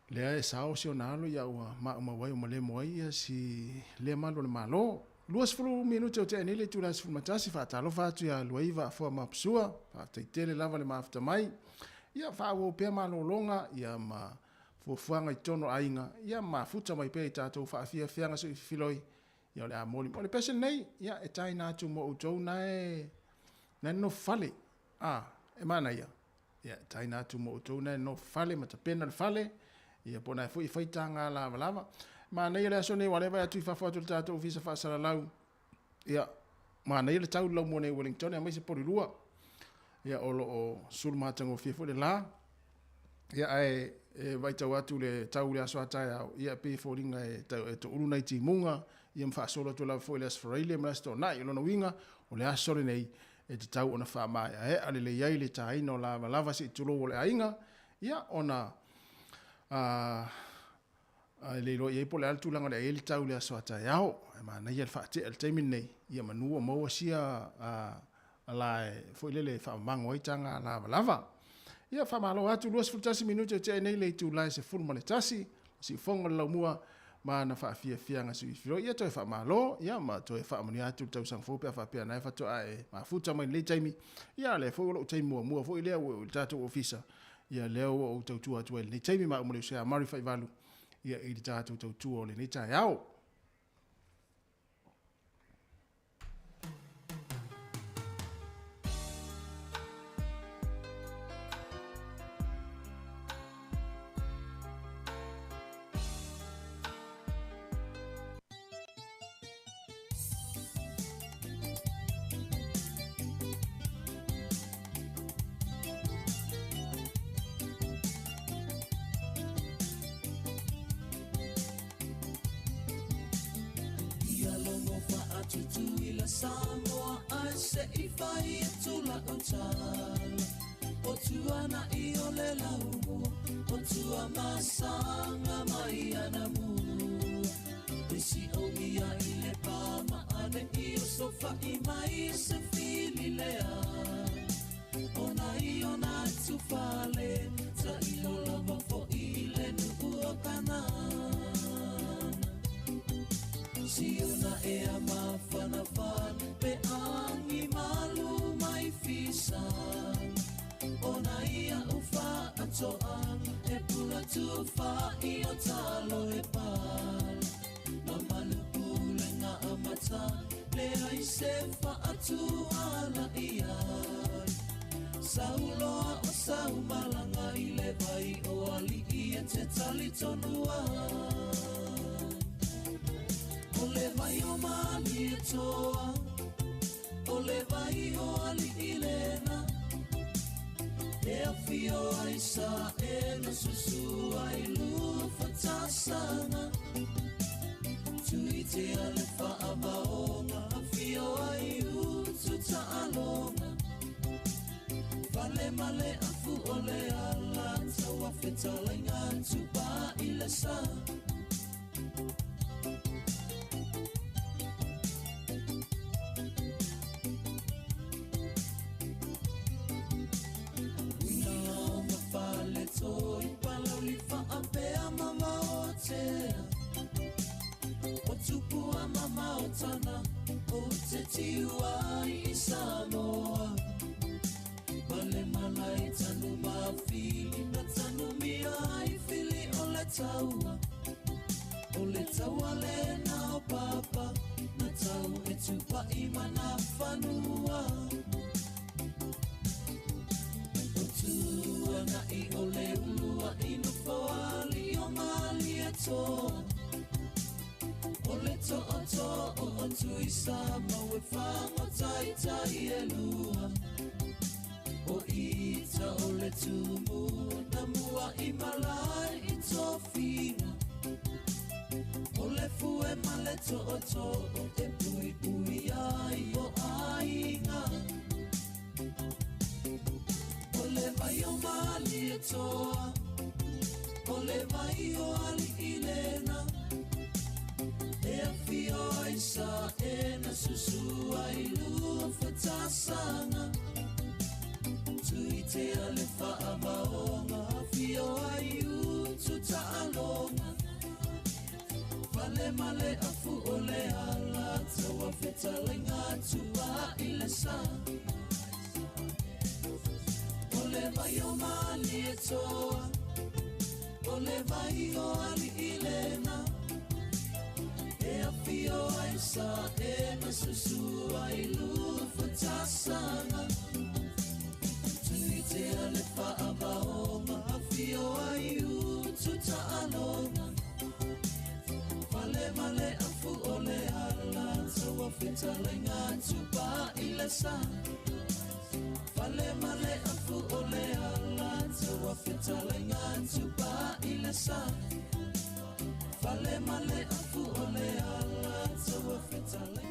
lea e sao si ona alo ia ua maumau ai ua malemo ai ia si lea malu o le Malo. 20 minute o tea nei le itula e 11, faatalofa atu ia Luaiva Afoa Mapusua, faafetai tele lava le mafuta mai. Ia faaauau pea malologa ia ma fuafuaga i totonu o aiga, ia mafuta mai pea i tatou faafiafiaga soifiloi, ia o le a moli. O le pese lenei, ia e taina atu mo outou na e na e nofo fale. A, e manaia. Ia, e taina atu mo outou na e nofo fale ma tapena le fale, ia po o na e foi e fai taga lavalava. Manaia le aso nei, aua o lea e vaai atu i fafo atu o le tatou ofisa faasalalau, ia, manaia le tau i le laumua nei i Wellington, aemaise Porirua, ia, o lo o sulu matagofie foi le la. Ia, ae e vaitau atu le tau i le aso a taeao, ia, e pei e foliga e, e toulu nai timuga, ia ma faasolo atu lava foi i le Aso Faraile ma le Aso Toonai. O lona uiga, o le aso lenei e tatau ona faamaeaea lelei ai le taina o lavalava se i tulou o le aiga, ia, ona a, e le iloa i ai po o le a le tulaga o le a i ai le tau i le aso a taeao. Ae manaia le faatea i le taimi lenei, ia manu ua maua sia a, la e foi lele e faamamago ai taga lavalava. Ia, faamalo atu, 21 minute e tea nei le itula e 11, siufogo o le laumua ma ana faafiafiaga suifiloi. Ia, toe faamalo, ia, ma toe faamanuia atu le tausaga fou pe a faapea na e faatoa e mafuta mai lenei taimi. Ia, lea foi o lou taimi muamua foi lea ua i le tatou ofisa. Ia, lea ua ou tautua atu ai i lenei taimi ma au ma le uso ia Murray Faivalu, ia, i le tatou tautua o lenei taeao. Ia logo faatutuila Samoa ae se i fai atu lau tala. O tuana i o le laumua, o tua masanga mai ana mua. E si omia i le pa ma ane i o sofa'i mai se fili lea. Ona i ona tufale, ta ilo lava fo'i le nu'u o Kanana. Siuna ea mafanafana pe agi malu mai fisaga. Ona ia u faatoaga e pula tufa'i o talo e pala. Mamalu pulega amata leai se faatuala i ai. Sauloa o saumalaga i le vai o ali'i e te talitonu ai. O le vai o Malietoa, o le vai o ali'i lena. E afio ai sa e na susu ai luafatasaga. Tuitea le faavaoga, afio ai utu taaloga. Fale ma le afu o le ala, taua fetalaiga tupa i le sa. Uina ma fale toi palauli faapea ma maotea. O tupua mamaotana, o te tiu ai i Samoa. Male malai tanu mafili, na tanu mia ai fili o le taua. O le taua le na o papa, na tau e tupai mana whanua. O tuana i o le ulua i nofoali o Malietoa. O le to'oto'o o tui sa mau e fagotaitai e lua. O ita o le tumu na mua i malae i tofiga. O le fue ma le to'oto'o e puipui ai o aiga. O le vai o Malietoa, o le vai o ali'i lena. E afio ai sa e na susu ai luafatasaga. Tuitea le faavaoga, afio ai utu taaloga. Fale ma le afu o le ala, taua fetalaiga tupa i le sa. O le vai o Malietoa, o le vai o ali'i lena. E afio ai sa e na susu ai luafatasaga. Tuitea le faavaoga, afio ai utu taaloga. Fale ma le afu o le ala, taua fetalaiga tupa i le sa. Fale ma le afu o le ala, taua fetalaiga tupa i le sa. Fale ma le afu o le ala, taua fetalaiga.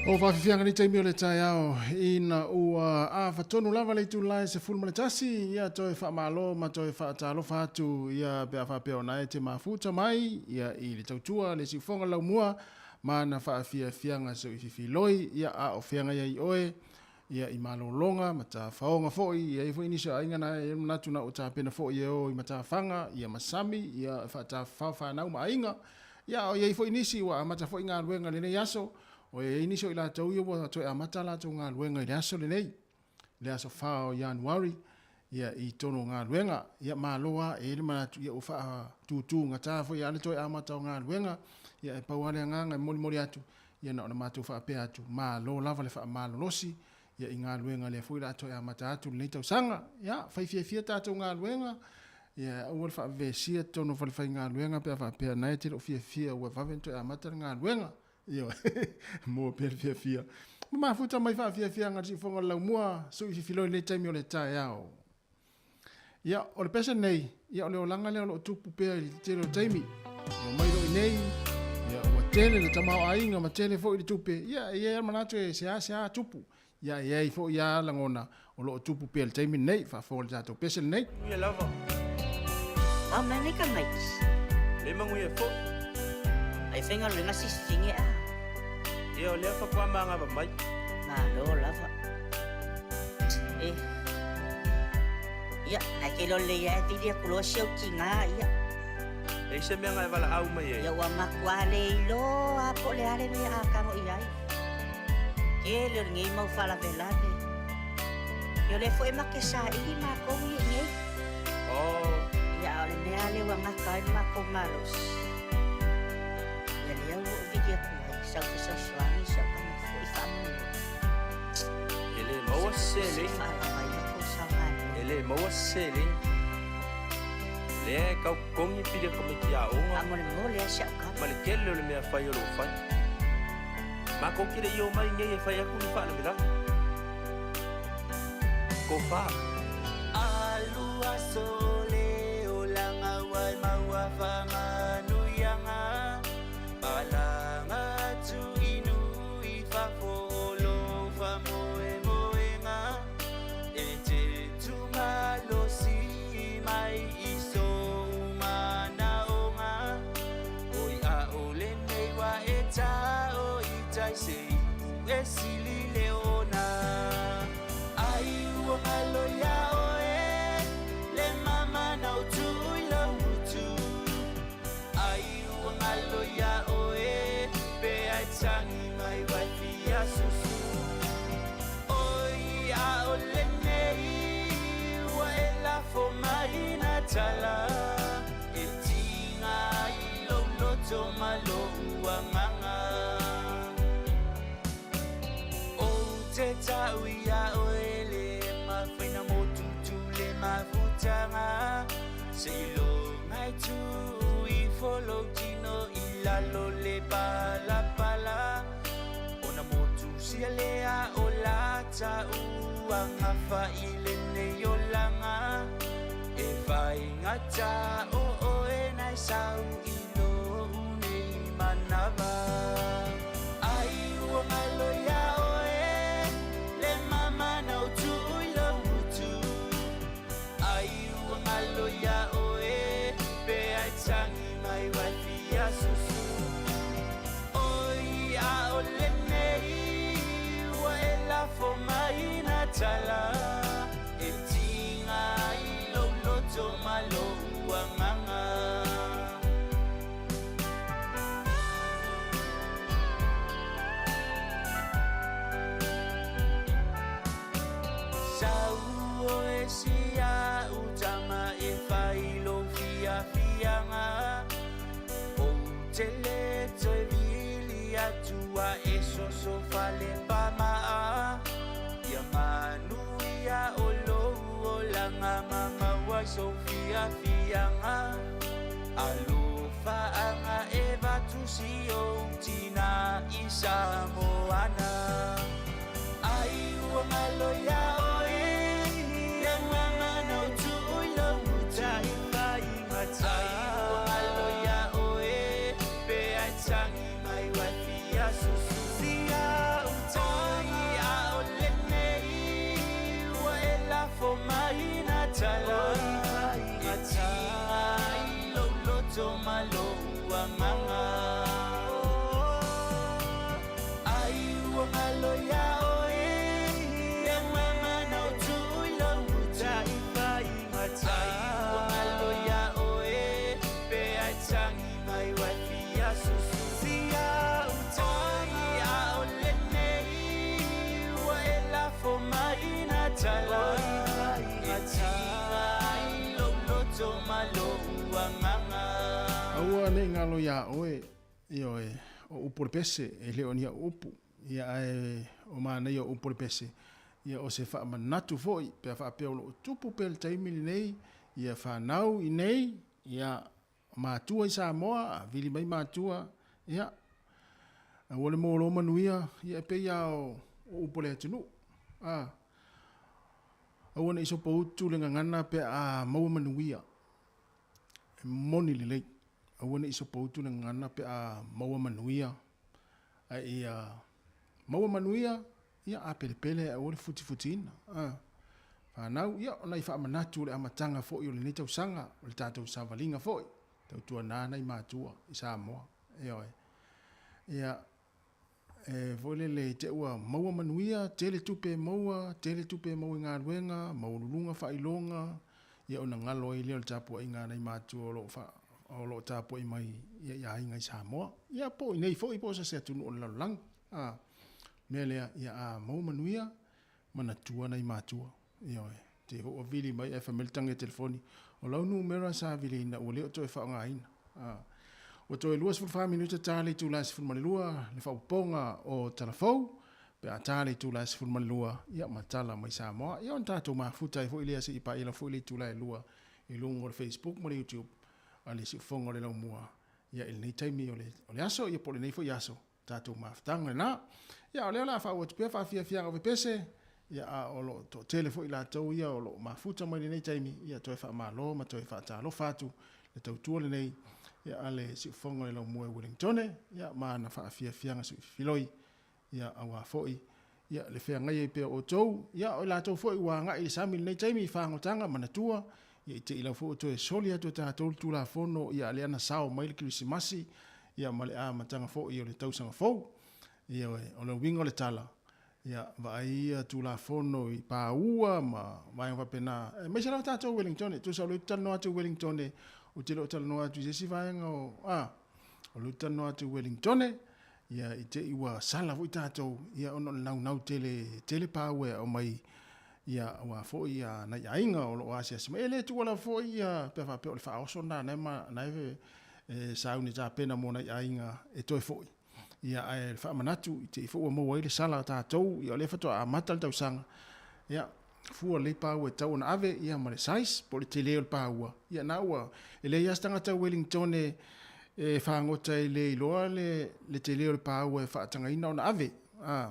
O faafiafiaga nei taimi o le taeao ina ua afatonu lava le itula e 11, ia toe faamalo ma toe faatalofa atu ia pe a faapea ona e te mafuta mai ia i le tautua le siufoga laumua ma na faafiafiaga soififiloi ia a o feagai ai oe ia i malologa ma tafaoga foi ia i foi nisi o aiga na e manatu na ua tapena foi e o i matafaga ia masami ia faatafafao fanau ma aiga ia o iai foi nisi ua amata foi galuega i lenei aso o iai nisi o i latou ia ua toe amata latou galuega i le aso lenei le aso 4 o Ianuari ia i tonu o galuega ia malo a e le manatu ia ua faatutugata foi a le toe amata o galuega ia e pau a le agaga e molimoli atu ia na ona matou faapea atu malo lava le faamalolosi ia i galuega lea foi la toe amata atu lenei tausaga ia fai fiafia tatou galuega ia aua le faavevesia totonu o falefaigaluega pe a faapea na e te le o fiafia ua vave ona toe amata le galuega Ioe, maua pea le fiafia. Ma mafuta mai faafiafiaga le siufoga o le laumua, sui fifiloi lenei taimi o le taeao. Ia, o le pese nei, ia o le olaga lea o lo o tupu pea i le tele o taimi. Ia omai loa i nei, ia ua tele le tamaoaiga ma tele foi le tupe. Ia, e i ai lava le manatu e seasea tupu. Ia, e i ai foi lava lagona o lo o tupu pea i le taimi lenei. Faafofoga i le tatou pese lenei. Manuia lava. Ao mai nei tamaiti. Le manuia foi. Ai faigaluega sisifine a. Ia o lea faatoa magava mai. Malo lava. E. Ia, nai ke lo le ia e vili aku loa si au tina ia. E i se mea na e valaau mai ai. Ia ua matua le iloa po o le a le mea a tago i ai. Tele o lenei mau faalavelave. Ia o lea foi e make saili matou ia i nei. Oh. Ia a o le mea lea ua gata ai le matou malosi. Ia lea ua ou vili atu ai, sau fesoasoani si au tama foi faamolemole. E le maua se seleni. Se faalava ai lo tou saogalemu. E le maua se seleni. Lea e tau totogi pili a tamaiti aoga. Faamolemole lava si au tama. Ma le tele o le mea fai o lo o fai. Matou te le i omai nei e fai atu ni faalavelave. Tofa. Alu aso le olaga ua e maua faamanuiaga Palanga atu i nuu i fafo o lou faamoemoega E te tumalosi. ai se e sili le ona. Ai ua ngalo iā oe le mama na ou tuu i lou utu. Ai ua ngalo iā oe pe ai tagi mai wai fia susu. Oi ʻaʻole nei ua e lafo mai nā tala e tiga ai lou loto ma loʻu agaga. Ou te tau iā oe le mafaina motutu le mafutaga seiloga e tuu ifo lou tino i lalo le palapala ona motu sia lea o la tauagafa i lenei olaga e faigata o oe na e sau i loʻu nei manava. Ai ua ngalo iā oe le mama na ou tuu i lou utu. Ai ua ngalo iā oe pe ai tagi mai wai fia susu. Oi ʻaʻole nei ua e lafo mai nā tala e tiga ai lou loto ma loʻu agaga. Sau oe si a'u tama e fai lou fiafiaga. Ou te le toe vili atu a e soso fale pamaa. Ia manuia o lou olaga ma maua ai sou fiafiaga. Alofaaga e vatu si ou tina i Samoana. Ai ua ngalo iā oe le mama na ou tuu i lou utu. Ai ua ngalo iā oe pe ai tagi mai wai fia susu. Oi ʻaʻole nei ua e lafo mai nā tala e tiga ai lou loto ma loʻu agaga. Ai ua ngalo iā oe le mama na ou tuu i lou utu. Ai ua ngalo iā oe pe ai tagi mai wai fia susu. Oi ʻaʻole nei ua e lafo mai nā tala e tiga ai lou loto ma loʻu agaga. Aua nei ngalo iā oe, ioe, o upu o le pese, e le o ni au upu, ia ae o manaia o upu o le pese, ia o se faamanatu foi, pe a faapea o loo tupu pea le taimi lenei, ia fanau i nei, ia matua i Samoa, a vili mai matua, ia, aua le molo manuia, ia e pei lava o upu a le atunuu, a, aua ne i sopoutu le gagana pe a maua manuia, e moni lelei, aua ne i sopoutu le gagana pe a maua manuia, ae ia maua manuia, ia a pelepele ae aua le futifutiina, a. Fanau, ia, o nai faamanatu o le amataga foi o lenei tausaga, o le tatou savaliga foi, tautuana nai matua i Samoa, ioe. Ia, e foi lele i te ua maua manuia, tele tupe e maua, tele tupe e maua i galuega, maualuluga faailoga, ia ona galo ai lea o le tapuaiga a nai matua o lo o fa, o lo o tapuai mai ia i aiga i Samoa. Ia po o inei foi po o se asi atunuu o le lalolagi. A, mea lea, ia a maua manuia, manatua nai matua. Ioe, te foi ua vili mai ae fai mai le tagi a telefoni, o lau numera sa viliina ua le o toe faaaogaina. A, ua toe 24 minute ta le itula e 12 le faaopoopoga o tala fou, pe a ta le itula e 12, ia ma tala mai Samoa. Ia ona tatou mafuta ai foi lea se i paia foi le itula e 2 i luga o le Facebook ma le YouTube a le Siufofoga o le Laumua ia i lenei taimi o le aso, ia po o lenei foi aso. Tatou mafutaga lena. Ia, o lea o le a faauu atu pea faafiafiaga o pepese, ia, a o lo o toatele foi latou ia o lo o mafuta mai lenei taimi, ia toe faamalo ma toe faatalofa atu le tautua lenei, ia, a le Siufofoga o le Laumua i Wellingtone, ia, ma ana faafiafiaga suifiloi, ia, auā foi, ia, le feagai ai pea o outou, ia, o i latou foi ua agai i le sami i lenei taimi i fagotaga, manatua, ia, i te i lau foi ua toe soli atu e tatou le Tulafono, ia, lea na sao mai le Kerisimasi, ia, ma le amataga foi o le tausaga fou. Ioe, o le uiga o le tala, ia, vaai ia Tulafono i paua ma vaega faapena, aemaise lava tatou Wellington, e tusa o lea ou te talanoa atu i Wellington, ou te le o talanoa atu i se isi vaega o, a, o lea ou te talanoa atu i Wellington, ia, i te i ua sala foi tatou, ia, ona o le naunau tele, e tele paua e aumai, ia, aua foi ia nai aiga o lo o asiasi mai. E le tuua lava foi ia, pe a faapea o le faaoso lena, na e, e sauni e tapena mo nai aiga e toe foi. Ia, ae faamanatu i te i foi ua maua ai le sala a tatou, ia o lea faatoa amata le tausaga, ia, fua lelei paua e tatau ona ave, ia, ma le size, po o le tele o le paua, ia, na ua, e leai lava se tagata Wellington e, e fagota e le iloa le, le tele o le paua e faatagaina ona ave, a,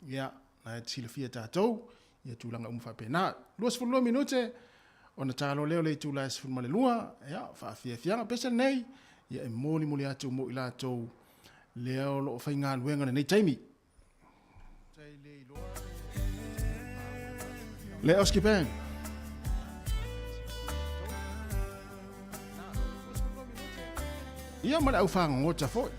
ia, na e silafia e tatou, ia, tulaga uma faapena. 22 minute, ona ta loa lea o le itula e 12, ia, faafiafiaga pese lenei, ia, e molimoli atu mo i latou lea o lo o faigaluega lenei taimi. Le Oski Band. Ia ma le aufagogota foi.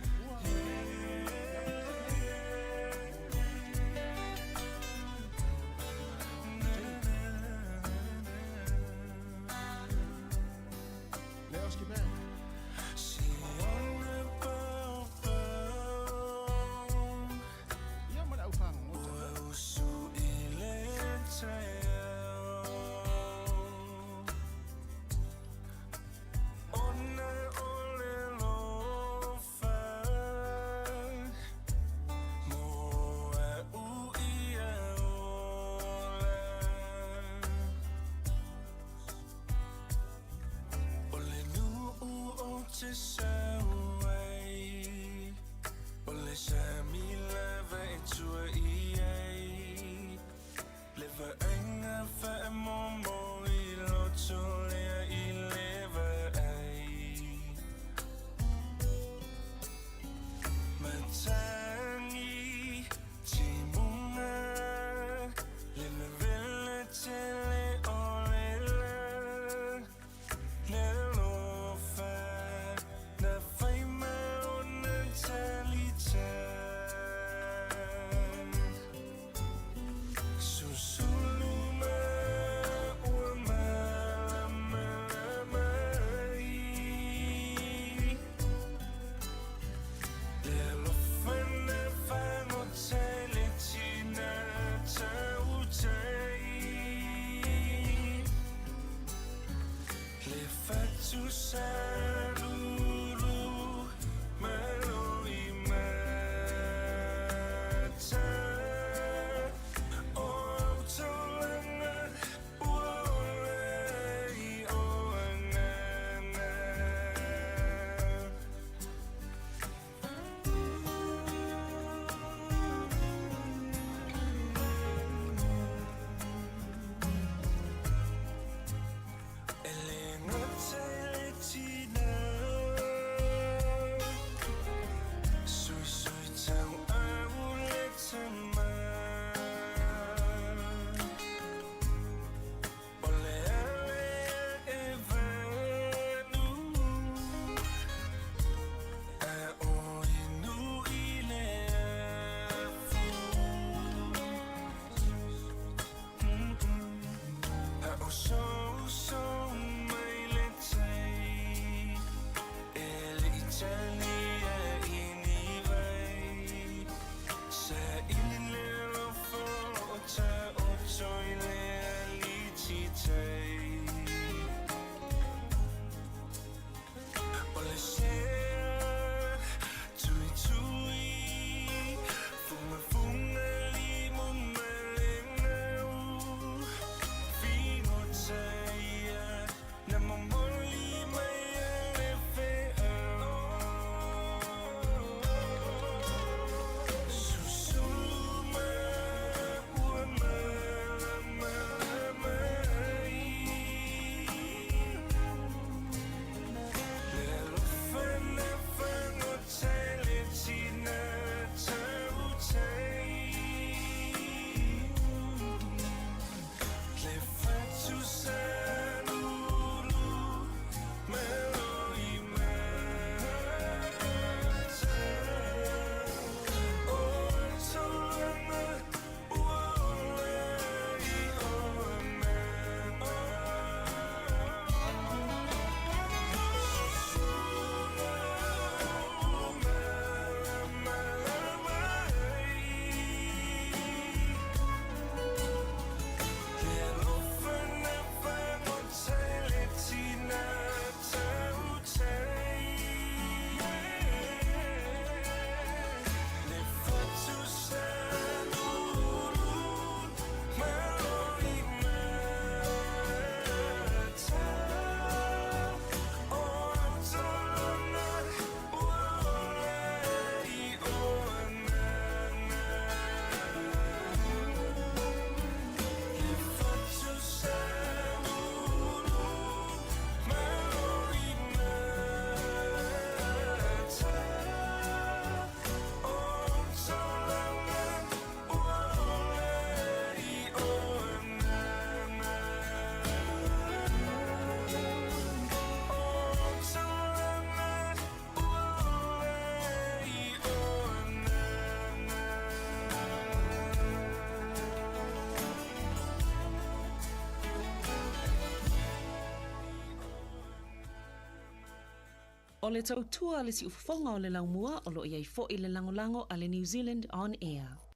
O le tautua a le siufofoga o le laumua o lo o i ai foi le lagolago a le New Zealand On Air.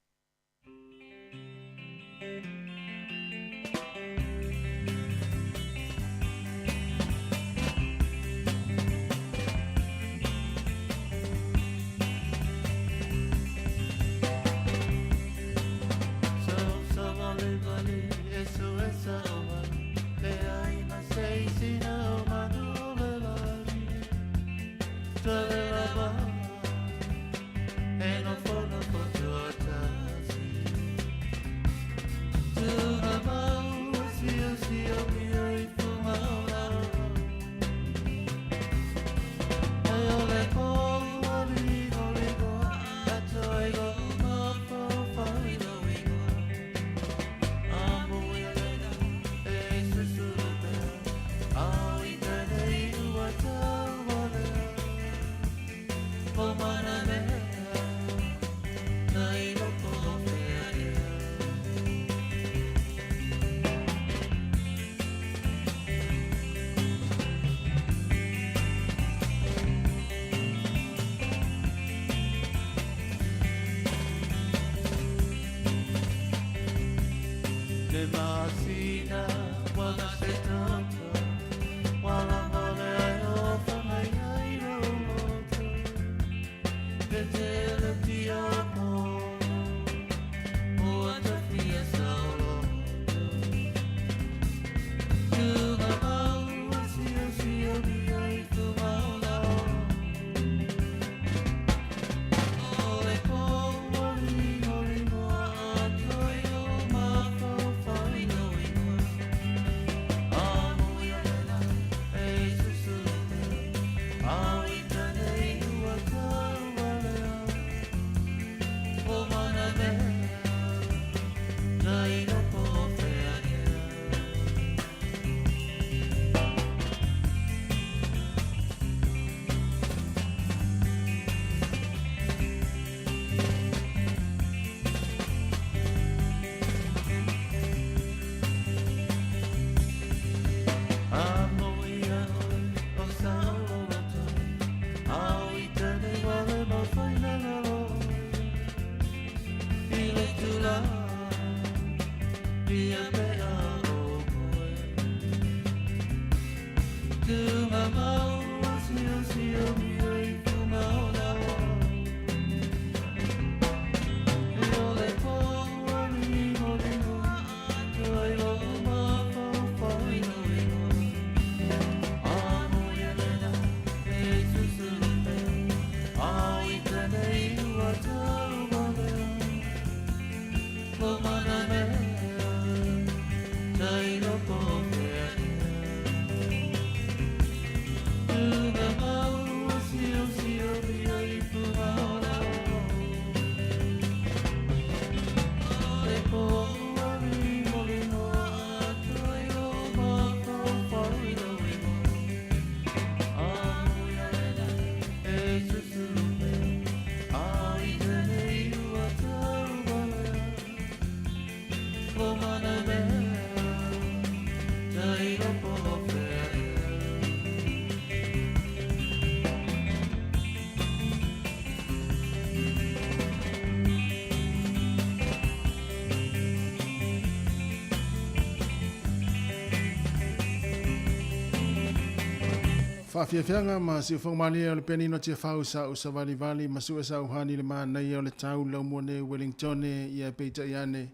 Faafiafiaga ma siufoga malie o le pianino Tiafau sa u savalivali ma sue sa uhani le manaia o le tau laumua nei Wellingtone ia peitai ane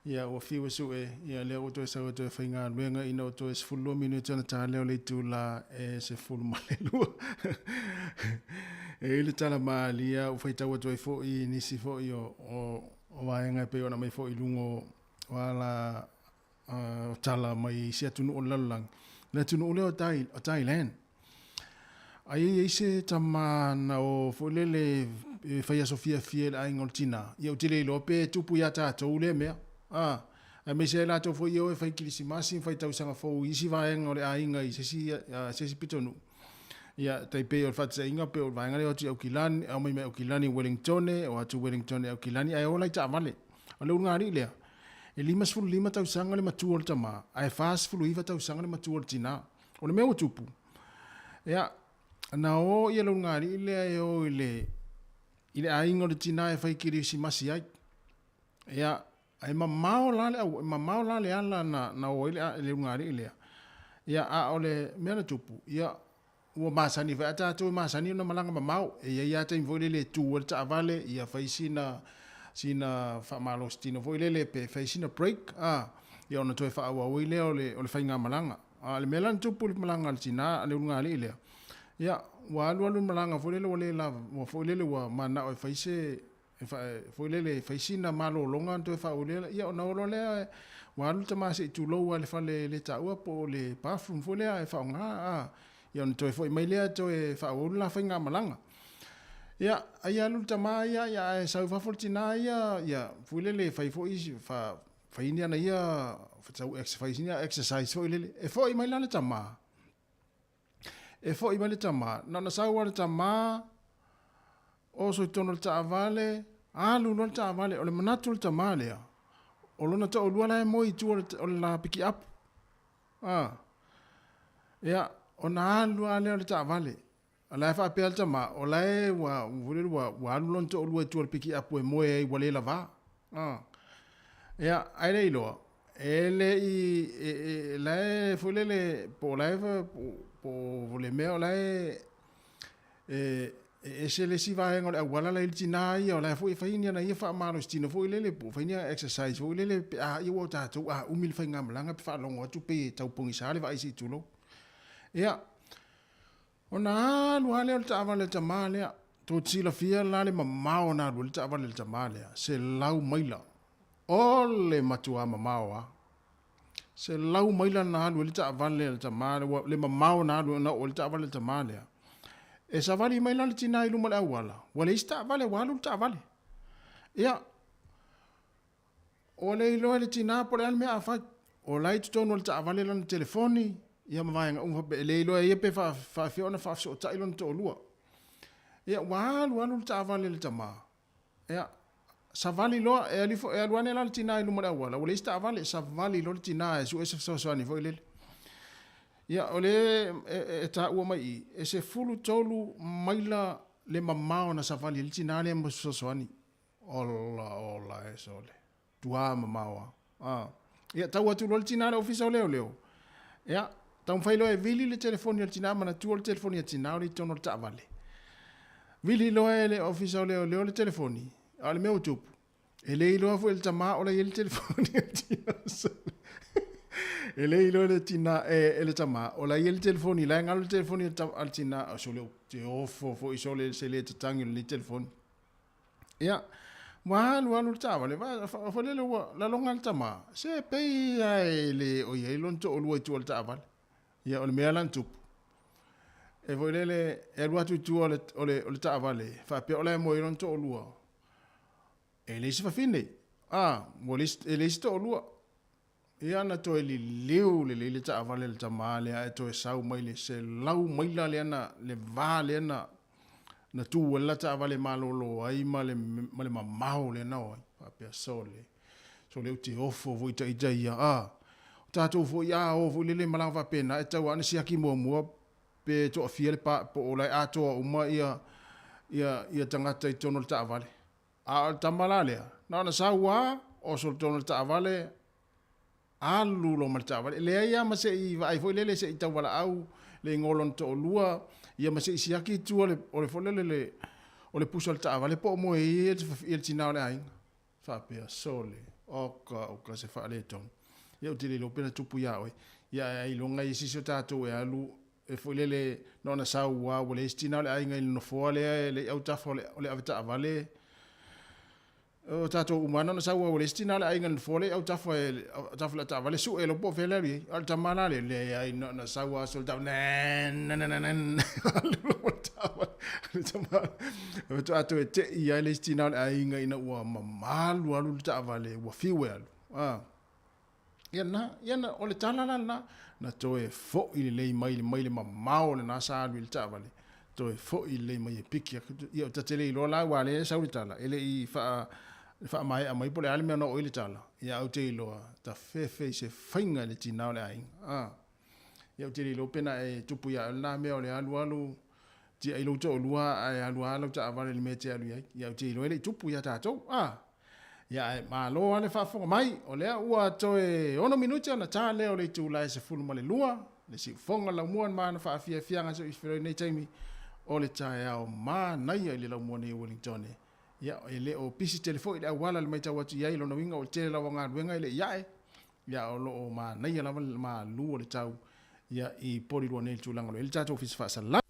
ia ua fiu e sue ia lea ua toe sau e toe faigaluega ina ua toe 12 minute ona ta lea o le itula e 12. E i ai le tala malia ua faitau atu ai foi i nisi foi o, o, o vaega e pei ona aumai foi i luga o, o ala o tala mai isi atunuu o le lalolagi. Le atunuu lea o, Thai, o Thailand. Ai e i ai se tama na o foi lele e fai aso fiafia i le aiga o le tinā, ia ou te le iloa pe tupu iā tatou lea mea. A, aemaise ai latou foi ia o e fai kilisimasi ma fai tausaga fou i isi vaega o le aiga i se isi, se isi pitonuu. Ia, tai pei o le faataitaiga pei o le vaega lea o atu i Aukilani, aumai mai Aukilani i Wellingtone, o atu Wellingtone i Aukilani, ae ola i taavale. O le ulugalii lea, e 55 tausaga le matua o le tama, ae 49 tausaga le matua o le tinā. O le mea ua tupu, ia, Na o ia le ulugalii lea e o i le i le aiga o le tinā e fai kerisimasi ai. Ia, ae mamao la le au, mamao la le ala na, na o ai le, le ulugalii lea. Ia, a o le mea na tupu, ia, ua masani foi a tatou e masani ona malaga mamao. E i ai lava taimi foi lele e tu ai le taavale, ia fai sina, sina faamalositino foi lele pe fai sina break, a, ia ona toe faaauau ai lea o le, o le faigamalaga. A o le mea la na tupu i le malaga a le tinā, a le ulugalii lea, ia, ua alualu le malaga foi lele ua le lava, ua foi lele ua mananao e fai se, e foi lele e fai sina malologa ona toe faaauau lea, ia ona o loa lea, ua alu le tama se i tulou lava i le fale le taua po o le bathroom foi lea e faaaoga, a, ia ona toe foi mai lea toe faaauau le la faigamalaga. Ia, ai alu le tama ia, ia ae sau i fafo le tinā ia, ia, foi lele e fai foi, fa, fai ni ana ia, fai sina exercise foi lele. E foi mai la le tama, E foi mai le tama, na ona sau lava le tama, oso i totonu o le taavale, alu loa le taavale, o le manatu o le tama lea, o lona toalua la e moe i tua o le la pikiapu. A, ia, ona alu lava lea o le taavale. O la e faapea le tama, o la e ua, ua, ua alu lona toalua i tua o le pikiapu e moe ai ua le lavā. A, ia, ae le iloa, E le i, e, e, la e foi lele, po o la e, po o le mea o la e, e, e ese le isi vaega o le auala la i le tinā ia, o la e foi e fai ni ana ia faamalositino foi lele, po o fai ni exercise foi lele, pe a ia ua o tatou a umi le faigamalaga pe faalogo atu pei e tau pogisa le vaai se i tulou. Ia, ona alu lava lea o le taavale a le tamā lea. Tou te silafia la le mamao na alu ai le taavale a le tamā lea, 100 maila. O le matuā mamao lava. 100 maila na alu ai le taavale a le tamā lea, le mamao na alu na oo ai le taavale a le tamā lea. E savali mai la le tinā i luma o le auala, ua leai se taavale, ua alu le taavale. Ia, Ua le iloa e le tinā po o le a le mea a fai. O la e i totonu o le taavale lana telefoni, ia ma vaega uma faapea. E le iloa e ia pe faafefea ona faafesootai lona toalua. Ia, ua alu alu le taavale a le tama. Ia, savali loa, e alu ifo, e alu ane la le tinā i luma o le auala, ua leai se taavale, savali loa le tinā e sue se fesoasoani foi lele. Ia, o lea e taua mai i i, e 13 maila le mamao na savali ai le tinā lea mo se fesoasoani. Ola, ola e sole. Tuā mamao a. A. Ia, tau atu loa le tinā i le ofisa o leoleo. Ia, taumafai loa e vili le telefoni a le tinā, manatua le telefoni a tinā o lea i totonu o le taavale. Vili loa e le ofisa o leoleo le telefoni, a o le mea ua tupu, e le iloa foi e le tamā o la e i ai le telefoni a le tinā. Sole. E le iloa e le tinā, e, e le tamā, o la e i ai le telefoni, la e galo le telefoni a le tinā, sole, ou te ofo foi sole se le tatagi o lenei telefoni. Ia, ua alu alu le taavale, foi lele ua laloga le tama, se pei lava e le o i ai lona toalua i tua o le taavale. Ia, o le mea la na tupu, e foi lele e alu atu i tua o le, o le, o le taavale, faapea o la e moe ai lona toalua. E leai se fafine, a, ua leai, e leai se toalua. Ia na toe liliu lelei le taavale a le tamā lea ae toe sau mai le 100 maila lea na, le va lea na, na tu ai le la taavale malolo ai ma le, ma le mamao lea na o ai. Faapea, sole, sole ou te ofo foi ita ita ia, a, o tatou foi a o foi lele malaga faapena e tatau lava ona siaki muamua pe toafia le pa, po o la e atoa uma ia, ia, ia tagata i totonu o le taavale. A o le tama la lea, na ona sau lava, oso i totonu o le taavale, alu loa ma le taavale. E leai lava ma se i vaai foi lele se i taualaau le igoa o lona toalua, ia ma se i siaki i tua o le foi lele o le pusa o le taavale po o moe ai le tina o le aiga. Faapea, sole, oka, oka se faaletonu. Ia ou te le iloa pe na tupu ia oe. Ia ae ailoga i sisi o tatou e alu e foi lele na ona sau lava ua leai se tina o le aiga i le nofoa lea e le i autafa o le, o le avetaavale. O tatou uma lava na ona sau lava ua leai se tina o le aiga i le nofoa lea i autafa e autafa o le avetaavale sue loa po o fea le alu i ai. A o le tama la lea, leai na ona sau lava sole taavale, nannanannan alu loa ma le taavale. Le tama faatoa toe tei ai le isi tina o le aiga ina ua mamalu alu le taavale ua fiu e alu. Ah. Ia na, ia na, o le tala la lena, na toe foi lelei mai mai le mamao lena sa alu i le taavale, toe foi lelei mai e piki atu. Ia ta te le iloa la aua lea e sau le tala, e le i faa, faamaea mai po o le a le mea na oo i le tala, ia ae ou te iloa, ta fefe i se faiga i le tina o le aiga. A, ia ou te le iloa pe na e tupu ia oe lena mea o le alualu. Tiai lou toalua ae alu lava lau taavale i le mea e te alu i ai. Ia, ou te iloa e le i tupu ia tatou, a. Ia, ae malo lava le faafofoga mai. O lea ua toe 6 minute ona ta lea o le itula e 12, le siufofoga laumua ma ana faafiafiaga se i feiloai i lenei taimi o le taeao manaia i le laumua nei o Wellington. Ia, e le o pisi tele foi le auala i le matau atu i ai, lona uiga o le tele lava o galuega e le i ae. Ia, o lo o manaia lava le malu o le tau ia i Porirua nei i le tulaga o lo o i ai le tatou Ofisa Faasalalau.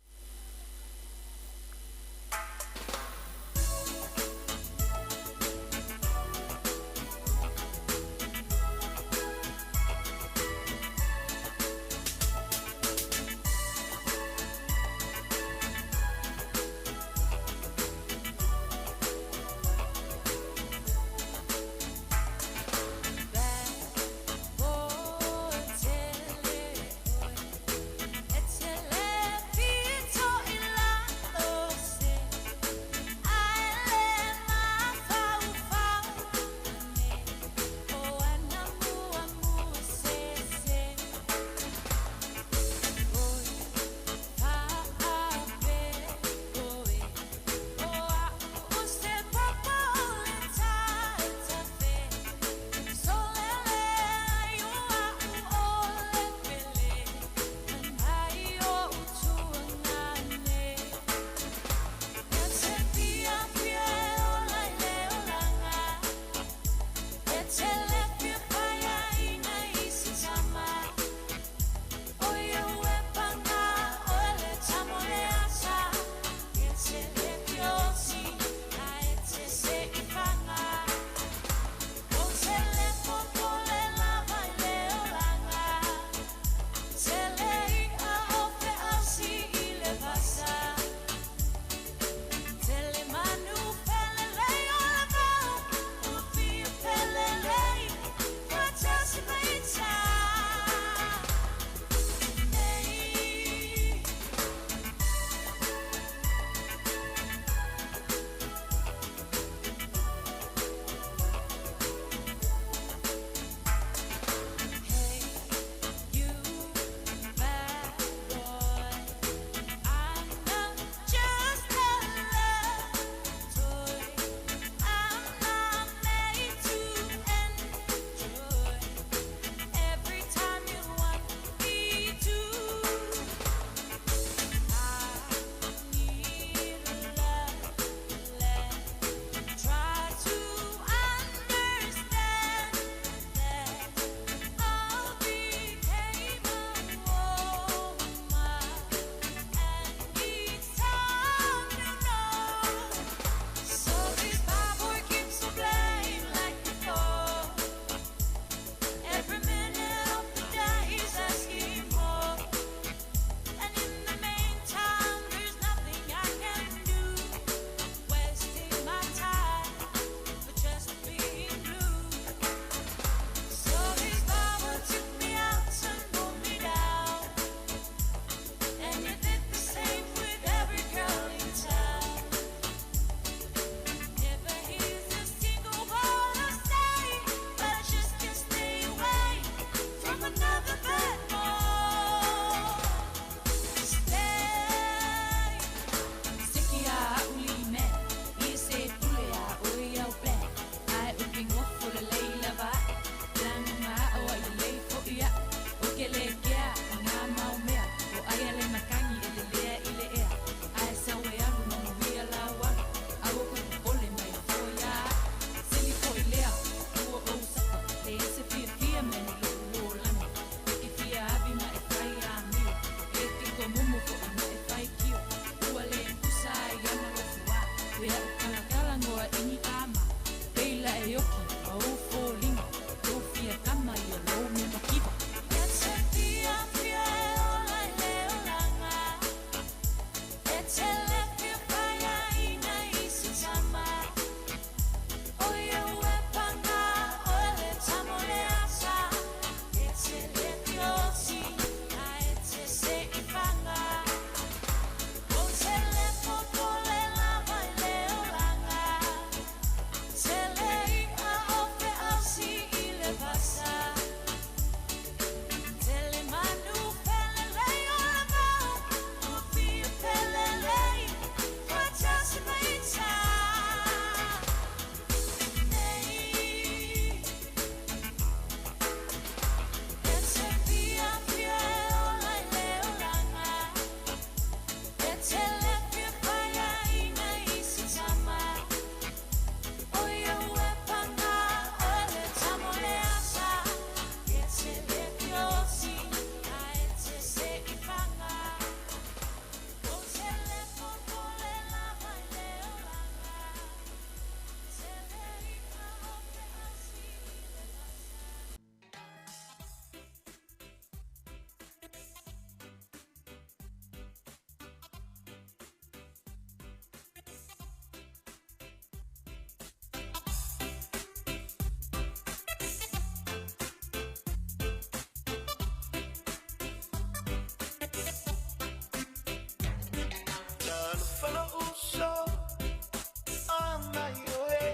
mai oe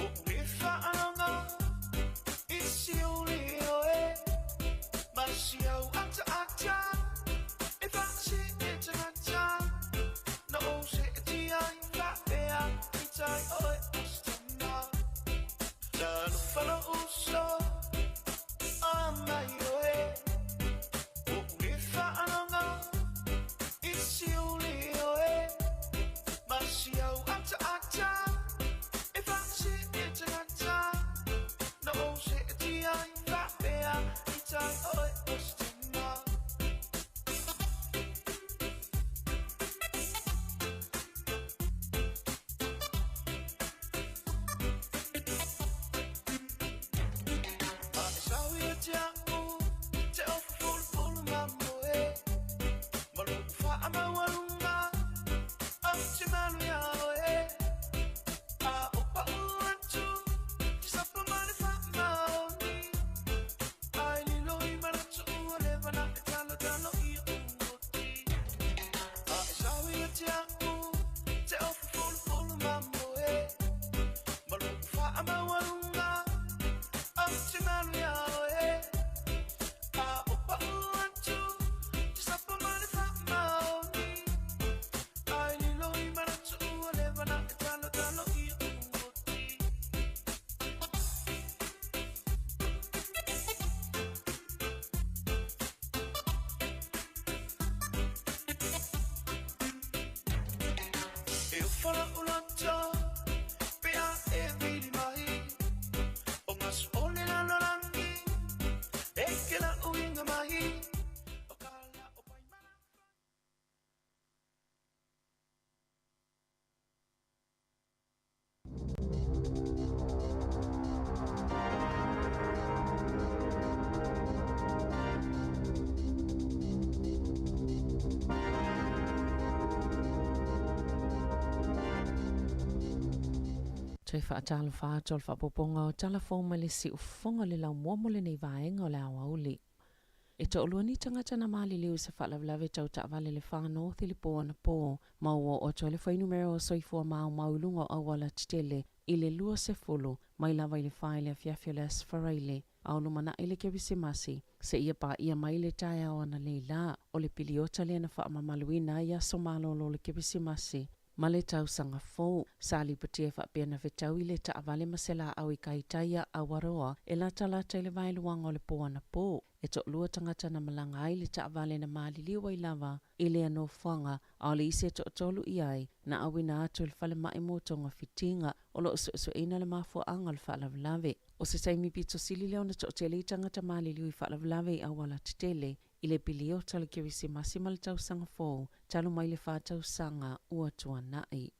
Oʻu le faalogo i siuli oe Ma si au ataata e faasee tagata Na ou seetia ai faapea i tai oe o se tama Talofa lou uso amai oe Ua ou le faalogo i siuli oe Ma si au ataata e faasee tagata Na ou seetia ai faapea i tai oe o se tama. A e sau ia te a'u te ofu pulupulu mamoe Ma lo'u faamaualuga ou te malu iā oe A o pa'u atu ke sapa ma le faamaoni Ae lilo i manatu ua leva na e talotalo i o'u oti A e sau ia te a'u te ofu pulupulu mamoe Ma lo'u faamaualuga ou te malu iā oe A o pa'u atu ke sapa ma le faamaoni Ae lilo i manatu ua leva na e talotalo i o'u oti. E ofo lo'u loto pe a e vili mai O gasu o le lalolagi e ke la'u iga mai O ka la o paimala. Toe faatalofa atu o le faaopoopoga o tala fou mai le siufofoga o le laumua mo lenei vaega o le aoauli. E toalua ni tagata na maliliu i se faalavelave tau taavale i le Far North i le po anapo, ma ua oo atu ai le fuainumera o soifua maumau i luga o auala tetele i le 20 mai lava i le fa i le afiafi o le Aso Faraile a o lumanai le Kerisimasi seia paia mai le taeao analeila. O le piliota lea na faamamaluina ai aso malolo o le Kerisimasi ma le tausaga fou. Sa lipotia e faapea na fetau i le taavale ma se laau i kai tai a Awaroa e latalata i le vaeluaga o le po anapo. E toalua tagata na malaga ai le taavale na maliliu ai lava i lea nofoaga, a o le isi e toatolu i ai na auina atu i le falemai mo togafitiga. O lo o suesueina le mafuaaga o le faalavelave. O se taimi pito sili lea ona toatele i tagata maliliu i faalavelave i auala tetele i le piliota o le Kerisimasi ma le tausaga fou talu mai le 4 tausaga ua tuanai.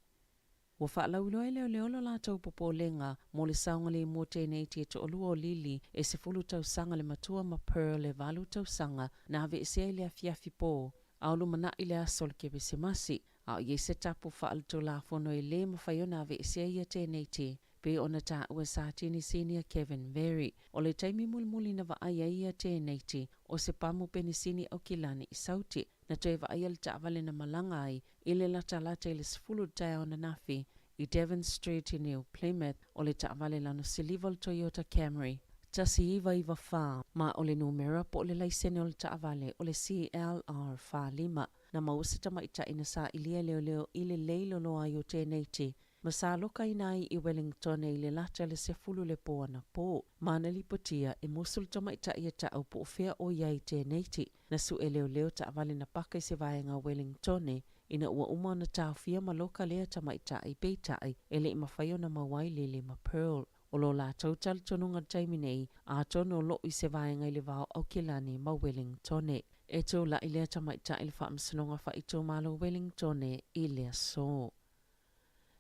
Ua faalauiloa e leoleo lo latou popolega mo le saogalemu o teineiti e toalua o Lili e 10 tausaga le matua ma Pearl e 8 tausaga na aveesea i le afiafi po a o lumanai le aso o le Kerisimasi, a o i ai se tapu faaletulafono e lē mafai ona aveesea ia teineiti pei ona taua e Satini Senior Kevin Very. O le taimi mulimuli na vaai ai ia teineiti o se pamu penisini Aukilani i Saute na toe vaaia le taavale na malaga ai i le latalata i le 10 taeao ananafi i Devon Street i New Plymouth. O le taavale lano siliva o le Toyota Camry 1994, ma o le numera po o le laisene o le taavale o le CLR 45. Na maua se tamaitai na sailia e leoleo i le lei loloa ai o teineiti ma sa lokaina ai i Wellington i le lata le 10 le po anapo. Ma na lipotia e musu le tamaitai e taau po o fea o i ai teineiti. Na sue leoleo taavale na paka i se vaega o Wellington ina ua uma ona taofia ma loka lea tamaitai, peitai e le'i mafai ona maua ai Lili ma Pearl. O lo latou talitonuga i le taimi nei, atonu o loo i se vaega i le va o Aukilani ma Wellington. E tula'i lea tamaitai i le Faamasinoga Faaitumalo Wellington i le aso.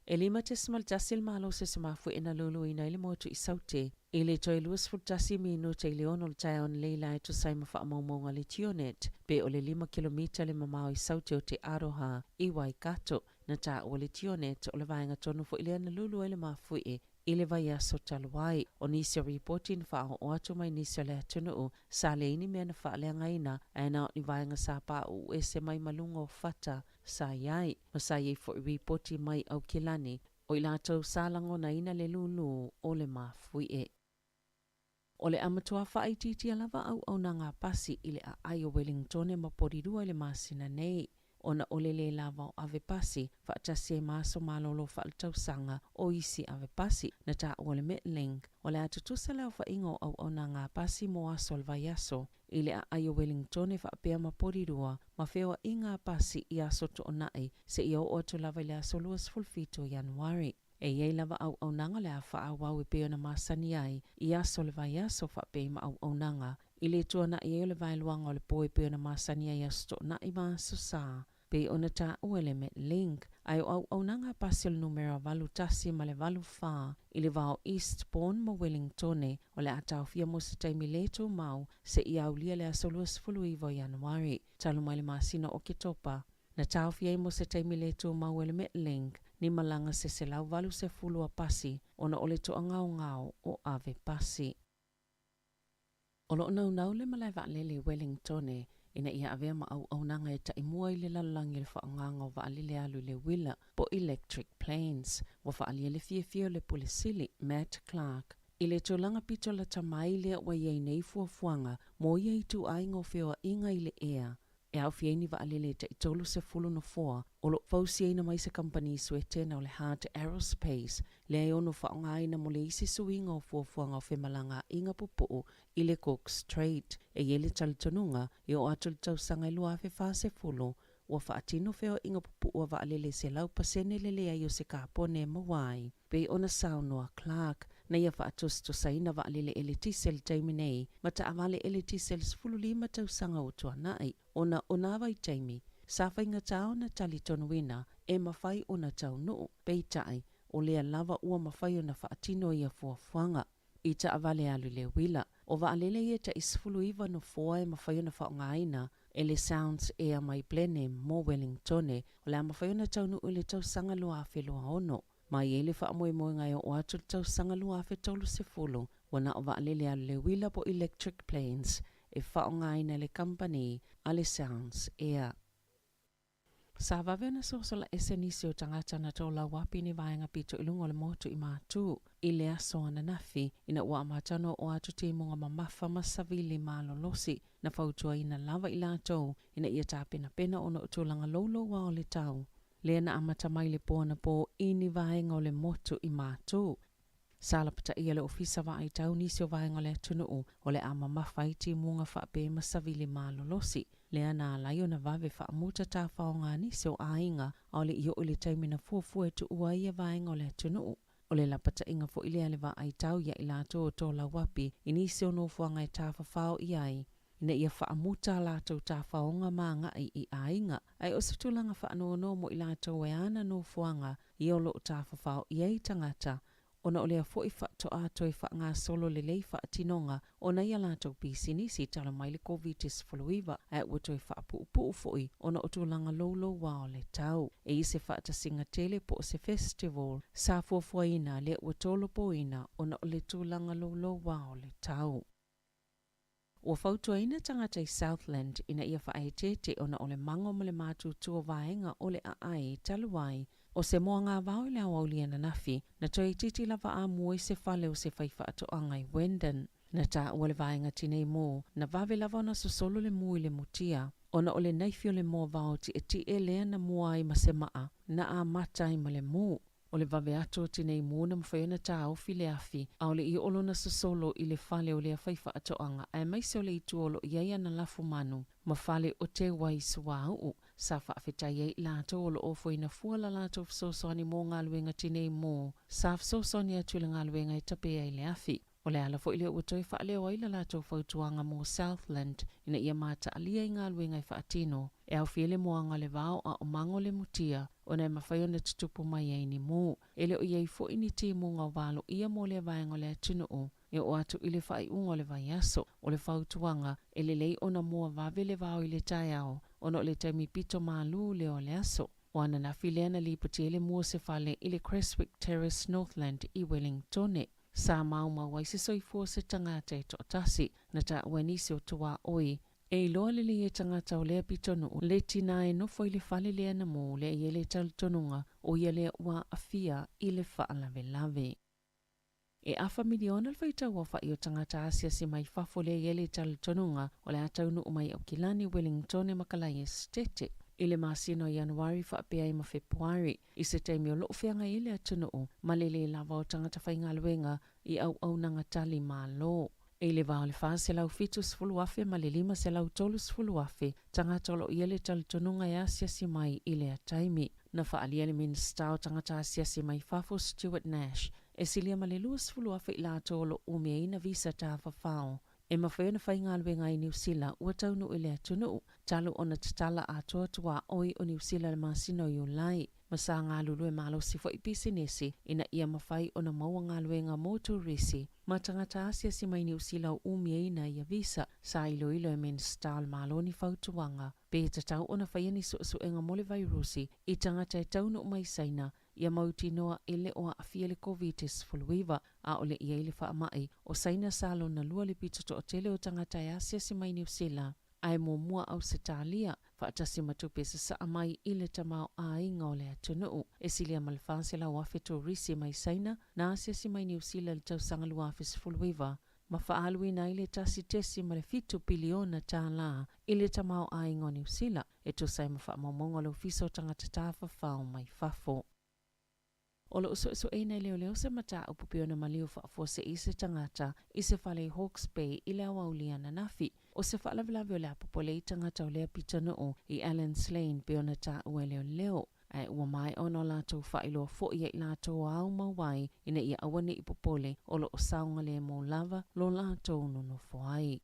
E 5.1 le malosi o se mafuie na luluina ai le motu i Saute i le toe 21 minute i le 6 o le taeao analeila e tusa ai ma faamaumauga a le Tionet, pe o le 5 kilomita le mamao i Saute o Te Aroha i Waikato. Na taua le Tionet o le vaega tonu foi lea na lulu ai le mafuie i le vaiaso talu ai. O nisi o ripoti na faaoo atu mai nisi o le atunuu sa leai ni mea na faaleagaina, ae na o ni vaega sa pauu ese mai ma luga o fata sa i ai. Ma sa i ai foi ripoti mai Aukilani. O i latou sa lagonaina le lūlū o le mafuie. O le a matua faaitiitia lava auaunaga a pasi i le aai o Welingtone ma Porirua i le masina nei, ona o le lē lava o ave pasi faatasi ai ma aso malolo faaletausaga o isi ave pasi. Na taua le Metlink, o le a tutusa le aofaiga o auaunaga a pasi mo aso o le vaiaso i le aai o Welingtone faapea ma Porirua ma feoaiga a pasi i aso Toonai seia oo atu lava i le aso 27 o Ianuari. E i ai lava auaunaga o le a faaauau e pei ona masani ai i aso o le vaiaso faapea ai ma auaunaga i le tuanai ai o le vaeluaga o le po e pei ona masani ai i Aso Toonai ma Aso Sa, pei ona taua e le Metlink, ae o auaunaga a pasi o le numera 81 ma le 84 i le va o Eastbourne ma Wellingtone o le a taofia mo se taimi le tumau seia aulia le aso 29 o Ianuari talu mai le masina o Oketopa. Na taofia ai mo se taimi le tumau e le Metlink ni malaga se 180 a pasi ona o le toagaogao o ave pasi. O lo o naunau le malae vaalele i Wellingtone ina ia avea ma auaunaga e taimua i le lalolagi o le faaaogaga o vaalele alu i le uila po electric planes. Ua faaalia le fiafia o le Pule Sili, Matt Clark, i le tulaga pito lata mai lea ua i ai nei fuafuaga mo ia ituaiga o feoaiga i le ea E aofia ai ni vaalele e tai 30 nofoa o lo o fausiaina mai se kamupani Swetena o le Heart Aerospace, lea e ono faaaogaina mo le isi suiga o fuafuaga o femalagaaiga pupuu i le Cook Strait. E i ai le talitonuga, e oo atu i le tausaga e 2040, ua faatino feoaiga pupuu a vaalele 100% le leai o se kapone e maua ai. Pei ona saunoa Clark, na ia faatusatusaina vaalele eletise i le taimi nei ma taavale eletise i le 15 tausaga ua tuanai, ona o nā vaitaimi, sa faigata ona talitonuina e mafai ona taunuu, peitai, o lea lava ua mafai ona faatino ia fuafuaga. I taavale alu i le uila, o vaalele ia tai 19 nofoa e mafai ona faaaogaina e le Sounds Air mai Blenheim mo Wellingtone, o le a mafai ona taunuu i le tausaga 2026. Ma i ai le faamoemoega e oo atu i le tausaga 2030, ua na o vaalele alu le uila po electric planes e faaaogaina e le kamupani a le Sounds Air. Sa vave ona sosola ese nisi o tagata na tolau api ni vaega pito i luga o le motu i Matu i le aso ananafi ina ua amata ona oo atu timuga mamafa ma savili malolosi na fautuaina lava i latou ina ia tapenapena ona o tulaga louloua o le tau lea na amata mai le po anapo i ni vaega o le motu i Matu. Sa lapataia le Ofisa Vaai Tau nisi o vaega o le atunuu o le a mamafa ai timuga faapea ma savili malolosi, lea na ala ai ona vave faamuta tafaoga a nisi o aiga a o le i oo i le taimi na fuafua e tuua ai ia vaega o le atunuu. O le lapataiga foi lea a le Vaai Tau ia i latou o Tolauapi i nisi o nofoaga e tafafao i ai ina ia faamuta a latou tafaoga ma agai i aiga, ae o se tulaga faanoanoa mo i latou e ana nofoaga ia o lo o tafafao i ai tagata, ona o lea foi faatoa toe faagasolo lelei faatinoga o nai a latou pisinisi talu mai le Koviti-19, ae ua toe faapuupuu foi ona o tulaga louloua o le tau. E i se faatasiga tele po o se festival sa fuafuaina lea ua tolopoina ona o le tulaga louloua o le tau. Ua fautuaina tagata i Southland ina ia faaeteete ona o le mago ma le matutu o vaega o le aai talu ai o se moagavao i le aoauli ananafi na toe itiiti lava amua i se fale o se faifaatoaga i Wendon. Na taua le vaega tinei mu na vave lava ona sosolo le mu i le mutia ona o le naifi o le moavao tietie lea na mua ai ma se maa na amata ai ma le mu. O le vave atu o tinei mu na mafai ona taofi le afi, ʻaʻole i oo lona sosolo i le fale o lea faifaatoaga aemaise o le itu o lo o i ai ana lafu manu ma fale o te wai suauu. Sa faafetai ai i latou o lo o ofoina fua la latou fesoasoani mo galuega tinei mu sa fesoasoani atu i le galuega e tape ai le afi. O le ala foi lea ua toe faaleo ai la latou fautuaga mo Southland ina ia mataalia i galuega e faatino, e aofia ai le moaga o le vao a o mago le mutia ona e mafai ona tutupu mai ai ni mu. E le o i ai foi ni timuga o valoia mo lea vaega o le atunuu e oo atu i le faaiuga o le vaiaso. O le fautuaga, e lelei ona mua vave le vao i le taeao ona o le taimi pito malū lea o le aso. O ananafi lea na lipoti ai le mu o se fale i le Creswick Terrace, Northland i Wellingtone. Sa maumau ai se soifua o se tagata e toatasi, na taua e nisi o tuaoi. E iloa lelei e tagata o lea pitonuu le tinā e nofo i le fale lea na mō, lea e i ai le talitonuga o ia lea ua aafia i le faalavelave. E afa miliona le faitau aofa'i o tagata asiasi mai fafo lea e i ai le talitonuga o le a taunuu mai Aukilani, Welingtone ma Kalaia Esetete i le masina o Ianuari faapea ai ma Fepuari, i se taimi o lo'o feagai ai le atunuu ma le lē lava o tagata faigaluega i auaunaga tali malo. I le va o le 470,000 ma le 530,000 tagata o lo o i ai le talitonuga e asiasi mai i lea taimi. Na faaalia e le Minisita o Tagata Asiasi mai Fafo Stuart Nash, e silia ma le 20,000 i latou o lo o umiaina visa tafafao e mafai ona faigaluega ai i Niu Sila ua taunuu i le atunuu, talu ona tatala atoa tuaoi o Niu Sila i le masina o Iulai. Ma sa galulue malosi foi pisinisi ina ia mafai ona maua galuega mo turisi ma tagata asiasi mai Niu Sila o umiaina ia visa. Sa iloilo e Minisita o le Malo ni fautuaga pe tatau ona faia ni suesuega mo le vairusi i tagata e taunuu mai Saina ia mautinoa e le o aafia i le Koviti-19 a o le i ai le faamai. O Saina sa lona lua le pito toatele o tagata e asiasi mai Niu Sila ae muamua Ausetalia, faatasi ma tupe sasaa mai i le tamaoaiga o le atunuu. E silia ma le 400,000 turisi mai Saina na asiasi mai Niu Sila i le tausaga 2019, ma faaaluina ai le 1.7 piliona tālā i le tamaoaiga o Niu Sila, e tusa ai ma faamaumauga o le Ofisa o Tagata Tafafao mai Fafo. O lo o suesueina e leoleo se mataupu pei ona maliu faafuasei se tagata i se fale i Hawke's Bay i le aoauli ananafi. O se faalavelave o le a popole ai tagata o lea pitonuu i Allen's Lane pei ona taua e leoleo. Ae ua maea ona o latou faailoa foi ia i latou ao mau ai ina ia aua ne i popole o lo o saogalemu lava lo latou nonofo ai.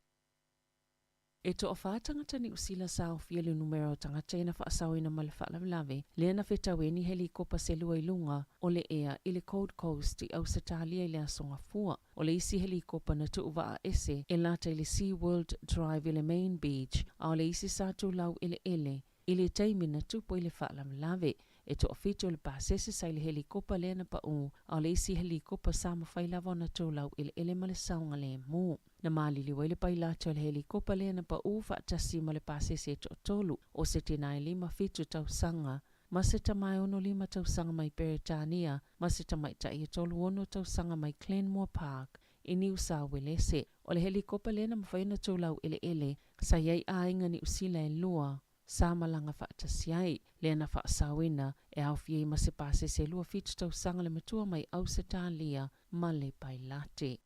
E toafā tagata Niu Sila sa aofia le numera o tagata ia na faasaoina ma le faalavelave lea na fetau ai ni helikopa se lua i luga o le ea i le Gold Coast i Ausetalia i le Aso Gafua. O le isi helikopa na tuu vaa ese e lata i le Sea World Drive i le Main Beach, a o le isi sa tulau eleele i le taimi na tupu ai le faalavelave. E toafitu le pasese sa i le helikopa lea na paʻū, a o le isi helikopa sa mafai lava ona tulau eleele ma le saogalemu. Na maliliu ai le pailate o le helikopa lea na paʻū faatasi ma le pasese e toatolu, o se tinā e 57 tausaga, ma se tama e 65 tausaga mai Peretania, ma se tamaitai e 36 tausaga mai Glenmore Park i Niu Sauelese. O le helikopa lea na mafai ona tulau eleele, sa i ai aiga Niu Sila e lua, sa malaga faatasi ai, lea na faasaoina e aofia ai ma se pasese e 27 tausaga le matua mai Ausetalia ma le pailate.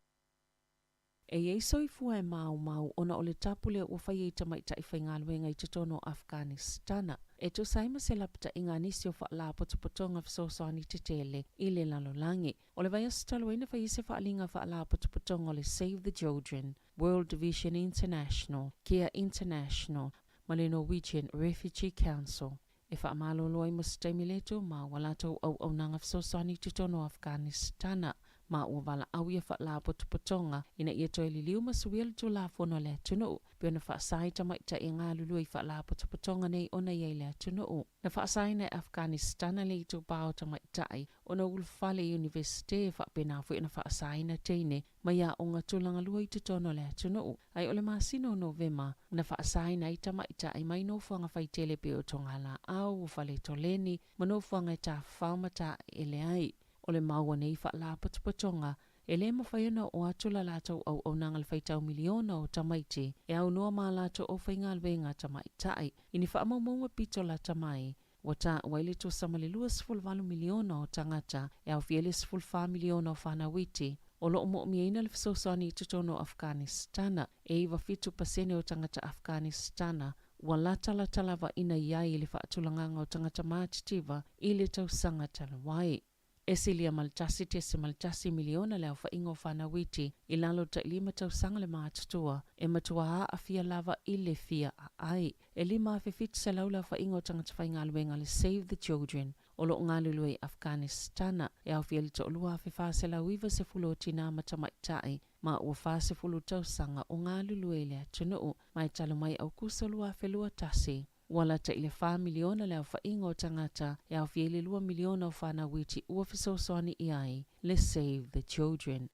E i ai soifua e maumau ona o le tapu lea ua faia i tamaitai faigaluega i totonu o Afghanistana. E tusa ai ma se lapataiga a nisi o faalapotopotoga fesoasoani tetele i le lalolagi. O le vaiaso talu ai na fai ai se faaaliga faalapotopotoga o le Save the Children, World Vision International, Care International ma le Norwegian Refugee Council e faamalolo ai mo se taimi le tumau a latou auaunaga fesoasoani i totonu o Afghanistana, ma ua valaau ia faalapotopotoga ina ia toe liliu ma suia le Tulafono a le atunuu pei ona faasa ai tamaitai e galulue i faalapotopotoga nei ona i ai le atunuu. Na faasaina e Afghanistana le itupa o tamaitai ona ulufale i Iunivesite e faapena foi ona faasaina teine mai aoga tulaga lua i totonu o le atunuu, ae o le masina o Novema na faasaina ai tamaitai mai nofoaga faitele pei o Togalaau, Faletoleni ma nofoaga e tafafao ma taeele ai. O le mau a nei faalapotopotoga, e le mafai ona oo atu la latou auaunaga i le faitau miliona o tamaiti e aunoa ma a latou aufaigaluega tamaitai i ni faamaumauga pito lata mai. Ua taua ai le tusa ma le 28 miliona o tagata, e aofia ai le 14 miliona o fanau iti, o lo o mo'omiaina le fesoasoani i totonu o Afghanistana. E 97 pasene o tagata Afghanistana ua latalata lava ina i ai i le faatulagaga o tagata matitiva i le tausaga talu ai. E silia ma le 1.1 miliona le aofaiga o fanau iti i lalo o le tailima tausaga le matutua e matua aafia lava i le fia aai. E 5,700 le aofaiga o tagata faigaluega a le Save the Children o lo o galulue i Afghanistana, e aofia i le 1,490 o tinā ma tamaitai ma ua 40 tausaga o galulue i le atunuu ma e talu mai Aukuso 2021. Ua lata i le 4 miliona le aofaiga o tagata e aofia ai le 2 miliona o fanau iti ua fesoasoani i ai le Save the Children.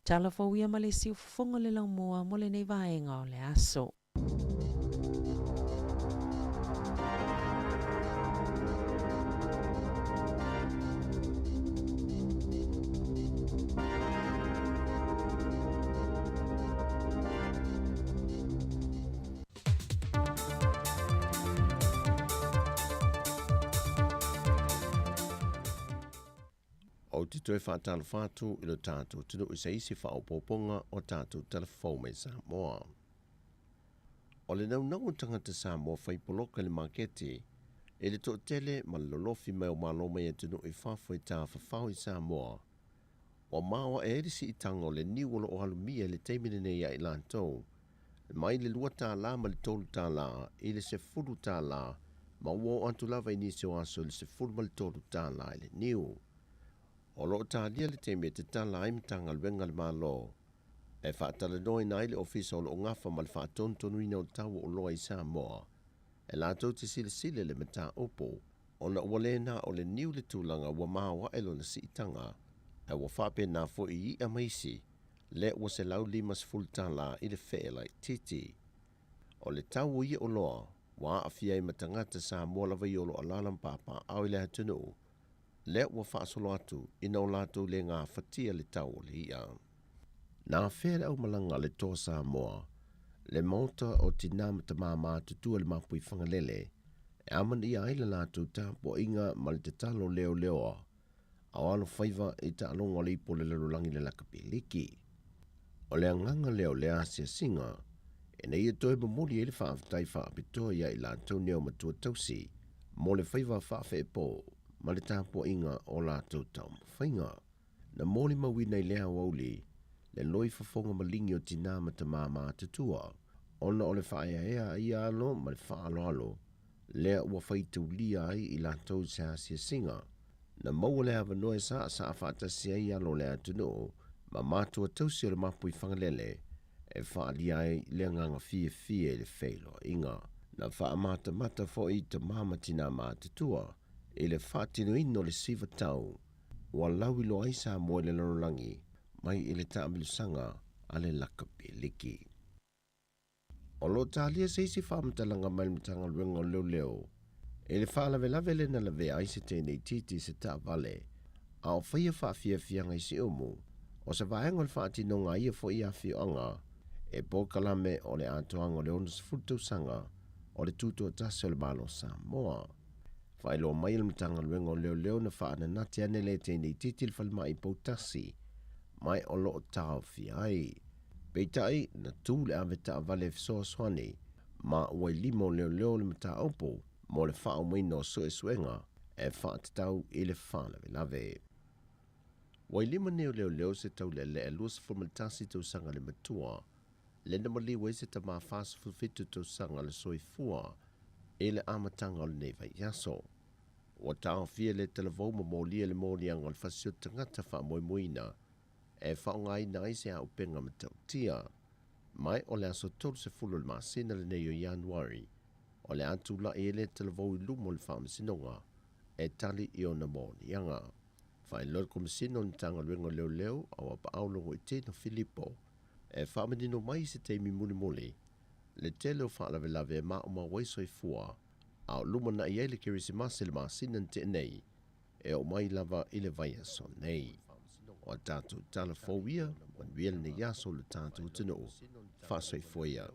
Tala fou ia ma le siufofoga o le laumua mo lenei vaega o le aso. Ou te toe faatalofa atu i lo tatou atunuu i se isi faaopoopoga o tatou talafou mai Samoa. O le naunau o tagata Samoa fai poloka i le maketi i le toatele ma le lolofi mai o malo mai atunuu i fafo e tafafao i Samoa, ua maoae ai le siitaga o le niu o lo o alumia i le taimi lenei ia i latou, mai le $2 ma le $3 i le $10 ma ua oo atu lava i nisi o aso i le $13 i le niu. O lo o talia le taimi e tatala ai Matagaluega a le Malo e faatalanoaina ai le Ofisa o lo o gafa ma le faatonutonuina o tau o oloa i Samoa e latou te silasila i le mataupu ona ua le na o le niu le tulaga ua maoae lona siitaga ae ua faapena foi i i'a ma isi lea ua $150 i le fee laitiiti. O le tau o ia oloa ua aafia ai ma tagata Samoa lava ia o lo o alaala ma papaaao i le atunuu lea ua faasolo atu ina o latou le gafatia le tau o le i'a. Na afea le aumalaga a le Toa Samoa, le Maota o Tinā ma Tamā Matutua i le Mapui Fagalele, e amanaia ai le latou tapuaiga ma le tatalo leoleoa a o alofaiva i taaloga o le ipu o le lalolagi le lakapiliki. O le agaga lea o lea asiasiga, ina ia toe momoli ai le faafetai faapitoa ia i latou nei o matua tausi mo le faiva faafeepo ma le tapuaiga o latou taumafaiga. Na molimauina i lea aoauli le loi fofoga maligi o tinā ma tamā matutua ona o le faaeaea a ia alo ma le faaaloalo lea ua faitaulia ai i latou i se asiasiga. Na maua le avanoa e saasaa faatasi ai alo o le atunuu ma matua tausi o le Mapui Fagalele e faaalia ai le agaga fiafia i le feiloaiga. Na faamatamata foi tamā ma tinā matutua i le faatinoina o le siva tau ua lauiloa ai Samoa i le lalolagi mai i le taamilosaga a le lakapiliki. O lo o talia se isi faamatalaga mai le Matagaluega o Leoleo i le faalavelave lea na lavea ai se teine itiiti i se taavale a o faia faafiafiaga i Siumu, o se vaega o le faatinoga a ia foi afioaga e polokalame o le atoaga o le 60 tausaga o le Tutoatasi o le Malo o Samoa. Faailoa mai e le Matagaluega o Leoleo na faananati ane le teine itiiti i le falemai i Poutasi mai o lo o taofia ai. Peitai, na tu le ave taavale e fesoasoani ma ua i lima o leoleo le mataupu mo le faaaumaina o suesuega e faatatau i le faalavelave. Ua i lima nei o leoleo se taulealea 21 tausaga le matua, lea na maliu ai se tama 47 tausaga le soifua i le amataga o lenei vaiaso. Ua taofia le talavou ma molia le moliaga o le fasioti tagata faamoemoeina e faaaogaina ai se auupega matautia. Mai o le aso 30 o le masina lenei o Ianuari, o le a tulai ai le talavou i luma o le Faamasinoga e tali i ona moliaga. Faailoa le Komesina o le Matagaluega o Leoleo, Auapaau Logoitino Filipo, e faamanino mai i se taimi mulimuli le tele o faalavelave e maumau ai soifua a o lumanai ai le Kerisimasi i le masina na tea nei, e oo mai lava i le vaiaso nei. O a tatou tala fou ia, manuia lenei aso i lo tatou atunuu. Faasoifua ia.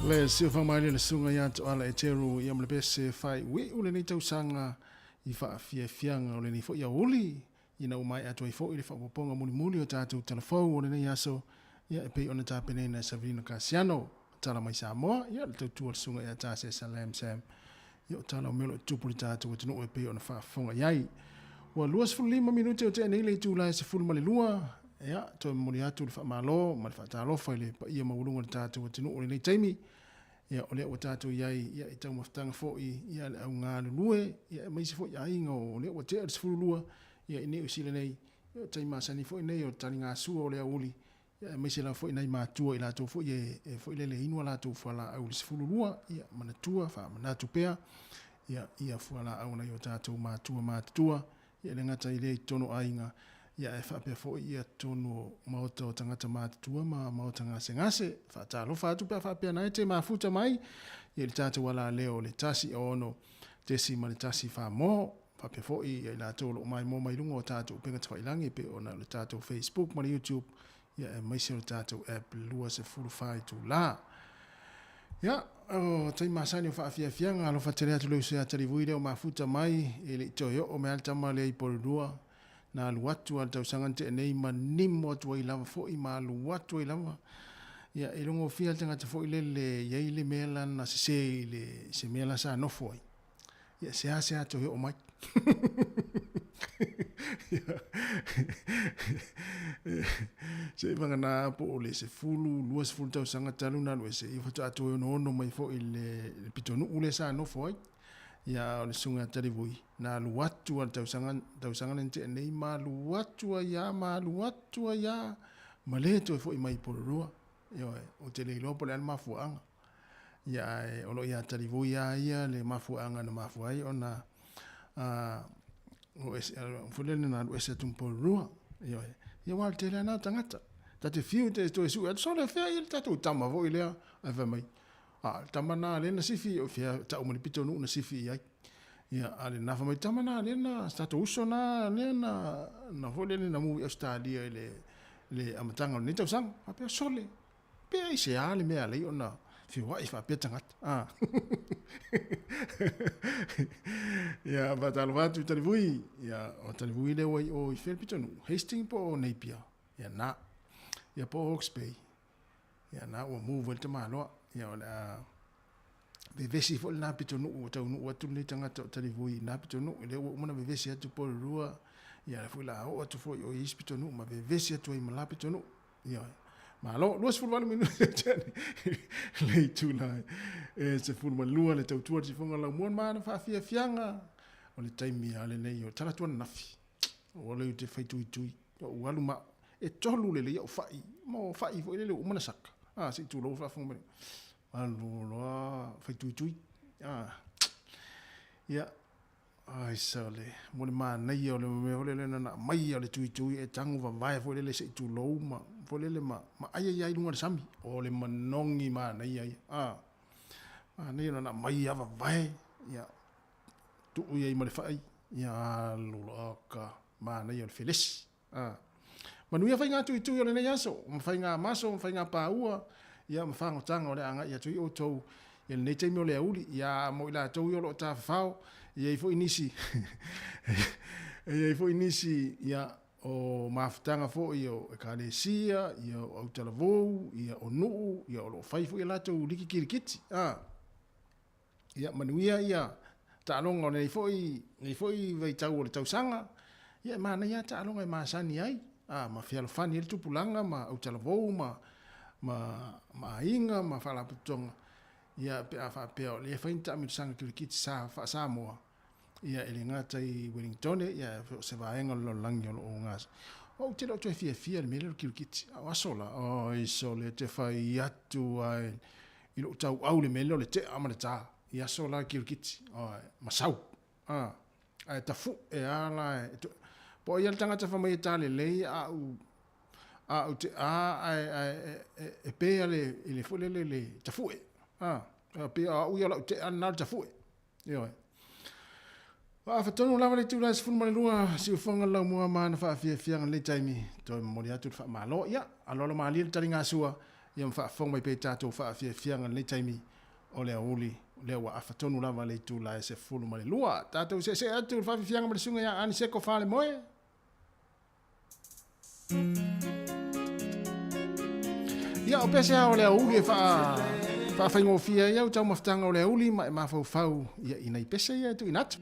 Le siofamalie le suga ia Toala Eteru ia ma le pese faaiuiu lenei tausaga i faafiafiaga o lenei foi aoauli ina ua maea atu ai foi le faaopoopoga mulimuli o tatou talafou o lenei aso ia e pei ona tapenaina e Savelino Kasiano tala mai Samoa ia le tautua le suga ia Tasesa Lam Sam ia o tala o mea o lo o tupu i le tatou atunuu e pei ona faafofoga i ai. Ua 25 minute o tea nei le itula e 12, ia toe momoli atu le faamalo ma le faatalofa i le paia maualuga o le tatou atunuu i lenei taimi. Ia o lea ua tatou i ai ia i taumafataga foi ia le au galulue ia aemaise foi aiga o lea ua tea le 12 ia i Niu Sila nei. Ia o taimi masani foi nei o le taligasua o le aoauli Ia aemaise lava foi nai matua i latou foi e, e foi lele inu a latou fualaau i le 12, ia manatua, faamanatu pea, ia, ia fualaau a nai o tatou matua matutua, ia e le gata i lea i totonu o aiga, ia ae faapea foi ia totonu o maota o tagata matutua ma maota gasegase. Faatalofa atu pe a faapea na e te mafuta mai, ia i le tatou alaleo o le 1 6.1 Famoho, faapea foi ia i latou o lo o maimoa mai luga o tatou upega tafailagi e pei ona o le tatou Facebook ma le YouTube, ia aemaise o le tatou app 24 itula. Ia, o taimi masani o faafiafiaga, alofa tele atu le uso ia Talivui lea o mafuta mai, e le i toe oo mai lava le tama lea i Porirua, na alu atu lava le tausaga na tea nei ma nimo atu ai lava foi ma alu atu ai lava. Ia, e logofia le tagata foi lele e i ai le mea la na sese i le, se mea la sa nofo ai. Ia, seasea toe oo mai. Seiavagana po o le 10, 20 tausaga talu ona alu ese, ia faatoa toe onoono mai foi i le pitonuu lea sa nofo ai. Ia, a o le susuga ia Talivui, na alu atu lava i le tausaga, tausaga lea na tea nei, ma alu atu ai lava, ma alu atu ai lava, ma le toe foi mai i Porirua. Ioe, ou te le iloa po o le a le mafuaaga. Ia, ae o lo o ia Talivui lava ia le mafuaaga na mafua ai ona o ese, foi lele na alu ese atu ma Porirua. Ioe, ia aua o le tele lava na o tagata. Ta te fiu te toe sue atu, sole fea ia le tatou tama foi lea, ae fai mai, a, le tama na lea na sifi, o fea tau ma le pitonuu na sifi i ai. Ia, a le na fai mai, tama na lea na, se tatou uso na lea na, na foi lele na move i Ausetalia i le, le amataga o lenei tausaga. Faapea, sole, pe aisea le mea e ala ai ona feoai faapea tagata. A. Ia, faatalofa atu i Talivui. Ia, o Talivui lea ua i o i fea le pitonuu? Hastings po o Napier? Ia, na. Ia, po o Hawke's Bay. Ia, na ua move ai le tamaloa. Ia, o le a vevesi foi lena pitonuu ua taunuu atu lenei tagata o Talivui i lena pitonuu. Lea ua uma ona vevesi atu Porirua, ia, lea foi o le a oo atu foi i isi pitonuu ma vevesi atu ai ma la pitonuu. Ioe. Malo, 28 minute le itula e 12 le tautua le sifoga laumua ma ana faafiafiaga o le taimi a lenei o tala atu ananafi. Ua leu te fai tuitui, o alu ma e tolu lelei au fai, ma o fai foi lele ua uma na saka. Ah, se i tulou faafofoga mai. Alu loa fai tuitui. A ia, ai sole, mo le manaia o le mea foi lele na ona aumai o le tuitui e tago vavae foi lele se i tulou ma foi lele ma ma ai ai lava i luga o le sami. O le manogi manaia ia. A manaia na ona aumai lava vavae, ia tuu i ai ma le fai, ia alu loa oka, manaia o le felesi. A manuia faiga tuitui o lenei aso, ma faiga maso, ma faiga paua, ia ma fagotaga o le a agai atu ai outou i lenei taimi o le aoauli. Ia mo i latou ia o lo o tafafao, e i ai foi nisi, e i ai foi nisi, ia, o mafutaga foi o ekalesia, ia o autalavou, ia o nuu, ia o lo o fai foi a latou liki kirikiti. A Ia manuia ia taaloga o lenei foi, lenei foi vaitau o le tausaga. Ia e manaia lava taaloga e masani ai, a, ma fealofani ai le tupulaga ma autalavou ma, ma, ma aiga ma faalapotopotoga. Ia pe a faapea o lea e fai ni taamilosaga kirikiti sa, faa-Samoa, ia e le gata i Wellingtone, ia o se vaega o le lalolagi o lo o gasa. Ou te le o toe fiafia i le mea lea o le kirikiti. A o aso la, oi sole, te fai atu ai i lou tauau le mea lea o le tea ma le tā i aso la kirikiti, oi, ma sau. A, ae tafu'e a la e, po o ai le tagata fai mai e tā lelei a ou a ou te a ae ae e, e pē le i le foi lele le tafu'e. A, pei o au ia o lau tea lena o le tafu'e. Ioe. Ua afa tonu lava le itula e 12 siufoga le laumua ma ana faafiafiaga i lenei taimi. Toe momoli atu le faamalo. Ia, aloalo malie le taligasua, ia ma faafofoga mai pea i tatou faafiafiaga i lenei taimi o le aoauli, lea ua afa tonu lava le itula e 12. Tatou seesee atu i le faafiafiaga ma le susuga ia Aniseko Falemoe. Ia, o pese lava o le aoauli e faafaigofie ai au taumafataga o le aoauli ma e mafaufau ia, i nai pese ia e tuuina atu.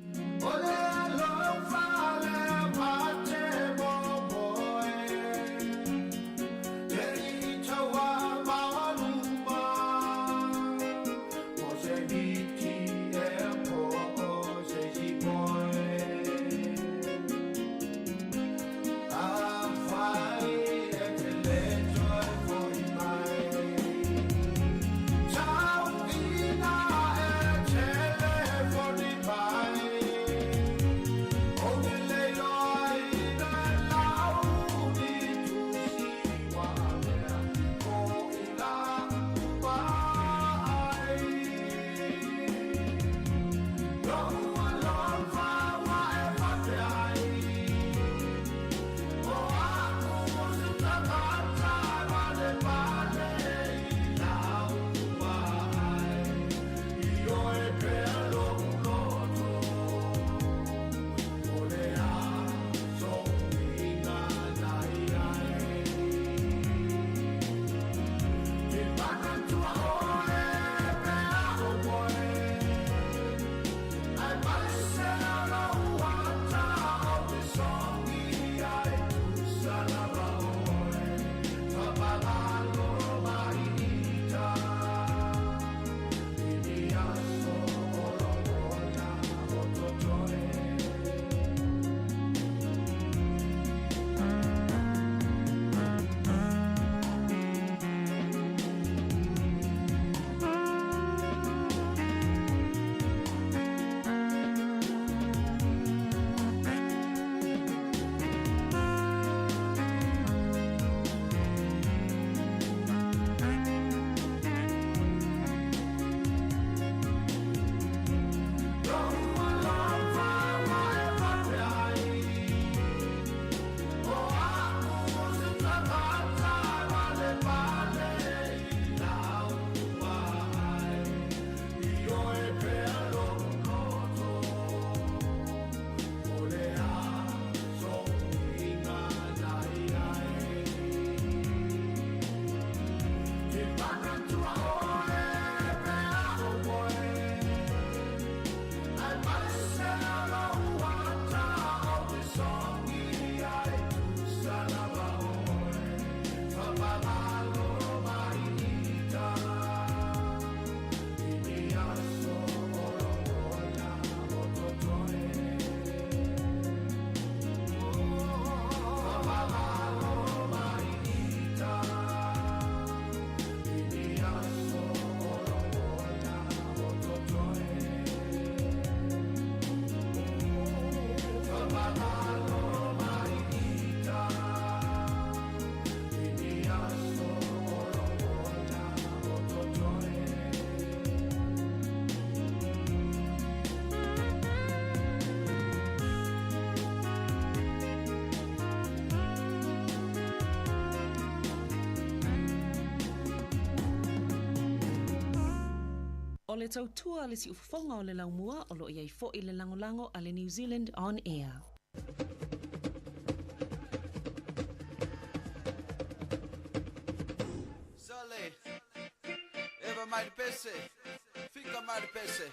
le tautua a le siufofoga o le laumua o lo o i ai foi le lagolago a le New Zealand On Air.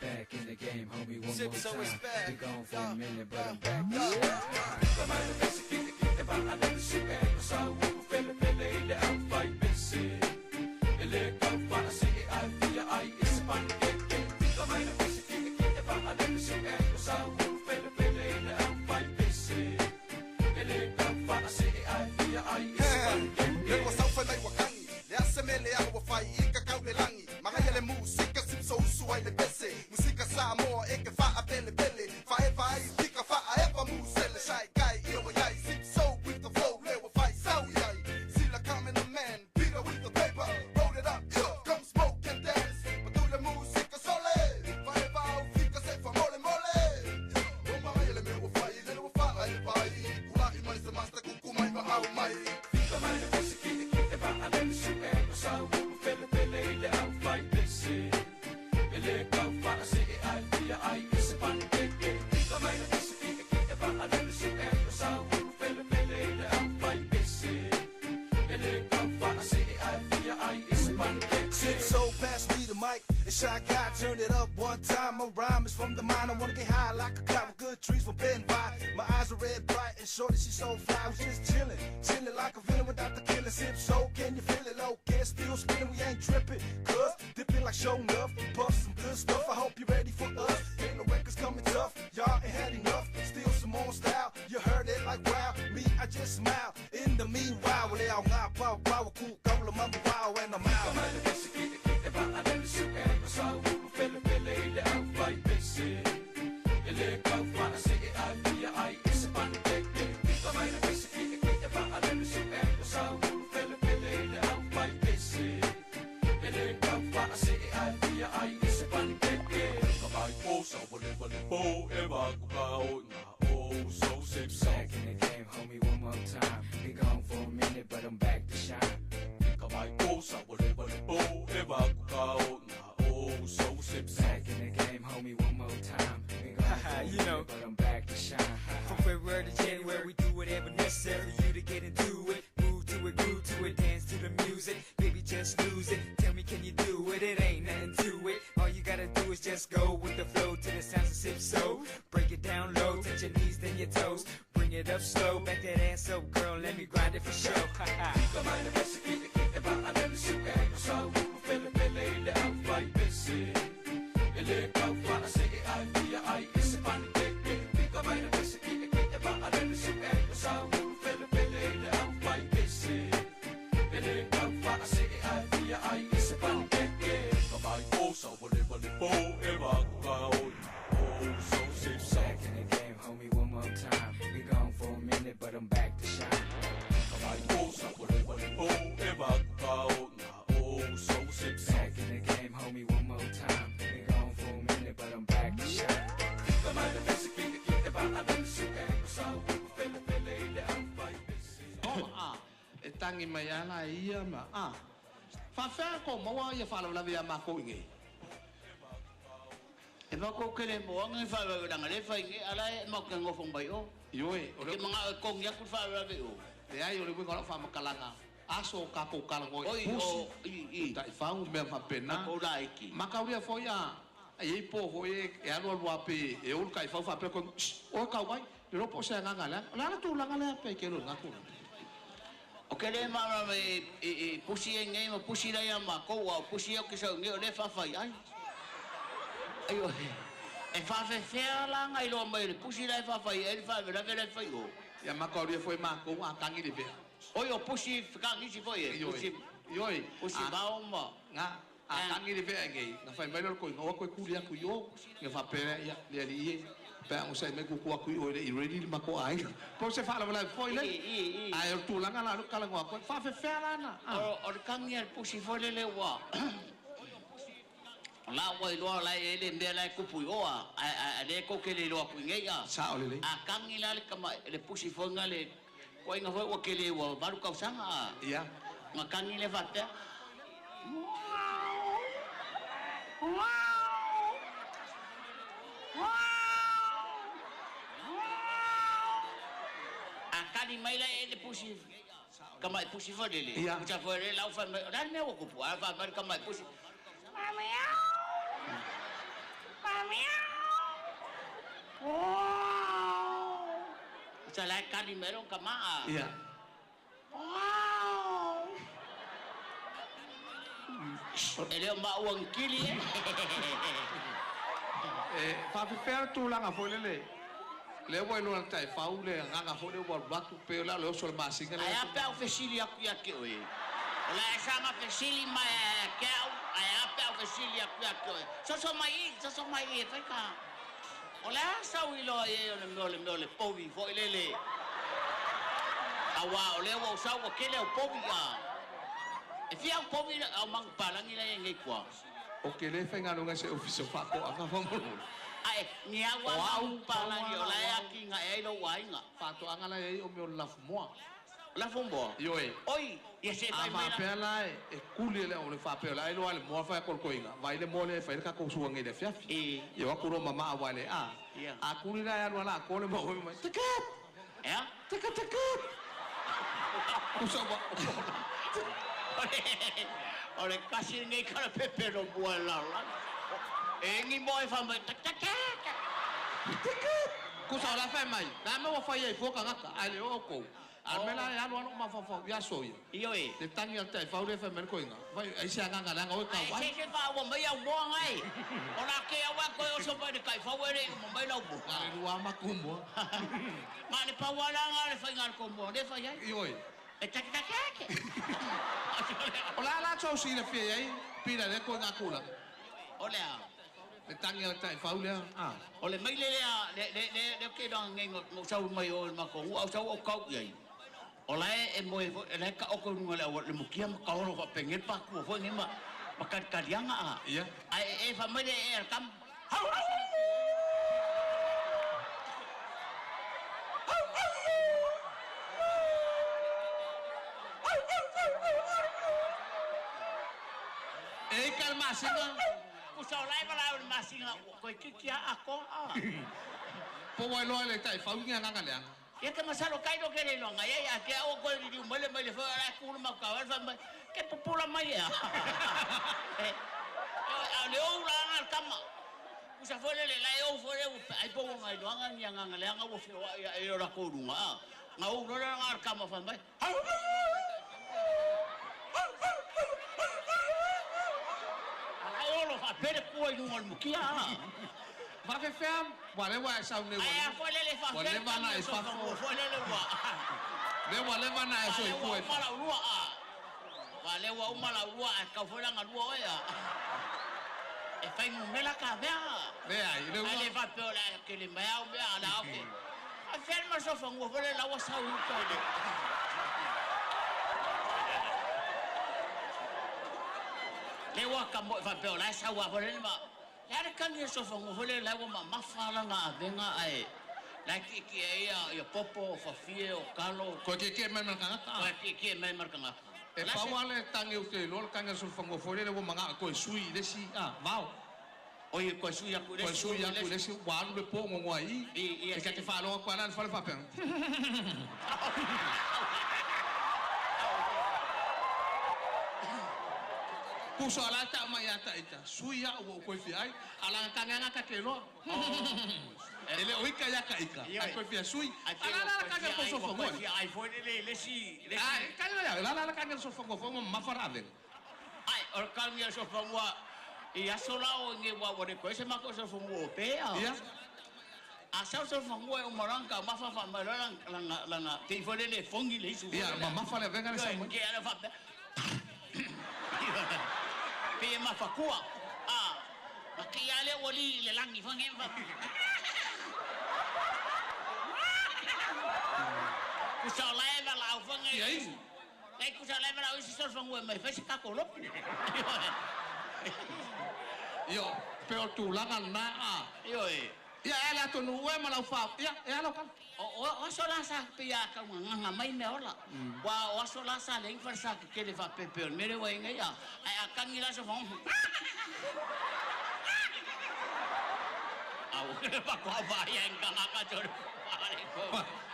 Back in the game, homie, one more time. Been gone for a minute, but I'm back. Musika Samoa e ke wha pele pele Wha e wha i tika wha e wha musele Shy guy i o iai Sip so with the flow lewa whai sau iai Sila come the man Peter with the paper Roll it up yeah, come smoke and dance Patule musika sole Wha e wha au fika se wha mole mole O mara ele me wa whai Lele wa wha ai whai Kula i mai se master kuku mai ma au mai Fika mai le pese ki e wha a lele su e O sau pele pele i le au whai pese Ele kau wha se e ai fia ai e se pan ke ke Fika mai le pese ki e wha a lele su e O sau pele pele i le au whai pese Ele kau wha se e ai fia ai e se pan ke ke Sip so pass me the mic and Shy Guy turn it up one time. My rhyme is from the mind. I wanna get high like a cloud with good trees from Ben by. My eyes are red bright and shorty, she's so fly. We just chillin', chillin' like a villain without the killer. Sip so can you feel it? Low, get still spinning, we ain't tripping. Cuz dipping like show enough, puff some good stuff. I hope you're ready for us. Ain't no records coming tough, y'all ain't had enough. Still some more style, you heard it like wow. Me, I just smile. In the meanwhile, well, they all got power, power, cool, go, mama, wow, and I'm out. Back in the game, homie, one more time. Been gone for a minute, but I'm back to shine. Back in the game, homie, one more time. Been gone for a You know. minute, but I'm back to shine. From February to January, we do whatever necessary you to get into it. Move to it, groove to it, dance to the music. Baby, just lose it. Tell me, can you do it? It ain't nothing to it. All you gotta do is just go with the flow to the sounds of sip so. Break it down low, touch your knees, then your toes. Bring it up slow, back that ass up, girl. Let me grind it for sure. Back in the game, homie, one more time. Been gone for a minute, but I'm back to shine. Back in the game, homie, one more time. Been gone for a minute, but I'm back to shine. E tangi mai ana ia ma a. Whawhea ko maua ia whaalavelave ia mākou i ngei. E mako kele mo anga whaalavelanga le whai nge ala e mau ke ngofong mai o. Ioe, o Ke mga e kong yaku whaalavelave o. Le ai o le winga o lau whaamakalanga. Aso o kako kalango Oi, e pusi. o, i, i. Tai whangu mea whapena. Mako laiki. Makauria foi a. Ai ei pō foi e e alu alu ape e ulu kai whau whapea koe. Shh, oe kau mai. Le ropo o se anganga lea. O le ala tūlanga lea pe ke ru ngaku. O ke le mara me e pusi e ngei ma pusi lai a mākou au pusi au ke sau ngei o le whawhai ai. Ai o e whawhewhea la ngai loa mai le pusi lai whawhai ai le whawhelave lai whai o. Ia makauria foi mākou a tangi le vea. Oi o pusi whakangisi foi e. Ioi. Pusi, Ioi. pusi mao ma. Ngā, a tangi le vea ngei. Ngā whai mai lor koe, ngā wako e kuri aku i o. Ngā whapea ia, le ali ie. Pea ngo sai mai kuku aku i o le i ready le mako ai. Po se whaalavelave foi le. I, i. Ai o tūlanga la kala ngoa koe. Whawhewhea la na. O le kangi a le pusi foi le le ua. La ua i loa lai e le mea lai kupu i oa. A le koke le loa kui ngei a. Sao le le. A kangi la le kama, le pusi foi nga le. Koe nga foi ua kele ua valu kausanga a. Ia. Nga kangi le whapea. kani mai la e le pusi ka mai pusi fo lele. Ia. Sa fo le lau fa mai. La me wo kupu a fa mai ka mai pusi. Sa la kani mai ro ka ma. Ia. E leo ma uang kili e. E faafefea le tulaga foi lele lea ua iloa le taifau le agaga foi lea ua alu atu pe o le a o le oso o le masina. Ai a pe au fesili aku ia ke oe. O la e sanga fesili mai a ke au, ai a pe au fesili aku ia ke oe. Soso mai i, soso mai i e fai ka. O le a sau i loa e o le mea o le mea o le povi foi lele. Aua o lea ua ou sau ua kele au povi a. E fia au povi au mangu palangi la e ngei kua. O ke lē faigaluega i se ofisa o faatoaga faamolemole. Ai, ni au O a au mangu palangi o la e aki nga e ai lou aiga. Faatoaga la e ai o mea o le lafumoa. Lafumoa? Ioe. Oi, ia se A fai mai la. faapea la e kuli le o le faapea o le a iloa le moa fai a kolokoiga vai le moa lea e fai le tatou suaga i le afiafi. Ia o atu loa mamaa uae le a. A kuli la e alu ala atoa le moa oi mai. Tekep! Ea? Teka tekep! Kusa ua O le kasi lenei kala pepe no mua e lalolagi. E ngi moe fa mai tak tak tak. Tekep! Kusa o la fai mai. La mea ua fai ai fua tagata ae le o outou. A le mea la e alu alu o mafaufau ia aso ia. Ioe. Le tagi a le taifau lea e fai mai le koiga. Fai ai se agaga leaga oe tau Ai ai. se se fa ua mai au moa ngai. O la ke au a koe oso mai le kai fau e le uma mai lau moa. Na le lua maku moa. Ma le pau ala nga le fai nga le ko moa le fai ai. Ioe. E tak tak tak. O la la tou silafia i ai pila lea koiga tulaga. O le a. Le tagi a le taifau lea. A. O le maile lea le le le le ke dong ngai ngo sau mai o le mako au sau o kau i ai. O la e moe fo le ka o ko nunga le le mukia ma ka oro fa penge pa ku fo ngai ma ma ka kalianga a. Ia. Ai e fa mai le e kam. E i ka le masina. Ku sau lai va la o le masina ko ki ki a ko a. Po ua iloa e le taifau ni agaga leaga. Ia ke masalo kai do ke le longa ia ia ke o ko ri mai le mai le fa la ku ma ka wa fa mai ke pupula mai ia. E a le o la nga kama. Ku sa fo le le la o fo le ai po ngai longa ni nga nga le nga wo fe wa ia e la ko lunga. Nga o lo nga kama fa mai. Ai o lo fa pere ku ai lunga mukia. Faafefea ua lea ua e sau nei ua Ai a fo le le fa ua pere leva na e fafo. Fo le le wa. Lea ua leva na e soifua e Uma lau lua a. Wa le wa uma lau lua a kau foi langa lua oe a. E fai ngumela ka mea. Leai, le ua. Ai le fa pe o la ke le mai au mea ala au ke. A fel ma sofa ngua foi le laua sau uka le. Le wa ka mo fa pe o la sau a foi le ma. Le ara kangi sofa ngua foi le laua ma mafa la nga avenga ai. La ki ki e ia ia popo o fafie o kalo. Koe ke ke mai ma le tagata. Koe ke ke mai ma le tagata. E pau lava le tagi ou te iloa le tagi a le solofagua foi lele ua magaʻo koe sui i le isi a vao. Oi koe sui aku i le Koe isi. sui aku i le isi ua alu le po gogoa i i. E ta te faalogo atu lava la i le fale faapea. Puso ala ta mai ata ita. Sui au ua ou koe fia ai. Ala tagi aga ta te iloa. E le o ika ia ka ika. Ai koe fia sui. Ala la tagi a le solofagua. Koe fia ai foi le le isi. Ai kali la la la tagi a le solofagua foi ma mafa la avega. Ai o le tagi a le solofagua i aso la o nge wa wa le koe se mako solofagua o pea. Ia. A sau solofagua e umaranga mafa fa mai la la la te foi le le fongi le isu. Ia ma mafa le avega le sau mai. Ke ala fa. Pe mafakua. A. Ma ke ia le wali le langi fa nge fa. Ku sa la va la fa nge. Ia isu. Lai ku sa la va la isu solofagua mai fa se ka ko lo. Io pe o tulaga lena a. Io e. Ia e le atunuu e ma lau fa. Ia e ala kala. O o aso la sa pe ia ka nganga mai me ola. Wa o aso la sa le fa sa ke ke le fa pe pe o mere wa inga ia. Ai a kangi la so fa. A Faatoa vaai ai tagata tolu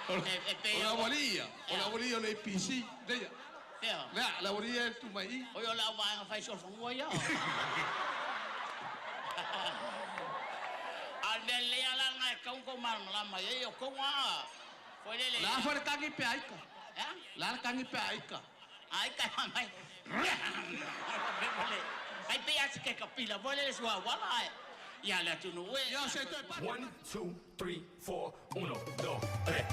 E pei O le aualii ia, o le aualii o le APC, leia. Fea? Lea, le aualii ia e tu mai i. Oi o le au vaega fai solofanua ia. A o le mea lelei lava la lena e tatau ona tou malamalama i ai, o tou lava foi lele. O le a foi le tagi pe a ika? E a? O le a le tagi pe a ika? A ika e fai mai. Ai pei lava se kekapila foi lele suauala ae ia le atunuu e. Ia se toe pale. One, two, three, four, uno, dos, tres.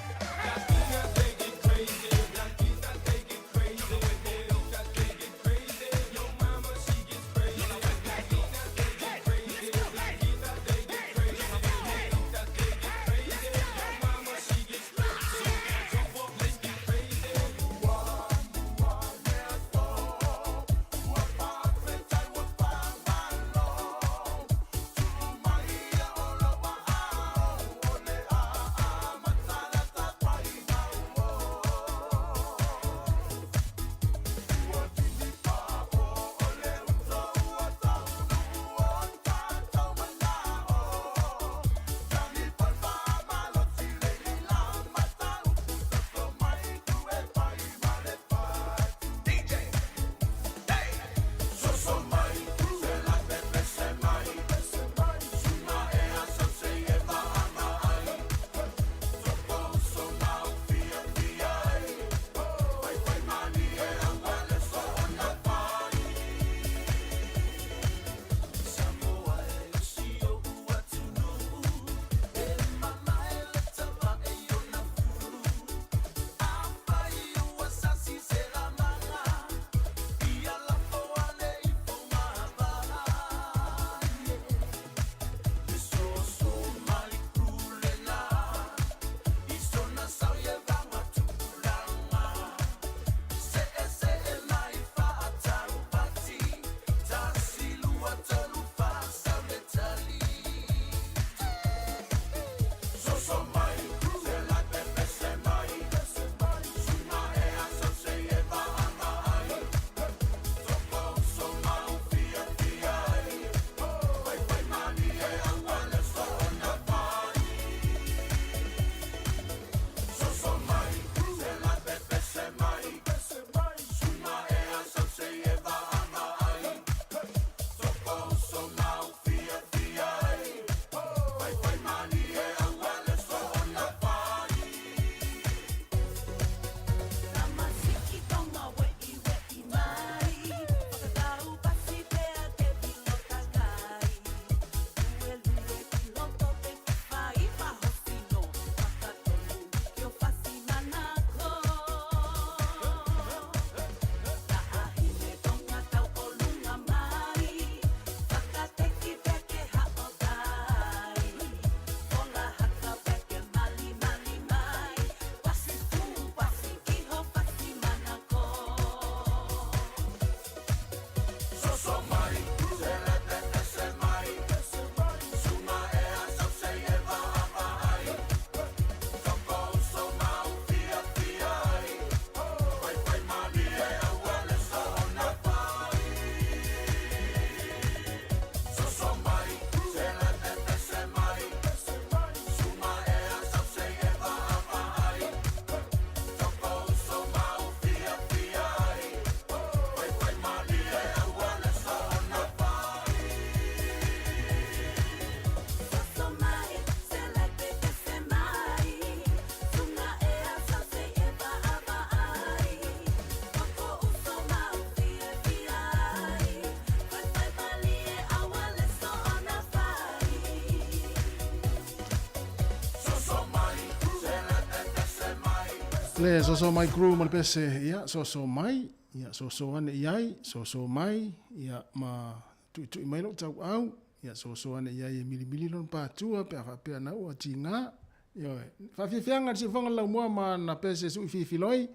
Le soso mai crew ma le pese, ia, soso mai, ia, soso ane i ai, soso mai, ia, ma tuitui mai lou tauau, ia, soso ane i ai e milimili lona patua pe a faapea na ua tiga. Ioe. Faafiafiaga le siufoga le laumua ma na pese sui fifiloi,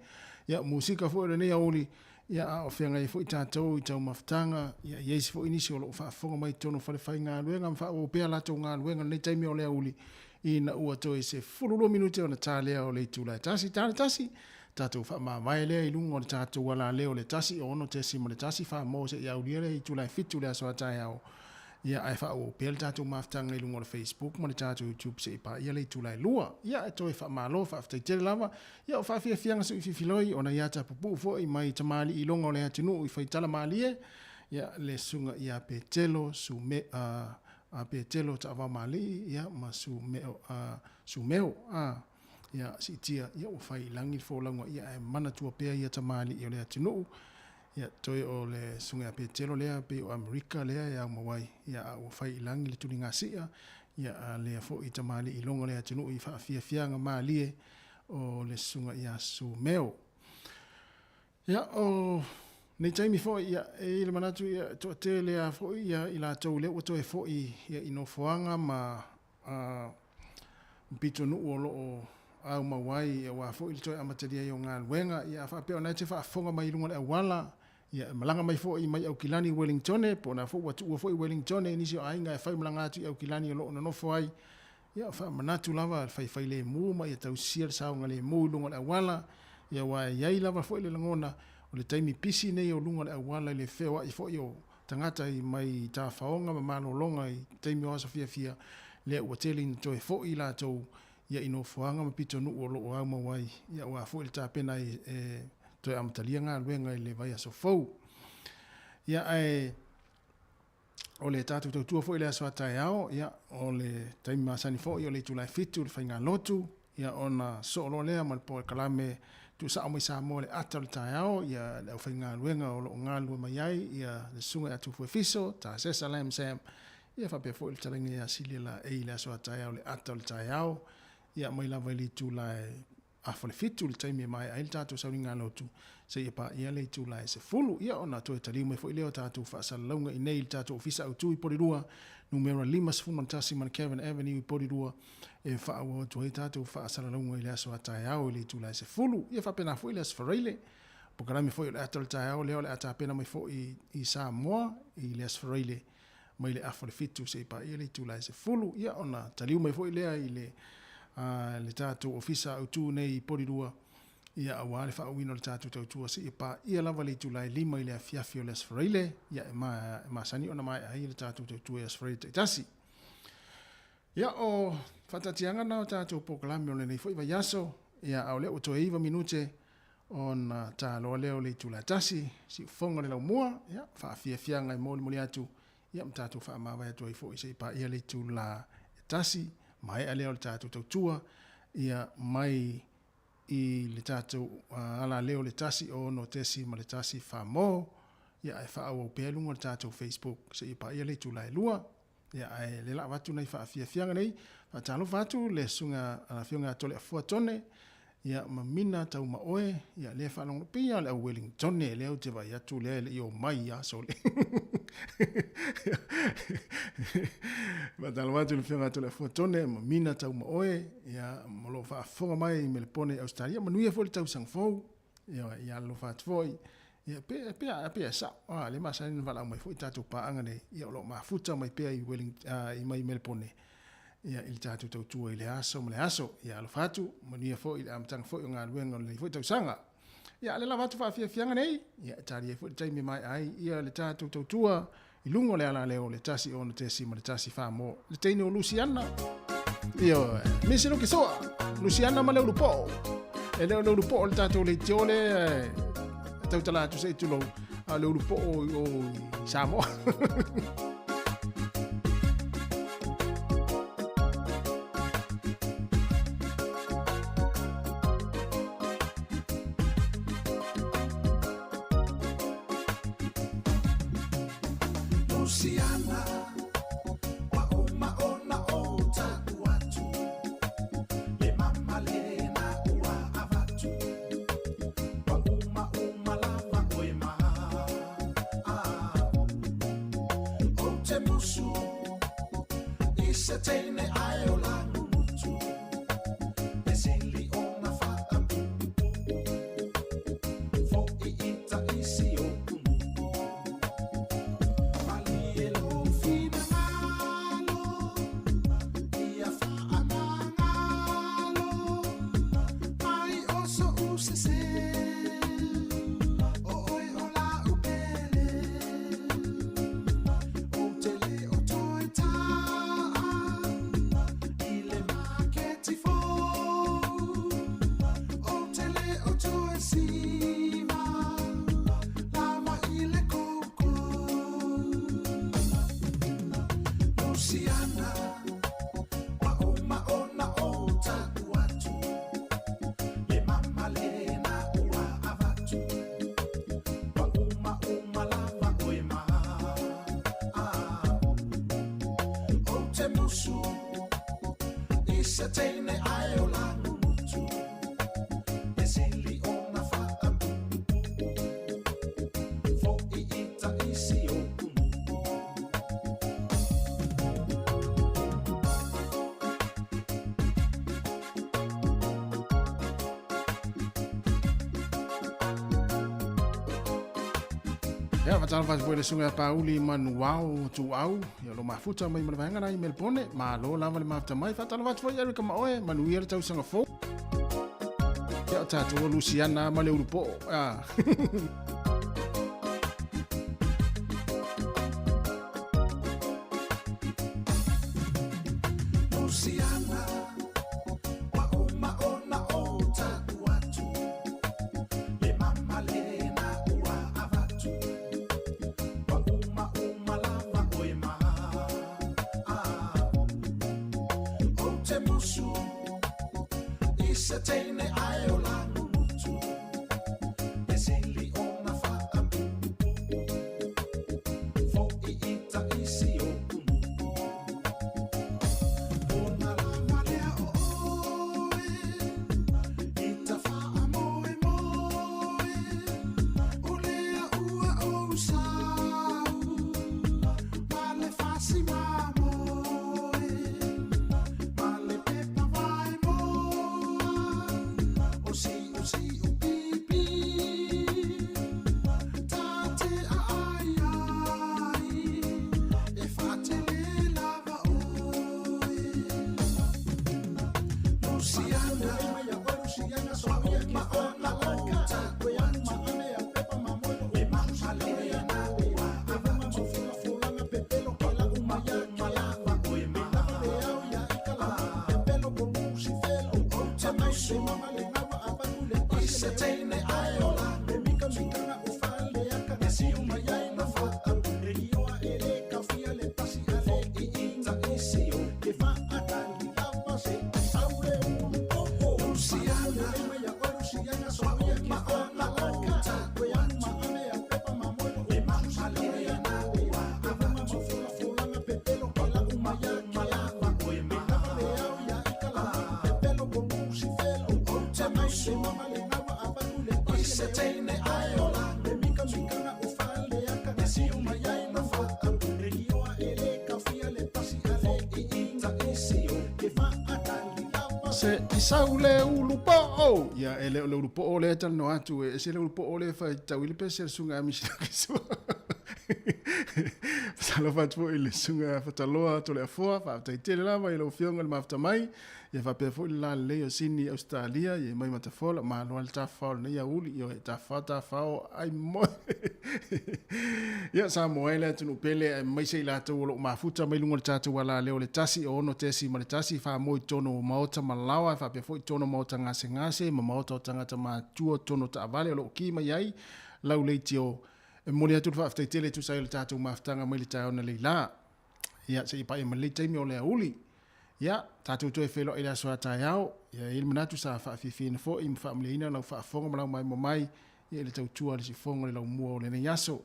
ia, musika foi o lenei aoauli, ia, a o feagai ai foi tatou i taumafataga, ia, i ai foi nisi o lo o faafofoga mai i totonu o falefaigaluega ma faaauau pea latou galuega i lenei taimi o le aoauli, ina ua toe 12 minute ona ta lea o le itula e tasi, ta le tasi, tatou faamavae lea i luga o le tatou alaleo o le 1 6.1 faa-mo seia aulia le itula e 7 le aso a taeao. Ia, ae faaauau pea le tatou mafutaga i luga o le Facebook ma le tatou YouTube seia paia le itula e 2. Ia, e toe faamalo, faafetai tele lava. Ia, o faafiafiaga suififiloi ona ia tapupuu foi mai tamalii iloga o le atunuu i faitala malie, ia, le susuga ia Petelo Sume, a, a Petelo Taavaomalii, ia, ma Sumeo, a, Sumeo, a, ia, siitia, ia, ua fai i lagi le folauga, ia, ae manatua pea ia tamalii o le atunuu. Ia, toe o le Susuga ia Petelo lea, pei o Amerika lea e aumau ai, ia, a ua fai i lagi le tuligasia, ia, a lea foi tamalii iloga o le atunuu i faafiafiaga malie o le Susuga ia Sumeo. Ia, o nei taimi foi, ia, e i ai le manatu, ia, e toatele lava foi, ia, i latou lea ua toe foi, ia, i nofoaga ma, a, pitonuu o lo o aumau ai aua foi le toe amatalia ai o galuega. Ia a faapea o lena e te faafofoga mai i luga o le auala, ia e malaga mai foi mai Aukilani i Wellingtone, po o lena foi ua tuua foi Wellingtone i nisi o aiga e fai malaga atu i Aukilani o lo o nonofo ai. Ia faamanatu lava le faifailemu ma ia tausisia le saogalemu i luga o le auala, ia aua e i ai lava foi le lagona o le taimi pisi nei o luga o le auala i le feoai foi o tagata i mai tafaoga ma malologa i taimi o aso fiafia, lea ua tele ina toe foi i latou ia i nofoaga ma pitonuu o lo o aumau ai, ia aua foi le tapena ai e toe amatalia galuega i le vaiaso fou. Ia ae o le tatou tautua foi i le aso a taeao, ia o le taimi masani foi o le itula e 7 le faigalotu, Ia ona soo loa lea ma le polokalame tuusao mai Samoa i le ata o le taeao, ia le aufaigaluega o lo o galulue mai ai, ia le Susuga ia Tufuefiso, Tasesa Lam Sam, ia faapea foi le Fetalaiga ia Silia Laei i le aso a taeao i le ata o le taeao, ia mai lava i le itula e 6:30 le taimi e maea ai le tatou sauniga lotu, seia paia le itula e 10, ia ona toe taliu mai foi lea o tatou faasalalauga i nei i le tatou Ofisa Autu i Porirua, numera 51 Mount Avenue i Porirua, e faaauau atu ai tatou faasalalauga i le aso a taeao i le itula e 10. Ia faapena foi le aso Faraile, polokalame foi o le ata o le taeao lea o le a tapena mai foi i Samoa i le aso Faraile mai le 6:30 seia paia le itula e 10. Ia ona taliu mai foi lea i le, le tatou ofisa autu nei i Porirua, ia aua le faaauauina o le tatou tautua seia paia lava le itula e 5 i le afiafi o le aso Faraile, ia e masani ona maea ai le tatou tautua i aso Faraile taitasi. Ia, o faataatiaga na o tatou polokalame o lenei foi vaiaso, ia, a o lea ua toe 9 minute ona taloa lea o le itula e 1, siufofoga o le laumua, ia, faafiafiaga e molimoli atu, ia, ma tatou faamavae atu ai foi se i paia le itula e 1, maea lea o le tatou tautua, ia, mai i le tatou alaleo le 1 6.1 famo, ia, ae faaauau pea i luga o le tatou Facebook seia paia le itula e 2. Ia, ae le la avatu nai faafiafiaga nei, faatalofa atu le susuga a le Afioga ia Toleafoa Tone, ia, ma Mina Taumaoe, ia, lea e faalogologo, pei lava o le au Wellingtone lea ou te vaai atu lea e le i omai i aso le. Faatalofa atu i le Afioga ia Toleafoa Tone ma Mina Taumaoe, ia, ma o lo o faafofoga mai i Melepone i Ausetalia. Manuia foi le tausaga fou. Ia, ia alofa atu foi. Ia, pe, pe, pe e sao. Ah, le masani na valaau mai foi tatou paaga nei. Ia, o lo o mafuta mai pea i Welling, i mai Melepone. Ia, i le tatou tautua i le aso ma le aso. Ia, alofa atu, manuia foi i le amataga foi o galuega o lenei foi tausaga. Ia, a le lava atu faafiafiaga nei, ia, e tali ai foi le taimi e maea ai, ia, le tatou tautua i luga o le alaleo o le 1 6.1 fā mo le teine o Luciana. Ioe, misi luki soa, Luciana ma le ulupo'o. E le o le ulupo'o le tatou leitio lea e tautala atu se i tulou, a o le ulupo'o i o i Samoa. Luciana, ua uma ona ou ta'u atu, le mama lena ua avatu, ua uma uma lava oe ma a'u. Ou te musu i se teine ae o lagumutu, e sili ona faapuupuu, fo'i i taisi o umu'u. Malie lou finagalo, ia faamagalo mai o so'u sese, o oe o la'u pele, ou te le o toe. musu I se teine ae o langumutu E sili ona whaapupu Fo i ita isi o kumu. Ia, faatalofa atu foi i le susuga ia Pauli Manuao Tuau, ia o lo mafuta mai ma le vaega la i Melbourne, malo lava le mafuta mai. Faatalofa atu foi Eric ma oe, manuia le tausaga fou. Ia, o tatou o Luciana ma le Ulupoo. Ah. Luciana, wa uma ona o taku atu, le mama le na ua avatu, wa uma uma lava oe ma. Ah, o te musu, i se teine ae o langumutu, e sili ona whaapupu, fo i ita isi o kumu. Ona lava lea o oe, i ta whaamoe moe, o lea ua ou sau, ma le fasi mamoe, ma le pepa vai moa, o si o si o pipi, ta te a ai ai, e whaatele lava oe. Luciana, wa uma ona o taku atu, le mama le na ua avatu, wa uma uma lava oe ma. O te musu, i se teine ae o langumutu, e sili ona whaapupu, fo i ita isi o Luciana, wa uma ona o taku atu, le mama le na ua avatu, wa uma uma lava oe ma. O te musu, i se teine ae o langumutu, e sili ona whaapupu, fo i ita isi o Se isau le ulu po'o. Ia, e le o le ulu po'o lea e talanoa atu, e ese le ulu po'o lea e faitau i le pese a le susuga a Misina Kesua. Faatalofa atu foi i le susuga a Fataloa Toleafoa, faafetai tele lava i lau Afioga i le mafuta mai, ia faapea foi le lalelei o Sini Ausetalia, ia mai Matafola, malo lava le tafafao o lenei aoauli, ioe, tafafao, tafafao, ai moe. Ia, Samoa e le atunuu pele, aemaise i latou o lo o mafuta mai luga o le tatou alaleo o le 106.1, faamoe i totonu o maota malaoa, faapea foi totonu o maota gasegase ma maota o tagata matutua, totonu o taavale o lo o ki mai ai lau leitio. E momoli atu le faafetai tele e tusa ai o le tatou mafutaga mai le taeao nei la. Ia, seia paia mai lenei taimi o le aoauli. Ia, tatou toe feiloai i le aso a taeao. Ia, e i ai le manatu sa faafiafiaina foi ma faamalieina lau faafofoga ma lau maimoa mai ia i le tautua a le sifofoga o le laumua o lenei aso.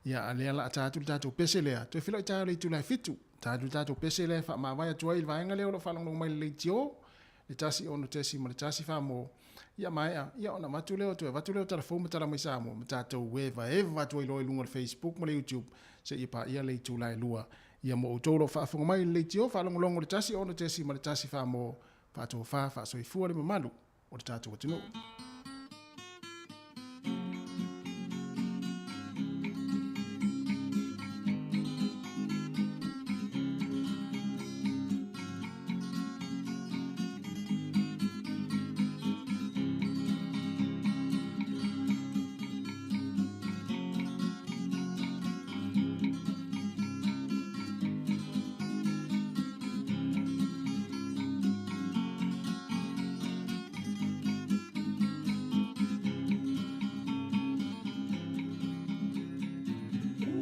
Ia, a lea la a ta atu le tatou pese lea, toe feiloai taeao i le itula e fitu. Ta atu le tatou pese lea e faamavae atu ai i le vaega lea o lo o faalogologo mai i le leitio, le 1 6.1 faa-mo, ia maea, ia ona avatu lea o toe avatu lea o tala fou ma tala mai Samoa, ma tatou evaeva atu ai loa i luga o le Facebook ma le YouTube, seia paia le itula e 2. Ia mo outou o lo o faafofoga mai i le leitio, faalogologo i le 1 6.1 faa-mo, faatofa, faasoifua le mamalu o le tatou atunuu.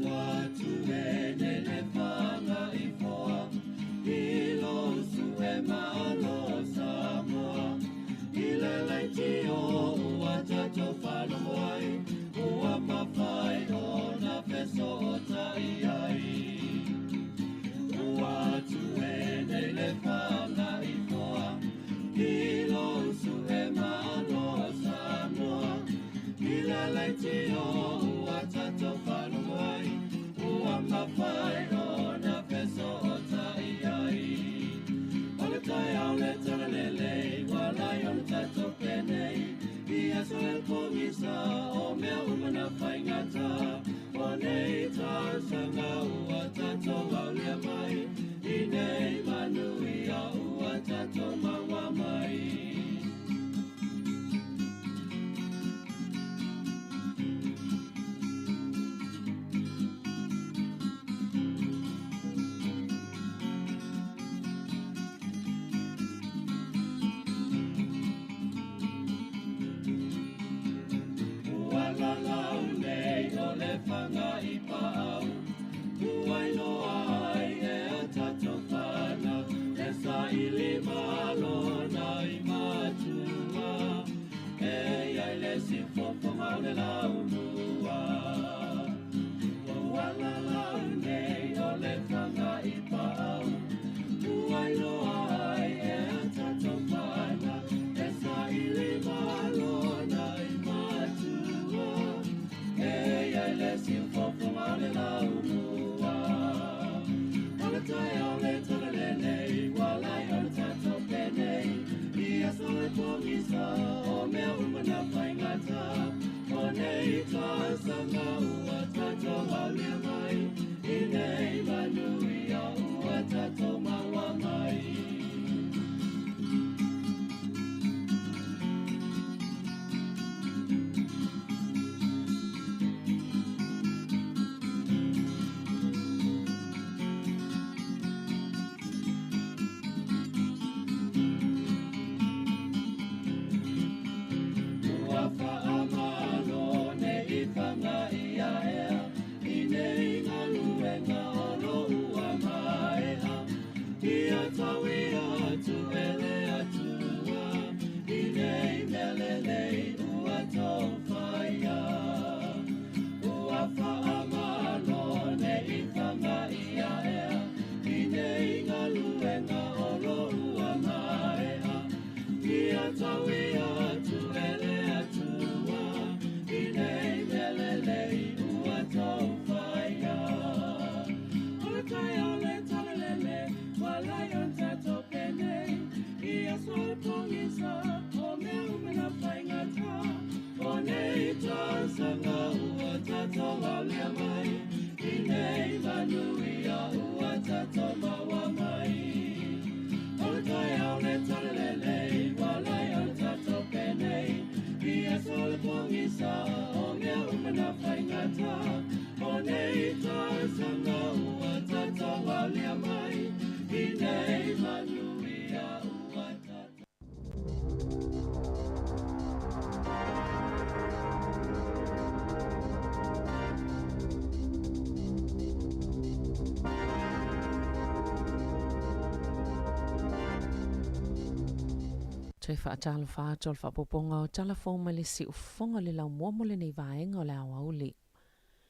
Ua tuene le fanga i foa, i lo sue malo Samoa. I le leitio ua tatou faalogo ai, ua mafai ona fesootai ai. Ua tuene. pogisa o mea uma na faigata. O nei tausaga ua tatou aulia mai i nei manuia ua tatou maua mai. Ua lalau nei o le fanga i paau, ua iloa ai e a tatou fanau, e saili malo na i matua, e iai le siufofoga o le laumua. Ua lalau nei o le fanga i paau, ua iloa ai e a tatou fanau, e saili malo na i matua, e iai le siufofoga o le laumua. O le taeao le tala lenei, ua lai o le tatou penei, i aso e pogisa o mea uma na faigata. O nei tausaga ua tatou aulia mai, i nei manuia ua tatou maua mai. Ua faamalo nei fanga ia ea, i nei galuega o lo ua maea. Ia tau ia atu e le Atua, i nei mea lelei ua tou faia. Ua faamalo nei fanga ia ea, i nei galuega o lo ua maea. Ia tau ia atu e le Atua, i nei mea lelei ua tou faia. O le taeao le tala lele, ua lai o le tatou penei, i aso e pogisa o mea uma na faigata. O nei tausaga ua tatou aulia mai, i nei manuia ua tatou maua mai. O le taeao le tala lelei, ua lai o le tatou penei, i aso e pogisa o mea uma na faigata. O nei tausaga ua tatou aulia mai, i nei manuia ua tatou. Toe faatalofa atu o le faaopoopoga o Tala Fou mai le Siufofoga o le Laumua mo lenei vaega o le aoauli.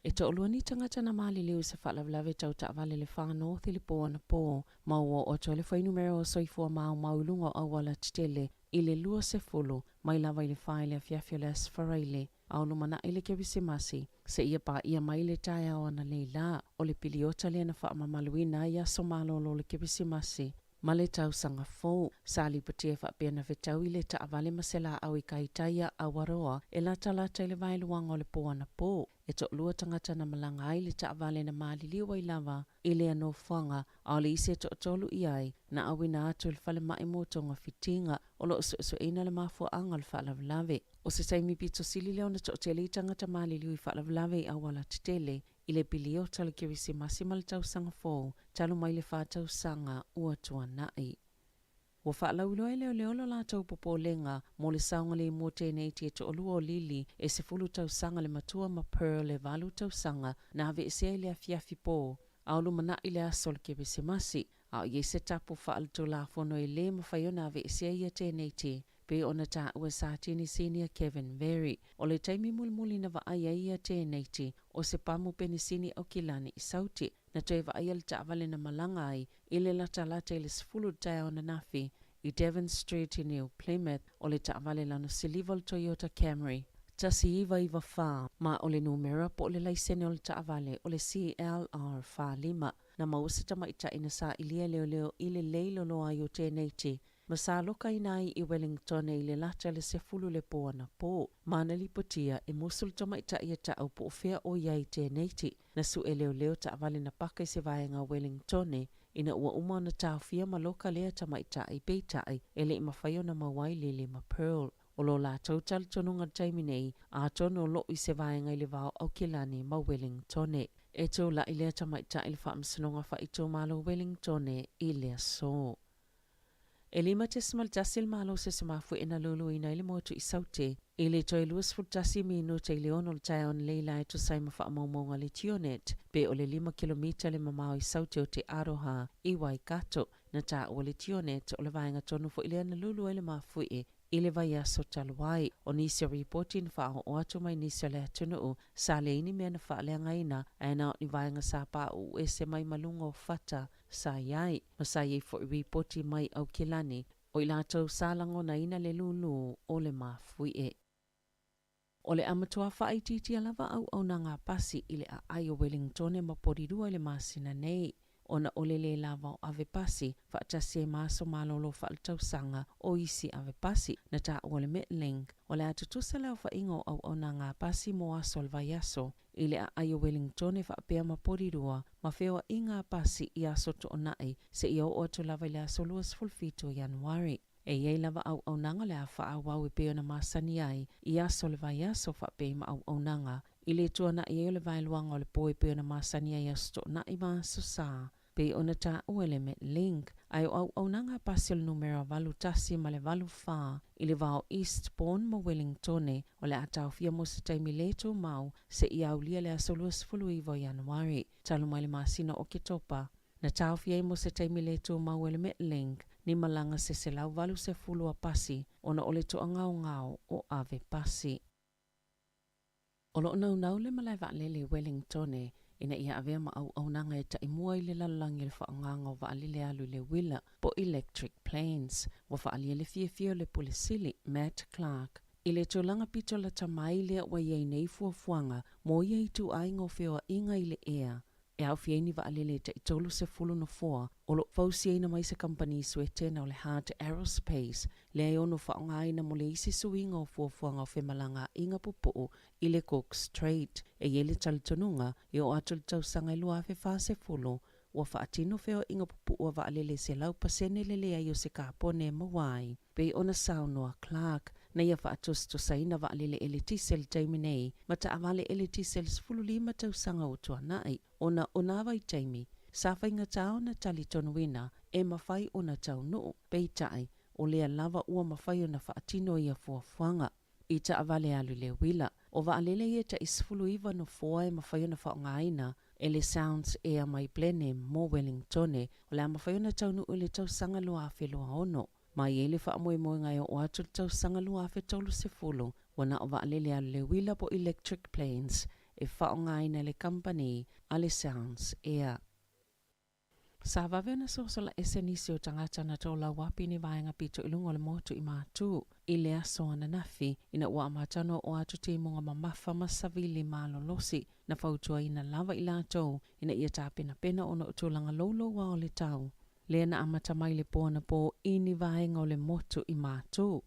E toalua ni tagata na maliliu i se faalavelave tau taavale i le Far North i le po anapo, ma ua oo atu ai le fuainumera o soifua maumau i luga o auala tetele i le 20 mai lava i le 4 i le afiafi o le Aso Faraile a o lumanai le Kerisimasi seia paia mai le taeao analeila. O le piliota lea na faamamaluina ai aso malolo o le Kerisimasi ma le tausaga fou. Sa lipotia e faapea na fetaui le taavale ma se laau i kai tai a Awaroa e latalata i le vaeluaga o le po anapo. E toalua tagata na malaga ai le taavale na maliliu ai lava i lea nofoaga, a o le isi e toatolu i ai na auina atu i le falemai mo togafitiga. O lo o suesueina le mafuaaga o le faalavelave. O se taimi pito sili lea ona toatele i tagata maliliu i faalavelave i auala tetele i le piliota o le Kerisimasi ma le tausaga fou talu mai le fa tausaga ua tuanai. Ua faalauiloa e leoleo lo latou popolega mo le saogalemu o teneiti e toalua o Lily e 10 tausaga le matua ma Pearl e 8 tausaga na aveesea i le afiafi po a o lumanai le aso o le Kerisimasi, a o i ai se tapu faaletulafono e lē mafai ona aveesea ia teneiti pei ona taua e Satini Senior Kevin Very. O le taimi mulimuli na vaai ai ia teneiti o se pamu penisini Aukilani i Sauti, na toe vaaia le taavale na malaga ai i le latalata i le 10 i le taeao ananafi i Devon Street i New Plymouth. O le taavale lano siliva o le Toyota Camry 1994, ma o le numera po o le laisene o le taavale o le CLR 45. Na maua se tamaitai na sailia e leoleo i le lei loloa ai o teneiti. ma sa lokaina ai i Wellingtone i le lata le 10 le po anapo. Ma na lipotia e musu le tamaitai e ta'u po o fea o i ai Teneiti. Na su'e leoleo taavale na paka i se vaega o Wellingtone ina ua uma ona taofia ma loka lea tamaitai, peitai e le i mafai ona maua ai Lily ma Pearl. O lo latou talitonuga i le taimi nei, atonu o lo'o i se vaega i le va o Aukilani ma Wellingtone. E tula'i lea tamaitai i le Faamasinoga Faaitumalo o Wellingtone i le aso. E 5.1 le malo o se mafuie na luluina ai le motu i Saute i le toe 21 minute i le 6 o le taeao analeila e tusa ai ma faamaumauga a le Geonet, pe o le 5 kilomita le mamao i Saute o Te Aroha i Waikato. Na taua le Geonet o le vaega tonu foi lea na lulu ai le mafuie i le vaiaso talu ai. O nisi o ripoti na faaoo atu mai nisi o le atunuu, sa leai ni mea na faaleagaina, ae na o ni vaega sa pauu ese mai ma luga o fata sa i ai, ma sa i ai foi ripoti mai Aukilani, o i latou sa lagonaina le lūlū o le mafuie. O le a matua faaitiitia lava auaunaga a pasi i le aai o Wellingtone ma Porirua i le masina nei, ona o le lē lava o ave pasi, faatasi ai ma aso malolo faaletausaga o isi ave pasi. Na taua le Metlink, o le a tutusa le aofaiga o auaunaga a pasi mo aso o le vaiaso i le aai o Wellingtone faapea ma Porirua ma feoaiga a pasi i aso Toonai seia oo atu lava i le aso 27 o Ianuari. E i ai lava auaunaga o le a faaauau e pei ona masani ai i aso o le vaiaso faapea ma auaunaga i le tuanai ai o le vaeluaga o le po e pei ona masani ai i aso Toonai ma aso Sa, pei ona taua e le Metlink, ae o auaunaga a pasi o le numera 81 ma le 84 i le va o Eastbourne ma Wellingtone o le a taofia mo se taimi lē tumau seia aulia le aso 29 o Ianuari talu mai le masina o Oketopa. Na taofia ai mo se taimi lē tumau e le Metlink ni malaga se 180 a pasi ona o le toagaogao o ave pasi. O lo o naunau le malae vaalele i Wellingtone ina ia avea ma auaunaga e taimua i le lalolagi o le faaaogaga o vaalele alu i le uila po electric planes. Ua faaalia le fiafia o le Pule Sili, Matt Clark, i le tulaga pito lata mai lea ua i ai nei fuafuaga mo ia ituaiga o feoaiga i le ea e aofia ai ni vaalele e tai 30 nofoa o lo o fausiaina mai se kamupani Suetena o le Heart Aerospace, lea e ono faaaogaina mo le isi suiga o fuafuaga o femalagaaiga pupuu i le Cook Strait. E i ai le talitonuga, e oo atu i le tausaga e 2040, ua faatino feoaiga pupuu a vaalele 100% le leai o se kapone e maua ai. Pei ona saunoa Clark, na ia faatusatusaina vaalele eletise i le taimi nei ma taavale eletise i le 15 tausaga ua tuanai, ona o nā vaitaimi, sa faigata ona talitonuina e mafai ona taunuu, peitai, o lea lava ua mafai ona faatino ia fuafuaga. I taavale alu i le uila, o vaalele ia tai 19 nofoa e mafai ona faaaogaina e le Sounds Air mai Blenheim mo Wellingtone, o le a mafai ona taunuu i le tausaga 2026. Ma i ai le faamoemoega e oo atu i le tausaga 2030, ua na o vaalele alu le uila po electric planes e faaaogaina e le kamupani a le Sounds Air. Sa vave ona sosola ese nisi o tagata na tolauapi ni vaega pito i luga o le motu i Matū i le aso ananafi ina ua amata ona oo atu timuga mamafa ma savili malolosi na fautuaina lava i latou ina ia tapenapena ona o tulaga louloua o le tau lea na amata mai le po anapo i ni vaega o le motu i Matū.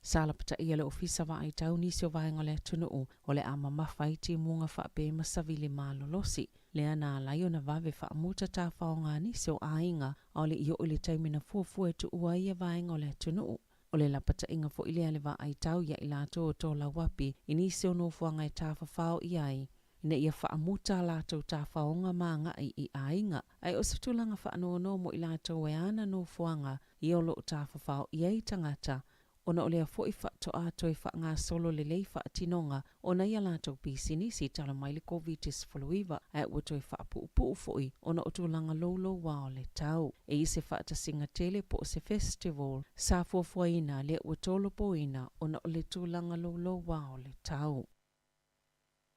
Sa lapataia le Ofisa Vaai Tau nisi o vaega o le atunuu o le a mamafa ai timuga faapea ma savili malolosi, lea na ala ai ona vave faamuta tafaoga a nisi o aiga a o le i oo i le taimi na fuafua e tuua ai ia vaega o le atunuu. O le lapataiga foi lea a le vaai tau ia i latou o Tolauapi i nisi o nofoaga e tafafao i ai ina ia faamuta a latou tafaoga ma agai i aiga, ae o se tulaga faanoanoa mo i latou e ana nofoaga ia o lo o tafafao i ai tagata, ona o lea foi faatoa toe faagasolo lelei faatinoga ona ia latou pisinisi talu mai le Koviti-19, ae ua toe faapuupuu foi ona o tulaga louloua o le tau. E i se faatasiga tele po o se festival sa fuafuaina lea ua tolopoina ona o le tulaga louloua o le tau.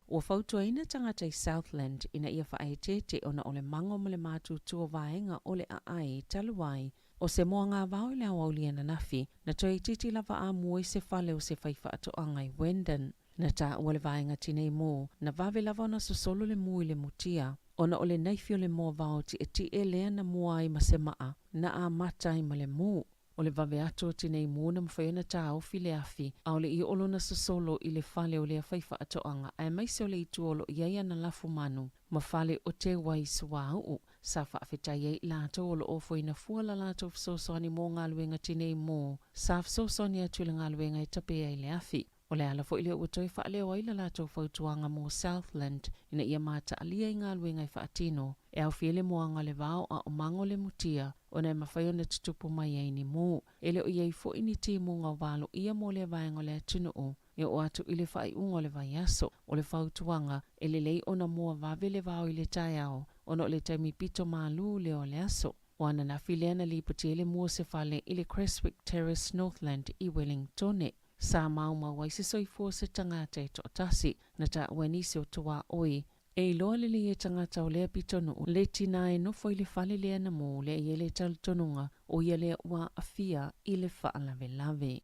Ua fautuaina tagata i Southland ina ia faaeteete ona o le mago ma le matutu o vaega o le aai talu ai o se moagavao i le aoauli ananafi na toe itiiti lava amua i se fale o se faifaatoaga i Wendon. Na taua le vaega tinei mu, na vave lava ona sosolo le mu i le mutia ona o le naifi o le moavao tietie lea na mua ai ma se maa na amata ai ma le mu. O le vave atu o tinei mu na mafai ona taofi le afi, ʻaʻole i oo lona sosolo i le fale o lea faifaatoaga aemaise o le itu o lo o i ai ana lafu manu ma fale o te wai suauu. Sa faafetai ai i latou o lo o ofoina fua la latou fesoasoani mo galuega tinei mu sa fesoasoani atu i le galuega e tape ai le afi. O le ala foi lea ua toe faaleo ai la latou fautuaga mo Southland ina ia mataalia i galuega e faatino, e aofia ai le moaga o le vao a o mago le mutia ona e mafai ona tutupu mai ai ni mu. E le o i ai foi ni timuga o valoia mo lea vaega o le atunuu e oo atu i le faaiuga o le vaiaso. O le fautuaga, e lelei ona moa vave le vao i le taeao ona o le taimi pito malū lea o le aso. O ananafi lea na lipoti ai le mu o se fale i le Creswick Terrace, Northland i Wellingtone. Sa maumau ai se soifua o se tagata e toatasi, na taua e nisi o tuaoi. E iloa lelei e tagata o lea pitonuu le tina e nofo i le fale lea na mu lea i ai le talitonuga o ia lea ua aafia i le faalavelave.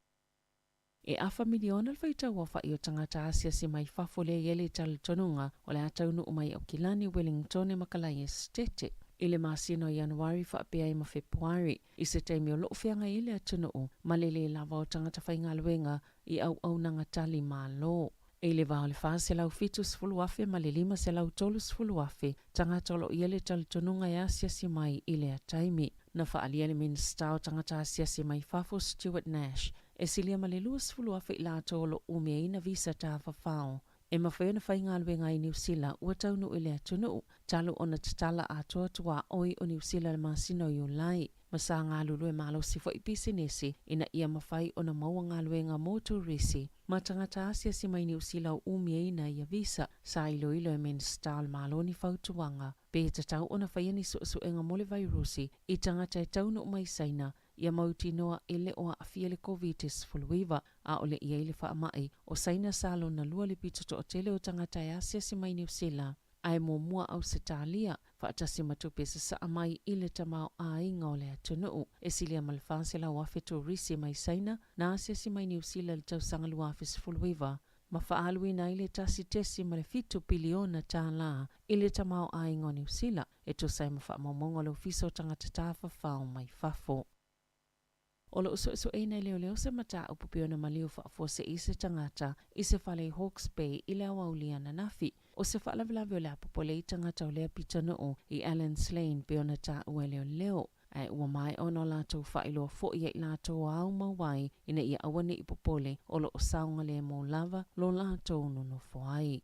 E afa miliona le faitau aofa'i o tagata asiasi mai fafo lea i ai le talitonuga o le a taunuu mai Aukilani, Wellingtone ma Kalaia Esetete i le masina o Ianuari faapea ai ma Fepuari. I se taimi o loo feagai ai le atunuu ma le lē lava o tagata faigaluega i auaunaga tali malo. I le va o le 470,000 ma le 530,000 tagata o lo o i ai le talitonuga e asiasi mai i lea taimi. Na faaalia le Minisita o Tagata Asiasi mai Fafo Stuart Nash, e silia ma le 20,000 i latou o lo o umiaina visa tafafao e mafai ona faigaluega ai i Niu Sila ua taunuu i le atunuu, talu ona tatala atoa tuaoi o Niu Sila i le masina o Iulai, ma sa galulue malosi foi pisinisi ina ia mafai ona maua galuega mo turisi ma tagata asiasi mai Niu Sila o umiaina ia visa. Sa iloilo e Minisita o le Malo ni fautuaga pe tatau ona faia ni suesuega mo le vairusi i tagata e taunuu mai Saina ia mautinoa e le o aafia le Koviti-19, ʻaʻole i ai le faamai. ʻO Saina sa lona lua le pito toatele o tagata e asiasi mai Niu Sila, a e muamua Ausetalia, faatasi ma tupe sasaa mai i le tamaoaiga o le atunuu. E silia ma le 400,000 turisi mai Saina na asiasi mai Niu Sila i le tausaga 2019, ma faaaluina ai le 1.7 piliona tālā i le tamaoaiga o Niu Sila, e tusa ai ma faamaumauga o le Ofisa o Tagata Tafafao mai Fafo. O lo o suesueina e leoleo se mataupu pei ona maliu faafuasei se tagata i se fale i Hawke's Bay i le aoauli ananafi. O se faalavelave o le a popole i tagata o lea pitonuu i Allen's Lane pei ona taua e leoleo, ae ua maea ona o latou faailoa foi ia i latou ao mau ai ina ia aua ne i popole o lo o saogalemu lava lo latou nonofo ai.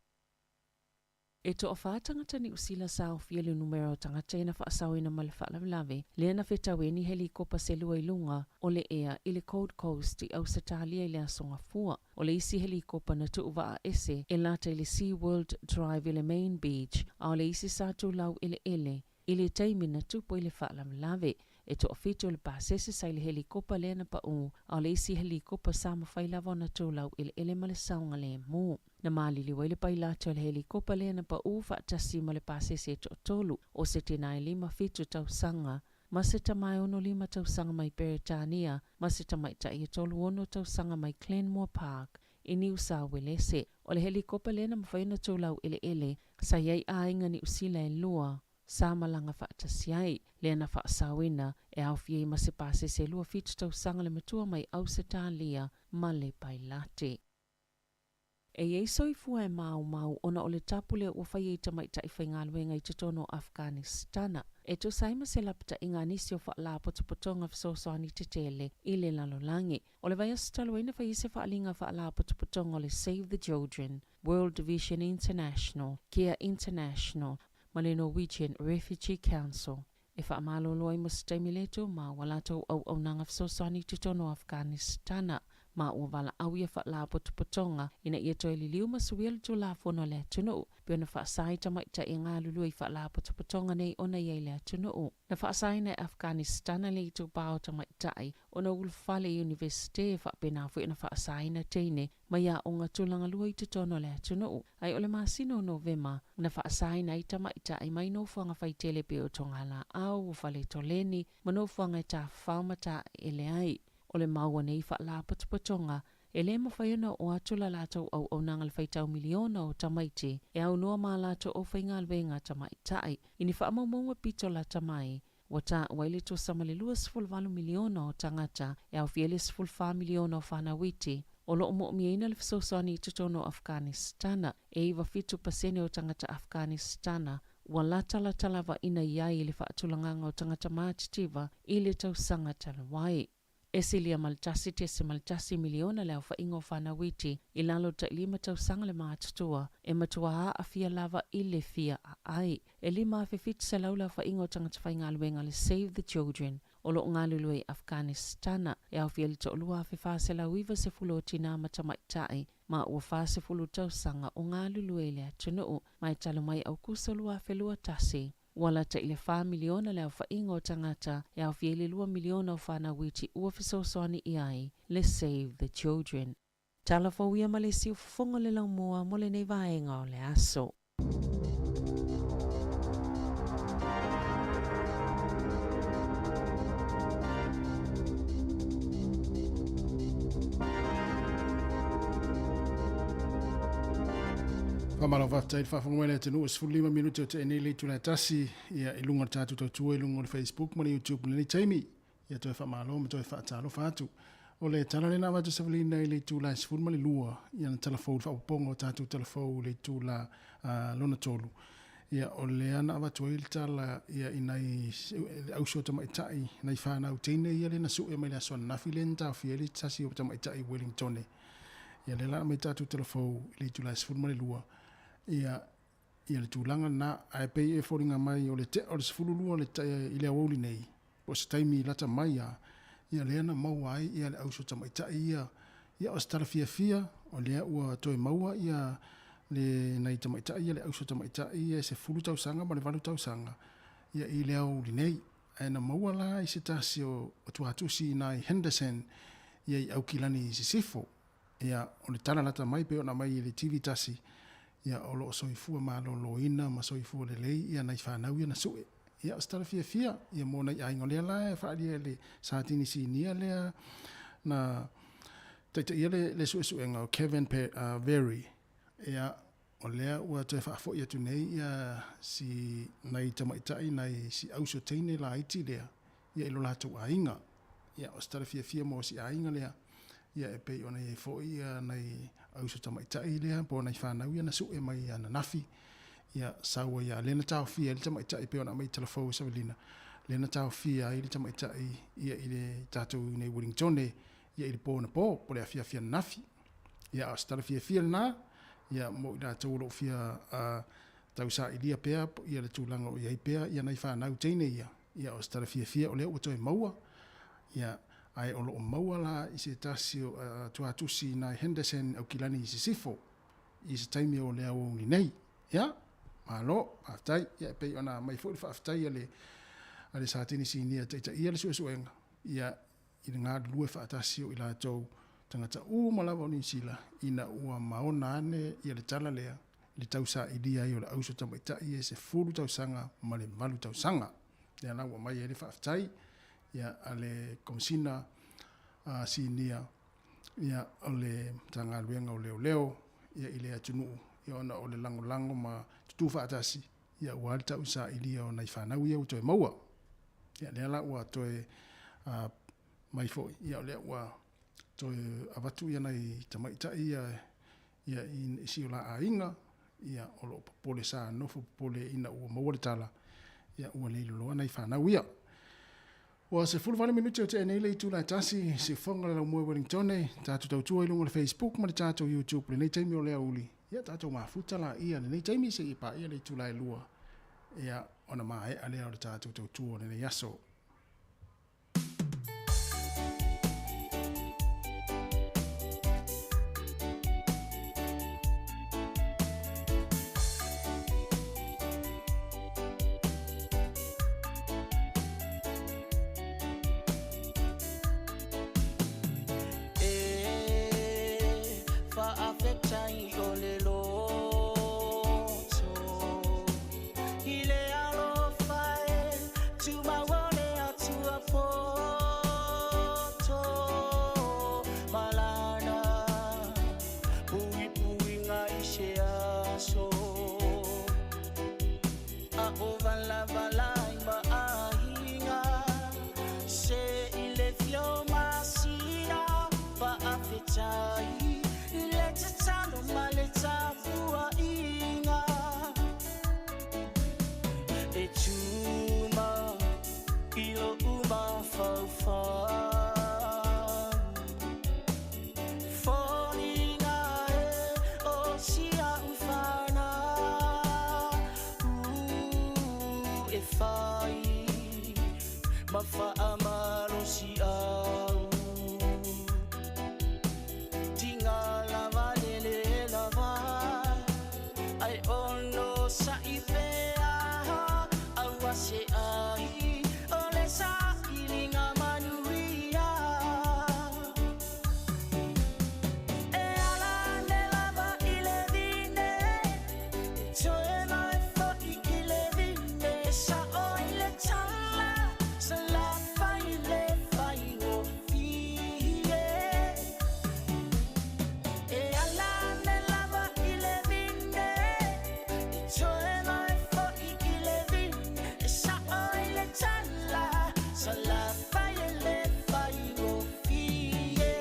E toafā tagata Niu Sila sa aofia le numera o tagata ia na faasaoina ma le faalavelave lea na fetau ai ni helikopa se lua i luga o le ea i le Gold Coast i Ausetalia i le Aso Gafua. O le isi helikopa na tuuvaa ese e lata i le Sea World Drive i le Main Beach, a o le isi sa tulau eleele i le taimi na tupu ai le faalavelave. E toafitu le pasese sa i le helikopa lea na paʻū, a o le isi helikopa sa mafai lava ona tulau eleele ma le saogalemu. Na maliliu ai le pailate o le helikopa lea na paʻū faatasi ma le pasese e toatolu, o se tinā e 57 tausaga, ma se tama e 65 tausaga mai Peretania, ma se tamaitai e 36 tausaga mai Glenmore Park i Niu Sauelese. O le helikopa lea na mafai ona tulau eleele, sa i ai aiga Niu Sila e lua sa malaga faatasi ai, lea na faasaoina e aofia ai ma se pasese e 27 tausaga le matua mai Ausetalia ma le pailate. E i ai soifua e maumau ona o le tapu lea ua faia i tamaitai faigaluega i totonu o Afghanistana. E tusa ai ma se lapataiga a nisi o faalapotopotoga fesoasoani tetele i le lalolagi. O le vaiaso talu ai na fai ai se faaaliga faalapotopotoga o le Save the Children, World Vision International, Care International ma le Norwegian Refugee Council e faamalolo ai mo se taimi le tumau a latou auaunaga fesoasoani i totonu o Afghanistana, ma ua valaau ia faalapotopotoga ina ia toe liliu ma suia le Tulafono a le atunuu pei ona faasa i tamaitai e galulue i faalapotopotoga nei ona i ai le atunuu. Na faasaina e Afghanistana le itupa o tamaitai ona ulufale i Iunivesite e faapena foi ona faasaina teine mai aoga tulaga lua i totonu o le atunuu, ae o le masina o Novema na faasaina ai tamaitai mai nofoaga faitele pei o Togalaau, o Faletoleni ma nofoaga e tafafao ma taeele ai. O le mau a nei faalapotopotoga, e le mafai ona oo atu la latou auaunaga i le faitau miliona o tamaiti e aunoa ma a latou aufaigaluega tamaitai i ni faamaumauga pito lata mai. Ua taua ai le tusa ma le 28 miliona o tagata e aofia ai le 14 miliona o fanau iti o lo o mo'omiaina le fesoasoani i totonu o Afghanistana. E 97% o tagata Afghanistana ua latalata lava ina i ai i le faatulagaga o tagata matitiva i le tausaga talu ai. E silia ma le 1.1 miliona le aofaiga o fanau iti i lalo o le tailima tausaga le matutua e matua aafia lava i le fia aai. E 5,700 le aofaiga o tagata faigaluega a le Save the Children o lo o galulue i Afghanistana, e aofia ai le 12,490 o tinā ma tamaitai ma ua 40 tausaga o galulue i le atunuu mai talu mai Aukuso 2021. Ua lata i le 4 miliona le aofaiga o tagata e aofia ai le 2 miliona o fanau iti ua fesoasoani i ai le Save the Children. Tala fou ia ma le siufofoga o le laumua mo lenei vaega o le aso. Faamalo faafetai i le faafofoga mai a le atunuu, e 15 minute o tea nei le itula e 1, ia, i luga o le tatou tautua i luga o le Facebook ma le YouTube i lenei taimi. Ia toe faamalo ma toe faatalofa atu. O le tala lena avatu savalina i le itula e 12, ia na tala fou i le faaopoopoga o tatou tala fou i le itula lona tolu. Ia o lea na avatu ai le tala ia i nai le auso o tamaitai, nai fanau teine ia lea na sue mai le aso ananafi lea na taofia ai le tasi o tamaitai i Wellingtone. Ia lea la aumai tatou tala fou i le itula e 12, ia le tulaga lena, ae pei e foliga mai o le tea o le 12 le i le aoauli nei, po o se taimi lata mai a, ia lea na maua ai ia le auso tamaitai ia. Ia o se tala fiafia o lea ua toe maua ia le nai tamaitai ia, le auso tamaitai ia e 10 tausaga ma le 8 tausaga ia i le aoauli nei. Ae na maua la i se tasi o tuatusi i nai Henderson ia i Aukilani i Sisifo. Ia o le tala lata mai pei ona aumai i le TV tasi, ia o lo o soifua maloloina ma soifua lelei ia nai fanau ia na sue. Ia o se tala fiafia ia mo nai aiga, o lea la e faaalia e le Satini Sinia lea na taitaia le suesuega o Kevin Very. Ia o lea ua toe faafoi atu nei ia si nai tamaitai nai si auso teine laiti lea ia i lo latou aiga. Ia o se tala fiafia mo si aiga lea, ia e pei ona i ai foi ia nai auso tamaitai lea po o nai fanau ia na sue mai ananafi. Ia sau ai lea na taofia ai le tamaitai pei ona aumai i talafou e Savelina, lea na taofia ai le tamaitai ia i le tatou nei Wellingtone ia i le po anapo po o le afiafi ananafi. Ia a o se tala fiafia lena ia mo i latou o lo o fia tausailia pea ia le tulaga o i ai pea ia nai fanau teine ia. Ia o se tala fiafia o lea ua toe maua, ia ae o lo o maua la i se tasi o tuatusi nai Henderson Aukilani i Sisifo i se taimi o le aoauli nei. Ia, malo, faafetai. Ia e pei ona aumai foi le faafetai a le a le Satini Sinia e taitaia le suesuega, ia i le galulue faatasi o i latou tagata uma lava o Niu Sila ina ua maona ane ia le tala lea i le tausailia ai o le auso tamaitai e 10 tausaga ma le 8 tausaga. Lea la ua aumai ai le faafetai ia a le Komesina Sinia ia o le Matagaluega o Leoleo ia i le atunuu ia ona o le lagolago ma tutu faatasi ia aua le tausailia o nai fanau ia ua toe maua. Ia lea la ua toe mai foi ia o lea ua toe avatu ia nai tamaitai ia ia i si o la aiga, ia o lo o popole sa nofo popole ina ua maua le tala ia ua leiloloa nai fanau ia. Ua 18 minute o tea nei le itula e 1, siufofoga le laumua i Wellingtone, tatou tautua i luga o le Facebook ma le tatou YouTube lenei taimi o le aoauli. Ia tatou mafuta laia lenei taimi seia paia le itula e 2, ia ona maea lea o le tatou tautua o lenei aso. E faafetai o le loto i le alofa e tumau o le Ma faamalosiau Tiga lava lele lava Ai ono sa'i pea Aua se ai O le sailiga manuia E ala ane lava i le vine E toe mai fo'i i le vine E sa'o i le tala Salafai le faigofie E ala ane lava i le vine E toe mai fo'i i le vine E sa'o i le tala Salafai le faigofie.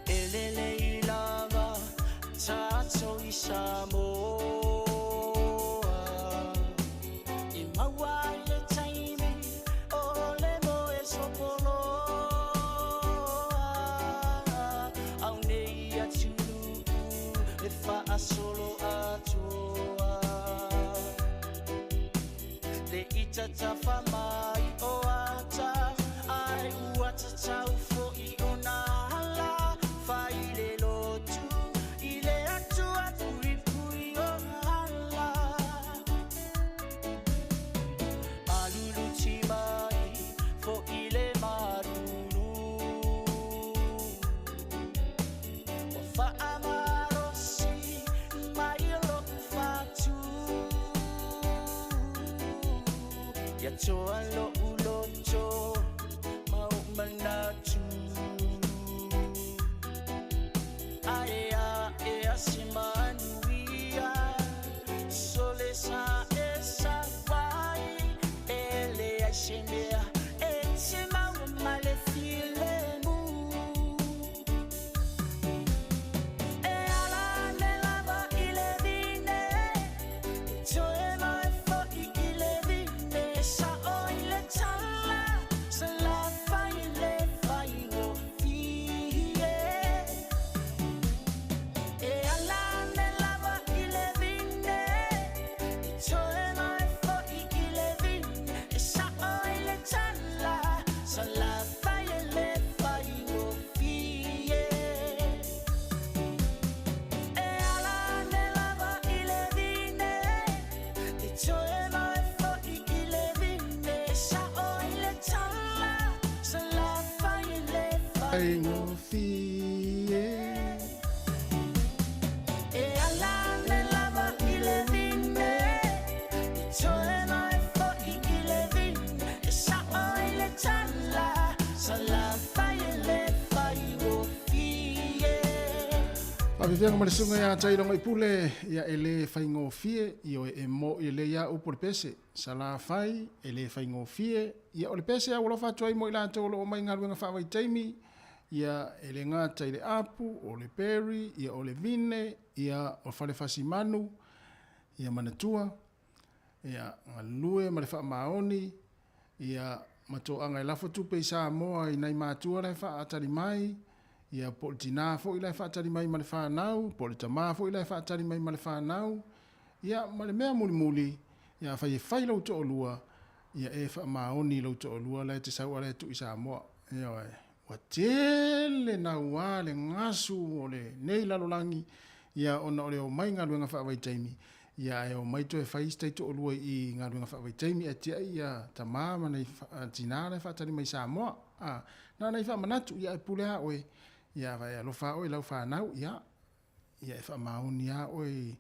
E lelei lava tatou i Samoa E maua ai le taimi o le moe sopoloa Au nei atunuu e faasolo atoa Le ita tafa mai o ata Ai ua tatau fo'i ona ala Fai le lotu i le Atua puipui o ala Aluluti mai fo'i le malulu Ua faamalosi mai lo'u fatu Ia toa lo'u loto ma o'u manatu Ae a'e a se manuia Sole sa e sau ai E leai se mea e te maua ma le filemu E ala ane lava i le vine E toe mai fo'i i le vine E sa'o i le tala Salafai le faigofie E ala ane lava i le vine E toe mai fo'i i le vine E sa'o i le tala Salafai le faigofie E ala ane lava i le vine E toe mai fo'i i le vine E sa'o i le tala Salafai le Faigofie. E ala ane lava i le vine E toe mai fo'i i le vine E sa'o i le tala Salafai le faigofie. Faafefeaga ma le susuga ia Tailogoipule, ia e le faigofie, ioe e mo'i lelei a upu o le pese. Salafai, e le faigofie, ia o le pese a ua alofa atu ai mo i latou o lo o omai i galuega faavaitaimi, ia e le gata i le apu, o le berry, ia o le vine, ia o Falefasimanu, ia manatua, ia galue ma le faamaoni, ia ma toaga e lafo tupe i Samoa i nai matua la e faatali mai, ia po o le tinā foi la e faatali mai ma le fanau, po o le tamā foi la e faatali mai ma le fanau, ia ma le mea mulimuli, ia afai e fai lou toalua, ia e faamaoni i lou toalua la e te sau a la e tuu i Samoa. Ioe, ua tele naua le gasu o lenei lalolagi, ia ona o le omai galuega faavaitaimi, ia ae omai toe fai isi taitoalua i galuega faavaitaimi ae tiai ia tama ma nai tina la e faatali mai i Samoa. A, na o nai faamanatu, ia ae pule a oe, ia ae alofa a oe i lau fanau, ia Ia e faamaoni lava oe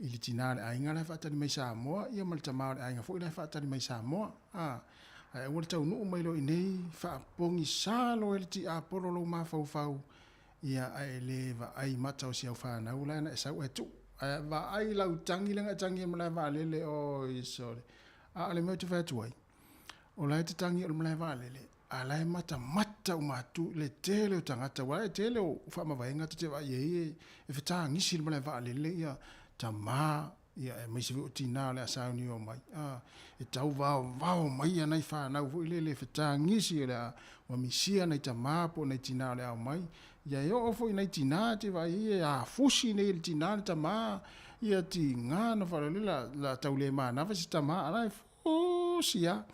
i le tina o le aiga la e faatali mai Samoa, ia ma le tama o le aiga foi la e faatali mai Samoa. A, ae aua le taunuu mai loa i inei, faapogisa loa e le tiapolo lou mafaufau, ia ae e le vaai mata o si au fanau la na e sau ae tuu. Ae vaai lau tagi lea na e tagi ai i malae vaalele, oi sole. A o le mea ou te fai atu ai, o la e te tagi o le malae vaalele, a la e matamata uma atu le tele o tagata, aua e tele o faamavaega ta te vaai ai e fetagisi le malae vaalele ia tama ia aemaise foi o tina o le a sauni omai, a e tau vaovao mai ia nai fanau foi lele e fetagisi o le a ua misia nai tama po o nai tina o le a omai. Ia e oo foi nai tinā te vaai ai e afusi nei e le tinā le tamā, ia tigā ona faalavelave la la tau le manava si tamā a la e fusi lava.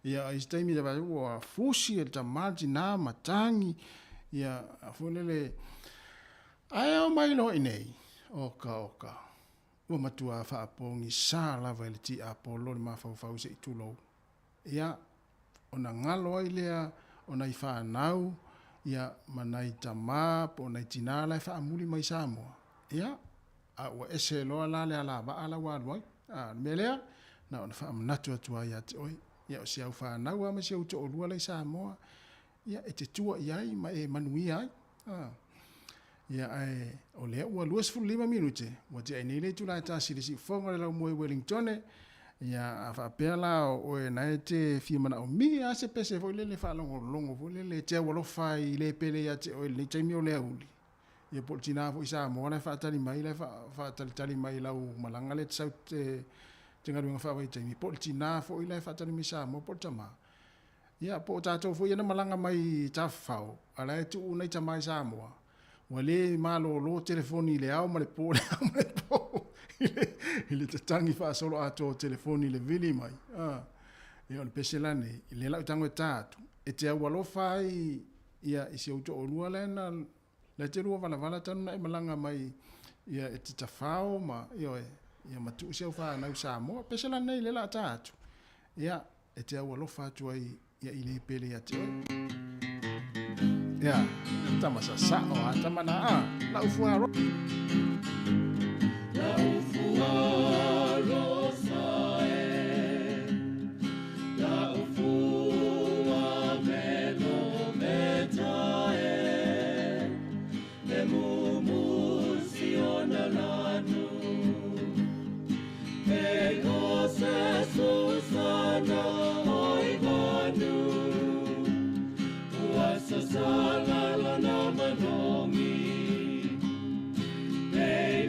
Ia o isi taimi e vaai ua fusi e le tamā le tinā ma tagi, ia foi lele, ae ao mai loa i inei, oka oka, ua matua faapogisā lava e le tiapolo le mafaufau se i tulou. Ia, ona galo ai lea o nai fanau, ia, ma nai tamā po o nai tinā la e faamuli mai i Samoa, ia, a ua ese loa la le alavaa la ua alu ai. A, o le mea lea, na ona faamanatu atu lava ia te oe, ia, o si au fanau lava ma si ou toalua la i Samoa, ia, e te tua i ai ma e manuia ai. A, ia, ae o lea ua 25 minute, ua tea ai nei le itula e tasi i le siufofoga o le laumua i Wellingtone, ia, a faapea la o oe na e te fia manaomia lava se pese foi lele faalogologo foi lele e te aualofa ai i le pele ia te oe i lenei taimi o le aoauli, ia po o le tina foi Samoa la e faatali mai, la e faatalitali mai i lau malaga lea e te sau te galuega faavaitaimi, po o le tina foi la e faatali mai i Samoa po o le tama. Ia, po o tatou foi ia na malaga mai i Tafafao, a la e tuu nai tama i Samoa, ua le malolo telefoni i le ao ma le po, le ao ma le po, i le tatagi faasoloatoa o telefoni i le vili mai. A, ia, o le pese la nei, i lea la ou tago e ta atu, e te aualofa ai ia, i si ou toalua lea na, la e te lua valavala talu ona e malaga mai, ia, e te tafao ma, ioe, ia ma tuu si au fanau i Samoa. Pese la nei, lea la a ta atu, ia, e te aualofa atu ai ia i le pele ia te oe. Ia, tama sa sao a tama na a, la ufu a ro. La ufu a rosa e, la ufu a melo meta e, e mumu si ona lanu. E ko se susana oi vanu, ua sasala lona manongi. E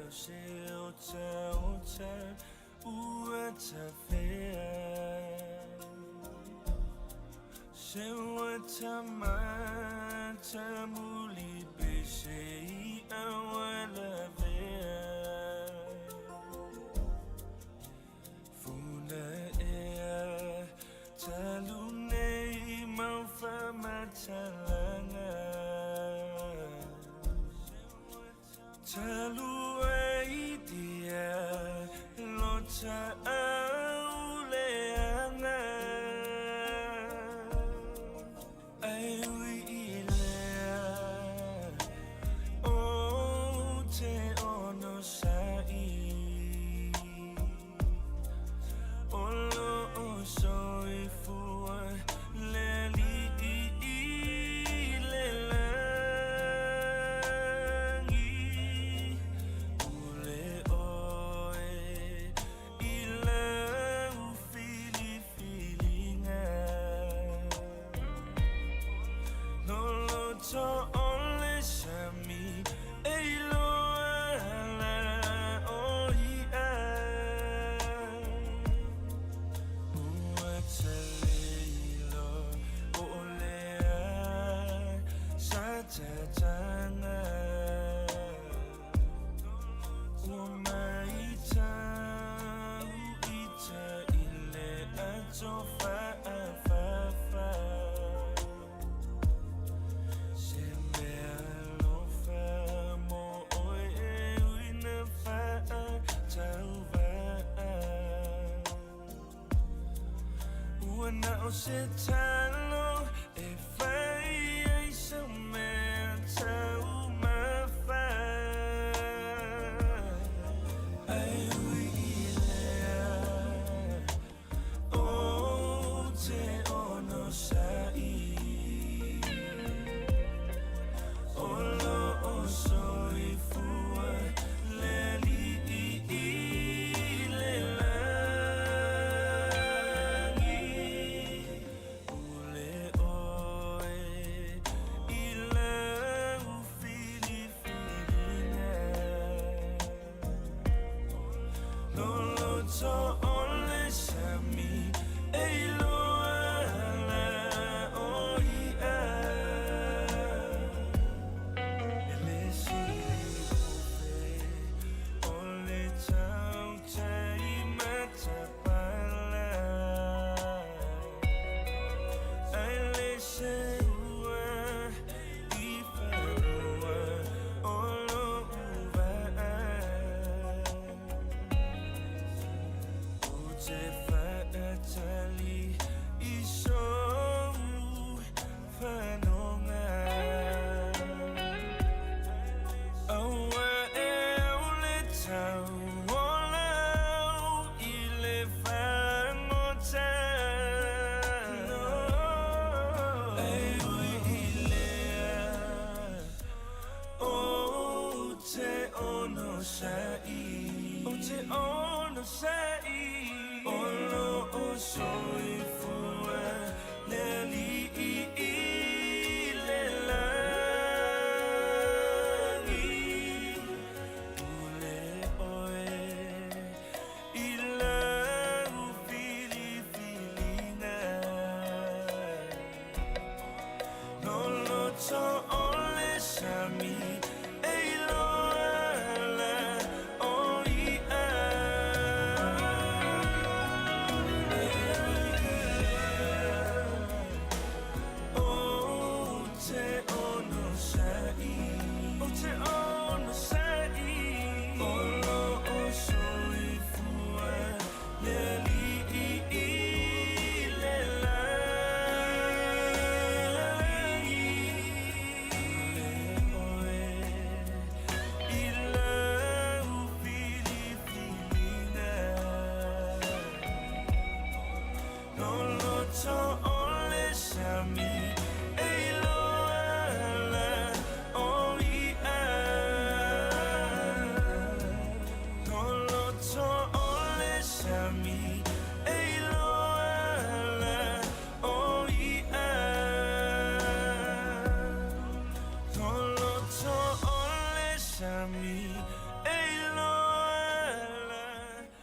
o se otaota ua tafea Se ua tamata muli pe se i awalavea Funa ea talu nei mau faamatalaga Talu ai dia lo taau leaga Ai ui i lea ou te onosai O lou soifua le Alii i le lagi. Pule oe i lau filifiliga. No loto o le sami e iloa ala o i'a. Ua ta le iloa po o le a sa tataga. Ua maitau ita i le ato faafafa. Se mea alofa mo oe e ui na faatauvaa. Ua na o se talo e fai ai sau mea taumafa. Ai ui i lea ou te onosai. O lou soifua le Alii i le lagi. Pule oe i lau filifiliga. No loto o le sami e iloa ala o i'a. E le sili ofe o le tautai matapala. Ai le seua i fanua o lou vaa. Ou te faatali i sou fanoga. Aua e au le tau o lau i le fagota. Ai ui i lea ou te onosai. Ou te onosai. O lou soifua le Alii i le lagi. Pule oe i lau filifiliga. No loto o le sami e iloa ala o i'a.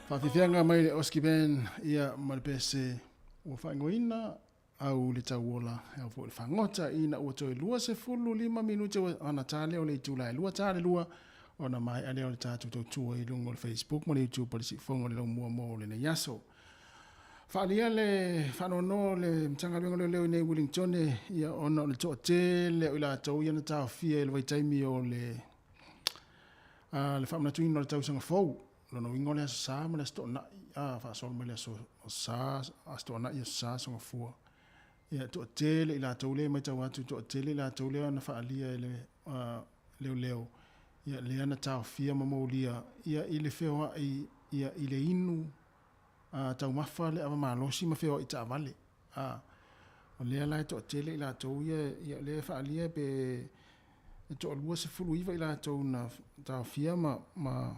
Faafiafiaga mai le Oski Band ia ma le pese ua faaigoaina au le tauola e au foi le fagota ina ua toe 25 minute ua ona ta lea o le itula e 2 ta le 2 ona maea lea o le tatou tautua i luga o le Facebook ma le YouTube o le Siufogo o le Laumua mo lenei aso. Faaalia le faanoanoa o le Matagaluega o Leoleo i nei Wellingtone ia ona o le toatele o i latou ia na taofia i le vaitaimi o le le faamanatuina o le tausaga fou. Lona uiga o le Aso Sa ma le Aso Toonai, a faasolo mai le Aso Sa, Aso Toonai, Aso Sa, Aso Gafua. Ia, e toatele i latou lea e matau atu, e toatele i latou lea na faaalia e le leoleo, ia, lea na taofia ma molia, ia, i le feoai, ia, i le inu taumafa le ava malosi ma feoai taavale. A, o lea la e toatele i latou ia, ia, lea e faaalia pe e toalua 19 i latou na taofia ma, ma,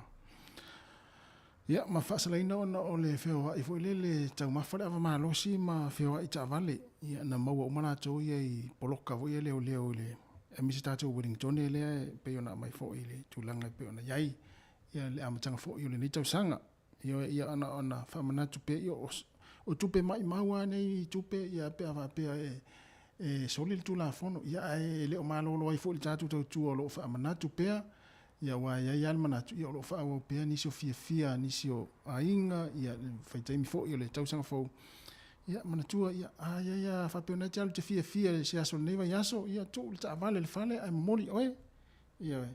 ia, ma faasalaina ona o le feoai foi lele taumafa le ava malosi ma feoai taavale. Ia, na maua uma latou ia i poloka foi ia leoleo i le aemaise tatou Wellingtone lea e pei ona aumai foi i le tulaga e pei ona i ai ia le amataga foi o lenei tausaga. Ioe, ia ona, ona faamanatu pea, ia o, o tupe maimau lava nei tupe, ia pe a faapea e, e soli le Tulafono, ia ae e le o malolo ai foi le tatou tautua o lo o faamanatu pea, ia aua e i ai lava le manatu, ia o lo o faaauau pea nisi o fiafia a nisi o aiga, ia le faitaimi foi o le tausaga fou. Ia manatua, ia a i ai lava faapea o lena e te alu e te fiafia i se aso o lenei vaiaso, ia tuu le taavale i le fale ae momoli oe. Ioe.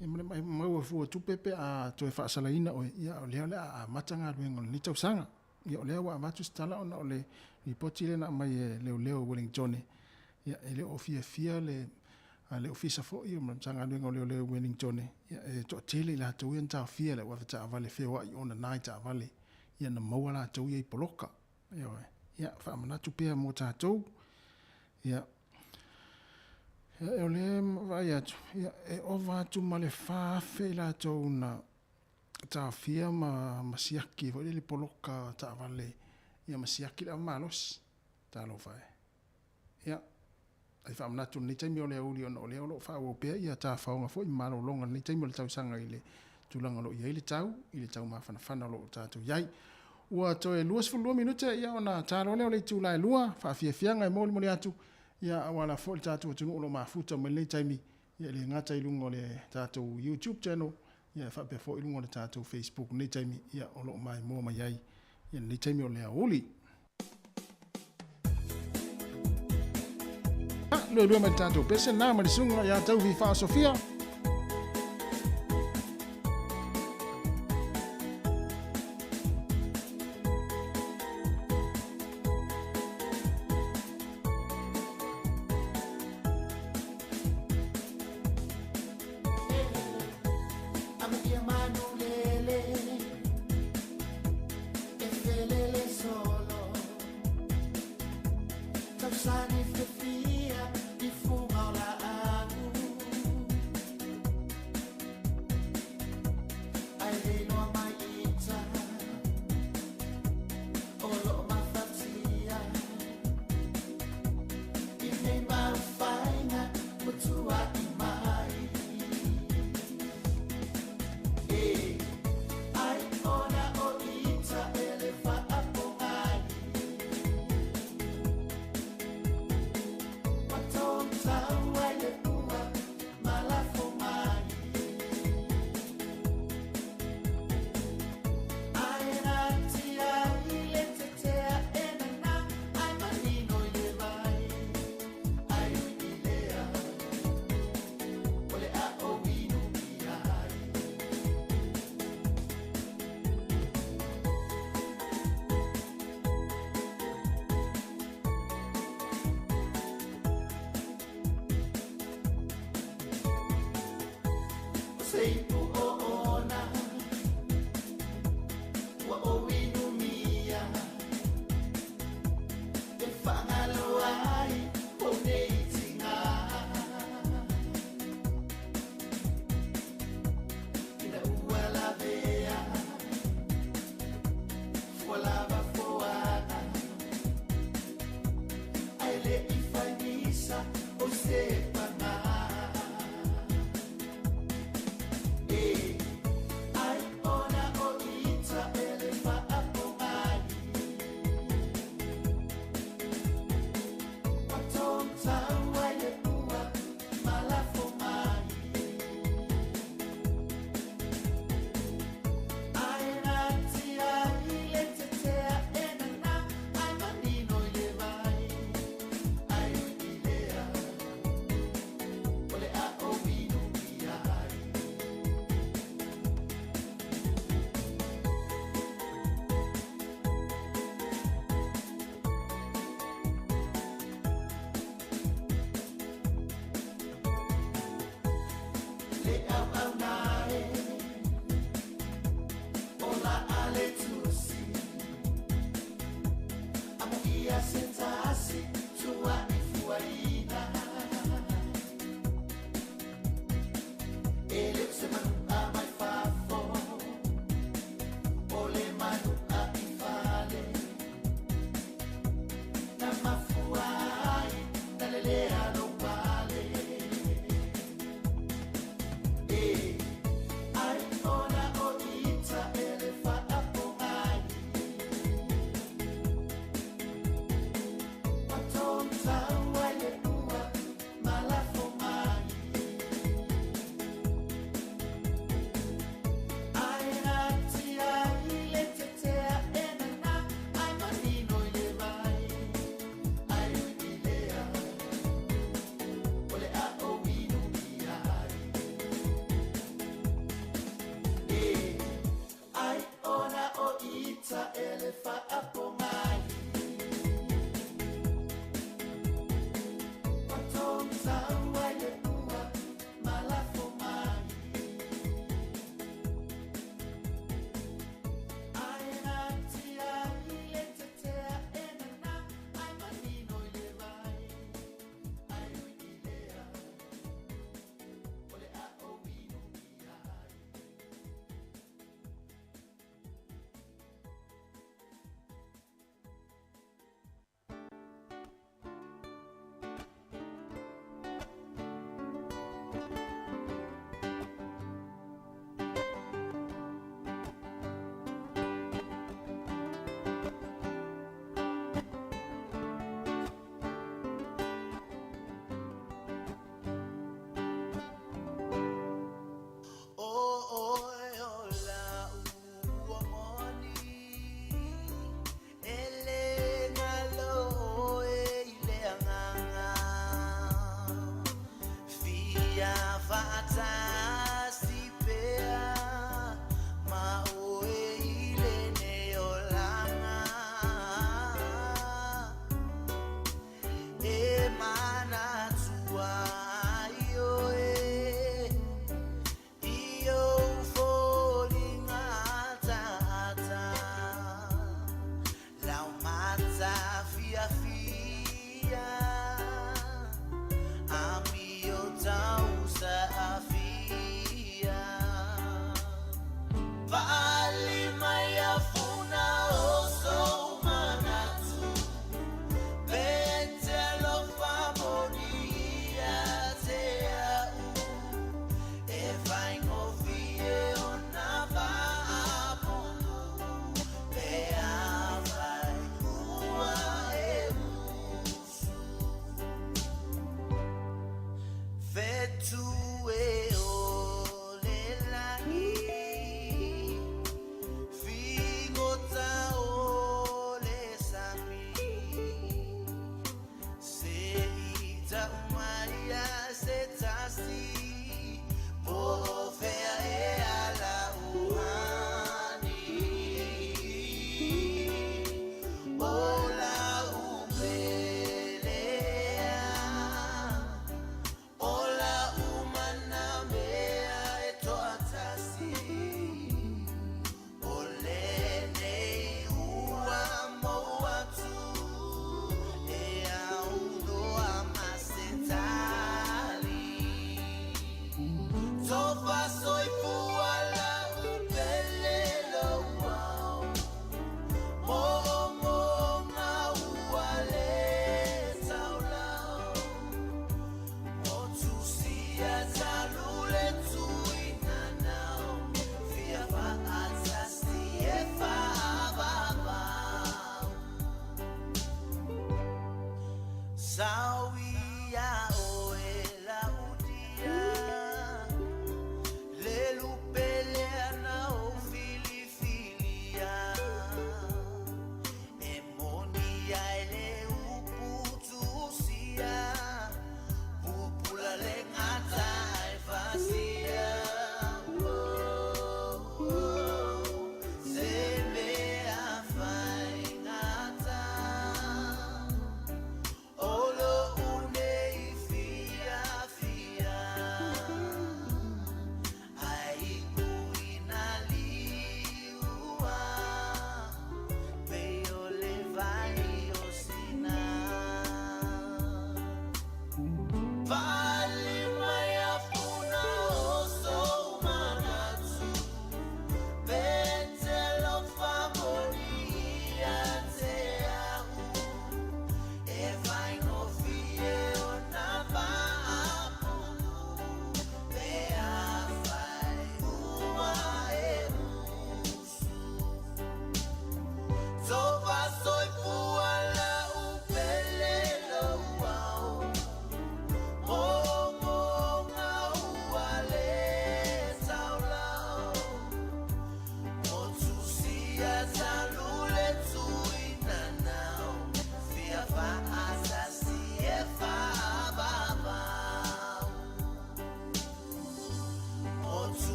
E maua fua tupe pe a toe faasalaina oe, ia o lea o le a amata galuega o lenei tausaga. Ia o lea ua avatu se tala ona o le lipoti lea na aumai e leoleo i Wellingtone, ia e le o fiafia le le Ofisa foi o le Matagaluega o Leoleo i Wellingtone, ia e toatele i latou ia na taofia i le au avetaavale feoai ona na i taavale, ia na maua latou ia i poloka. Ioe. Ia faamanatu pea mo tatou. Ia Ia, o lea e vaai atu, ia, e ova atu ma le 4,000 i latou na taofia ma, ma siaki foi lele poloka taavale, ia ma siaki le ava malosi. Talofa e. Ia, ai faamanatu i lenei taimi o le aoauli ona o lea o lo o faaauau pea ia tafaoga foi ma malologa i lenei taimi o le tausaga i le tulaga o lo o i ai le tau, i le tau mafanafana o lo o tatou i ai. Ua toe 22 minute ia ona ta loa lea o le itula e 2, faafiafiaga e molimoli atu ia aua la foi le tatou atunuu o lo o mafuta mai lenei taimi, ia e le gata i luga o le tatou YouTube channel, ia e faapea foi i luga o le tatou Facebook lenei taimi, ia o lo o maimoa mai ai ia lenei taimi o le aoauli. Luelue mai le tatou pese na ma le susuga ia Tauvi Faasofia.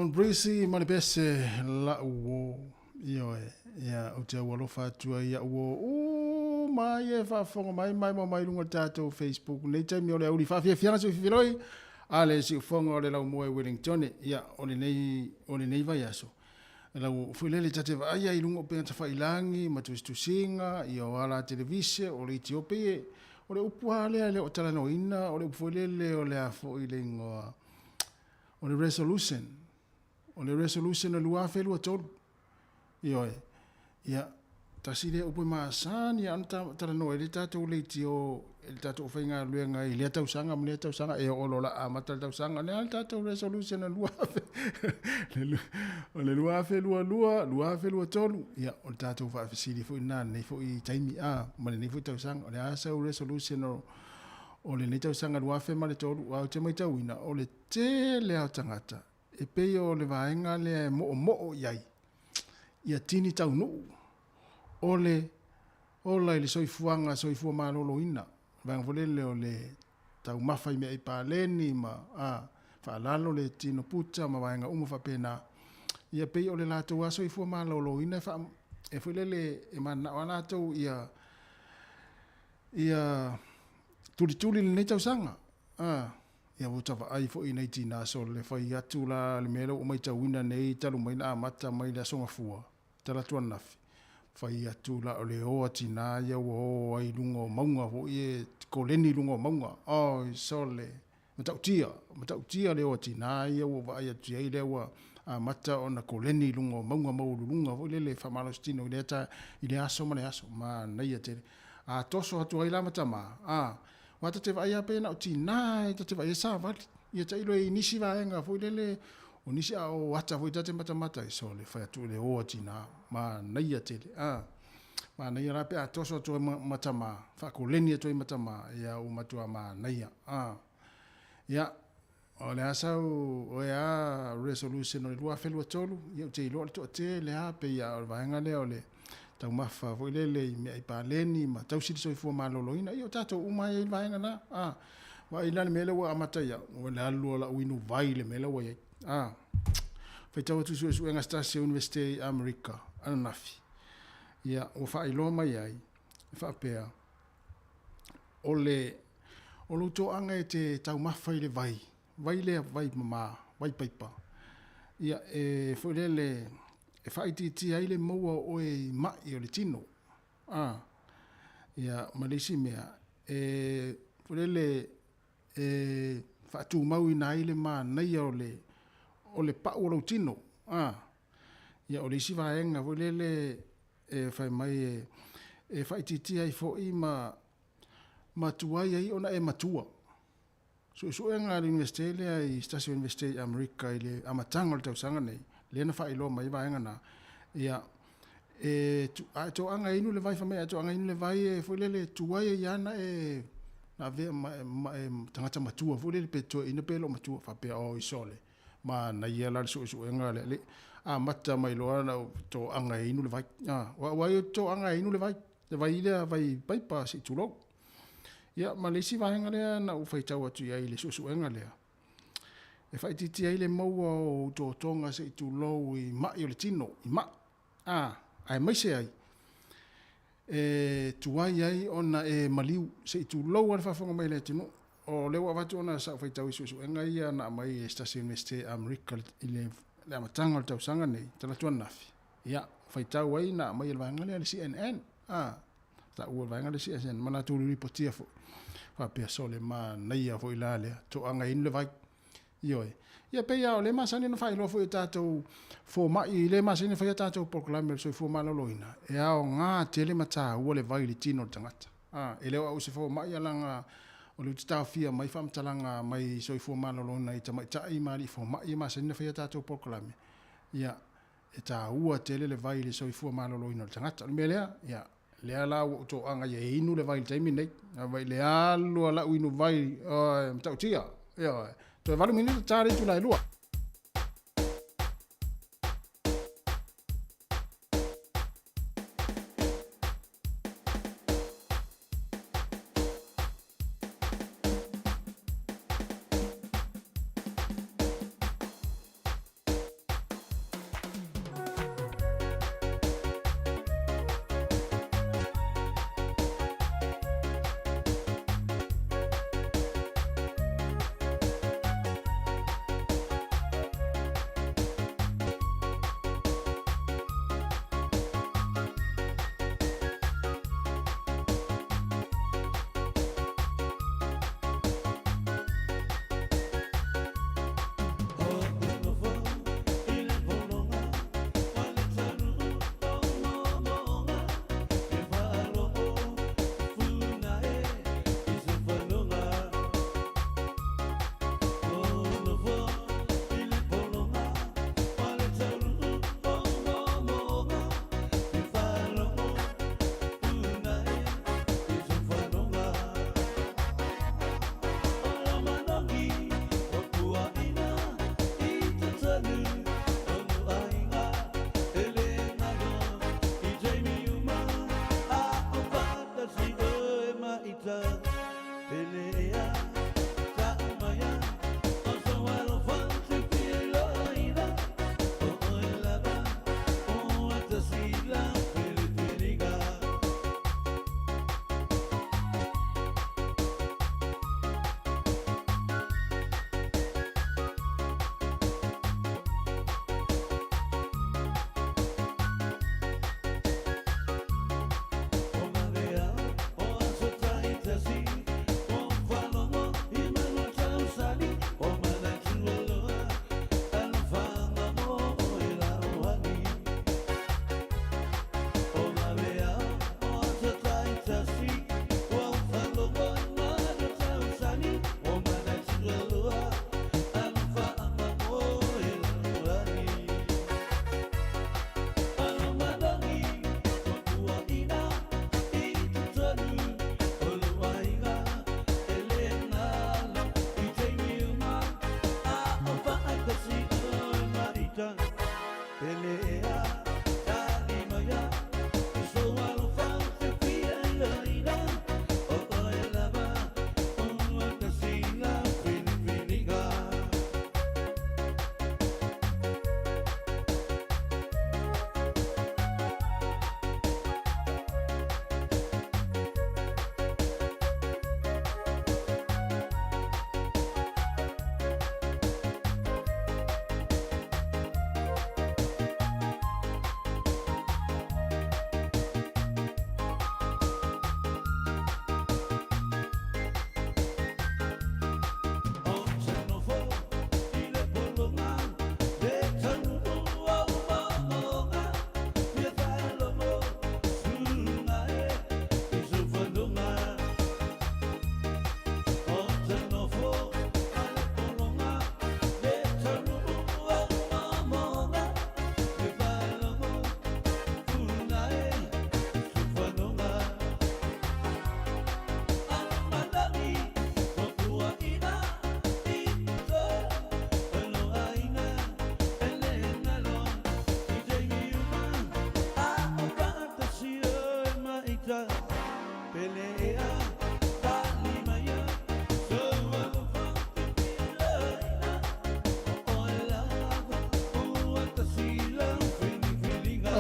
John Breezy ma le pese la'u uō. Ioe, ia, ou te aualofa atu ai ia'u uō uma ia e faafofoga mai mai ma mai luga o le tatou Facebook nei taimi o le auli faafiafiaga soififiloi a le siufofoga o le laumua i Wellingtone. Ia, o lenei, o lenei vaiaso, lau foi lele ta te vaai ai i luga o upega tafailagi ma tusitusiga, ia o ala televise, o leitio pei e, o le upu lava lea e le o talanoaina, o le upu foi lele o le a foi le igoa, o le resolution, o le resolution o le 2023. Ioe. Ia, tasi lea upu e masani lava ona talanoa ai le tatou leitio i le tatou aufaigaluega i lea tausaga ma lea tausaga, e oo loa o le a amata le tausaga, o le a le tatou resolution o le 2000, o le 2022, 2023, ia, o le tatou faafesili foi lena i lenei foi taimi, a, ma lenei foi tausaga, o le a sau resolution o, o lenei tausaga 2003, aua ou te matauina, o le tele lava o tagata e pei o le vaega lea e moomoo i ai ia tini taunuu o le ola i le soifuaga soifua maloloina, vaega foi lele o le taumafa i meaai paleni ma a faalalo le tino puta ma vaega uma faapena. Ia pei o le latou lava soifua maloloina e faa e foi lele e mananao lava latou ia ia tulituli i lenei tausaga. A, ia ua ta vaai foi i nai tina sole le fai atu la le mea lea ua ou maitauina nei talu mai na amata mai le Aso Gafua, talaatu ananafi, fai atu la o le o a tina ia ua o ai i luga o mauga foi e koleni i luga o mauga. Oi sole, matautia, matautia le o a tina ia ua ou vaai atu i ai lea ua amata ona koleni i luga o mauga maualuluga foi lele e faamalositino i lea ta, i lea aso ma lea aso. Manaia tele. A toso atu ai la ma tama, a, Aua ta te vaai lava pe na o tina e ta te vaai ai savali. Ia tailo i nisi vaega foi lele, o nisi a o ata foi ta te matamata ai, sole, fai atu le o a tina, manaia tele. A, manaia la pe a toso atu ai ma tama, faakoleni atu ai ma tama, ia ua matua manaia. A, ia, o le a sau, o e a resolution o le 2023, ia ou te iloa o le toatele lava, pei lava o le vaega lea o le taumafa foi lele i meaai paleni ma tausi le soifua maloloina. Ia o tatou uma lava e i ai le vaega lena. A, vaai la le mea lea ua amata ai au, o le alu o lau inu vai i le mea lea ua i ai. A, faitau atu i suesuega se tasi o Iunivesite i Amerika ananafi, ia, ua faailoa mai ai, e faapea, o le, o lou toaga e te taumafa i le vai, vai lea vai mama, vai paipa, ia, e foi lele, e faaitiitia ai le maua o oe i mai o le tino. A, ia, ma le isi mea, e foi lele, e faatumauina ai le manaia o le, o le pau o lou tino. A, ia, o le isi vaega foi lele e fai mai e, e faaitiitia ai foi ma, ma tuai ai ona e matua. Suesuega a le Iunivesite lea i se tasi o Iunivesite i Amerika i le amataga o le tausaga nei, lea na faailoa mai ai vaega na, ia, e, a e toaga e inu le vai, fai mai a e toaga e inu le vai e foi lele e tuai ai lava na e, na avea ma e, ma e tagata matua foi lele pe toeaina pe le o matua, faapea, oi sole, manaia la le suesuega lea, le amata mai loa na ou toaga e inu le vai. A, o au lava ia ou te toaga e inu le vai, le vai lea vai paipa se i tulou. Ia, ma le isi vaega lea na ou faitau atu i ai i le suesuega lea, e faaitiitia ai le maua o utootoga se i tulou i mai o le tino, i mai, a, aemaise ai, e tuai ai ona e maliu se i tulou lava le faafofoga mai a le atunuu. O lea ua avatu ona sa ou faitau i suesuega ia na aumai e se tasi o Iunivesite i Amerika i le amataga o le tausaga nei, talaatu ananafi, ia, faitau ai na aumai e le vaega lea le CNN, a, Taua vaega le CSN ma latou lipotia foi faapea sole manaia foi la lea toaga inu le vai. Ioe. Ia pei lava o lea e masani ona faailoa foi e tatou fomai, lea e masani ona fai a tatou polokalame o le soifua maloloina, e aoga tele ma taua le vai i le tino o le tagata. A, e le o au o se fomai a leaga o lea ou te taofia mai faamatalaga mai soifua maloloina i tamaitai ma alii fomai e masani ona fai a tatou polokalame. Ia, E taua tele le vai i le soifua maloloina o le tagata. O le mea lea, ia, lea la ua ou toaga ia e inu le vai i le taimi lenei. Aua i le alu a lau inu vai, oi, matautia, ioe, toe 8 minute ta le itula e 2.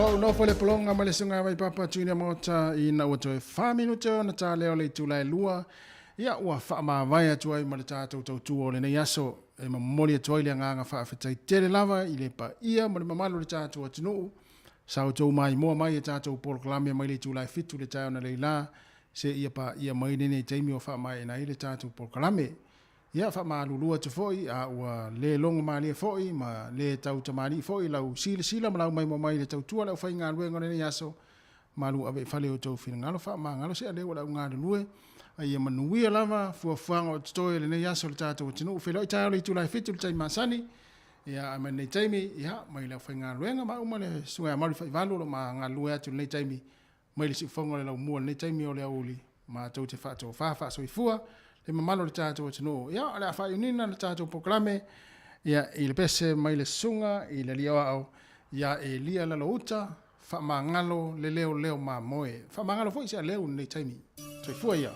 O nofo le pologa ma le suga vai papa Junior Maota ina ua toe 4 minute ona ta lea o le itula e 2. Ia ua faamavae atu ai ma le tatou tautua o lenei aso e momoli atu ai le agaga faafetai tele lava i le paia ma le mamalu o le tatou atunuu sa outou maimoa mai e tatou polokalame mai le itula e 7 le taeao analeila seia paia mai lenei taimi ua faamaeaina ai le tatou polokalame. Ia faamalulu atu foi a ua le logo malie foi ma le tau tamalii foi lau silasila ma lau maimoa mai i le tautua a le aufaigaluega o lenei aso. Malu ave i fale i outou finagalo faamagalo se aleu o le au galulue a ia manuia lava fuafuaga o totoe i lenei aso o le tatou atunuu. Feiloai taeao le itula e 7 i le taimi masani. Ia ae mai lenei taimi, ia mai le aufaigaluega ma au ma le susuga ia Malu Faivalu o lo o ma galulue atu i lenei taimi mai le siufofoga o le laumua i lenei taimi o le aoauli matou te faatofa faasoifua le mamalu o le tatou atunuu. Ia, o le a faaiunina le tatou polokalame ia, i le pese mai le susuga i le alii aoao ia Elia Lalouta, faamagalo le leo leo mamoe. Faamagalo foi se aleu i lenei taimi. Soifua ia.